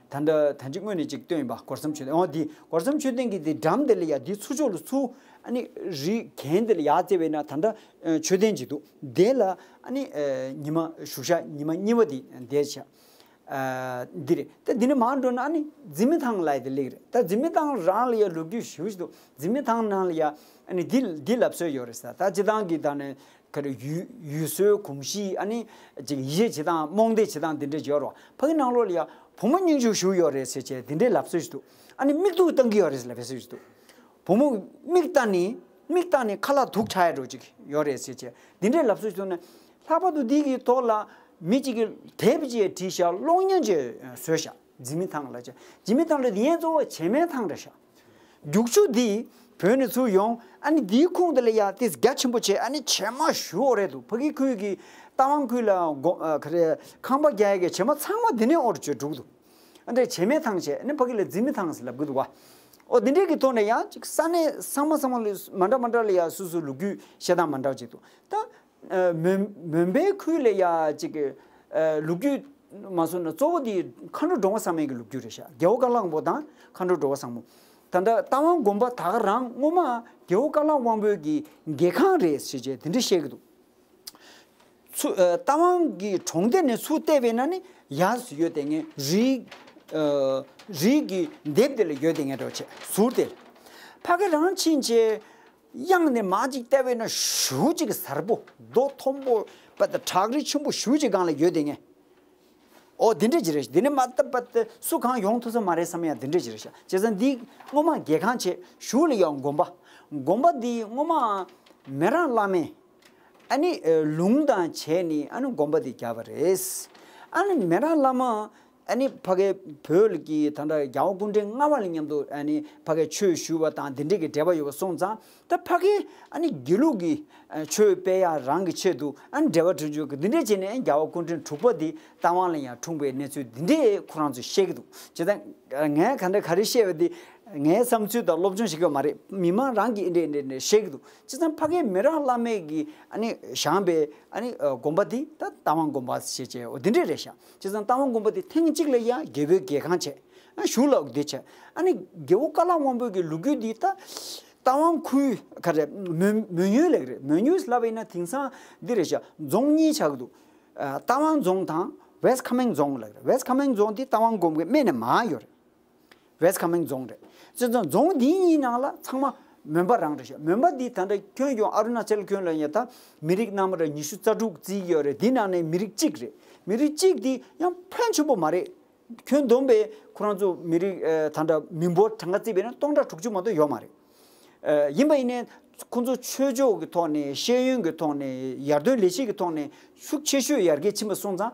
ད་ལྟ་ད་ཅི་སྔོན་ནས་ཅིག་བཏོན་ཡིན་པ། སྒོ་སམ་མཆོད་རྟེན། འོ། འདི་སྒོ་སམ་མཆོད་རྟེན་གྱི་འདི་འགྲམ་དེ་ལ་ཡ་འདི་ཚུར་ཕྱོགས་ལ་ཚུར་ཨ་ནི་རི་གན་དེ་ལ་ཡ་བརྩེ་བས་ན་ད་ལྟ་ཨ་མཆོད་རྟེན་ཅིག་འདུག་དེ་ལ་ཨ་ནི་ཨ་ཉི་མ་བཞུགས་ཤག་ཉི་མ་གཉིས་པ་འདི་བསྡད་ཤག་ཨ། འདི་རེད། ད་འདི་ནས་མར་འགྲོ་ན་ཨ་ནི་འཛིན་མའི་ཐང་ལབ་ཡ་དེ་སླེབས་རེད། ད་འཛིན་མའི་ཐང་རང་ལ་ཡ་ལོ་རྒྱུས་ཞེ་པོ་ཞིག་འདུག་འཛིན་མའི་ཐང་ནང་ལ་ཡ་ཨ་ནི་འདི་འདི་ལབ་སྲོལ་ཡོད་རེད་ཟེར། ད་སྤྱིར་བཏང་གི་ད་ནི་ག་རེ་ཡུལ་ཡུལ་སྲོལ་གོམས་གཤིས། ཨ་ནི་ཅིག་ཡིད་ཆེས་བྱེད་སྟངས། རྨོངས་དད་བྱེད་སྟངས་འདི་འདྲ་ཡོད་རེད་བ། ཕ་གི་ནང་ལོགས་ལ་ཡ་བུ་མོ་སྙིང་ཆུང་ཞེ་པོ་ཡོད་རེད་ཟེར་བྱས་འདི་འདྲའི་ལབ་སྲོལ་ཞིག་འདུག་ཨ་ནི་མིག་ཏོ་བཏང་གི་ཡོད་རེད་ཟེར་ལབ་སྲོལ་ཞིག་འདུག་བུ་མོ་མིག་བལྟས་ནས་མིག་བལྟས་ནས་ཁ་ལག་དུག་ཆགས་ཡ་འདྲ་ཅིག་ཡོད་རེད་ཟེར་བྱས་འདི་འདྲའི་ལབ་སྲོལ་བྱུང་ནས། ལྷག་པར་དུ་འདི་གི་ཐོག་ལ་མི་གཅིག་གིས་དེབ་ཅིག་བྲིས་ཤག་གློག་བརྙན་ཅིག་བཟོས་ཤག་འཛིན་མའི་ཐང་ལབ་བྱས། འཛིན་མའི་ཐང་ལབ་དེ་ཡན་གཙོ་བོ་བྱེ་མའི་ཐང་རེད་ཤག་རྒྱུག་ཆུ་འདི་བོད་ནས་ཚུར་ཡོང་། ཨ་ནི་འདིའི་ཁུངས་དེ་ལ་ཡ་ཏོག་ཙམ་རྒྱ་ཆེན་པོ་བྱས། ཨ་ནི་བྱེ་མ་ཞེ་པོ་རེད་འདུག་ཕ་གི་ཁུལ་གྱི་རྟ་དབང་ཁུལ་ལ་སྒོ་ཨ་ག་རེ་ཁང་པ་རྒྱག་ཡ་གི་བྱེ་མ་ཚང་མ་འདི་ནས་དབོར་བྱས་འགྲོ་གི་འདུག་ཨ་འདྲས་བྱེ་མའི་ཐང་བྱས། ཨ་ནི་ཕ་གི་ལ་འཛིན་མའི་ཐང་ཟེར་ལབ་གི་འདུག་བ། ཨོ། འདི་འདྲས་ཀྱི་ཐོག་ནས་ཡང་ཅིག་ས་གནས་ཚང་མ་ཚང་མ་ལ་མ་འདྲ་མ་འདྲ་ལ་ཡ་སོ་སོའི་ལོ་རྒྱུས་བཤད་སྟངས་མ་འདྲ་བ་ཅིག་འདུག་ད་ཨ་མོན་མོན་པའི་ཁུལ་ལ་ཡ་ཅིག་ཨ་ལོ་རྒྱུས་མ་སོང་ན་གཙོ་བོ་དེ་མཁའ་འགྲོ་འགྲོ་བ་བསམ་ཡས་ཀྱི་ལོ་རྒྱུས་རེད་ཤག་རྒྱལ་པོ་ཀ་ལ་དབང་པོ་དང་མཁའ་འགྲོ་འགྲོ་བ་བསམ་ཡས། ད་ལྟ་རྟ་དབང་དགོན་པ་ད་ག་རང་སྔོན་མ་རྒྱལ་པོ་ཀ་ལ་དབང་པོའི་གི་རྒྱལ་ཁང་རེད་ཟེར་བྱས་དེ་འདྲ་བཤད་ཀྱི་འདུག་ཚུར་ཨ་རྟ་དབང་གི་གྲོང་སྡེ་ནས་ཚུར་བལྟས་པས་ན་ནི་ཡར་ཡོད་དེ་ངས་རི་ཨ་རི་གི་ལྡེབས་དེ་ལ་ཡོད་དེ་ངས་འགྲོ་བྱས་ཟུར་དེ་ལ། ཕ་གི་རང་ཕྱིན་བྱས་གཡང་ནས་མར་ཅིག་བལྟས་པས་ན་ཞེ་པོ་ཅིག་གཟར་པོ་རྡོ་མཐོན་པོ་པ་དང་བྲག་རི་ཆེན་པོ་ཞེ་པོ་ཅིག་སྒང་ལ་ཡོད་དེ་ངས། ཨོ། དེ་འདྲ་ཅིག་རེད། དེ་ནས་མ་བལྟས་པ་དེ་སུ་གང་ཡོང་ཐུབ་ས་མ་རེད་བསམ་ཡ་དེ་འདྲ་ཅིག་རེད་ཤག་བྱས་ཙང་འདི་སྔོན་མ་རྒྱལ་ཁང་བྱས། གཞུག་ལ་ཡང་དགོན་པ། དགོན་པ་འདི་སྔོན་མ་མེ་རག་བླ་མས། ཨ་ནི་ལུང་དང་བྱས་ནས་ཨ་ནི་དགོན་པ་འདི་བརྒྱབ་པ་རེད། ཨ་ནི་མེ་རག་བླ་མ་ཨ་ནི་ཕ་གའི་བོད་ཀྱི་ད་ལྟ་རྒྱལ་བ་སྐུ་ཕྲེང་ལྔ་པ་ལ་མཉམ་དུ་ཨ་ནི་ཕ་གའི་ཆོས་ཞུ་བ་དང་དེ་འདྲས་ཀྱི་འབྲེལ་བ་ཡོད་པ་སོང་ཙང་། ད་ཕ་གའི་ཨ་ནི་དགེ་ལུགས་ཀྱི་ཨ་ཆོས་སྤེལ་ཡ་རང་གི་ཆེད་དུ་ཨ་ནི་འབྲེལ་བ་བྱུང་བྱུང་གི་འདི་འདྲས་བྱས་ནས་རྒྱལ་བ་སྐུ་ཕྲེང་དྲུག་པ་འདི་རྟ་དབང་ལ་ཡང་འཁྲུངས་པའི་གནས་ཚུལ་འདི་འདྲས་ཁོ་རང་ཚོས་བཤད་ཀྱི་འདུག་བྱས་ཙང་ངས་ག་འདྲ་ག་རེ་བཤད་པ་འདི་ངའི་བསམ་ཚུལ་དང་སློབ་སྦྱོང་བྱེད་ཀྱི་ཡོད་མ་རེད། མི་མང་རང་གིས་འདི་འདྲས་འདི་འདྲས་བཤད་ཀྱི་འདུག་བྱས་ཙང་ཕ་གའི་མེ་རག་བླ་མས་ཀྱི་ཨ་ནི་བཞེངས་པའི་ཨ་ནི་དགོན་པ་འདི་ད་རྟ་དབང་དགོན་པ་ཞེས་བྱས་འོ་འདི་འདྲས་རེད་ཤག་བྱས་ཙང་རྟ་དབང་དགོན་པ་འདི་ཐེངས་གཅིག་ལ་ཡང་རྒྱལ་པོའི་རྒྱལ་ཁང་བྱས། ཨ་གཞུག་ལ་འདི་བྱས། ཨ་ནི་རྒྱལ་པོ་ཀ་ལ་དབང་པོའི་གི་ལོ་རྒྱུས་འདི་ད་རྟ་དབང་ཁུལ་ག་རེ་མོན་མོན་ཡུལ་ལབ་ཀྱི་རེད། མོན་ཡུལ་ལབ་པ་ཡིན་ན་དེང་སང་འདི་རེད་ཤག་རྫོང་གཉིས་ཆགས་ཀྱི་འདུག་ཨ་རྟ་དབང་རྫོང་དང་West Kameng རྫོང་ལབ་ཀྱི་རེད། West Kameng རྫོང་འདི་རྟ་དབང་དགོན་པའི་སྨད་ནས་མར་ཡོད་རེད། West Kameng རྫོང་རེད། བྱས་ཙང་རྫོང་འདི་གཉིས་ནང་ལ་ཚང་མ་མོན་པ་རང་རེད་ཤག་མོན་པ་འདི་ད་ལྟ་ཁྱོན་ཡོངས་ཨ་རུ་ན་ཅལ་ཁྱོན་ལ་ཡ་ད་མི་རིགས་རྣམ་པ་ཉི་ཤུ་རྩ་དྲུག་བརྩིས་ཡོད་རེད། འདི་ནང་ནས་མི་རིགས་གཅིག་རེད། མི་རིགས་གཅིག་འདི་ཡང་ཕོན་ཆེན་པོ་མ་རེད། ཁྱོན་བསྡོམས་པས་ཁོ་རང་ཚོ་མི་རིགས་ཨ་ད་ལྟ་མི་འབོར་གྲངས་ཀ་བརྩིས་པས་ན་སྟོང་ཕྲག་དྲུག་ཅུ་མ་གཏོགས་ཡོད་མ་རེད། ཨ་ཡིན་པ་ཡིན་ནའི་ཁོ་ཚོ་ཆོས་ཕྱོགས་ཀྱི་ཐོག་ནས་ཤེས་ཡོན་གྱི་ཐོག་ནས་ཡར་ཐོན་ལས་གཞི་གི་ཐོག་ནས་ཤུགས་ཆེ་ཤོས་ཡར་རྒྱས་ཕྱིན་པ་སོང་ཙང་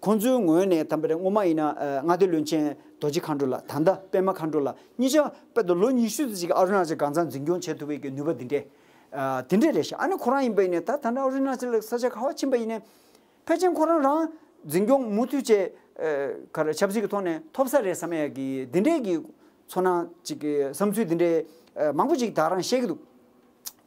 ཁོང་ཚོའི་ངོས་ནས་དམ་པའི་སྔོན་མ་ཡིན་ན་ཨ་མངའ་སྡེ་བློན་ཆེན་རྡོ་རྗེ་མཁའ་འགྲོ་ལགས། ད་ལྟ་པད་མ་མཁའ་འགྲོ་ལགས། གཉིས་ཆ་དཔེ་ད་ལོ་ཉི་ཤུ་ཙམ་ཅིག་ཨ་རུ་ན་ཅལ་གང་ཚང་འཛིན་སྐྱོང་བྱེད་ཐུབ་པའི་གི་ནུས་པ་འདི་འདྲས་ཨ་འདི་འདྲས་རེད་ཤག་ཨ་ནི་ཁོ་རང་ཡིན་པ་ཡིན་ནའི་ད་ད་ལྟ་ཨ་རུ་ན་ཅལ་ལ་ས་ཆ་ག་བ་ཕྱིན་པ་ཡིན་ནའི་ཕལ་ཆེར་ཁོ་རང་རང་འཛིན་སྐྱོང་མུ་མཐུད་བྱས་ཨ་ག་རེ་ཆབ་སྲིད་ཀྱི་ཐོག་ནས་ཐོབ་ས་རེད་བསམ་ཡ་གི་འདི་འདྲས་ཀྱི་ཚོར་སྣང་ཅིག་གི་བསམ་ཚུལ་འདི་འདྲས་ཨ་མང་པོ་ཅིག་ད་རང་བཤད་ཀྱི་འདུག་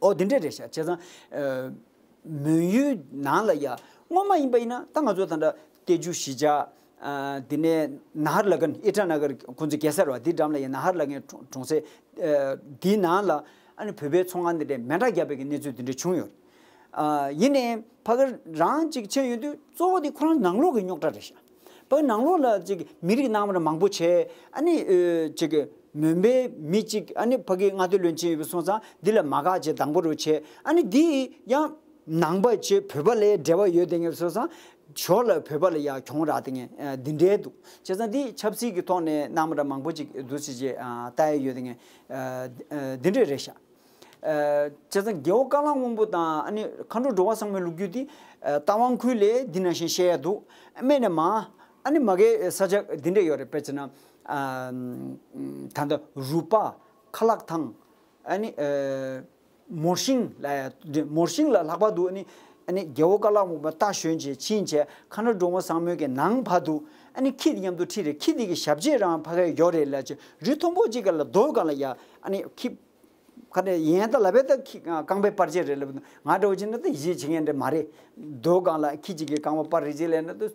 ཨོ་འདི་འདྲས་རེད་ཤག་བྱས་ཙང་ཨ། མོན་ཡུལ་ནང་ལ་ཡ་སྔོན་མ་ཡིན་པ་ཡིན་ན་ད་ང་ཚོ་ད་ལྟ་ཏེ་ཇུ་གཞིས་ཆགས་ཨ་དེ་ནས་ན་ཧར་ལ་གན་ཨི་ཊ་ན་གར་ཁོང་ཚོ་རྒྱལ་ས་རེད་བ། དེ་འགྲམ་ལ་ཡ་ན་ཧར་ལ་གན་གྲོང་གྲོང་གསེབ་ཨ་དེའི་ནང་ལ་ཨ་ནི་བོད་པའི་ཚོང་ཁང་དེ་འདྲས་མེ་མདའ་བརྒྱབ་པའི་གི་གནས་ཚུལ་དེ་འདྲས་བྱུང་ཡོད། ཨ་ཡིན་ནའི་ཕ་གི་རང་ཅིག་ཕྱིན་ཡོང་དུས་གཙོ་བོ་དེ་ཁོ་རང་ནང་ལོགས་ཀྱི་རྙོག་དྲ་རེད་ཤག་ཕ་གི་ནང་ལོགས་ལ་ཅིག་མི་རིགས་ནང་མ་མང་པོ་བྱས་ཨ་ནི་ཨ་ཅིག་མོན་པའི་མི་གཅིག་ཨ་ནི་ཕ་གི་མངའ་སྡེ་བློན་ཆེན་ཡོད་པ་སོང་ཙང་འདི་ལ་མ་དགའ་བྱས་དང་པོ་རུ་བྱས། ཨ་ནི་འདི་ཡང་ནང་པ་བྱས་བོད་པ་ལ་འབྲེལ་བ་ཡོད་དེ་ངེས་སོང་ཙང་ཞོར་ལ་བོད་པ་ལ་ཡང་གྱོང་རག་དེ་ངེས་འདི་འདྲའི་འདུག་བྱས་ཙང་འདི་ཆབ་སྲིད་ཀྱི་ཐོག་ནས་གནང་མ་འདྲ་མང་པོ་ཅིག་འདུག་ཟེར་བྱས་ལྟ་ཡ་ཡོད་དེ་ངེས་འདི་འདྲས་རེད་ཤག་བྱས་ཙང་རྒྱལ་བོ་ཀ་ལ་སྔོན་པོ་དང་ཨ་ནི་མཁའ་འགྲོ་འགྲོ་བ་བཟང་མོའི་ལོ་རྒྱུས་འདི་རྟ་དབང་ཁུལ་ལས་འདི་ནང་བཞིན་བཤད་ཡ་འདུག་སྨད་ནས་མར་ཨ་ནི་མ་གའི་ས་ཆ་འདི་འདྲས་ཡོད་རེད། དཔེ་བྱས་ན། ཨ་ད་ལྟ་རུ་པ། ཁ་ལག་ཐང་། ཨ་ནི་ཨ་མོར་ཤིང་ལ་ཡ་མོར་ཤིང་ལ་ལྷག་པར་དུ་ཨ་ནི་ཨ་ནི་རྒྱལ་བོ་ཀ་ལ་སྔོན་པོ་རྟ་ཞོན་བྱས་ཕྱིན་བྱས་མཁའ་འགྲོ་འབྲོང་བོ་བཟང་མོའི་གི་ནང་བར་དུ་ཨ་ནི་ཁྱི་དེ་མཉམ་དུ་ཁྲིད་རེད། ཁྱི་དེ་གི་ཞབས་རྗེས་རང་ཕ་གའི་ཡོད་རེད་ལབ་བྱས་རི་མཐོན་པོ་གཅིག་ག་ལ་རྡོ་སྒང་ལ་ཡ་ཨ་ནི་ཁྱི་ཁ་ནས་ཡན་ད་ལ་བས་ད་ཁྱི་རྐང་པའི་པར་ཆས་རེད་ལབ། ང་འདྲ་བོ་བྱས་ན་ད་ཡིད་ཆེས་བྱེད་མཁན་འདྲ་མ་རེད། རྡོ་སྒང་ལ་ཁྱི་གཅིག་གི་རྐང་པ་པར་རེ་བྱས་ལབ་ན་ད།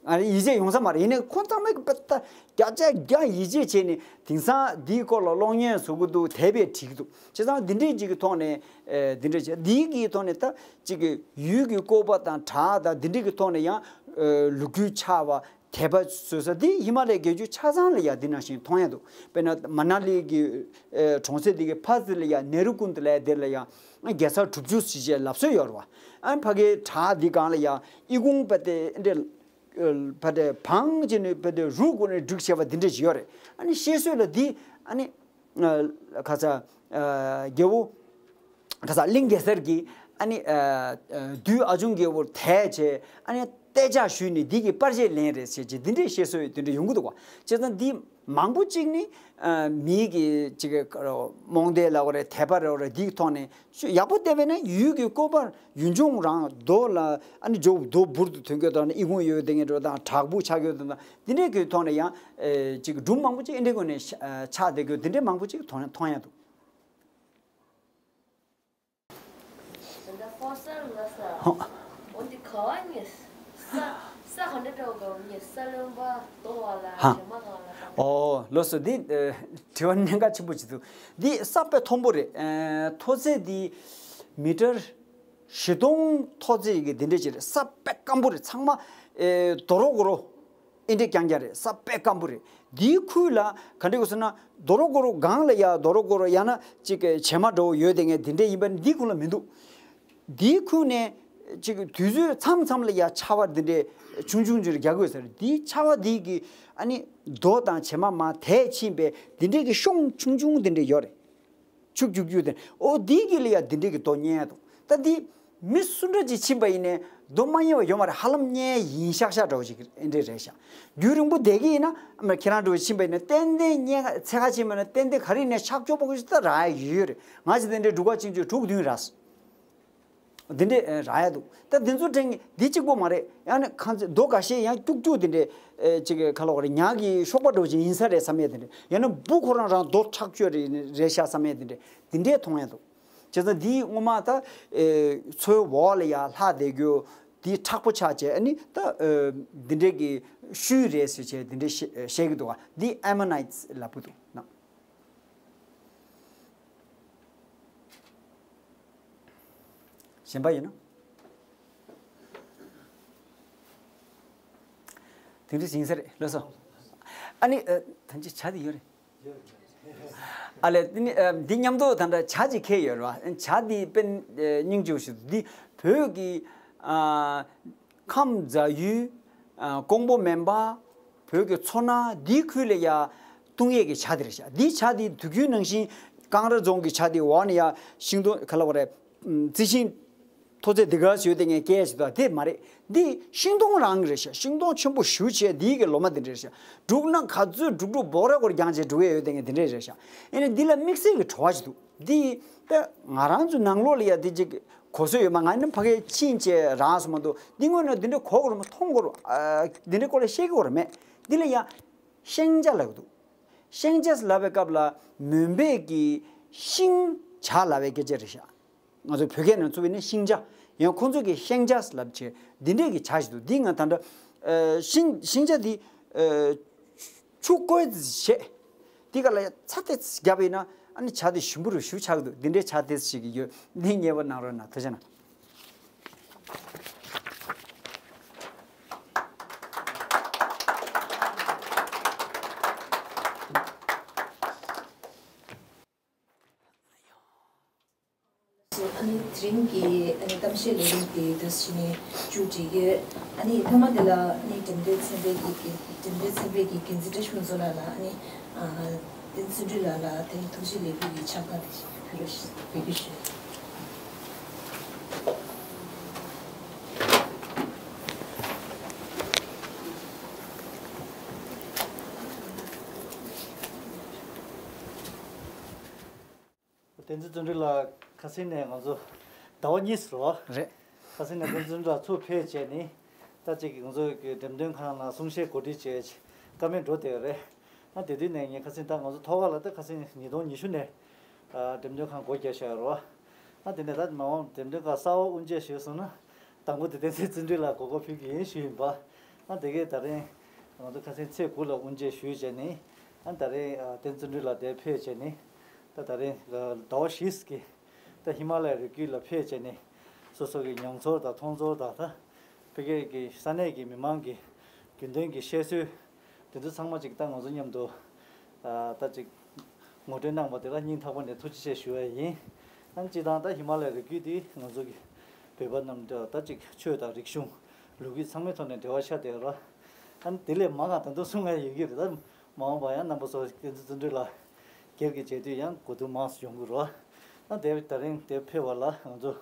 ཨ་ནི་ཡིད་ཆེས་ཡོང་ས་མ་རེད། ཡིན་ནའི་ཁོང་ཚང་མས་པ་ད་བརྒྱ་ཆ་བརྒྱ་ཡིད་ཆེས་བྱས་ནས་དེང་སང་འདིའི་སྐོར་ལ་གློག་བརྙན་བཟོ་གི་འདུག་དེ་བས་བྲིས་ཀྱི་འདུག་བྱས་ཙང་འདི་འདྲའི་ཅིག་གི་ཐོག་ནས་ཨེ་འདི་འདྲ་བྱས་འདིའི་གི་ཐོག་ནས་ད་ཅིག་གི་ཡུལ་གྱི་བཀོད་པ་དང་གྲགས་དང་འདི་འདྲའི་གི་ཐོག་ནས་ཡང་ཨེ་ལོ་རྒྱུས་ཆགས་པ་དད་པ་བཟོ་ས་འདི་ཧི་མ་ལའི་རྒྱལ་རྒྱུད་ཆ་ཚང་ལ་ཡང་འདི་ནང་བཞིན་མཐོང་ཡ་འདུག་དཔེར་ན་མ་ན་ལི་གི་ཨེ་གྲོང་གསེབ་འདི་གི་ཕ་ཙི་ལ་ཡང་ནེ་རུ་ཀུན་ཏུ་ལ་ཡ་དེ་ལ་ཡང་རྒྱལ་ས་གྲུབ་བཅུ་ཟེར་བྱས་ལབ་སྲོལ་ཡོད་རེད་བ། ཨ་ཕ་གའི་བྲག་འདི་སྒང་ལ་ཡང་ཨི་ཁུང་པ་དེ་འདྲ། ཕ་དེ་བང་བྱས་ནས་ཕ་དེ་རུ་བསྐོར་ནས་སྒྲིག་བྱས་པ་འདི་འདྲ་ཞིག་ཡོད་རེད། ཨ་ནི་བཤད་སྲོལ་ལ་འདི་ཨ་ནི་ཁ་ཚ་རྒྱལ་བོ་ཁ་ཚ་གླིང་གེ་སར་གྱིས་ཨ་ནི་བདུད་ཨ་ཆུང་རྒྱལ་བོར་དད་བྱས་ཨ་ནི་གཏད་ཕྱག་ཞུས་ནས་འདི་གི་པར་ཆས་ལེན་རེད་ཟེར་བྱས་འདི་འདྲའི་བཤད་སྲོལ་འདི་འདྲ་ཡོང་གི་འདུག་བ། བྱས་ཙང་འདི་མང་པོ་གཅིག་ནི་མིའི་གི་ཅིག་རྨོངས་དད་ལབ་དགོས་རེད། དད་པ་ལབ་དགོས་རེད། འདིའི་ཐོག་ནས་ཡག་པོ་བལྟས་པས་ན་ཡུལ་གྱི་བཀོད་པ་ཡུལ་ལྗོངས་རང་རྡོ་ལ་ཨ་ནི་ཇོ་རྡོ་འབུར་དུ་ཐོན་གྱི་དང་ཨི་ཁུང་ཡོད་དེ་ངེས་འགྲོ་དང་བྲག་ཕུག་ཆགས་ཡོད་དང་འདི་འདྲའི་གི་ཐོག་ནས་ཡང་ཅིག་སྒྲུང་མང་པོ་ཅིག་ཨེ་འདྲའི་སྒོ་ནས་ཆགས་བསྡད་རྒྱུ་འདི་འདྲའི་མང་པོ་ཅིག་མཐོང་མཐོང་ཡ་འདུག་འདི་ཕོ་གསར་ལ་ས། ཧོ། འོ་འདི་ག་བ་ཉེ། ས་ས་ག་འདྲ་འདྲ་བ་ག་བ་ཉེ། ས་རློན་པ་རྡོ་བ་ལ་ཧ། བྱེ་མ་གང་ལ་ད། ཨོ་ལགས་སོ། འདི་ཨ་དྲི་བ་གནད་འགག་ཆེན་པོ་ཅིག་འདུག་འདི་ས་དཔེ་མཐོན་པོ་རེད། ཨ་མཐོ་ཚད་འདི་མི་ཊར་བཞི་སྟོང་མཐོ་ཚད་ཀྱི་འདི་འདྲ་ཅིག་རེད། ས་དཔེ་སྐམ་པོ་རེད། ཚང་མ་ཨེ་རྡོ་རོ་གོ་རོ། ཨེ་འདྲས་རྐྱང་རྐྱང་རེད། ས་དཔེ་སྐམ་པོ་རེད། འདིའི་ཁུལ་ལ་ག་འདྲ་གོ་ཟེར་ན་རྡོ་རོ་གོ་རོ་སྒང་ལ་ཡ་རྡོ་རོ་གོ་རོ་ཡང་ན་ཅིག་གི་བྱེ་མ་འདྲ་བོ་ཡོད་དེ་ངས་འདི་འདྲས་ཡིན་པ་འདིའི་ཁུལ་ལ་མི་འདུག་འདིའི་ཁུལ་ནས་ཅིག་དུས་ཚོད་མཚམས་མཚམས་ལ་ཡ་ཆར་པ་འདི་འདྲས་ཆུང་ཆུང་ཆུང་རྒྱག་དགོས་ཟེར། འདིའི་ཆར་པ་འདི་གི་ཨ་ནི་རྡོ་དང་བྱེ་མ་མར་དེད་ཕྱིན་པས་འདི་འདྲས་ཀྱི་གཤོང་ཆུང་ཆུང་འདི་འདྲས་ཡོད་རེད། ཆུ་རྒྱུག་རྒྱུག་དེ་ཨོ་འདི་གི་ལ་ཡ་འདི་འདྲས་ཀྱི་རྡོ་རྙེད་འདུག་ད་འདི་མི་སུ་འདྲ་ཅིག་ཕྱིན་པ་ཡིན་ནའི་རྡོ་མ་རྙེད་པ་ཡོད་མ་རེད། ཧ་ལམ་རྙེད་ཡིན་ཤག་ཤག་འདྲ་བོ་ཞིག་ཨེ་འདྲས་རེད་ཤག་རྒྱུན་རིང་པོ་བསྡད་ཀྱི་ཡིན་ན་ཨ་མ་ཁྱེད་རང་འདྲ་བོ་ཕྱིན་པ་ཡིན་ན་ཏན་ཏན་རྙེད་ཚད་ཁ་ཕྱིན་པ་ན་ཏན་ཏན་ག་རེ་ཡིན་ནའི་ཆག་སྐྱོ་པོ་ཞིག་ད་རག་ཡ་ཡོད་རེད། ང་ཅི་དེ་འདྲས་འབྲུག་པ་ཆིང་ཆུ་དྲུག་བདུན་རག་འདི་འདྲས་རག་ཡ་འདུག་ད་འདི་ཚོ་དྲན་གི་འདི་གཅིག་པོ་མ་རེད། ཡང་ན་ཁང་ཚན་རྡོ་འགའ་ཤས་ཡང་སྐྱུག་སྐྱུག་དེ་འདྲས་ཨེ་ཅིག་ག་ལ་བ་རེད། ཉག་གི་གཤོག་པ་འདྲ་བོ་ཅིག་ཡིན་ས་རེད་བསམ་ཡས་དེ་འདྲས། ཡང་ན་འབུ་ཁོ་རང་རང་རྡོ་ཁྲག་སྤྱོད་རེད་རེད་ཤག་བསམ་ཡས་དེ་འདྲས་དེ་འདྲས་མཐོང་ཡ་འདུག་བྱས་ཙང་འདིའི་སྔོན་མ་ད་ཨེ་མཚོའི་འོག་ལ་ཡ་ལྷག་བསྡད་རྒྱུ་འདི་མཁྲེགས་པོ་ཆགས་བྱས་ཨ་ནི་ད་ཨེ་འདི་འདྲས་ཀྱི་ཤུལ་རེད་ཟེར་བྱས་འདི་འདྲས་བཤད་བཤད་ཀྱི་འདུག་ག་འདི་ཨེ་མོ་ནའི་ཊི་སི་ལབ་ཀྱི་འདུག་ན། གཞན་པ་ཡིན་ན། དེ་འདྲ་ཡིན་ས་རེད་ལགས་སོ། ཨ་ནི་ཨ་ད་ཅི་བྱ་དེ་ཡོད་རེད། ཨ་ལས་དེ་ནི་ཨ་འདི་མཉམ་དུ་ད་ལྟ་བྱ་ཅིག་ཁེལ་ཡོད་རེད་བ། བྱ་དེ་དཔེ་ཨ་སྙིང་རྗེ་པོ་ཞིག་འདུག་འདི་བོད་ཀྱི་ཨ། ཁམས་རྫ་ཡུལ། ཨ་ཀོང་པོ་སྨན་པ། བོད་ཀྱི་མཚོ་སྣ་འདིའི་ཁུལ་ལ་ཡ་བཏུང་ཡས་ཀྱི་བྱ་དེ་རེད་ཤག་འདིའི་བྱ་དེ་དུས་རྒྱུན་ནང་བཞིན་ཀང་ར་རྫོང་གི་བྱ་དེ་འོག་ནས་ཡ་ཤིང་སྡོང་ག་ལ་བ་རེད། ཨམ་རྩི་ཤིང་ མཐོ་ཚད་འདི་ག་ཙམ་ཡོད་དེ་ངས་སྐད་ཞིག་དང་དེ་མ་རེད། འདི་ཤིང་སྡོང་རང་གི་རེད་ཤག་ཤིང་སྡོང་ཆེན་པོ་ཞེ་པོ་ཅིག་འདི་གི་ལོ་མ་འདི་འདྲ་རེད་ཤག་འབྲུག་སྣ་ག་ཚོད་འབྲུག་སྒྲུག་འབོག་ར་སྐོར་རྒྱང་ཅིག་འབྲུག་ཡས་ཡོད་དེ་ངས་འདི་འདྲ་རེད་ཤག་ཡིན་ནའི་འདི་ལ་དམིགས་བསལ་གྱི་བྲོ་བ་ཞིག་འདུག་འདི་ད་ང་རང་ཚོའི་ནང་ལོགས་ལ་ཡ་འདི་ཅིག་གོ་སྲོལ་ཡོད་མ། ང་ནི་ཕ་གིར་ཕྱིན་བྱས་རག་སོང་མ་གཏོགས་འདི་སྔོན་ནས་འདི་འདྲ་གོ་དགོས་རེད་མ། མཐོང་དགོས་རེད་མ། ཨ། འདི་འདྲའི་སྐོར་ལ་བཤད་ཀྱི་ཡོད་རེད་མ། འདི་ལ་ཡ་ཤིང་ཇ་ལབ་ཀྱི་འདུག་ཤིང་ཇ་ལབ་པའི་སྐབས་ལ་མོན་པའི་གི་ཤིང་ཇ་ལབ་པའི་སྐད་ཆ་རེད་ཤག་ང་ཚོ་བོད་སྐད་ནང་བཙུགས་པ་ཡིན་ན་ཤིང་ཇ། ཡང་ཁོང་ཚོ་གིས་ཤིང་ཇ་ལབ་བྱས་འདི་འདྲས་ཀྱི་ཇ་ཞིག་འདུག་འདི་ང་ད་ལྟ་ཨ་ཤིང་ཤིང་ཇ་འདི་ཨ་ཆུ་བསྐོལ་ཏེ་བྱས། འདི་ག་ལ་ཡ་ཚྭ་ཏོག་ཙམ་བརྒྱབ་པ་ཡིན་ན་ཨ་ནི་ཇ་དེ་ཞིམ་པོ་རུ་ཞེ་པོ་ཆགས་ཀྱི་འདུག་འདི་འདྲའི་ཇ་ཏོག་ཙམ་ཞིག་ཡོད། འདི་མཉེས་པོ་གནང་རོགས་གནང་། ཐུགས་རྗེ་གནང་། ཨ་ནི་དེ་རིང་གི་ཨ་ནི་གཏམ་བཤད་ལས་རིམ་དེ་ད་གཞི་ནས་མཇུག་སྒྲིལ་གྱི་ཡོད། ཨ་ནི་མཐའ་མ་དེ་ལ་ཨ་ནི་འགྲེམས་སྟོན་ཚན་པའི་གི་འགན་འགྲེམས་སྟོན་ཚན་པའི་གི་འགན་འཛིན་བཀྲ་ཤིས་ཕུན་ཚོགས་ལགས་ལ་ཨ་ནི་ཨ་བསྟན་འཛིན་བརྩོན་འགྲུས་ལགས་ལ་དེ་རིང་ཐུགས་རྗེ་ལེགས་འབུལ་གྱི་ཕྱག་དང་དེ་ཕུལ་རོགས་ཞེས་འབོད་སྐུལ་ཞུ། བསྟན་འཛིན་བརྩོན་འགྲུས་ལགས་ཁ་སང་ནས་ང་ཚོ་ཟླ་བ་གཉིས་སུ་རེད། རེད། ཁ་སང་ནས་བསྟན་འཛིན་བརྩོན་འགྲུས་ལགས་ཚུར་ཕེབས་བྱས་ནས་ད་ཅིག་ང་ཚོ་གི་འགྲེམས་སྟོན་ཁང་ལ་གསུང་བཤད་གོ་སྒྲིག་བྱས་བྱས་བཀའ་མོལ་འགྲོ་བསྡད་ཡོད་རེད། ཨ་དེ་དུས་ནས་ངས་ཁ་སང་ད་ང་ཚོ་ཐོག་ཁ་ལ་ད་ཁ་སང་ཉིས་སྟོང་ཉི་ཤུ་ནས་ཨ་འགྲེམས་སྟོན་ཁང་སྒོ་རྒྱག་བཞག་ཡོད་རེད་བ། ཨ་དེ་ནས་ད་མ་འོངས་འགྲེམས་སྟོན་ཁང་གསར་པ་དབུ་འབྱེད་ཞུས་སོང་ན་དང་པོ་དེ་བསྟན་འཛིན་བརྩོན་འགྲུས་ལགས་གོ་སྐབས་ཕུལ་གྱི་ཡིན་ཞུས་ཡིན་པ། ཨ་དེ་གས་ད་རིང་ང་ཚོ་ཁ་སང་ཚེས་དགུ་ལ་དབུ་འབྱེད་ཞུས་བྱས་ནས་ཨ་ད་རིང་ཨ་བསྟན་འཛིན་བརྩོན་འགྲུས་ལགས་དེ་ཕེབས་བྱས་ནས་ད་ད་རིང་ཟླ་བ་བཞི་ཙམ་གྱི་ད་ཧི་མ་ལ་ཡའི་རི་རྒྱུད་ལ་ཕེབས་བྱས་ནས་སོ་སོ་གི་མྱོང་ཚོར་དང་མཐོང་ཚོར་དང་ད་ཕ་གིའི་གི་ས་གནས་ཀྱི་མི་མང་གི་རྒྱུན་ལྡན་གྱི་བཤད་སྲོལ་དེ་ཚོ་ཚང་མ་ཅིག་ད་ང་ཚོ་མཉམ་དུ་ཨ་ད་ཅིག་ངོ་སྤྲོད་གནང་བ་དེ་ལ་སྙིང་ཐག་པ་ནས་ཐུགས་རྗེ་ཆེ་ཞུ་བ་ཡིན། ཨ་ནི་སྤྱིར་བཏང་ད་ཧི་མ་ལ་ཡའི་རི་རྒྱུད་འདི་ང་ཚོ་གི་བོད་པ་རྣམས་ད་ད་ཅིག་ཆོས་དང་རིག་གཞུང་ལོ་རྒྱུས་ཚང་མའི་ཐོག་ནས་འབྲེལ་བ་ཆགས་བསྡད་ཡོད་ར། ཨ་ནི་དེ་ལས་མང་ང་ད་དུང་གསུང་ང་ཡོད་ཀྱི་རེད། ད་མ་འོངས་པ་ཡང་རྣམ་པ་ཚོ་བསྟན་འཛིན་བརྩོན་འགྲུས་ལགས་སྒེར་གྱི་མཇལ་དུས་ཡང་གོ་བསྡུར་མང་སུ་ཡོང་གི་རེད། ཨ་དེ་ད་རིང་དེ་ཕེབས་པ་ལ་ང་ཚོ་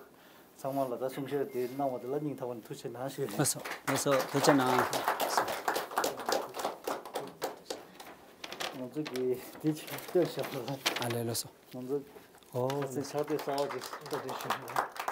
ཚང་མ་ལ་ད་གསུང་བཤད་དེ་གནང་བ་དེ་ལ་སྙིང་ཐག་པ་ནས་ཐུགས་རྗེ་གནང་ཞུ་ཡིན། ལགས་སོ། ལགས་སོ། ཐུགས་རྗེ་གནང་། ང་ཚོ་གི་དེ་ཅིག་སྟོན་བཞག་པ་ལ། ཨ་ལས། ལགས་སོ། ང་ཚོ་ཨོ་ཁ་སང་ཕྱག་དེབ་གསར་པ་ཅིག་གཏོད་དེ་ཞུ།